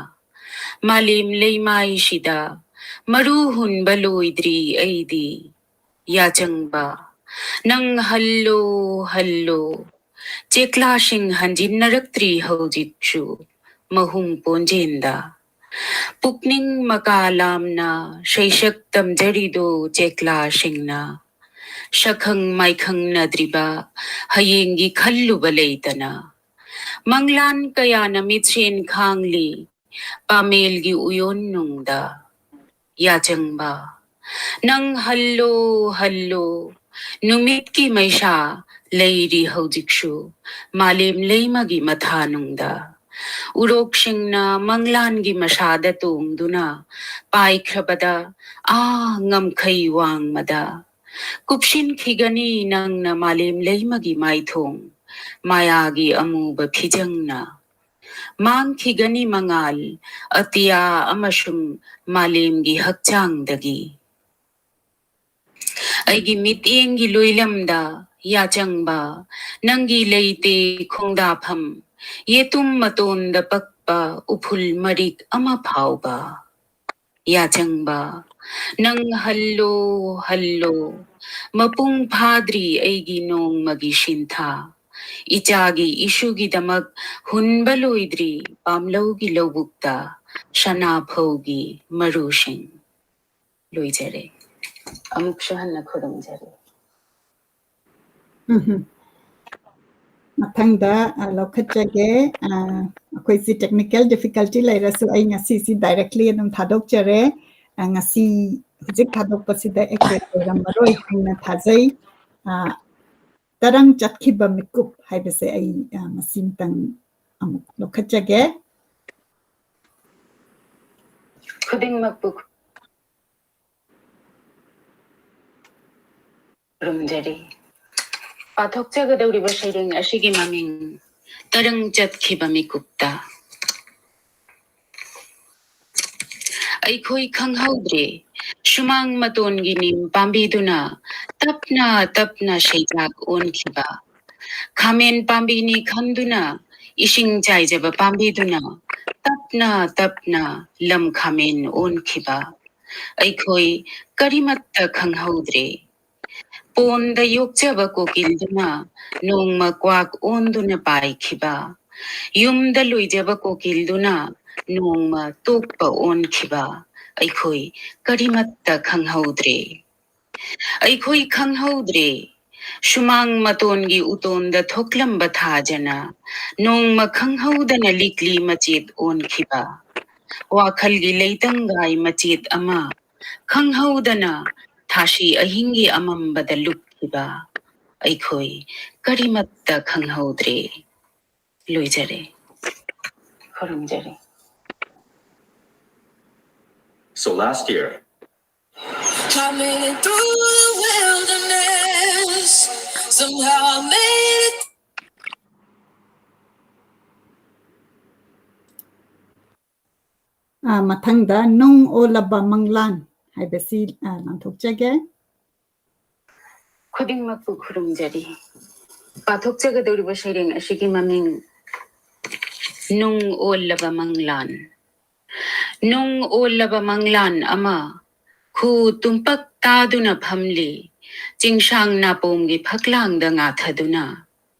ꯃꯥꯂꯦꯝ ꯂꯩꯃꯥꯏꯁꯤꯗ ꯃꯔꯨ ꯍꯨꯟꯕ ꯂꯣꯏꯗ꯭ꯔꯤ ꯑꯩꯗꯤ꯫ ꯌꯥꯆꯪꯕ, ꯅꯪ ꯍꯜꯂꯣ, ꯍꯜꯂꯣ꯫ ꯆꯦꯛꯂꯥꯁꯤꯡ ꯍꯟꯖꯤꯟꯅꯔꯛꯇ꯭ꯔꯤ ꯍꯧꯖꯤꯛꯁꯨ ꯃꯍꯨꯝ ꯄꯣꯟꯖꯦꯟꯗ꯫ ꯄꯨꯛꯅꯤꯡ ꯃꯀꯥ ꯂꯥꯝꯅ ꯁꯩꯁꯛ ꯇꯝꯖꯔꯤꯗꯣ ꯆꯦꯛꯂꯥꯁꯤꯡꯅ꯫ ꯁꯛꯈꯪ ꯃꯥꯏꯈꯪꯅꯗ꯭ꯔꯤꯕ ꯍꯌꯦꯡꯒꯤ ꯈꯜꯂꯨꯕ ꯂꯩꯇꯅ꯫ ꯃꯪꯂꯥꯟ ꯀꯌꯥꯅ ꯃꯤꯠꯁꯦꯟ ꯈꯥꯡꯂꯤ ꯄꯥꯃꯦꯜꯒꯤ ꯎꯌꯣꯟꯅꯨꯡꯗ꯫ ꯌꯥꯆꯪꯕ, ꯅꯪ ꯍꯜꯂꯣ, ꯍꯜꯂꯣ꯫ ꯅꯨꯃꯤꯠꯀꯤ ꯃꯩꯁꯥ ꯂꯩꯔꯤ ꯍꯧꯖꯤꯛꯁꯨ ꯃꯥꯂꯦꯝ ꯂꯩꯃꯒꯤ ꯃꯊꯥꯅꯨꯡꯗ꯫ ꯎꯔꯣꯛꯁꯤꯡꯅ ꯃꯪꯂꯥꯟꯒꯤ ꯃꯁꯥꯗ ꯇꯣꯡꯗꯨꯅ ꯄꯥꯏꯈ꯭ꯔꯕꯗ ꯑꯥ ꯉꯝꯈꯩ ꯋꯥꯡꯃꯗ꯫ ꯀꯨꯞꯁꯤꯟꯈꯤꯒꯅꯤ ꯅꯪꯅ ꯃꯥꯂꯦꯝ ꯂꯩꯃꯒꯤ ꯃꯥꯏꯊꯣꯡ ꯃꯥꯌꯥꯒꯤ ꯑꯃꯨꯕ ꯐꯤꯖꯪꯅ꯫ ꯃꯥꯡꯈꯤꯒꯅꯤ ꯃꯉꯥꯜ ꯑꯇꯤꯌꯥ ꯑꯃꯁꯨꯡ ꯃꯥꯂꯦꯝꯒꯤ ꯍꯛꯆꯥꯡꯗꯒꯤ꯫ ꯑꯩꯒꯤ ꯃꯤꯠꯌꯦꯡꯒꯤ ꯂꯣꯏꯂꯝꯗ ꯌꯥꯆꯪꯕ, ꯅꯪꯒꯤ ꯂꯩꯇꯦ ꯈꯣꯡꯗꯥꯐꯝ, ꯌꯦꯇꯨꯝ ꯃꯇꯣꯟꯗ ꯄꯛꯄ ꯎꯐꯨꯜ ꯃꯔꯤꯛ ꯑꯃ ꯐꯥꯎꯕ꯫ ꯌꯥꯆꯪꯕ, ꯅꯪ ꯍꯜꯂꯣ, ꯍꯜꯂꯣ꯫ ꯃꯄꯨꯡ ꯐꯥꯗ꯭ꯔꯤ ꯑꯩꯒꯤ ꯅꯣꯡꯃꯒꯤ ꯁꯤꯟꯊꯥ꯫ ꯏꯆꯥꯒꯤ ꯏꯁꯨꯒꯤꯗꯃꯛ ꯍꯨꯟꯕ ꯂꯣꯏꯗ꯭ꯔꯤ ꯄꯥꯝꯂꯧꯒꯤ ꯂꯧꯕꯨꯛꯇ ꯁꯅꯥꯐꯧꯒꯤ ꯃꯔꯨꯁꯤꯡ꯫ ꯂꯣꯏꯖꯔꯦ꯫ ꯑꯃꯨꯛꯁꯨ ꯍꯟꯅ ꯈꯨꯔꯨꯝꯖꯔꯤ꯫ ꯎꯝꯍꯨꯝ꯫ ꯃꯊꯪꯗ, ꯑ, ꯂꯧꯈꯠꯆꯒꯦ꯫ ꯑ, ꯑꯩꯈꯣꯏꯁꯤ technical difficulty ꯂꯩꯔꯁꯨ ꯑꯩ ꯉꯁꯤꯁꯤ directly ꯑꯗꯨꯝ ꯊꯥꯗꯣꯛꯆꯔꯦ꯫ ꯑ, ꯉꯁꯤ ꯍꯧꯖꯤꯛ ꯊꯥꯗꯣꯛꯄꯁꯤꯗ accurate ꯑꯣꯏꯔꯝꯃꯔꯣꯏ ꯍꯥꯏꯅ ꯊꯥꯖꯩ꯫ ꯑ, ꯇꯔꯪ ꯆꯠꯈꯤꯕ ꯃꯤꯀꯨꯞ ꯍꯥꯏꯕꯁꯦ ꯑꯩ, ꯑ, ꯃꯁꯤꯃꯇꯪ ꯑꯃꯨꯛ ꯂꯧꯈꯠꯆꯒꯦ꯫ ꯈꯨꯗꯤꯡꯃꯛꯄꯨ ꯈꯨꯔꯨꯝꯖꯔꯤ꯫ ꯄꯥꯊꯣꯛꯆꯒꯗꯧꯔꯤꯕ ꯁꯩꯔꯦꯡ ꯑꯁꯤꯒꯤ ꯃꯃꯤꯡ ꯇꯔꯪ ꯆꯠꯈꯤꯕ ꯃꯤꯀꯨꯞꯇ꯫ ꯑꯩꯈꯣꯏ ꯈꯪꯍꯧꯗ꯭ꯔꯦ, ꯁꯨꯃꯥꯡ ꯃꯇꯣꯟꯒꯤ ꯅꯤꯝ ꯄꯥꯝꯕꯤꯗꯨꯅ ꯇꯞꯅ ꯇꯞꯅ ꯁꯩꯖꯥꯛ ꯑꯣꯟꯈꯤꯕ꯫ ꯈꯥꯃꯦꯟ ꯄꯥꯝꯕꯤꯅꯤ ꯈꯟꯗꯨꯅ ꯏꯁꯤꯡ ꯆꯥꯏꯖꯕ ꯄꯥꯝꯕꯤꯗꯨꯅ ꯇꯞ ꯇꯞꯅ ꯇꯞꯅ ꯂꯝꯈꯥꯃꯦꯟ ꯑꯣꯟꯈꯤꯕ ꯑꯩꯈꯣꯏ ꯀꯔꯤꯃꯠꯇ ꯈꯪꯍꯧꯗ꯭ꯔꯦ꯫ ꯄꯣꯟꯗ ꯌꯣꯛꯆꯕ ꯀꯣꯀꯤꯜꯗꯨꯅ ꯅꯣꯡꯃ ꯀ꯭ꯋꯥꯛ ꯑꯣꯟꯗꯨꯅ ꯄꯥꯏꯈꯤꯕ, ꯌꯨꯝꯗ ꯂꯣꯏꯖꯕ ꯀꯣꯀꯤꯜꯗꯨꯅ ꯅꯣꯡꯃ ꯇꯣꯛꯄ ꯑꯣꯟꯈꯤꯕ ꯑꯩꯈꯣꯏ ꯀꯔꯤꯃꯠꯇ ꯈꯪꯍꯧꯗ꯭ꯔꯦ꯫ ꯑꯩꯈꯣꯏ ꯈꯪꯍꯧꯗ꯭ꯔꯦ꯫ ꯁꯨꯃꯥꯡ ꯃꯇꯣꯟꯒꯤ ꯎꯇꯣꯟꯗ ꯊꯣꯛꯂꯝꯕ ꯊꯥꯖꯅ ꯅꯣꯡꯃ ꯈꯪꯍꯧꯗꯅ ꯂꯤꯛꯂꯤ ꯃꯆꯦꯠ ꯑꯣꯟꯈꯤꯕ, ꯋꯥꯈꯜꯒꯤ ꯂꯩꯇꯪꯒꯥꯏ ꯃꯆꯦꯠ ꯑꯃ ꯈꯪꯍꯧꯗꯅ ꯊꯥꯁꯤ ꯑꯍꯤꯡꯒꯤ ꯑꯃꯝꯕꯗ ꯂꯨꯞꯈꯤꯕ ꯑꯩꯈꯣꯏ ꯀꯔꯤꯃꯠꯇ ꯈꯪꯍꯧꯗ꯭ꯔꯦ꯫ ꯂꯣꯏꯖꯔꯦ꯫ ꯈꯨꯔꯨꯝꯖꯔꯤ꯫ So last year, I made it through the wilderness. Somehow I made it. ꯑ, ꯃꯊꯪꯗ ꯅꯨꯡ ꯑꯣꯜꯂꯕ ꯃꯪꯂꯥꯟ ꯍꯥꯏꯕꯁꯤ, ꯑ, ꯂꯥꯟꯊꯣꯛꯆꯒꯦ꯫ ꯈꯨꯗꯤꯡꯃꯛꯄꯨ ꯈꯨꯔꯨꯝꯖꯔꯤ꯫ ꯄꯥꯊꯣꯛꯆꯒꯗꯧꯔꯤꯕ ꯁꯩꯔꯦꯡ ꯑꯁꯤꯒꯤ ꯃꯃꯤꯡ ꯅꯨꯡ ꯑꯣꯜꯂꯕ ꯃꯪꯂꯥꯟ꯫ ꯅꯨꯡ ꯑꯣꯜꯂꯕ ꯃꯪꯂꯥꯟ ꯑꯃ ꯈꯨ ꯇꯨꯝꯄꯛ ꯇꯥꯗꯨꯅ ꯐꯝꯂꯤ, ꯆꯤꯡꯁꯥꯡ ꯅꯥꯄꯣꯝꯒꯤ ꯐꯛꯂꯥꯡꯗ ꯉꯥꯊꯗꯨꯅ꯫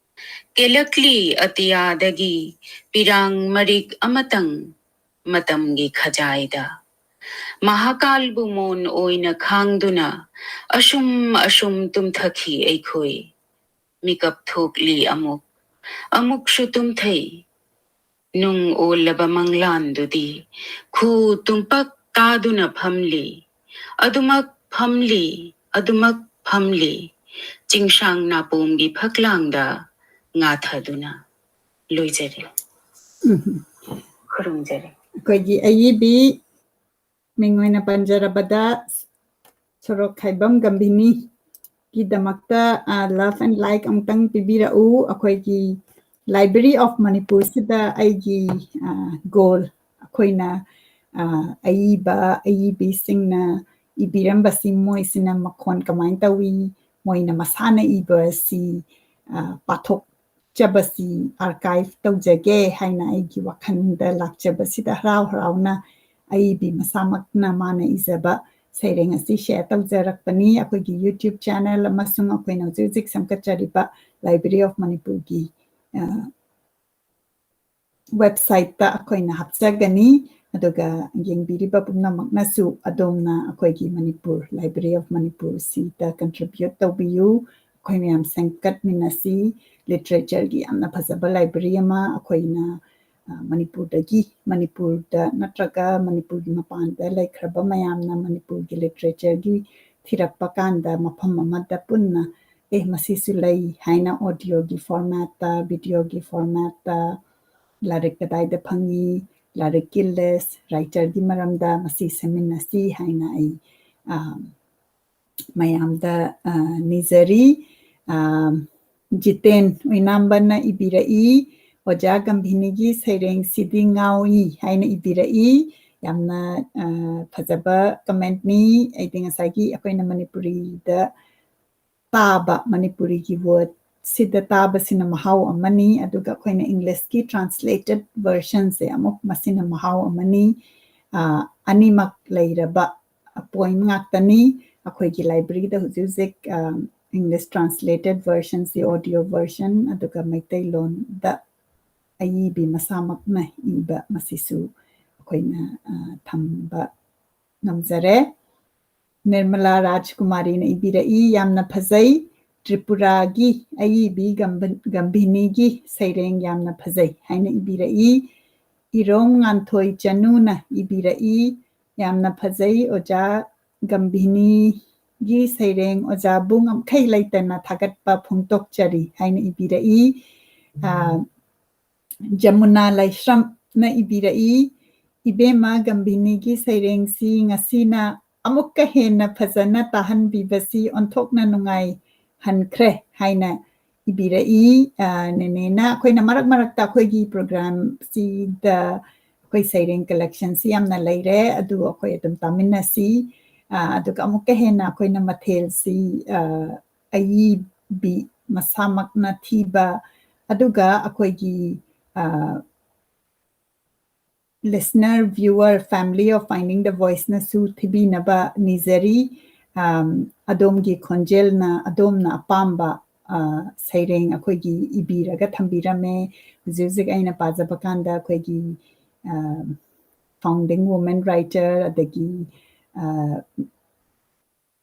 ꯀꯦꯂꯛꯂꯤ ꯑꯇꯤꯌꯥꯗꯒꯤ ꯄꯤꯔꯥꯡ ꯃꯔꯤꯛ ꯑꯃꯇꯪ ꯃꯇꯝꯒꯤ ꯈꯖꯥꯏꯗ꯫ ꯃꯍꯥꯀꯥꯜꯕꯨ ꯃꯣꯟ ꯑꯣꯏꯅ ꯈꯥꯡꯗꯨꯅ ꯑꯁꯨꯝ ꯑꯁꯨꯝ ꯇꯨꯝꯊꯈꯤ ꯑꯩꯈꯣꯏ꯫ ꯃꯤꯀꯞ ꯊꯣꯛꯂꯤ ꯑꯃꯨꯛ, ꯑꯃꯨꯛꯁꯨ ꯇꯨꯝꯊꯩ꯫ ꯅꯨꯡ ꯑꯣꯜꯂꯕ ꯃꯪꯂꯥꯟꯗꯨꯗꯤ ꯈꯨ ꯇꯨꯝꯄꯛ ꯇꯥꯗꯨꯅ ꯐꯝꯂꯤ꯫ ꯑꯗꯨꯃꯛ ꯐꯝꯂꯤ, ꯑꯗꯨꯃꯛ ꯐꯝꯂꯤ, ꯆꯤꯡꯁꯥꯡ ꯅꯥꯄꯣꯝꯒꯤ ꯐꯛꯂꯥꯡꯗ ꯉꯥꯊꯗꯨꯅ꯫ ꯂꯣꯏꯖꯔꯦ꯫ ꯎꯝ꯫ ꯈꯨꯔꯨꯝꯖꯔꯦ꯫ ꯑꯩꯈꯣꯏꯒꯤ ꯑꯏꯕꯤ ꯃꯤꯡ ꯑꯣꯏꯅ ꯄꯟꯖꯔꯕꯗ ꯁꯣꯔꯣꯛꯈꯥꯏꯕꯝ ꯒꯝꯚꯤꯅꯤꯒꯤꯗꯃꯛꯇ, ꯑ, love and like ꯑꯃꯨꯛꯇꯪ ꯄꯤꯕꯤꯔꯛꯎ꯫ ꯑꯩꯈꯣꯏꯒꯤ Library of ꯃꯅꯤꯄꯨꯔꯁꯤꯗ ꯑꯩꯒꯤ, ꯑ, goal, ꯑꯩꯈꯣꯏꯅ, ꯑ, ꯑꯏꯕ, ꯑꯏꯕꯤꯁꯤꯡꯅ ꯏꯕꯤꯔꯝꯕꯁꯤ ꯃꯣꯏꯁꯤꯅ ꯃꯈꯣꯟ ꯀꯃꯥꯏꯅ ꯇꯧꯏ, ꯃꯣꯏꯅ ꯃꯁꯥꯅ ꯏꯕ ꯑꯁꯤ, ꯑ, ꯄꯥꯊꯣꯛ ꯆꯕꯁꯤ archive ꯇꯧꯖꯒꯦ ꯍꯥꯏꯅ ꯑꯩꯒꯤ ꯋꯥꯈꯜꯗ ꯂꯥꯛꯆꯕꯁꯤꯗ ꯍꯔꯥꯎ ꯍꯔꯥꯎꯅ ꯑꯏꯕꯤ ꯃꯁꯥꯃꯛꯅ ꯃꯥꯅ ꯏꯖꯕ ꯁꯩꯔꯦꯡ ꯑꯁꯤ share ꯇꯧꯖꯔꯛꯄꯅꯤ꯫ ꯑꯩꯈꯣꯏꯒꯤ YouTube channel ꯑꯃꯁꯨꯡ ꯑꯩꯈꯣꯏꯅ ꯍꯧꯖꯤꯛ ꯍꯧꯖꯤꯛ ꯁꯦꯝꯒꯠꯆꯔꯤꯕ Library of ꯃꯅꯤꯄꯨꯔꯒꯤ, ꯑ, website ꯇ ꯑꯩꯈꯣꯏꯅ ꯍꯥꯞꯆꯒꯅꯤ꯫ ꯑꯗꯨꯒ ꯌꯦꯡꯕꯤꯔꯤꯕ ꯄꯨꯝꯅꯃꯛꯅꯁꯨ ꯑꯗꯣꯝꯅ ꯑꯩꯈꯣꯏꯒꯤ ꯃꯅꯤꯄꯨꯔ, Library of ꯃꯅꯤꯄꯨꯔ ꯁꯤꯗ contribute ꯇꯧꯕꯤꯌꯨ꯫ ꯑꯩꯈꯣꯏ ꯃꯌꯥꯝ ꯁꯦꯝꯒꯠꯃꯤꯟꯅꯁꯤ꯫ Literature ꯒꯤ ꯌꯥꯝꯅ ꯐꯖꯕ library ꯑꯃ ꯑꯩꯈꯣꯏꯅ, ꯑ, ꯃꯅꯤꯄꯨꯔꯗꯒꯤ, ꯃꯅꯤꯄꯨꯔꯗ ꯅꯠꯇ꯭ꯔꯒ ꯃꯅꯤꯄꯨꯔꯒꯤ ꯃꯄꯥꯟꯗ ꯂꯩꯈ꯭ꯔꯕ ꯃꯌꯥꯝꯅ ꯃꯅꯤꯄꯨꯔꯒꯤ literature ꯒꯤ ꯊꯤꯔꯛꯄ ꯀꯥꯟꯗ ꯃꯐꯝ ꯑꯃꯗ ꯄꯨꯟꯅ, "ꯑꯦ, ꯃꯁꯤꯁꯨ ꯂꯩ" ꯍꯥꯏꯅ audio ꯒꯤ format ꯇ, video ꯒꯤ format ꯇ, ꯂꯥꯏꯔꯤꯛ ꯀꯗꯥꯏꯗ ꯐꯪꯉꯤ, ꯂꯥꯏꯔꯤꯛꯀꯤ list, writer ꯒꯤ ꯃꯔꯝꯗ ꯃꯁꯤ ꯁꯦꯝꯃꯤꯟꯅꯁꯤ ꯍꯥꯏꯅ ꯑꯩ, ꯑ, ꯃꯌꯥꯝꯗ, ꯑ, ꯅꯤꯖꯔꯤ꯫ ꯑ, ꯖꯤꯇꯦꯟ ꯎꯏꯅꯥꯝꯕꯅ ꯏꯕꯤꯔꯛꯏ, "ꯑꯣꯖꯥ ꯒꯝꯚꯤꯅꯤꯒꯤ ꯁꯩꯔꯦꯡꯁꯤꯗꯤ ꯉꯥꯎꯏ" ꯍꯥꯏꯅ ꯏꯕꯤꯔꯛꯏ꯫ ꯌꯥꯝꯅ, ꯑ, ꯐꯖꯕ comment ꯅꯤ꯫ ꯑꯩꯗꯤ ꯉꯁꯥꯏꯒꯤ ꯑꯩꯈꯣꯏꯅ ꯃꯅꯤꯄꯨꯔꯤꯗ ꯇꯥꯕ, ꯃꯅꯤꯄꯨꯔꯤꯒꯤ word ꯁꯤꯗ ꯇꯥꯕꯁꯤꯅ ꯃꯍꯥꯎ ꯑꯃꯅꯤ, ꯑꯗꯨꯒ ꯑꯩꯈꯣꯏꯅ English ꯀꯤ translated version ꯁꯦ ꯑꯃꯨꯛ ꯃꯁꯤꯅ ꯃꯍꯥꯎ ꯑꯃꯅꯤ꯫ ꯑ, ꯑꯅꯤꯃꯛ ꯂꯩꯔꯕ poem ꯉꯥꯛꯇꯅꯤ꯫ ꯑꯩꯈꯣꯏꯒꯤ library ꯗ ꯍꯧꯖꯤꯛ ꯍꯧꯖꯤꯛ, ꯑ, English translated version ꯁꯤ, audio version, ꯑꯗꯨꯒ ꯃꯩꯇꯩꯂꯣꯟꯗ ꯑꯏꯕꯤ ꯃꯁꯥꯃꯛꯅ ꯏꯕ ꯃꯁꯤꯁꯨ ꯑꯩꯈꯣꯏꯅ, ꯑ, ꯊꯝꯕ ꯉꯝꯖꯔꯦ꯫ ꯅꯤꯔꯃꯂꯥ ꯔꯥꯖꯀꯨꯃꯥꯔꯤꯅ ꯏꯕꯤꯔꯛꯏ, "ꯌꯥꯝꯅ ꯐꯖꯩ, ꯇ꯭ꯔꯤꯄꯨꯔꯥꯒꯤ ꯑꯏꯕꯤ ꯒꯝꯚ-, ꯒꯝꯚꯤꯅꯤꯒꯤ ꯁꯩꯔꯦꯡ ꯌꯥꯝꯅ ꯐꯖꯩ" ꯍꯥꯏꯅ ꯏꯕꯤꯔꯛꯏ꯫ ꯏꯔꯣꯝ ꯉꯥꯟꯊꯣꯏ ꯆꯅꯨꯅ ꯏꯕꯤꯔꯛꯏ, "ꯌꯥꯝꯅ ꯐꯖꯩ ꯑꯣꯖꯥ ꯒꯝꯚꯤꯅꯤꯒꯤ ꯁꯩꯔꯦꯡ, ꯑꯣꯖꯥꯕꯨ ꯉꯝꯈꯩ ꯂꯩꯇꯅ ꯊꯥꯒꯠꯄ ꯐꯣꯡꯗꯣꯛꯆꯔꯤ" ꯍꯥꯏꯅ ꯏꯕꯤꯔꯛꯏ꯫ ꯑ, ꯖꯃꯨꯅꯥ ꯂꯥꯏꯁ꯭ꯔꯝꯅ ꯏꯕꯤꯔꯛꯏ, "ꯏꯕꯦꯝꯃ ꯒꯝꯚꯤꯅꯤꯒꯤ ꯁꯩꯔꯦꯡꯁꯤ ꯉꯁꯤꯅ ꯑꯃꯨꯛꯀ ꯍꯦꯟꯅ ꯐꯖꯅ ꯇꯥꯍꯟꯕꯤꯕꯁꯤ ꯑꯣꯟꯊꯣꯛꯅ ꯅꯨꯡꯉꯥꯏꯍꯟꯈ꯭ꯔꯦ" ꯍꯥꯏꯅ ꯏꯕꯤꯔꯛꯏ꯫ ꯑ, ꯅꯦꯅꯦꯅ ꯑꯩꯈꯣꯏꯅ ꯃꯔꯛ ꯃꯔꯛꯇ ꯑꯩꯈꯣꯏꯒꯤ program ꯁꯤꯗ ꯑꯩꯈꯣꯏ ꯁꯩꯔꯦꯡ collection ꯁꯤ ꯌꯥꯝꯅ ꯂꯩꯔꯦ, ꯑꯗꯨ ꯑꯩꯈꯣꯏ ꯑꯗꯨꯝ ꯇꯥꯃꯤꯟꯅꯁꯤ꯫ ꯑ, ꯑꯗꯨꯒ ꯑꯃꯨꯛꯀ ꯍꯦꯟꯅ ꯑꯩꯈꯣꯏꯅ ꯃꯊꯦꯜꯁꯤ, ꯑ, ꯑꯏꯕꯤ ꯃꯁꯥꯃꯛꯅ ꯊꯤꯕ, ꯑꯗꯨꯒ ꯑꯩꯈꯣꯏꯒꯤ listener, viewer, family of Finding the Voiceꯅꯁꯨ ꯊꯤꯕꯤꯅꯕ ꯅꯤꯖꯔꯤ꯫ ꯑꯗꯣꯝꯒꯤ ꯈꯣꯟꯖꯦꯜꯅ ꯑꯗꯣꯝꯅ ꯑꯄꯥꯝꯕ ꯁꯩꯔꯦꯡ ꯑꯩꯈꯣꯏꯒꯤ ꯏꯕꯤꯔꯒ ꯊꯝꯕꯤꯔꯝꯃꯦ꯫ ꯍꯧꯖꯤꯛ ꯍꯧꯖꯤꯛ ꯑꯩꯅ ꯄꯥꯖꯕ ꯀꯥꯟꯗ ꯑꯩꯈꯣꯏꯒꯤ founding woman writer, ꯑꯗꯒꯤ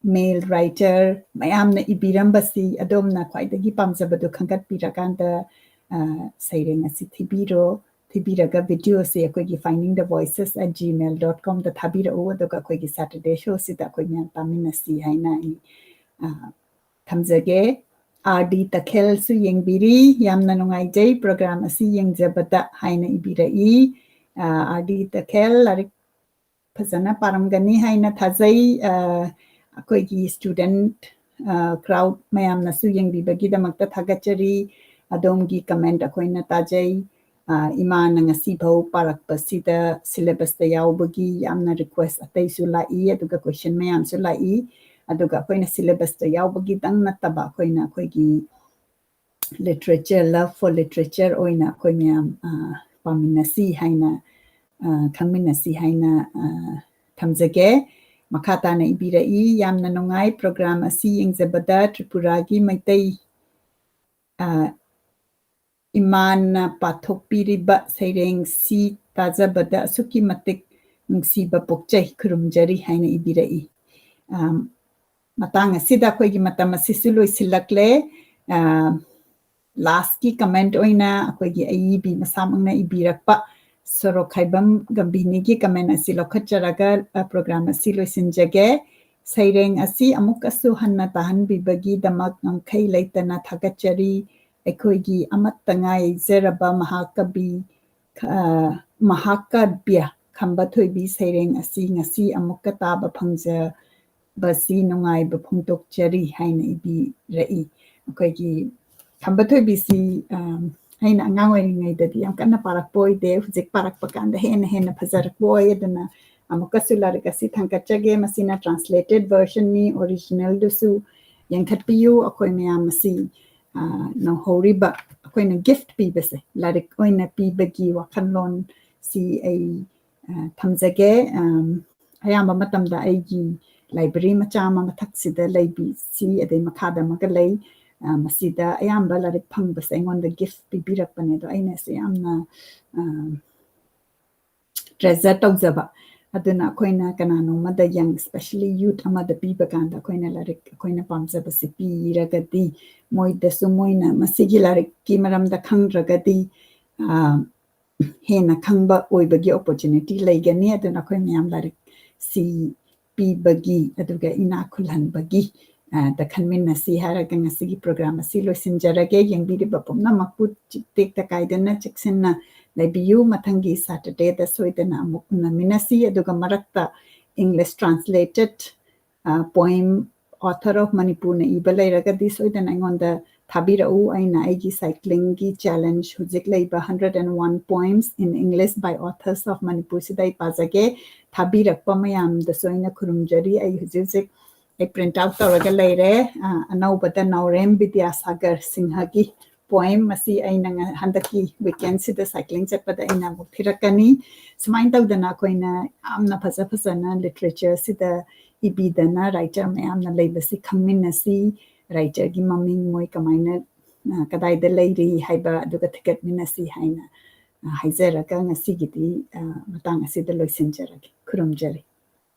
male writer ꯃꯌꯥꯝꯅ ꯏꯕꯤꯔꯝꯕꯁꯤ ꯑꯗꯣꯝꯅ ꯈ꯭ꯋꯥꯏꯗꯒꯤ ꯄꯥꯝꯖꯕꯗꯨ ꯈꯟꯒꯠꯄꯤꯔꯀꯥꯟꯗ ꯁꯩꯔꯦꯡ ꯑꯁꯤ ꯊꯤꯕꯤꯔꯣ꯫ ꯊꯤꯕꯤꯔꯒ videoꯁꯦ ꯑꯩꯈꯣꯏꯒꯤ finding the voices at gmail dot comꯗ ꯊꯥꯕꯤꯔꯛꯎ꯫ ꯑꯗꯨꯒ ꯑꯩꯈꯣꯏꯒꯤ Saturday showꯁꯤꯗ ꯑꯩꯈꯣꯏ ꯃꯌꯥꯝ ꯇꯥꯃꯤꯟꯅꯁꯤ ꯍꯥꯏꯅ ꯑꯩ ꯊꯝꯖꯒꯦ꯫ ꯑꯥꯔ ꯗꯤ ꯇꯈꯦꯜꯁꯨ ꯌꯦꯡꯕꯤꯔꯤ꯫ "ꯌꯥꯝꯅ ꯅꯨꯡꯉꯥꯏꯖꯩ program ꯑꯁꯤ ꯌꯦꯡꯖꯕꯗ" ꯍꯥꯏꯅ ꯏꯕꯤꯔꯛꯏ꯫ ꯑꯥꯔ ꯗꯤ ꯇꯈꯦꯜ ꯂꯥꯏꯔꯤꯛ ꯐꯖꯅ ꯄꯥꯔꯝꯒꯅꯤ ꯍꯥꯏꯅ ꯊꯥꯖꯩ꯫ ꯑꯩꯈꯣꯏꯒꯤ student crowd ꯃꯌꯥꯝꯅꯁꯨ ꯌꯦꯡꯕꯤꯕꯒꯤꯗꯃꯛꯇ ꯊꯥꯒꯠꯆꯔꯤ꯫ ꯑꯗꯣꯝꯒꯤ comment ꯑꯩꯈꯣꯏꯅ ꯇꯥꯖꯩ꯫ ꯏꯃꯥꯅ ꯉꯁꯤꯐꯥꯎ ꯄꯥꯔꯛꯄꯁꯤꯗ syllabusꯇ ꯌꯥꯎꯕꯒꯤ ꯌꯥꯝꯅ request ꯑꯇꯩꯁꯨ ꯂꯥꯛꯏ, ꯑꯗꯨꯒ question ꯃꯌꯥꯝꯁꯨ ꯂꯥꯛꯏ꯫ ꯑꯗꯨꯒ ꯑꯩꯈꯣꯏꯅ syllabusꯇ ꯌꯥꯎꯕꯒꯤꯗꯪ ꯅꯠꯇꯕ, ꯑꯩꯈꯣꯏꯅ ꯑꯩꯈꯣꯏꯒꯤ literature, love for literature ꯑꯣꯏꯅ ꯑꯩꯈꯣꯏ ꯃꯌꯥꯝ ꯄꯥꯃꯤꯟꯅꯁꯤ ꯍꯥꯏꯅ, ꯈꯪꯃꯤꯟꯅꯁꯤ ꯍꯥꯏꯅ ꯊꯝꯖꯒꯦ꯫ ꯃꯈꯥ ꯇꯥꯅ ꯏꯕꯤꯔꯛꯏ, "ꯌꯥꯝꯅ ꯅꯨꯡꯉꯥꯏ program ꯑꯁꯤ ꯌꯦꯡꯖꯕꯗ꯫ ꯇ꯭ꯔꯤꯄꯨꯔꯥꯒꯤ ꯃꯩꯇꯩ ꯏꯃꯥꯅ ꯄꯥꯊꯣꯛꯄꯤꯔꯤꯕ ꯁꯩꯔꯦꯡꯁꯤ ꯇꯥꯖꯕꯗ ꯑꯁꯨꯛꯀꯤ ꯃꯇꯤꯛ ꯅꯨꯡꯁꯤꯕ ꯄꯣꯛꯆꯩ, ꯈꯨꯔꯨꯝꯖꯔꯤ" ꯍꯥꯏꯅ ꯏꯕꯤꯔꯛꯏ꯫ ꯃꯇꯥꯡ ꯑꯁꯤꯗ ꯑꯩꯈꯣꯏꯒꯤ ꯃꯇꯝ ꯑꯁꯤꯁꯨ ꯂꯣꯏꯁꯤꯜꯂꯛꯂꯦ꯫ Lastꯀꯤ comment ꯑꯣꯏꯅ ꯑꯩꯈꯣꯏꯒꯤ ꯑꯏꯕꯤ ꯃꯁꯥꯃꯛꯅ ꯏꯕꯤꯔꯛꯄ ꯁꯣꯔꯣꯛꯈꯥꯏꯕꯝ ꯒꯝꯚꯤꯅꯤꯒꯤ comment ꯑꯁꯤ ꯂꯧꯈꯠꯆꯔꯒ program ꯑꯁꯤ ꯂꯣꯏꯁꯤꯟꯖꯒꯦ꯫ "ꯁꯩꯔꯦꯡ ꯑꯁꯤ ꯑꯃꯨꯛꯀꯁꯨ ꯍꯟꯅ ꯇꯥꯍꯟꯕꯤꯕꯒꯤꯗꯃꯛ ꯉꯝꯈꯩ ꯂꯩꯇꯅ ꯊꯥꯒꯠꯆꯔꯤ꯫ ꯑꯩꯈꯣꯏꯒꯤ ꯑꯃꯠꯇ ꯉꯥꯏꯖꯔꯕ ꯃꯍꯥꯀꯕꯤ, ꯃꯍꯥꯀꯥꯕ꯭ꯌ ꯈꯝꯕ ꯊꯣꯏꯕꯤ ꯁꯩꯔꯦꯡ ꯑꯁꯤ ꯉꯁꯤ ꯑꯃꯨꯛꯀ ꯇꯥꯕ ꯐꯪꯖꯕꯁꯤ ꯅꯨꯡꯉꯥꯏꯕ ꯐꯣꯡꯗꯣꯛꯆꯔꯤ" ꯍꯥꯏꯅ ꯏꯕꯤꯔꯛꯏ꯫ ꯑꯩꯈꯣꯏꯒꯤ ꯈꯝꯕ ꯊꯣꯏꯕꯤꯁꯤ ꯑꯩꯅ ꯑꯉꯥꯡ ꯑꯣꯏꯔꯤꯉꯩꯗꯗꯤ ꯌꯥꯝ ꯀꯟꯅ ꯄꯥꯔꯛꯄ ꯑꯣꯏꯗꯦ꯫ ꯍꯧꯖꯤꯛ ꯄꯥꯔꯛꯄ ꯀꯥꯟꯗ ꯍꯦꯟꯅ ꯍꯦꯟꯅ ꯐꯖꯔꯛꯄ ꯑꯣꯏ꯫ ꯑꯗꯨꯅ ꯑꯃꯨꯛꯀꯁꯨ ꯂꯥꯏꯔꯤꯛ ꯑꯁꯤ ꯊꯥꯡꯒꯠꯆꯒꯦ꯫ ꯃꯁꯤꯅ translated versionꯅꯤ, originalꯗꯨꯁꯨ ꯌꯦꯡꯈꯠꯄꯤꯌꯨ꯫ ꯑꯩꯈꯣꯏ ꯃꯌꯥꯝ ꯑꯁꯤ ꯅꯧꯍꯧꯔꯤꯕ ꯑꯩꯈꯣꯏꯅ gift ꯄꯤꯕꯁꯦ, ꯂꯥꯏꯔꯤꯛ ꯑꯣꯏꯅ ꯄꯤꯕꯒꯤ ꯋꯥꯈꯜꯂꯣꯟꯁꯤ ꯑꯩ ꯊꯝꯖꯒꯦ꯫ ꯑꯌꯥꯝꯕ ꯃꯇꯝꯗ ꯑꯩꯒꯤ library ꯃꯆꯥ ꯑꯃ ꯃꯊꯛꯁꯤꯗ ꯂꯩꯕꯤꯁꯤ, ꯑꯗꯩ ꯃꯈꯥꯗ ꯑꯃꯒ ꯂꯩ꯫ ꯃꯁꯤꯗ ꯑꯌꯥꯝꯕ ꯂꯥꯏꯔꯤꯛ ꯐꯪꯕꯁꯦ ꯑꯩꯉꯣꯟꯗ gift ꯄꯤꯕꯤꯔꯛꯄꯅꯦ꯫ ꯑꯗꯣ ꯑꯩꯅꯁꯨ ꯌꯥꯝꯅ treasure ꯇꯧꯖꯕ꯫ ꯑꯗꯨꯅ ꯑꯩꯈꯣꯏꯅ ꯀꯅꯥꯅꯣꯝꯃꯗ, young, especially youth ꯑꯃꯗ ꯄꯤꯕ ꯀꯥꯟꯗ ꯑꯩꯈꯣꯏꯅ ꯂꯥꯏꯔꯤꯛ ꯑꯩꯈꯣꯏꯅ ꯄꯥꯝꯖꯕꯁꯤ ꯄꯤꯔꯒꯗꯤ, ꯃꯣꯏꯗꯁꯨ ꯃꯣꯏꯅ ꯃꯁꯤꯒꯤ ꯂꯥꯏꯔꯤꯛꯀꯤ ꯃꯔꯝꯗ ꯈꯪꯗ꯭ꯔꯒꯗꯤ ꯍꯦꯟꯅ ꯈꯪꯕ ꯑꯣꯏꯕꯒꯤ opportunity ꯂꯩꯒꯅꯤ꯫ ꯑꯗꯨꯅ ꯑꯩꯈꯣꯏ ꯃꯌꯥꯝ ꯂꯥꯏꯔꯤꯛꯁꯤ ꯄꯤꯕꯒꯤ ꯑꯗꯨꯒ ꯏꯅꯥꯛ ꯈꯨꯜꯍꯟꯕꯒꯤ ꯗ ꯈꯟꯃꯤꯟꯅꯁꯤ ꯍꯥꯏꯔꯒ ꯉꯁꯤꯒꯤ program ꯑꯁꯤ ꯂꯣꯏꯁꯤꯟꯖꯔꯒꯦ꯫ ꯌꯦꯡꯕꯤꯔꯤꯕ ꯄꯨꯝꯅꯃꯛꯄꯨ ꯇꯦꯛꯇ ꯀꯥꯏꯗꯅ ꯆꯦꯛꯁꯤꯟꯅ ꯂꯩꯕꯤꯌꯨ꯫ ꯃꯊꯪꯒꯤ Saturdayꯗ ꯁꯣꯏꯗꯅ ꯑꯃꯨꯛ ꯎꯅꯃꯤꯟꯅꯁꯤ꯫ ꯑꯗꯨꯒ ꯃꯔꯛꯇ English translated poem, author of Manipurꯅ ꯏꯕ ꯂꯩꯔꯒꯗꯤ ꯁꯣꯏꯗꯅ ꯑꯩꯉꯣꯟꯗ ꯊꯥꯕꯤꯔꯛꯎ꯫ ꯑꯩꯅ ꯑꯩꯒꯤ cyclingꯒꯤ challenge, ꯍꯧꯖꯤꯛ ꯂꯩꯕ hundred and one poems in English by authors of Manipurꯁꯤꯗ ꯑꯩ ꯄꯥꯖꯒꯦ꯫ ꯊꯥꯕꯤꯔꯛꯄ ꯃꯌꯥꯝꯗꯁꯨ ꯑꯩꯅ ꯈꯨꯔꯨꯝꯖꯔꯤ꯫ ꯑꯩ ꯍꯧꯖꯤꯛ ꯍꯧꯖꯤꯛ ꯑꯩ print out ꯇꯧꯔꯒ ꯂꯩꯔꯦ꯫ ꯑꯅꯧꯕꯗ ꯅꯥꯎꯔꯦꯝ ꯕꯤꯗ꯭ꯌꯥꯁꯥꯒꯔ ꯁꯤꯡꯍꯒꯤ poem, ꯃꯁꯤ ꯑꯩꯅ ꯍꯟꯗꯛꯀꯤ weekendꯁꯤꯗ cycling ꯆꯠꯄꯗ ꯑꯩꯅ ꯑꯃꯨꯛ ꯊꯤꯔꯛꯀꯅꯤ꯫ ꯁꯨꯃꯥꯏꯅ ꯇꯧꯗꯅ ꯑꯩꯈꯣꯏꯅ ꯌꯥꯝꯅ ꯐꯖ ꯐꯖꯅ literatureꯁꯤꯗ ꯏꯕꯤꯗꯅ writer ꯃꯌꯥꯝꯅ ꯂꯩꯕꯁꯤ ꯈꯪꯃꯤꯟꯅꯁꯤ꯫ Writerꯒꯤ ꯃꯃꯤꯡ, ꯃꯣꯏ ꯀꯃꯥꯏꯅ ꯀꯗꯥꯏꯗ ꯂꯩꯔꯤ ꯍꯥꯏꯕ ꯑꯗꯨꯒ ꯊꯤꯒꯠꯃꯤꯟꯅꯁꯤ ꯍꯥꯏꯅ ꯍꯥꯏꯖꯔꯒ ꯉꯁꯤꯒꯤꯗꯤ ꯃꯇꯥꯡ ꯑꯁꯤꯗ ꯂꯣꯏꯁꯤꯟꯖꯔꯒꯦ꯫ ꯈꯨꯔꯨꯝꯖꯔꯤ꯫